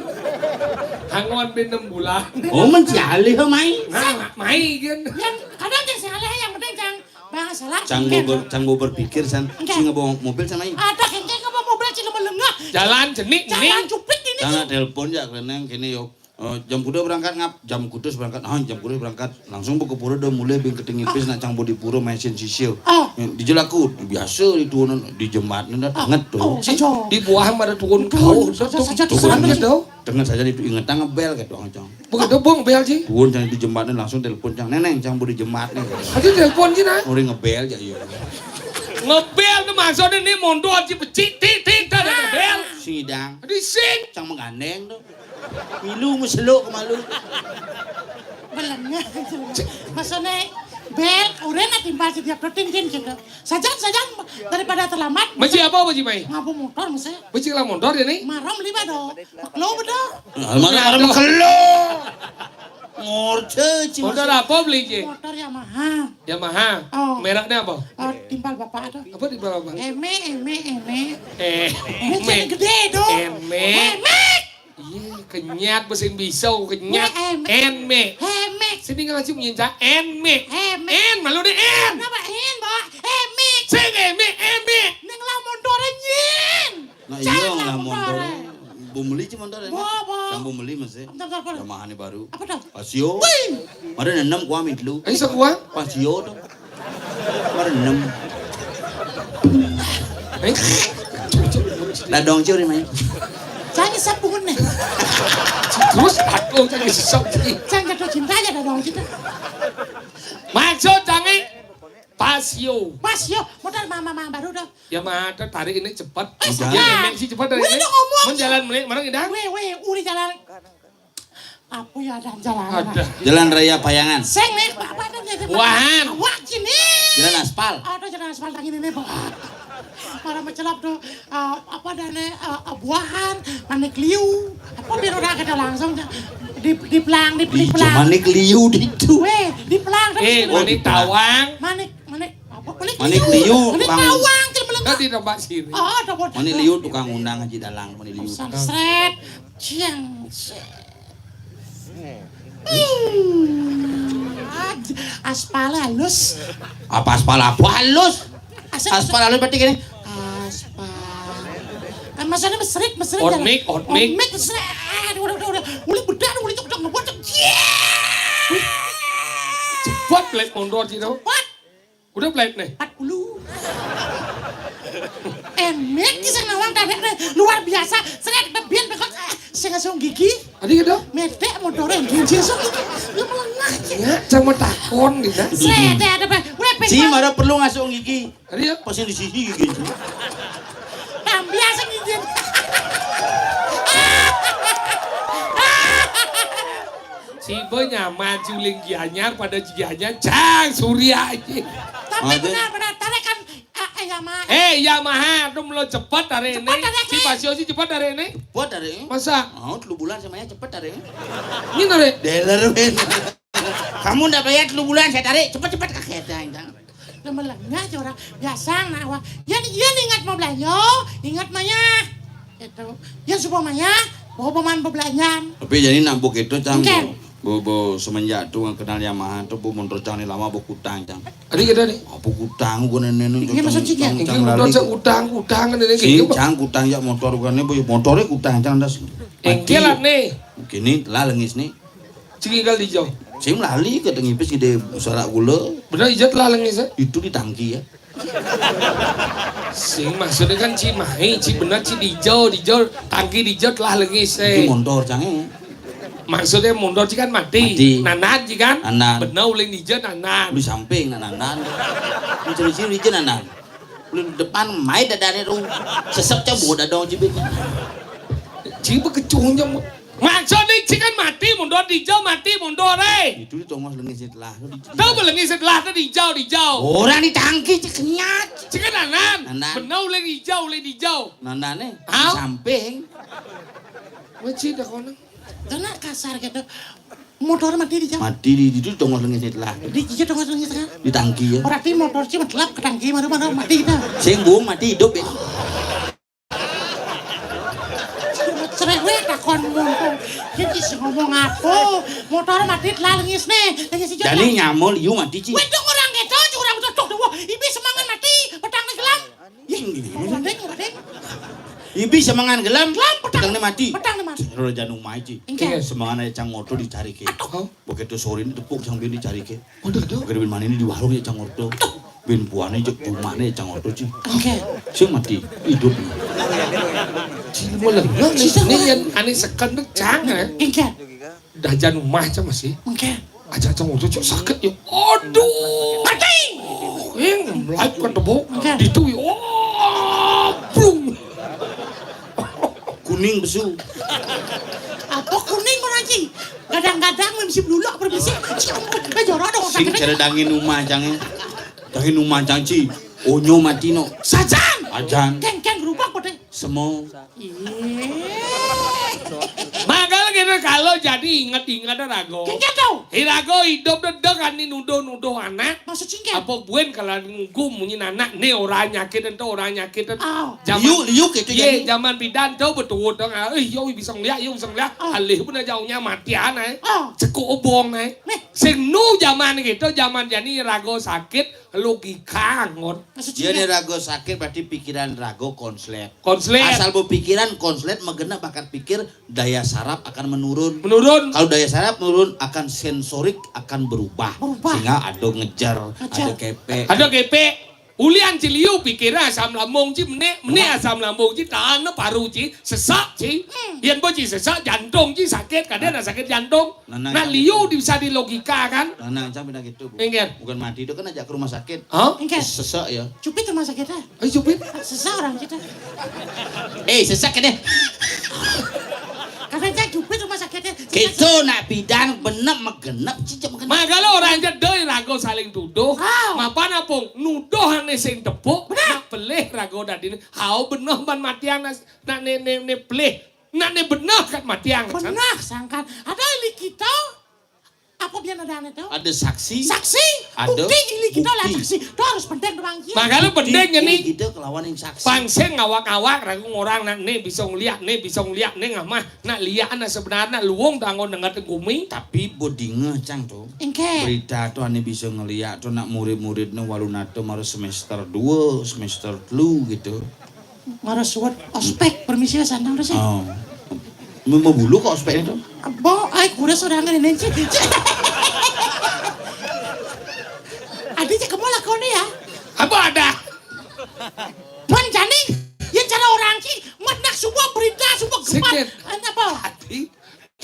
Hangon bin enam bulan. Oh, mencari ho mai. Nah, mai kan. Yang kadang yang salah, yang penting cang bahasa lah. Cang bo ber-, cang bo berpikir san. Enggak. Sing bawa mobil sama ini. Ada kengkeng bawa mobil sih, lemah lengah. Jalan jenik, jenik. Jalan cupit ini. Cang telepon ya, keneng kene yo. Eh, jam kuda berangkat ngap, jam kudus berangkat, ah, jam kudus berangkat. Langsung ke pura dah mulai bing keting ipis nak cang bo di pura mesin sisil. Oh. Yang di jelaku, biasa di turunan, di jembat ni dah, oh, anget tuh. Oh, saja. Di buah ada turun kau, saja, saja, saja, saja. Turun saja. Dengan saja itu inget ngebel gitu, cang. Begitu bong bel sih. Turun cang di jembat ni langsung telepon cang. Neneng, cang bo di jembat ni. Aja telepon sih nah. Orang ngebel ya iya. Ngebel tuh maksudnya nih mondor sih becik, tik, tik, tak ada ngebel. Sing idang. Di sing. Cang menggandeng tuh. Milu meseluk ke malu. Belengah. Maksudnya bel, udah nak timpal setiap tuh, tin, tin, gitu. Sajan, sajan, daripada terlambat. Mesti apa, mesti mai? Ngapa motor, mesti? Mesti lah motor ya nih? Marom lima do. Maklo bedo. Mana ada maklo. Ngorce, cing. Motor apa beli, Ci? Motor Yamaha. Yamaha. Oh. Mereknya apa? Oh, timpal bapak tuh. Apa timpal bapak? Eme, eme, eme. Eh, ini eme. Jadi gede tuh. Eme. Eme. Iya, kenyat, bahasa Indonesia, kenyat. Iya, em. Enme. Emek. Sini nggak sih punya cak? Enme. Emek. En, malu deh, en. Kenapa en, Mbak? Emek. Sing, eme, eme. Neng lah motornya nyin. Nah, iya, lah motor. Bo beli cuma motor, ya. Bo, bo. Yang bo beli masih. Bentar, bentar, bentar. Yamaha nih baru. Apa tuh? Pasio. Wih. Ada enam gua mit lu. Ayo, sok gua. Pasio tuh. Nomor enam. Eh? Dadong curi main. Saya nyesep pungun nih. Terus aku saya nyesep. Saya jatuh cinta aja dadong cinta. Maksud canggih Pasio. Pasio, modal mama mama baru dah. Ya mata tarik ini cepat. Eh, saja. Ini si cepat dari ini. Weh, ngomong. Mau jalan melik, mana kita? Weh, weh, uri jalan. Apa ya ada jalan? Ada. Jalan Raya Payangan. Seng nih, apa ada jadi? Wahan. Awak sini. Jalan aspal. Ada jalan aspal lagi nih, Pak. Para mencelap tuh, eh, apa ada nih, eh, eh, buahan, manik liu. Apa biar orang kata langsung di, di pelang, di, di pelang. Manik liu di itu. Weh, di pelang. Eh, manik tawang. Manik, manik, apa? Manik liu. Manik liu, manik tawang, cil melengkap. Tadi tempat sini. Oh, ada. Manik liu tukang undang Haji Dalang, manik liu. Seret. Ciang. Hmm. Aspal halus. Apa aspal apa halus? Aspal halus berarti gini. Aspal. Kan masanya mesrit, mesrit. Ormik, ormik. Ormik, mesrit. Udah, udah, udah. Udah bedak, udah cocok, cocok. Cepat, Black Mondo, Cino. Cepat. Udah plate nih. Empat puluh. Emek ki sing nawang dadek nih. Luar biasa. Seret bebien bekot, eh, sing ngasung gigi. Adi gitu? Medek motore gigi sing gigi. Lu melengah ki. Ya, jangan takon gitu. Seret ada apa? Weh, ci, mara perlu ngasung gigi. Adi ya? Pas yang di sisi gigi. Tambah sing gigi. Siba nyaman si uling Gianyar pada Gianyar cang Surya aja. Tapi benar-benar tarik kan, eh, eh, Yamaha. Eh, Yamaha tuh melo cepet hari ini. Cepet hari ini. Si Pasio sih cepet hari ini. Cepet hari ini. Masa? Mau telu bulan semuanya cepet hari ini. Ini tarik. Dealer men. Kamu ndak bayar telu bulan saya tarik cepet-cepet kaget ya. Temelengah aja orang biasa nak wah. Ya, ya ingat mau belanja, ingat maya. Itu. Ya supaya maya, bawa paman bebelanjaan. Tapi jadi nak buk itu cang. Bo, bo, semenjak tu kenal Yamaha tu bo motor cang ni lama bo kutang cang. Adi kita ni. Apa kutang gua nenek ni. Iya maksud cik ya. Ini motor cang utang, utang kan ini. Si cang kutang ya motor gua ni bo motornya kutang cang das. Engkel ni. Kini lah lengis ni. Cik gal dijau. Sing lali ke tengipis gede sarak gula. Benar ijat lah lengis eh. Itu di tangki ya. Sing maksudnya kan ci mahi, ci bener ci dijau, dijau tangki dijau telah lagi se. Itu motor cange. Maksudnya motor ci kan mati. Mati. Nanan ci kan? Nanan. Bener uling dijau nanan. Di samping nanan. Mencuri-curi dijau nanan. Uling depan mai dadane ru. Sesep ca boda dong cibit. Ci bekecung jam. Maksud ni ci kan mati mundur dijau mati mundur eh. Itu di tongos lengis setelah tu di. Tahu belengis setelah tu dijau dijau. Orang di tangki ci kenyat. Ci kan nanan. Nanan. Benar uling dijau uling dijau. Nanan eh. Hah? Samping. Wajib dah kau nang. Jangan kasar gitu. Motor mati dijau. Mati di itu tongos lengis setelah. Di iya tongos lengis kan. Di tangki ya. Berarti motor ci mati ke tangki baru baru mati kita. Sing bung mati hidup ya. Iki sing ngomong apa? Motor mati lah lengisne. Lengis ijo. Jane nyamul yu mati, Ci. Wedok orang keto, orang cocok dewa. Ibi semangan mati, petang nih gelam. Ih, ora ding, ora ding. Ibi semangan gelam, Gelam, petang. Petang nih mati. Petang nih mati. Ora janu mai, Ci. Enggak. Semangan aja cang ngoto dicarike. Aduh. Begitu sore ini tepuk cang ben dicarike. Waduh, aduh. Begitu ben manine di warung ya cang ngoto. Ben puane cek jumane cang ngoto, Ci. Enggak. Sing mati, hidup. Ci, malah, ini yang aneh seken tuh cang, ya. Enggak. Dajan umah cang masih. Enggak. Aja cang ngoto cek sakit ya. Aduh. Mati. Ing, laip kan tepuk. Enggak. Ditu ya. Oh, blung. Kuning besu. Apa kuning ora, Ci? Kadang-kadang mesti beluluk permisi. Ci, jorok dong. Sing sakit. Jare dangin umah cange. Dangin umah cang, Ci. Onyo mati no. Sajan. Ajan. Keng-keng gerubak padha. Semo. Iya. Makanya gitu, kalau jadi inget-inget, Rago. Keng-keng tau. Irago hidup dedek ani nuduh-nuduh anak. Maksud singkat. Apa buen kalau ngunggu munyi anak ne orang nyakit ento orang nyakit ento. Oh. Zaman, liu, liu gitu iya, jadi. Zaman bidan tau betul dong. Ah, eh, yo bisa ngeliat, yo bisa ngeliat. Oh. Alih pun aja unya mati aneh. Oh. Cekuk obong, eh. Nih. Sing nu zaman gitu, zaman jani rago sakit, logika ngon. Maksud dia singkat. Nih rago sakit berarti pikiran rago konslet. Konslet. Asal berpikiran konslet, magena bakat pikir, daya saraf akan menurun. Menurun. Kalau daya saraf menurun, akan sensorik akan berubah. Berubah. Sehingga ada ngejar, ngejar. Ada kepe. Ada kepe. Ulian ci liu pikir asam lambung ci menek, menek asam lambung ci, tahan paru ci, sesak ci. Hmm. Yen bo ci sesak, jantung ci sakit, kadang nak sakit jantung. Nah, nah, nah, liu bisa dilogikakan. Nah, nah, sampai dah gitu, Bu. Enggak. Bukan mati, itu kan ajak ke rumah sakit. Hah? Enggak. Sesak ya. Cupit rumah sakit, ah. Ayo, cupit. Sesak orang kita. Eh, sesak ini. Karena saya cupit rumah sakitnya. Sesak. Kita nak bidan benep megenep, cicak megenep. Makanya orang jedoi rago saling tuduh. Oh. Mapan apung nuduh ane sing tepuk. Benar. Nak pelih rago dadine. Hau beneh ban matian nas-, nak ne, ne, ne pelih. Nak ne beneh kat matian. Benar, sangkan. Ada li kita. Apa biar ada aneh tau? Ada saksi. Saksi. Ada bukti, ini kita lah bukti. Saksi. Itu harus penting doang, iya. Makanya penting ini. Kita kelawan yang saksi. Bangsa ngawak-ngawak, ragu orang nak nih bisa ngeliat, nih bisa ngeliat, nih ngamah, nak liat, nak sebenarnya luwung tanggung dengar gumi. Tapi bodinge cang tuh. Engke. Berita tuh ane bisa ngeliat tuh nak murid-murid nih walunata maru semester dua, semester telu gitu. Marah suat ospek, permisi ya, sandang terus ya. Oh. Mau, mau bulu kok ospek itu? Bo, ai, kuda sudah nggak nenci. Adiknya kamu lakonnya ya? Apa ada? Pan jani, ya cara orang ki, menak semua berita, semua gempa. Sikit. Apa? Adi,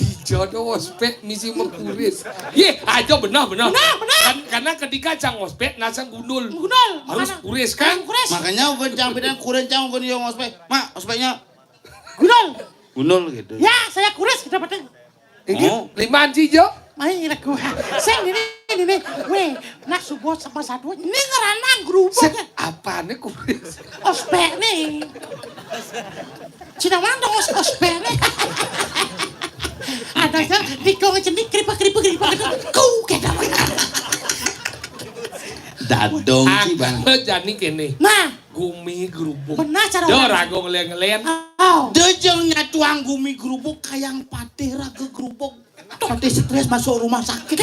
Dijodoh ospek misi mekuris. Ye, aja benar, benar. Benar, benar. Kan, karena ketika cang ospek, nasang gundul. Gundul. Harus kuris, kan? Kuris. Makanya bukan cang bidan kurin cang bukan yang ospek. Mak, ospeknya gundul. Gundul gitu. Ya, saya kuris kita penting. Ini oh. Lima anji jo. Main ini aku. Sing ini, ini, ini. Weh, nak subuh sama satu. Ini ngeranang gerubuk. Apa nih kuris? Ospek nih. Cina mana dong os-, ospek nih? Ada kan dikong cenik kripa kripa kripa kripa. Ku kita. Dadong ci bang. Aku jani kene. Nah. Gumi gerubuk. Benar cara. Do orang. Rago ngelian-ngelian. Oh. Dejeng nyatuang gumi gerubuk kayang patih raga gerubuk. Patih stres masuk rumah sakit.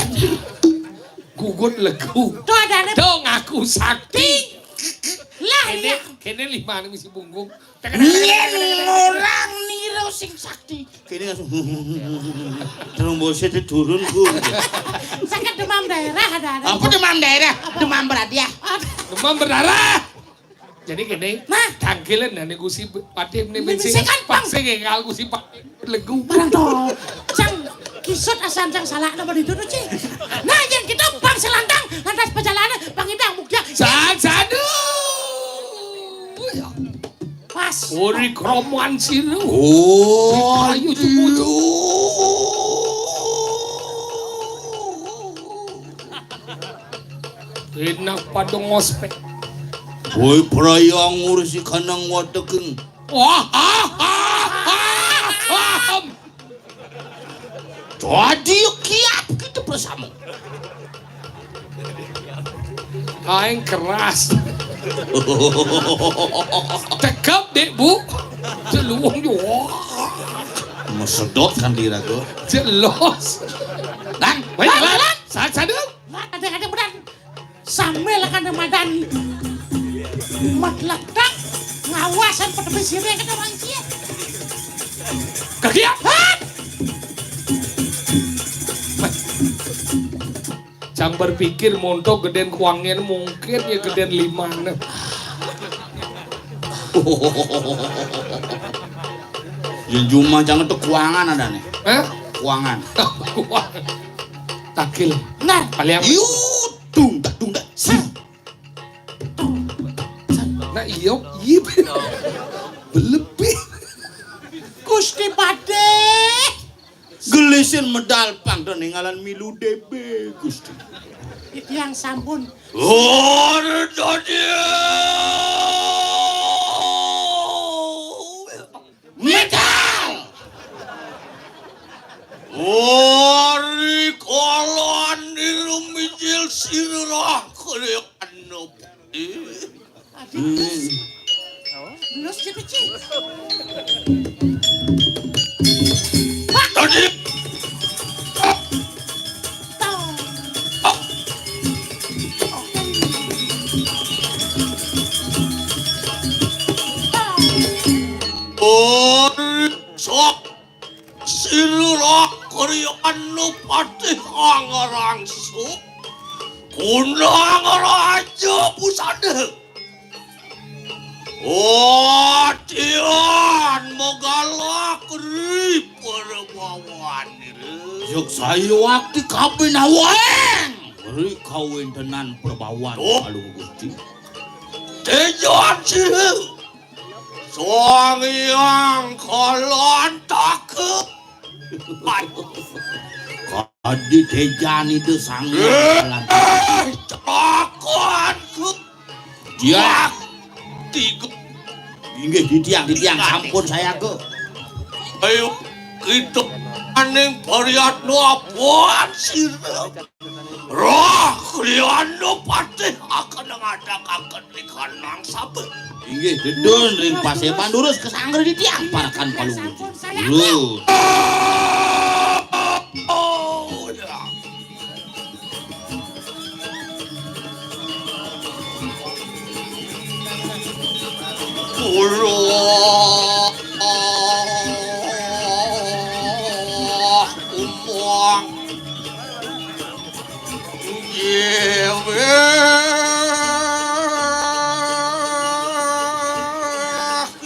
Gugut legu. Tuh ada nih. Tuh ngaku sakti. Lah, kene, iya. Kene lima nih misi punggung. Yen orang nira sing sakti. Kene langsung trombosnya turun, Bu. Sakit demam daerah ada, ada. Apa demam daerah? Apa? Demam berhadiah. Aduh. Demam berdarah. Jadi kene, nah. Tangkilan dan Gusti Patih ini. Ini bensin sing kan, Bang. Pasti kayak Gusti Patih legu. Barang to. Cang kisut asal cang salah nama dituduh, Ci. Nah, yang kita Bang Selantang, lantas perjalanan, Bang Idang, Mugya. Sang sadu. Ya. Pas. Ori kroman sira. Oh, ayo cupu. Enak pada ngospek. Woi, prayang ngurusi kanang wateking. Wah, ah, ah, ah, ah. Jadi kiap kita bersama. Aing keras. Tekap, Dek, Bu. Celuwung yo. Mesedot kan diraga. Jelas. Lan, baik, Lan, Lan. Lan. Saat sadar. Lan, ada, ada benar. Sambil kan madan. Mat letak ngawasan pada sirih kan orang cia. Kaki apa? Cang berpikir montok gedén kuangen mungkin ya gedén limana. Yang cuma jangan tuh kuangan ada nih. Hah? Kuangan. Kuangan. Takil. Nah, paling yuk, tung tak tung tak. Nah, iyo, iya. Belebi. Gusti Padé. Gelisin medal pang dan ngalan milu D B, Gusti. Titiang sampun. Ora dadi. Medal. Ori kala niru mijil sira kaya anop. Aduh. Lus, Cik, Cik. Tadi. Oh, sok. Sira Kriyanupati angrangsu kunang raja pusada. Atian mogalak ri perbawanira. Yuk sayuwakti kabinaweng ri kawéntenan perbawan. Oh. Palungguh Gusti. Tejan Siha. Sang Hyang Kalantaka. Kadi tejan Ida Sang Hyang Kalantaka. Eh, celakanku. Dia. Tiga. Inggih, titiang, titiang, sampun sayaga. Ayo, kita aning pariatno apa sira? Roh Kriyanupati akan ngadakaken likanang saben. Inggih, dedun ring paseban durus ka sanggra titiang parekan palungguh. Lho. Oh, ya. Kula umang nggih wéh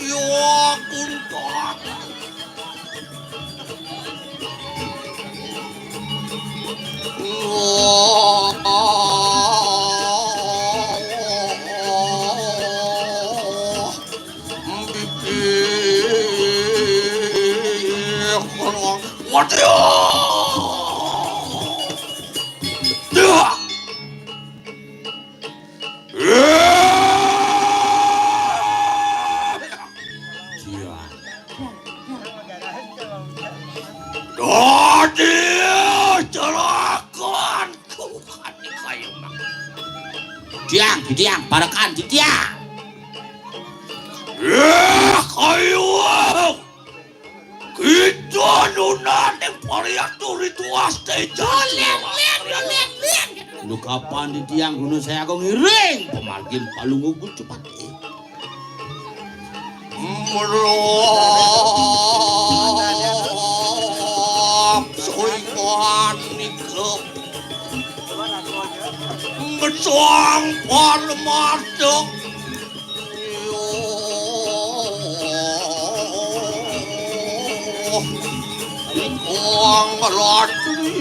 ya kunta. Waduh! Dah! Iya. Dadi celakan kukani kayu mak. Tiang, tiang, parekan, tiang. Eh, kayu. Kita nunaning pariatu rituas teja. Lén, lén, lén, lén. Nukapan titiang guna saya agung iring pamargin palungguh Gusti Patih. Mrap soingan nika. Mesang parmarta. Iko angratri.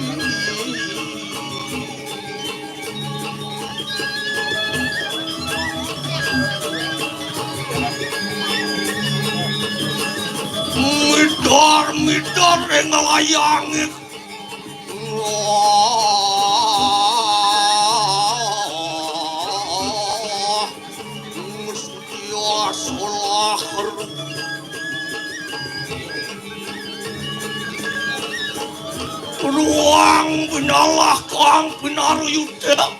Midar-midar ing layanging. Wah, Gusti Asolahar. Ruang binalah kang pinaruyuda.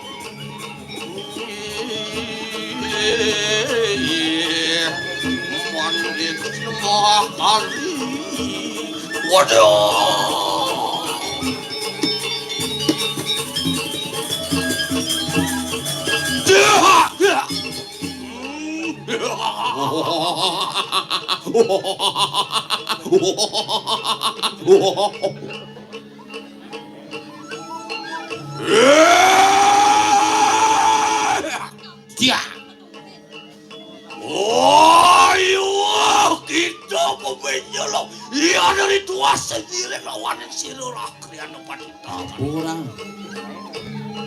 Mandit sembah kali. Waduh. Dia. Ayo, kita pembenyolong. Iya, dari tua sendiri lawan yang sirurah kriano panita. Kurang.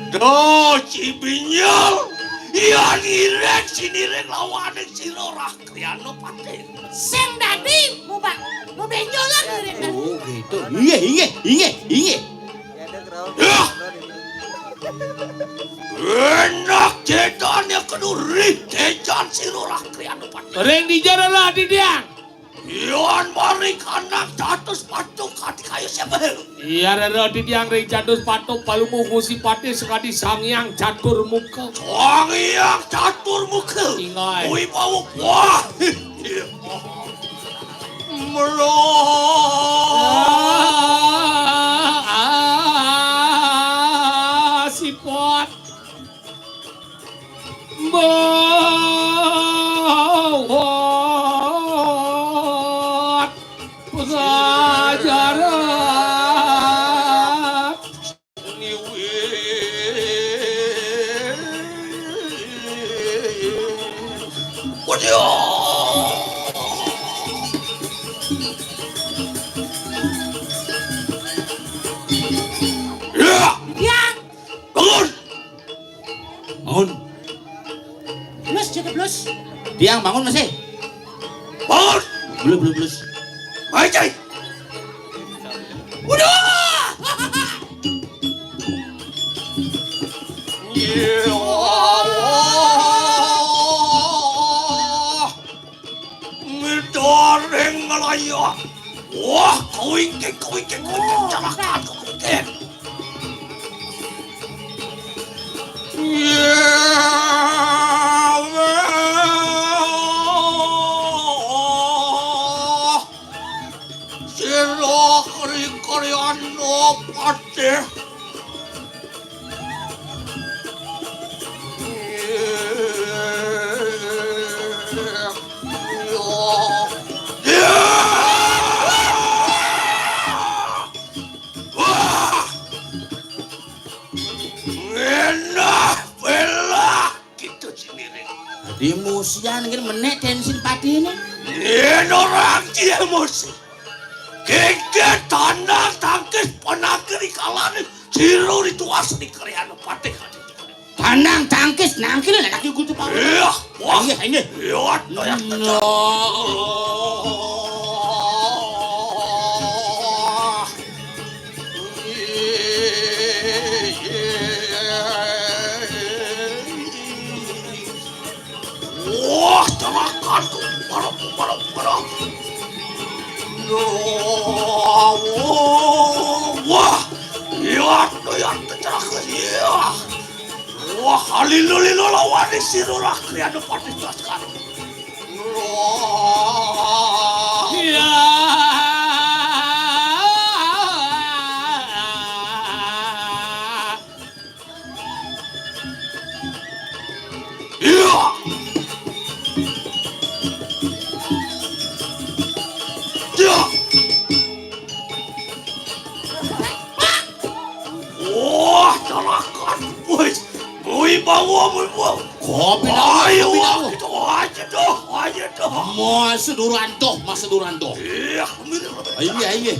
Duh, si binyol. Iya, nirek, si nirek lawan yang sirurah kriano panita. Sing dadi, mau bak, mau benjolan nirek. Oh, gitu. Iya, iya, iya, iya. Ya. Enak jedane keduri, dejan sirurah kriano panita. Ring dijaralah didiang. Yon maring anak catus patuk kati kayu sebel. Iya, Rara didiang ring catus patuk palumu Gusti Patih sekadi Sang Hyang Catur Muka. Sang Hyang Catur Muka. Ingai. Wibawa. Wah. Melo. Ah, sipot. Mawat. Pengajaran. Ya. Yang. Bangun. Bangun. Blus, cukup blus. Tiang, bangun masih. Bangun. Belum, belum, blus. Mai, cai. Udah. Ya Allah. Ngedoring ngelayah. Wah, kawingking, kawingking, kawingking, carakan, kawingking. Ya Allah. Sira kri-kriana patih. Wah! Ngenah belah gitu sendiri. Di musian ngene menek tensin patine. Yen orang dia emosi. Geget tandang tangkis panakir ikalane. Jiro rituas di kriana patih. Tandang tangkis nangkil anak iku tuh, Pak. Iya, wah. Iya, iya. Iya, iya. No. Wah, jangan tuh. Parah, parah, parah. Wah, wah. Iya, iya, iya. Wah, halilulilo lawan sirurah kriana patih tuas. Iya. Iya. Iya. Wah, carakan. Wis. Wih, bawa, bawa. Kopi. Ayo, kopi, kita aja dah, aja dah. Mas Duranto, Mas Duranto. Iya, mirip. Iya, iya.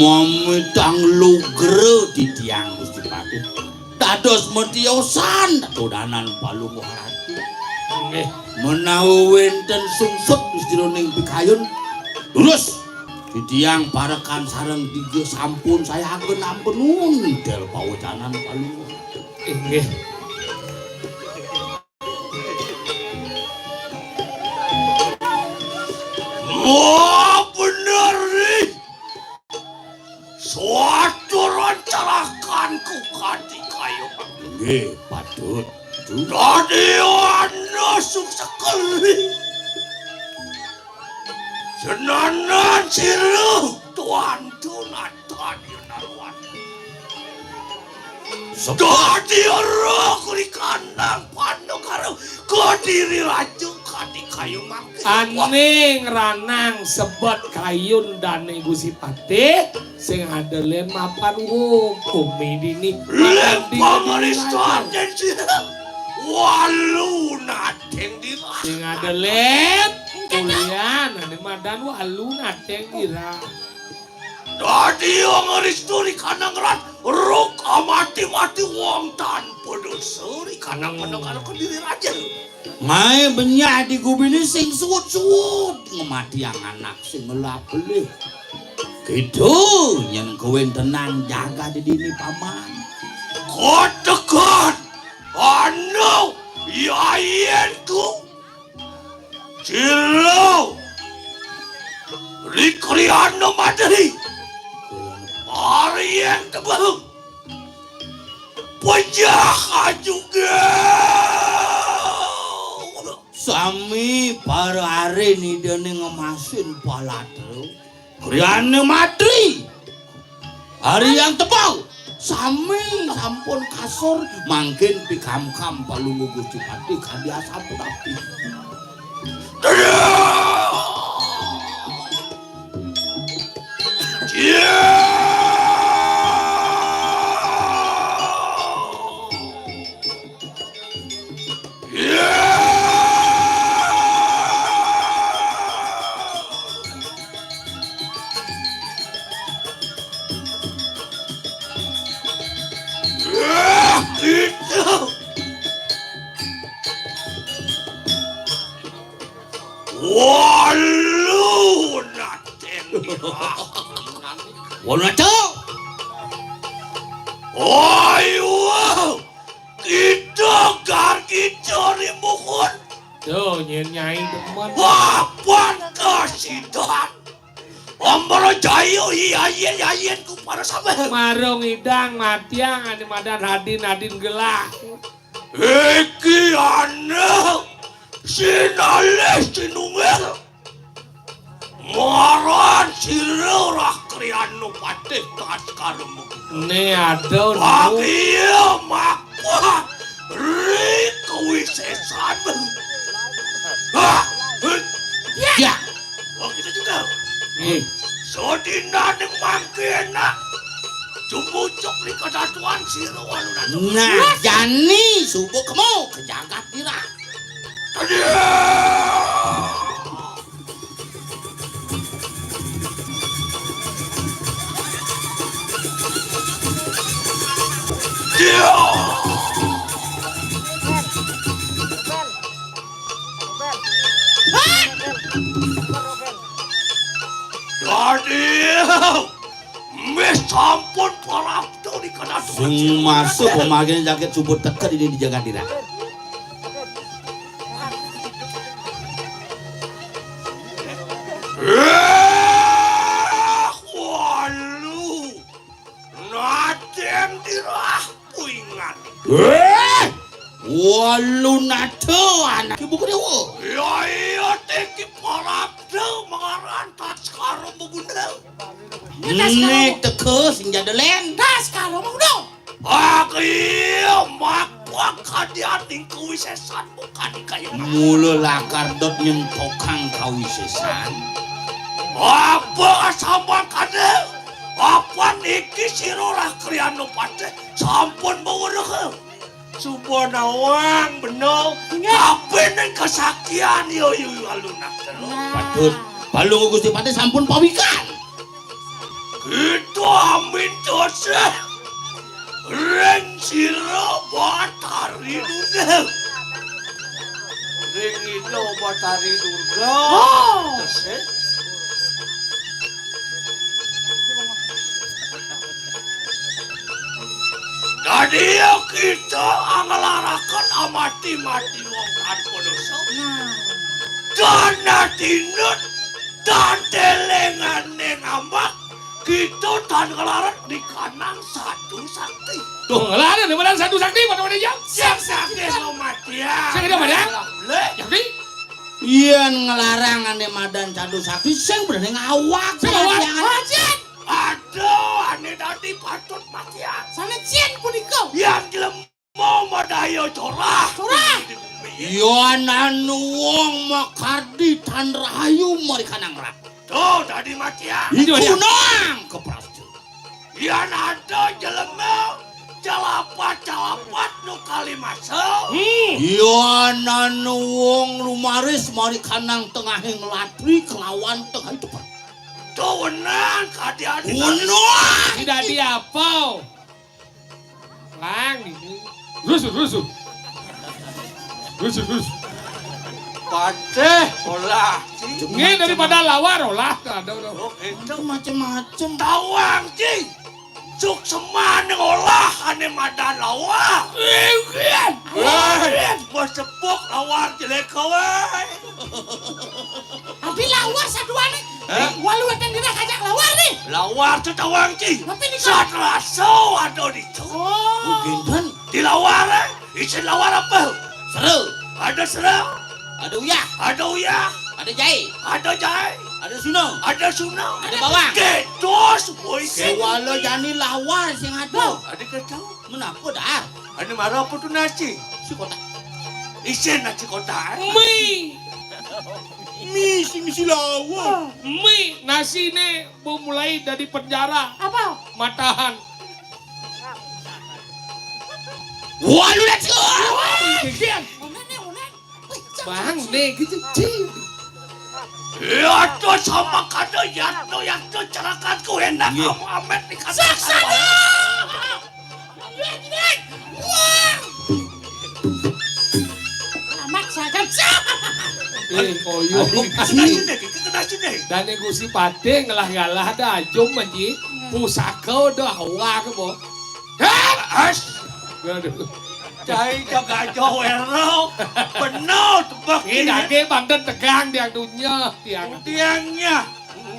Mamitang lugra titiang Gusti Patih. Dados matiosan dolanan Palungguh Ratu. Nggih. Menawi wénten sungsut ing sajeroning pikayun, durus titiang parekan sareng tiga sampun sayaga nampa nuwun del pawecanan Palungguh Ratu. Inggih. Wah, bener nih. Suatu rencanakanku kadi kayu. Nggih, patut. Dadi ana suksekeli. Senanan sira tuan tunatan yen aruan. Dadi roh kuli kandang pandu karo Kediri Raja kadi kayu mangke. Aning ranang sebet kayun dane Gusti Patih sing ada len mapan wong kumi dini. Lek pangaristanen sira walu nadeng dirah. Sing ada len kuliah nane madan walu nadeng dirah. Dadi wong Ristu di Kanang Rat, ruk amati-mati wong tanpa dosa di Kanang Meneng karo Kediri Raja. Mae benyah di gubine sing suwut-suwut ngematiang anak sing ngelak belih. Gitu nyen kewentenan jaga di dini paman. Kotekan anu yayenku Jero Rikriana Madri Aryan Tebang Pejah Ajuga. Sami para are nidane ngemasin palatra. Griyane Madri Hari yang tebal, sami sampun kasur, mangkin pikamkam Palungguh Gusti Patih kadi asapunapi. Walu naten. Walu naten. Ayo. Kita gar kita rimbukun. Tuh, nyen nyai demen. Papan kasidan. Amara Jaya iyayen yayen ku para sampeyan. Marung idang matiang ane madan hadin hadin gelah. Iki anak sinalih sinunggil. Maran sira Rakriyanu Patih Taskara Muguna. Ne ada nu. Bagia mapa ri kawisesan. Hah? Ya. Wah, kita juga. Eh. Sodinane mangke enak. Jumucuk ning kadatuan sira walu natu. Nah, jani subuh kemo ke jagat dira. Dadi, meh sampun prapta di kadatuan. Sing masuk pemagene jaket subut teket ini di jagat dira. Eh, walu. Naden dirah puingan. Eh, walu nada anak ibu kedewa. Ya iya teki parabda mengaran Taskara Muguna. Ini teka sing jada len. Taskara Muguna. Aku iya mak Kadian ning kawisésan bukan kaya. Mula lakar dot nyentokang kawisésan. Apa samangkana? Apa niki sira Rakriana Patih sampun maweruh? Suba nawang bena. Inggih. Kapining kasaktian ya, ya, alun-alun. Nah. Patut. Balung Gusti Patih sampun pawikan. Kita amin dosa ring sira Batari Durga. Ring Ida Batari Durga. Oh. Tesih. Dadi ya kita anglaraken amati-mati wong tanpa dosa. Nah. Dan atinut dan telengane ngambak, kita tan nglarang dikanang satu sakti. Tuh, nglarang dikanang satu sakti, pada-pada jam. Sing sakti kematian. Sing kematian? Lé. Jadi? Yen nglarang ane madan satu sakti, sing bener ngawak. Sing ngawak. Jangan. Wajib. Aduh, ane dadi patut matian. Sané cien punika. Yang gelem mau madaya corah. Corah. Di bumi. Yan anu wong makardi tan rahayu marikanang rat. Tuh, dadi matian. Itu dia. Gunang keprasju. Yan ada jelema calapat-calapat nu kali masa. Hmm. Yan anu wong lumaris marikanang tengahing latri kelawan tengahing cepet. Tuh wenang kadian. Wenang. Tidak diapa. Lang, ini. Rusuh, rusuh. Rusuh, rusuh. Patih, olah. Ini daripada lawar, olah. Ada, ada. Oh, itu. Macem-macem. Tawang, Ci. Sukseman olah ane madan lawar. Inggih. Wah, sepuk lawar jelek kowe. Abi lawar saduane. Hah? Walu weten dina kajak lawar nih. Lawar tu tawang, Ci. Tapi di Satraso ada di tu. Oh. Bukan. Di lawar, eh? Isin lawar apa? Sera. Ada sera. Ada uyah. Ada uyah. Ada jahe. Ada jahe. Ada suna. Ada suna. Ada bawang. Kedos, boy. Sewala jani lawar sing ada. Ada kacau. Menapa dah? Anu mara apa tu nasi? Si kotak. Isin nasi kotak, eh? Mi. Mi sing isi lawar. Mi nasine bermulai dari penjara. Apa? Matahan. Walu dah. Kikian. Bang, nih gitu, Ci. Yadno sama kada, yadno, yadno, cerakanku enak. Nggih. Kamu amet nih, kada. Saksana. Wah. Selamat saja. Eh, koyo. Adik, kena sini, kena sini. Dane Gusti Patih ngelah-ngalah dah ajum, Manji. Pusaka dah awak, Bo. Hah? As. Aduh. Cai jaga jawero. Bener tebak. Ini dage banten tegang tiang dunya, tiang. Tiangnya.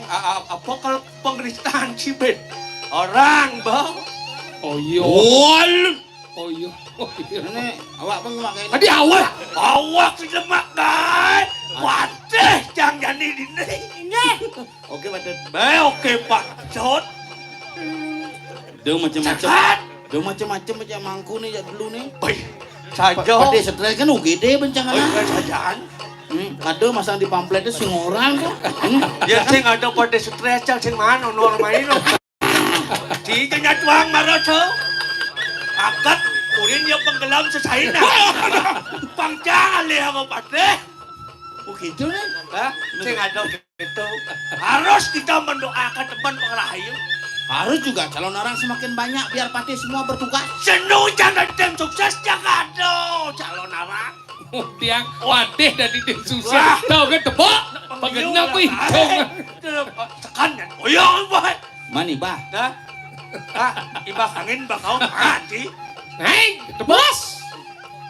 A-, a-, apa kalau pengristaan sibit? Orang, Bo. Oh, iya. Wal. Oh, iya. Oh, iya. Ini awak pun mak kene. Tadi awak. Awak si lemak, guys. Patih jang jani dini. Nggih. Oke, Pak Cut. Bae, oke, Pak Cut. Dia macam-macam. Cakat. Dia macam-macam aja mangku nih, ya dulu nih. Baik. Saja. Pa-, Patih stres kan U G D bencana. Oh, iya, sajaan. Hmm, ada masang di pamflet itu sing orang tuh. Hmm. Ya, sing ada Patih stres, sing mana normal ini. Di tengah tuang marasa. Akat, urin ya penggelam sesaina. Pangcang alih sama Patih. Oh, gitu, nih. Hah? Sing ada gitu. Harus kita mendoakan teman pang rahayu. Harus juga calon orang semakin banyak biar Patih semua bertugas. Senu jangan tim sukses, jangan ada calon orang. Tiang Patih dari tim sukses. Wah. Tahu kan tebak? Penggenap, wih. Tekan, ya. Oh, iya, Bah. Mani, Bah? Dah. Ah, ibah angin bakal mati. Hei, tebas.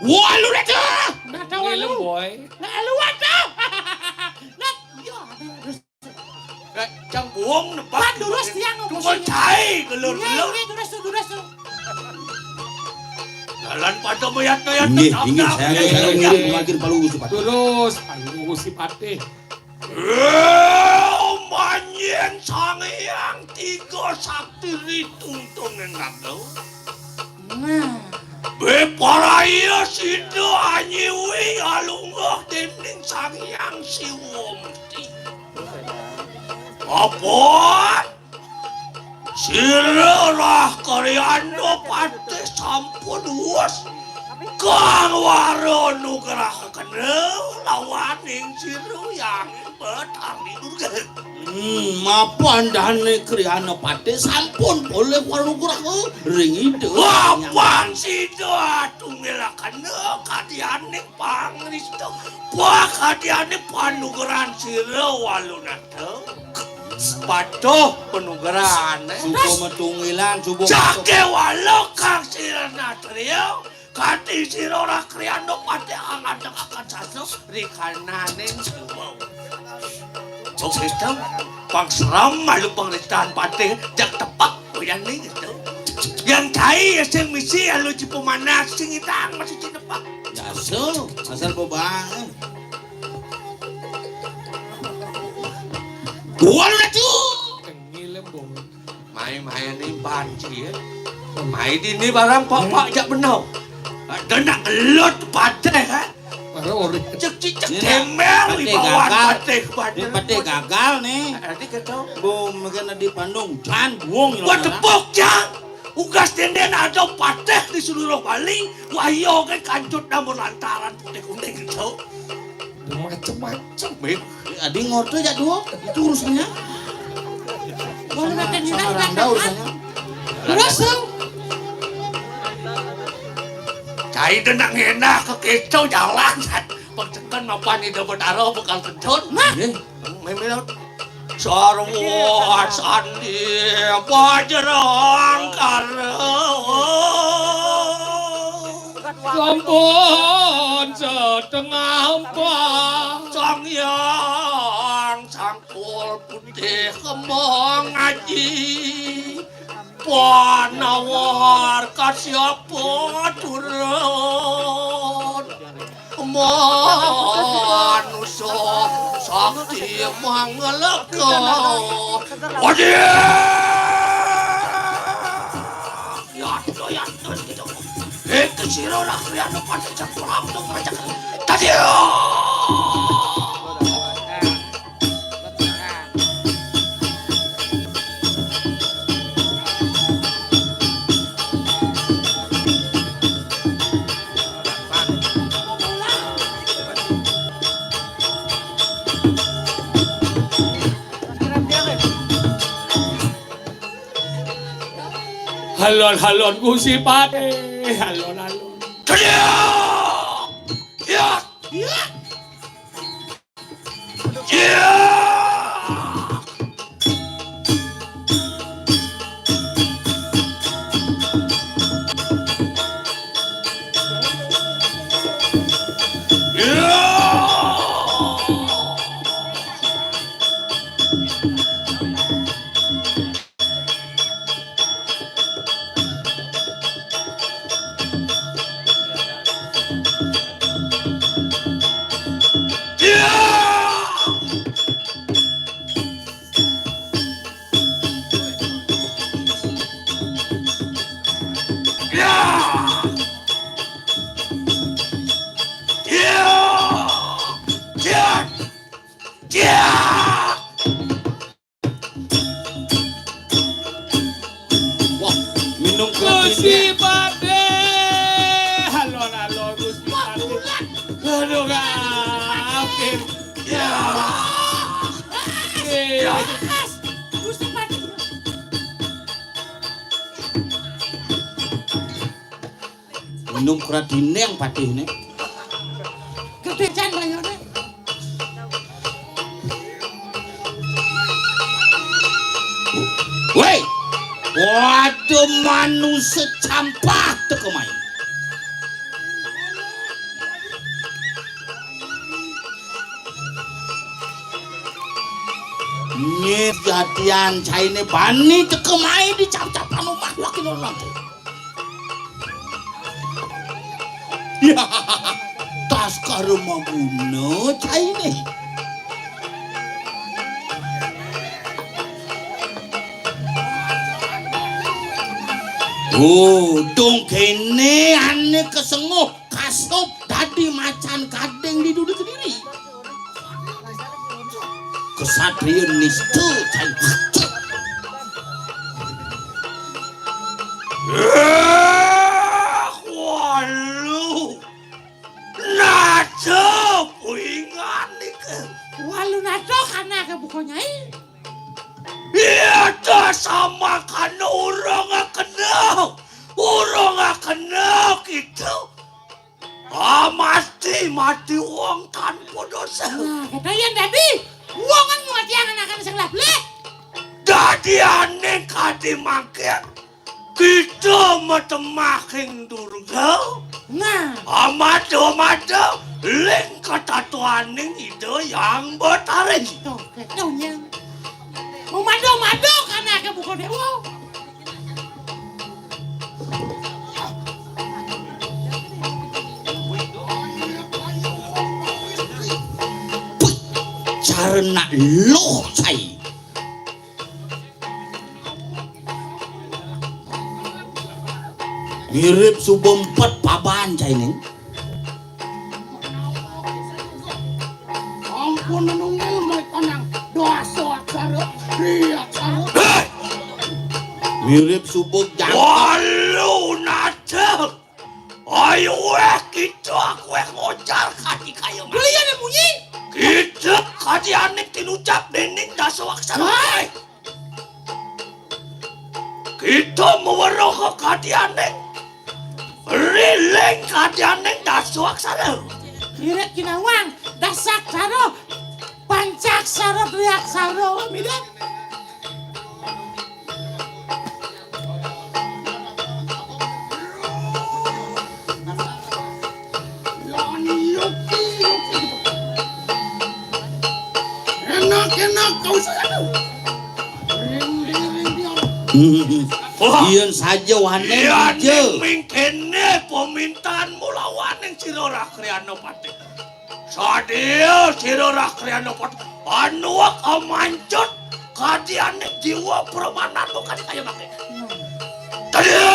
Wah, lu dah tuh. Nah, tahu lu. Boy. Nah, lu ada. Nah, iya, ada. Cang buang nebak. Pan durus tiang. Tunggu cai gelur-gelur. Nggih, durus tuh, durus tuh. Jalan pada mayat-mayat. Nggih, nggih, saya, saya, saya, nggih, makin palu Gusti Patih. Durus, palu Gusti Patih. Eh, manyen Sang Hyang Tiga Sakti ritungtungin raga. Nah. Beparaya sida anyiwi alungguh dening Sang Hyang Siwa Mukti. Apa? Sira Rah Karyana Patih sampun wus kang wara nugrahakena lawaning sira Hyang Betari Durga. Hmm, mapan dane Kriana Patih sampun polih wanugraha ring Ida. Mapan sida tunggilakena kadianing pangrista, pakadianing panugrahan sira Walunata. Patuh panugrahan, eh. Suba matunggilan, suba Jake wala kang sira natria, kati sira Rah Kriana Patih angadekaken sastra rikananing suba. Bung Krisna, pang seram malu pangristan patih, jak tepak uyan ni gitu. Yang cai ya sing misi alu cipu manas, sing idang masih ci tepak. Dasu, asal bebahan. Gua lu dah tu. Tengil, Bung. Mai-mai ni banci, ya. Mai dini barang pak-pak jak benau. Ada nak gelut patih, kan? Baru ori. Cek cicek tember wibawan patih, patih. Patih gagal nih. Nanti kacau. Bung, mungkin di Bandung, jan buang. Wah, tepuk, jan. Ugas denden ada patih di seluruh Bali. Wah, iya, kan kancut namun lantaran putih kuning itu. Macem-macem, Beb. Adi ngorto jak dua, itu urusannya. Sama randa urusannya. Terus, Bang. Cai denang ngenah ke keco jalan, Sat. Pengcekan mapan Ida Betara bekal kentut. Nah. Iya. Memang sarwa sandi pajrang kara. Sampun setengah empat. Sang Hyang Sangkul Putih Kembang Aji. Panawar Kasyapa turun. Manusa sakti mangleka. Odi! Yadna, yadna, gitu. Eh, kesira lah, kalian depan kejam pulang tuh, ngajak. Tadi. Halon-halon Gusti Patih, halon-halon. Teriak! Ya! Ya! Wah, minum Gusti Pade. Halo, halo, Gusti Pade. Aduh, Kak. Ya. Ya. Gusti Pade. Minum kradineng patihne. Gedhe jan bayarne. Woi. Waduh, manusa campah teka mai. Nyit jatian caine bani teka mai di cap-capan omah wakil nanti. Ya, tas karo maguna caine. Oh, dong kene ane kesenguh kasup dadi macan kading di Duri Kediri. Kesatria nista, cai. Eh, walu. Nada puingan nika. Walu nada kanake buka, Nyai. Iya, ta sama kana urung kena. Urung kena kita. Ah, mati, mati wong tanpa dosa. Nah, kata yen dadi wong kan ngwatiang anakane sing lablek. Dadi ane kadi mangkin kita matemah ing Durga. Nah. Amada-mada ling katatuaning Ida Yang Betari. Tuh, ketunya. Umado-mado kanake buka dewa. Cara nak loh, cai. Mirip suba empet paban, cai, ning. Ampun, nunggil mereka nang doa soak saro, riak saro. Hei! Mirip suba jangkep. Walu nada. Ayo weh, kita aku weh ngojar kadi kaya mah. Beli ada bunyi. Kita kadi aning tinucap dening daso aksara. Hei! Kita maweruh kadianing. Riling kadianing daso aksara. Irit kinawang, dasaksara, pancaksara, triaksara, mida. Enak-enak kau saya tuh. Ring, ring, ring, ring. Hmm. Wah. Yen saja wanen. Yen aja. Ming kene pemintaanmu lawaning Sira Rakriana Patih. Sadya Sira Rakriana Patih. Anuak amancut kadiane jiwa premananmu kan kaya mangke. Tadya!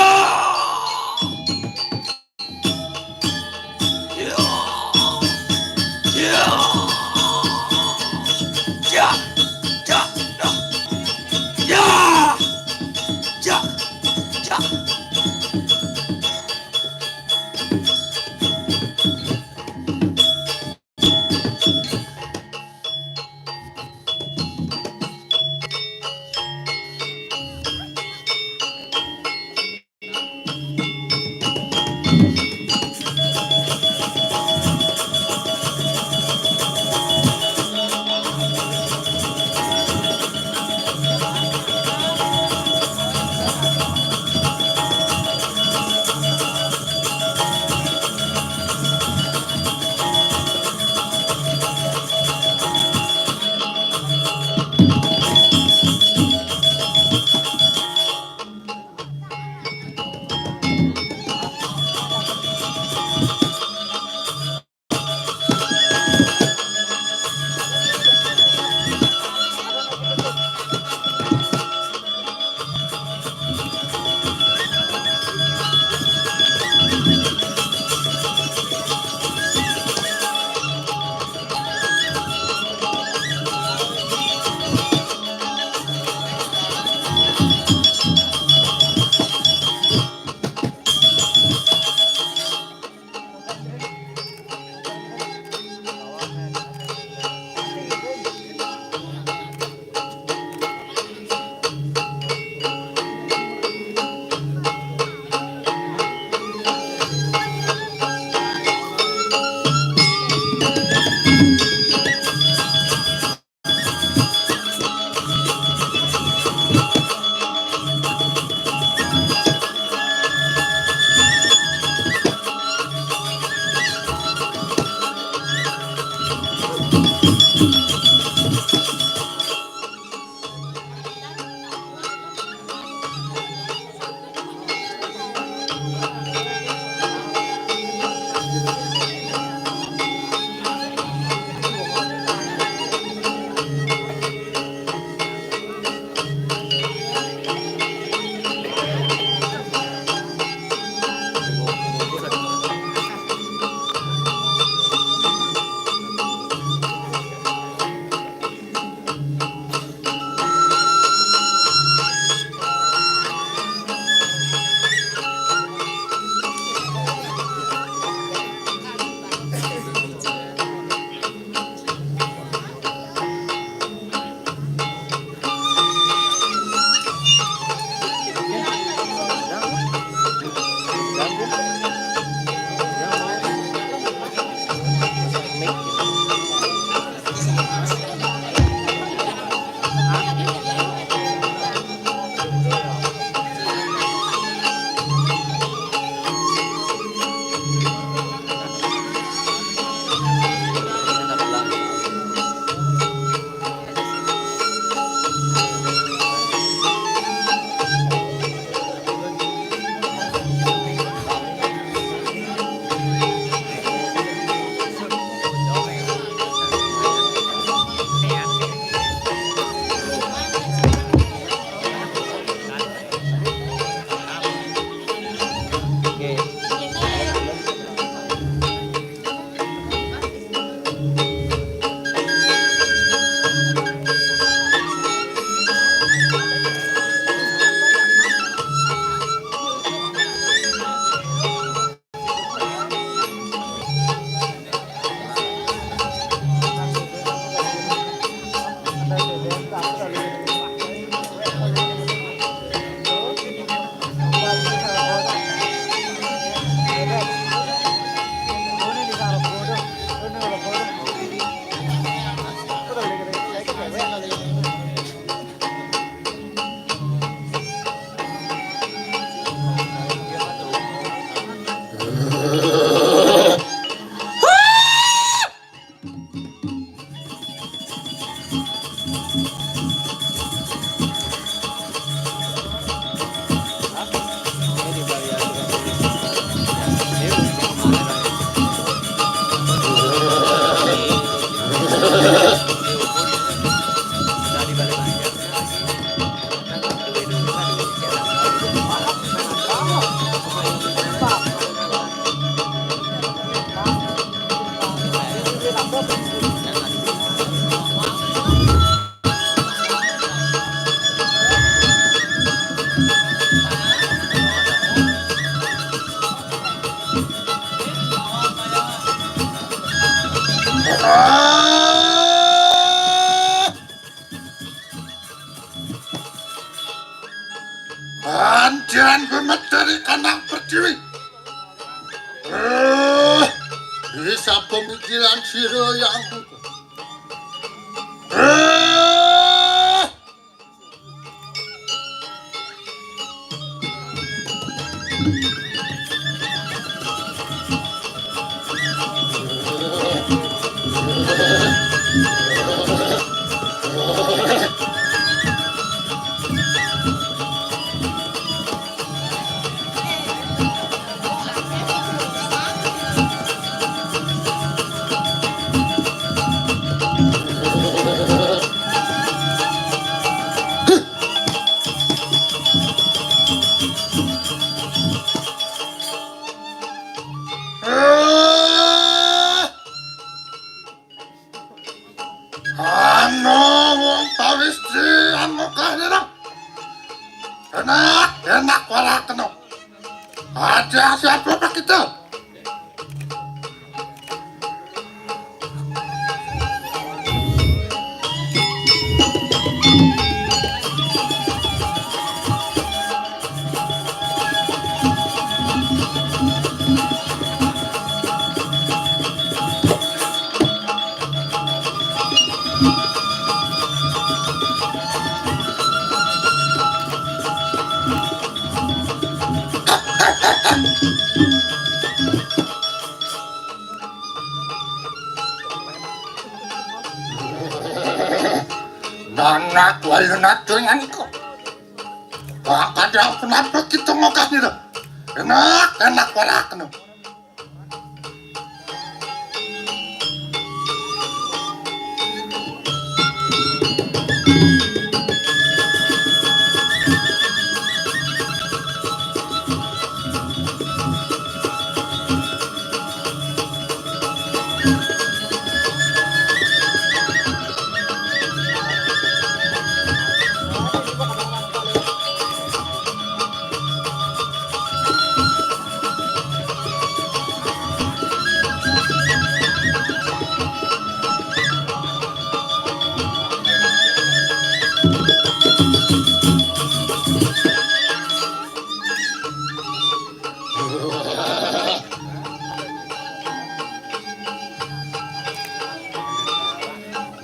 Panjenengan gumeter ing kanang pertiwi. Eh, bisa pemikiran sira yang eh. Ana wong pawistri anu kahanan. Enak, enak ora kena. Aja siapa kita. Nana kuwi natu ngan iku. Bakal aku kenapa kita ngokah nira. Enak, enak ora kena.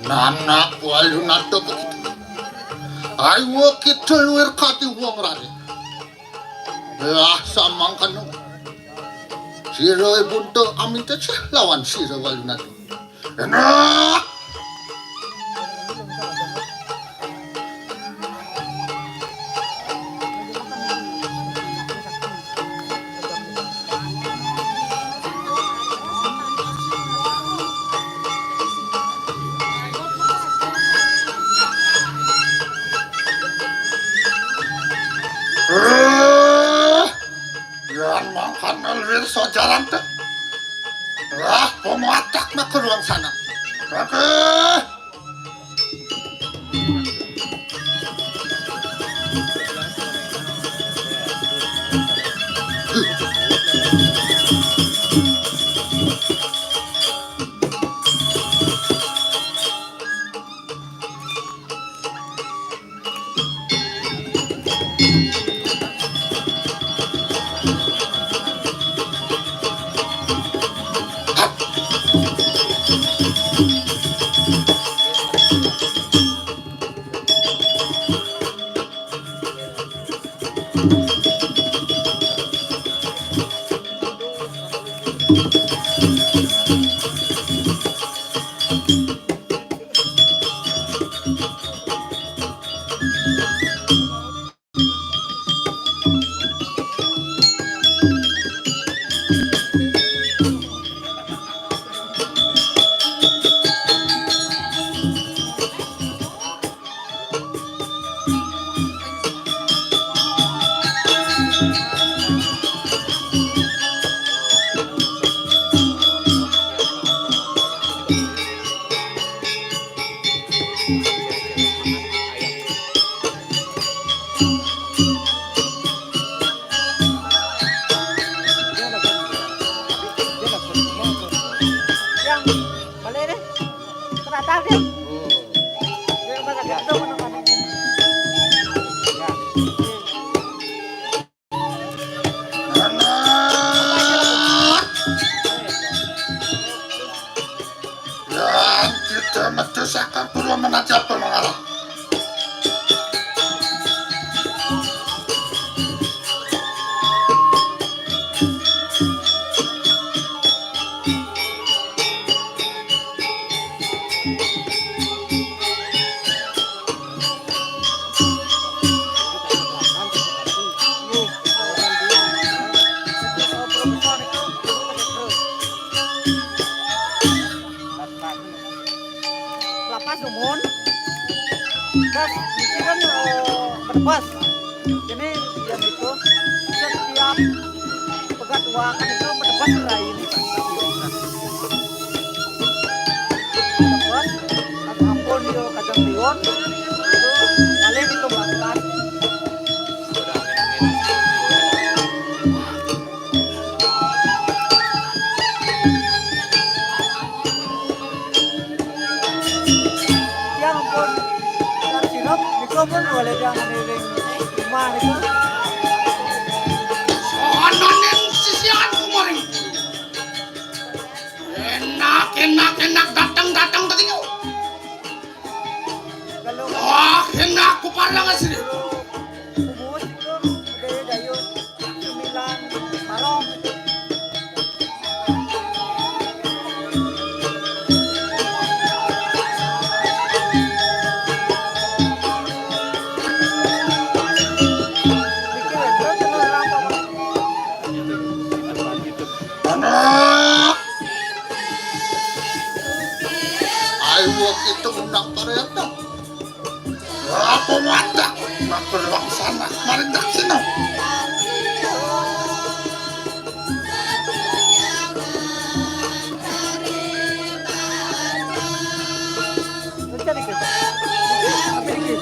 Nana kuwi natu begitu. Ayo kita luwir kati wong rare. Lah samangkana. Sira buntu aminta lawan sira Walunatu. Enak. Eh, yan mangkana luwir sojaran te. Lah, pemuatak na keruang sana. Oke. Tatar dia. Dia rumah sakit itu mana mana. Ya. Yang kita metu sakan pura menajap pengarah. Lapas umum. Terus itu kan eh, berpas. Jadi yang itu setiap pegat uang itu berdebat rai ini. Berdebat, ampun yo kadang liwat, itu paling itu melakukan. Ya ampun, yang sirap, itu pun boleh dia ngeliling rumah itu. Soalan yang sisian kumaring. Enak, enak, enak, datang, datang, datang. Wah, enak, ku parang asli. Ubus itu, gede dayun, sembilan, marong itu. Anak. Ayo kita undang pariata. Apa mata? Makur bang sana, mari dak sini. Apa ini?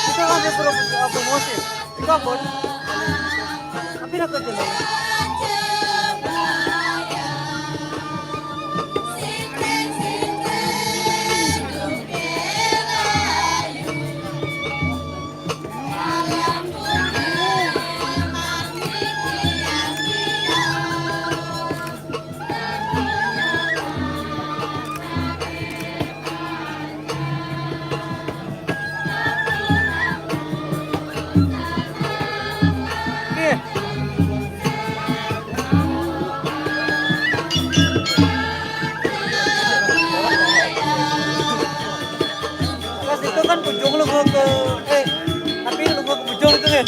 Kita kan promosi. Ikaw, Bon? Tapi na ka dyan eh. Pas itu kan Bujung lu gua ke eh tapi lu gua ke Bujung itu kan.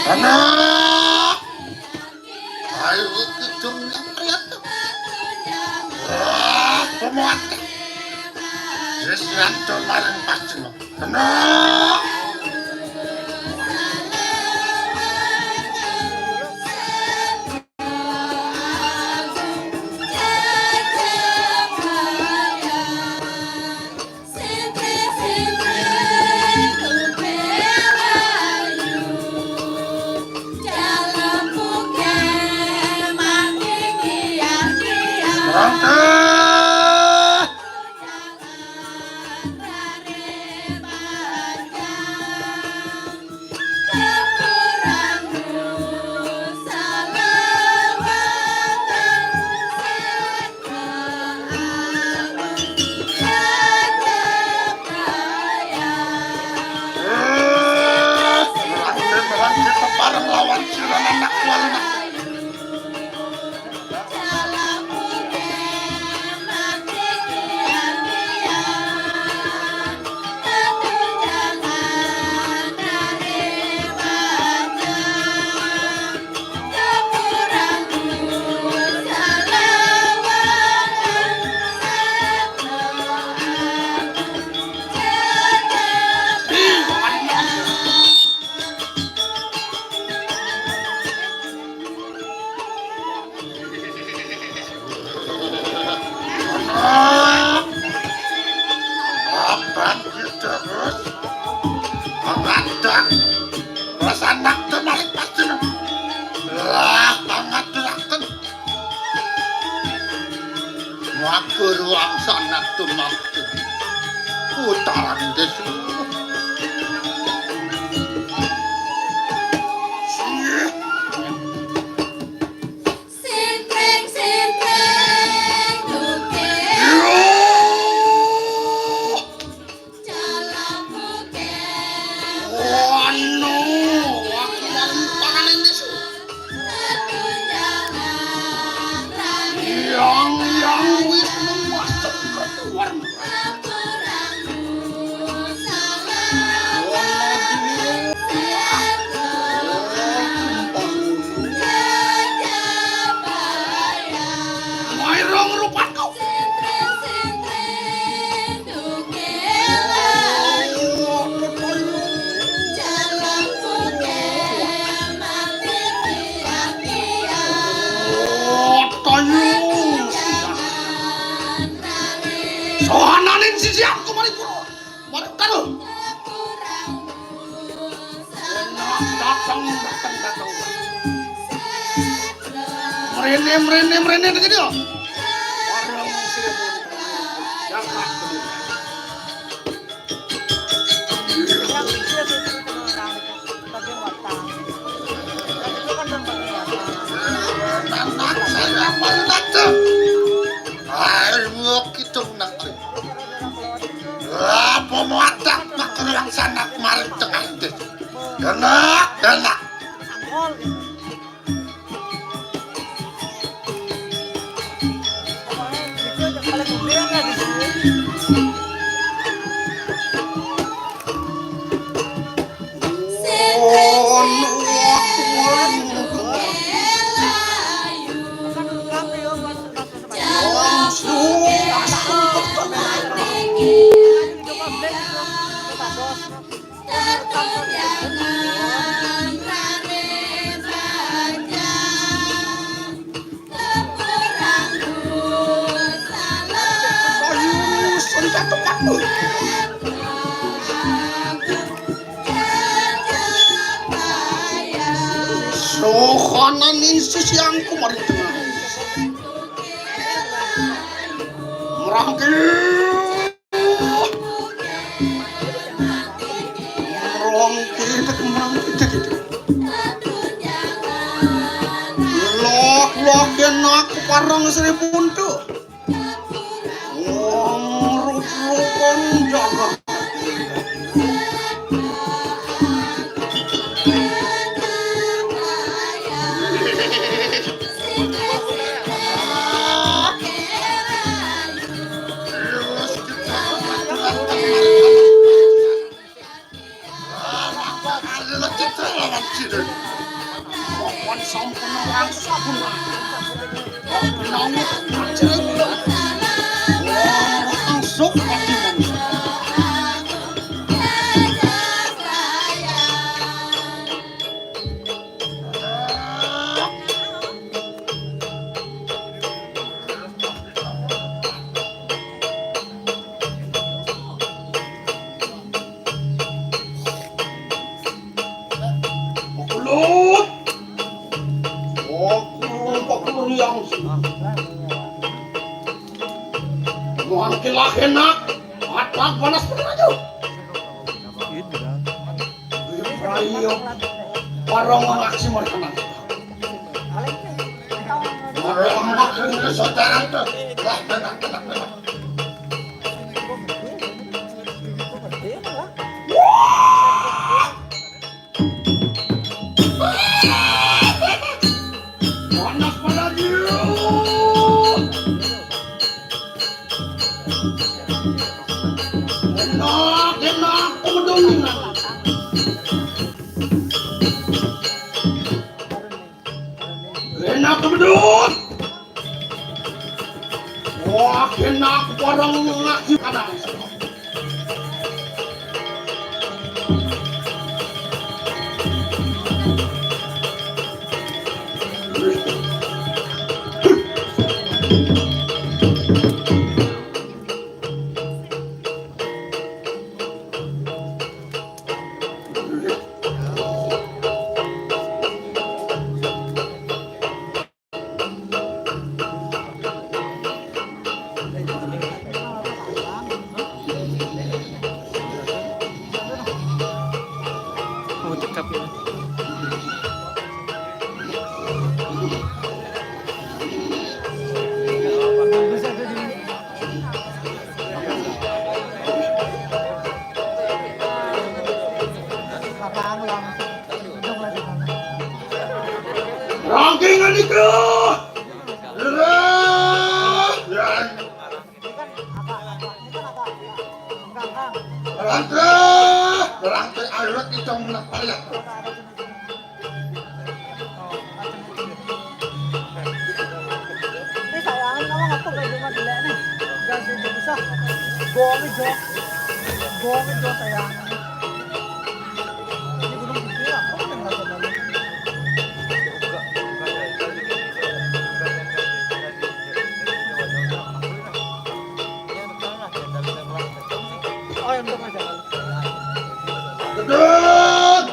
Anak! Ayo kita yang lihat. Wah, pemuat. Terus ngantor malam pasti mau. Anak! Rasanak temalik pasti. Lah, pangaturaken. Maka ruang sanak temalik. Utaran desu. Sintring, sintring, duke. Jalan duke. Oh, no. Aku mau panganan desu. Yang, yang wis memasuk ketuan. Mairong rupaku. Tayu. Sohananing sisianku Maripura. Maripura. Datang, datang, datang. Mrene, mrene, mrene, dadi ya. Warung Cirebon. Jagat. Ayo, kita nak. Apa mau ada nak sanak maring tengah desa. Enak, enak. Ayo, senjata paku. Sohananing sisianku mari tengah. Merangkil. Merangkil, merangkil. Lak, lak, yen aku parang Sri Puntu. Wong rup-rupan jagat. Kulut. Oh, kulut, kulut yang. Muang kilah enak. Atak panas bener aja. Ayo, parang anak si mereka nanti. Parang anak ini saudara tuh. Lah, tenang, tenang, tenang. Wah! Panas pada dia. Enak, enak, pemedungan. Enak, pemedung. Wah, enak, orang ngaji kadang. Oh, cekap ya. Rangkingan itu. Rangke, rangke alat itu menepayah. Ini sayangan kamu ngaku kayak gimana jelek nih? Gak sih, susah. Bohongnya, Jo. Bohongnya, Jo, sayangan. Ini gunung gede, apa kan yang nggak sabar? Oh, yang itu aja. Gedut!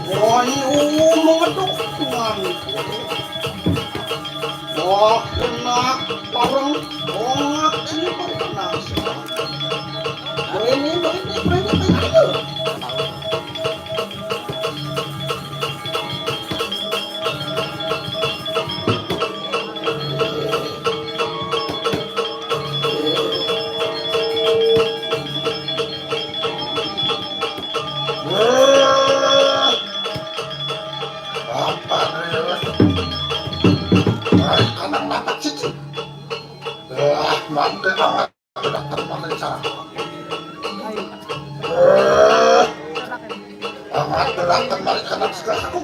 Wah, ini umum ngeduk. Wah, enak. Parang. Wah, ini parang enak. Ini, ini, ini, ini, ini. Apa nih? Ay, kanang mata cici. Ah, mati amat. Tidak terpakai cara. Eh, amat tidak terpakai karena sudah aku.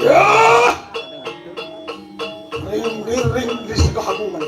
Ya! Ring, ring, ring, di situ aku, man.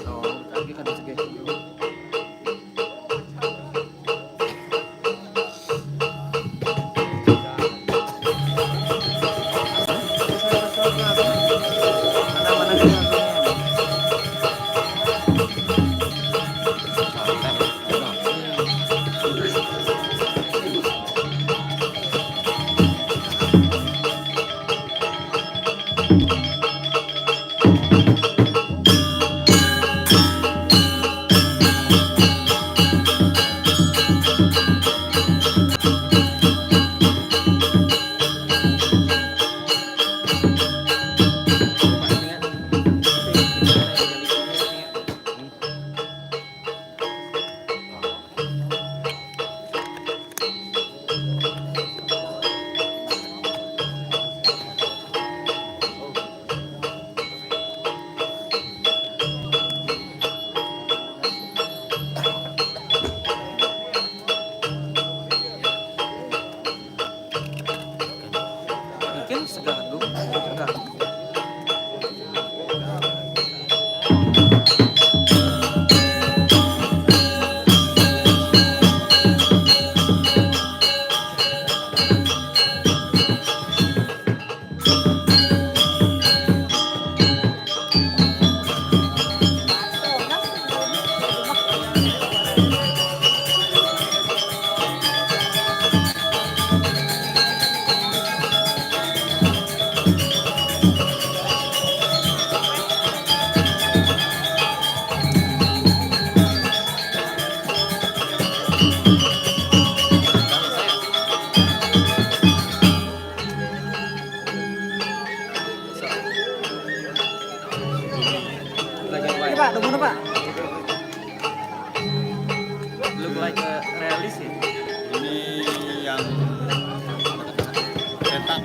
Realis ya. Ini yang cetak.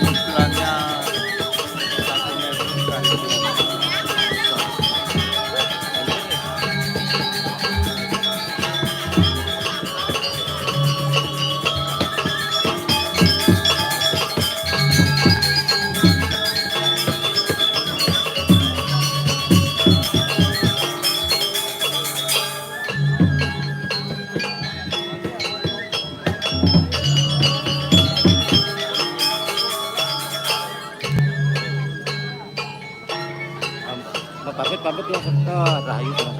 Munculannya satunya itu bukan. Pamit, pamit ya, Sektor. Rahayu.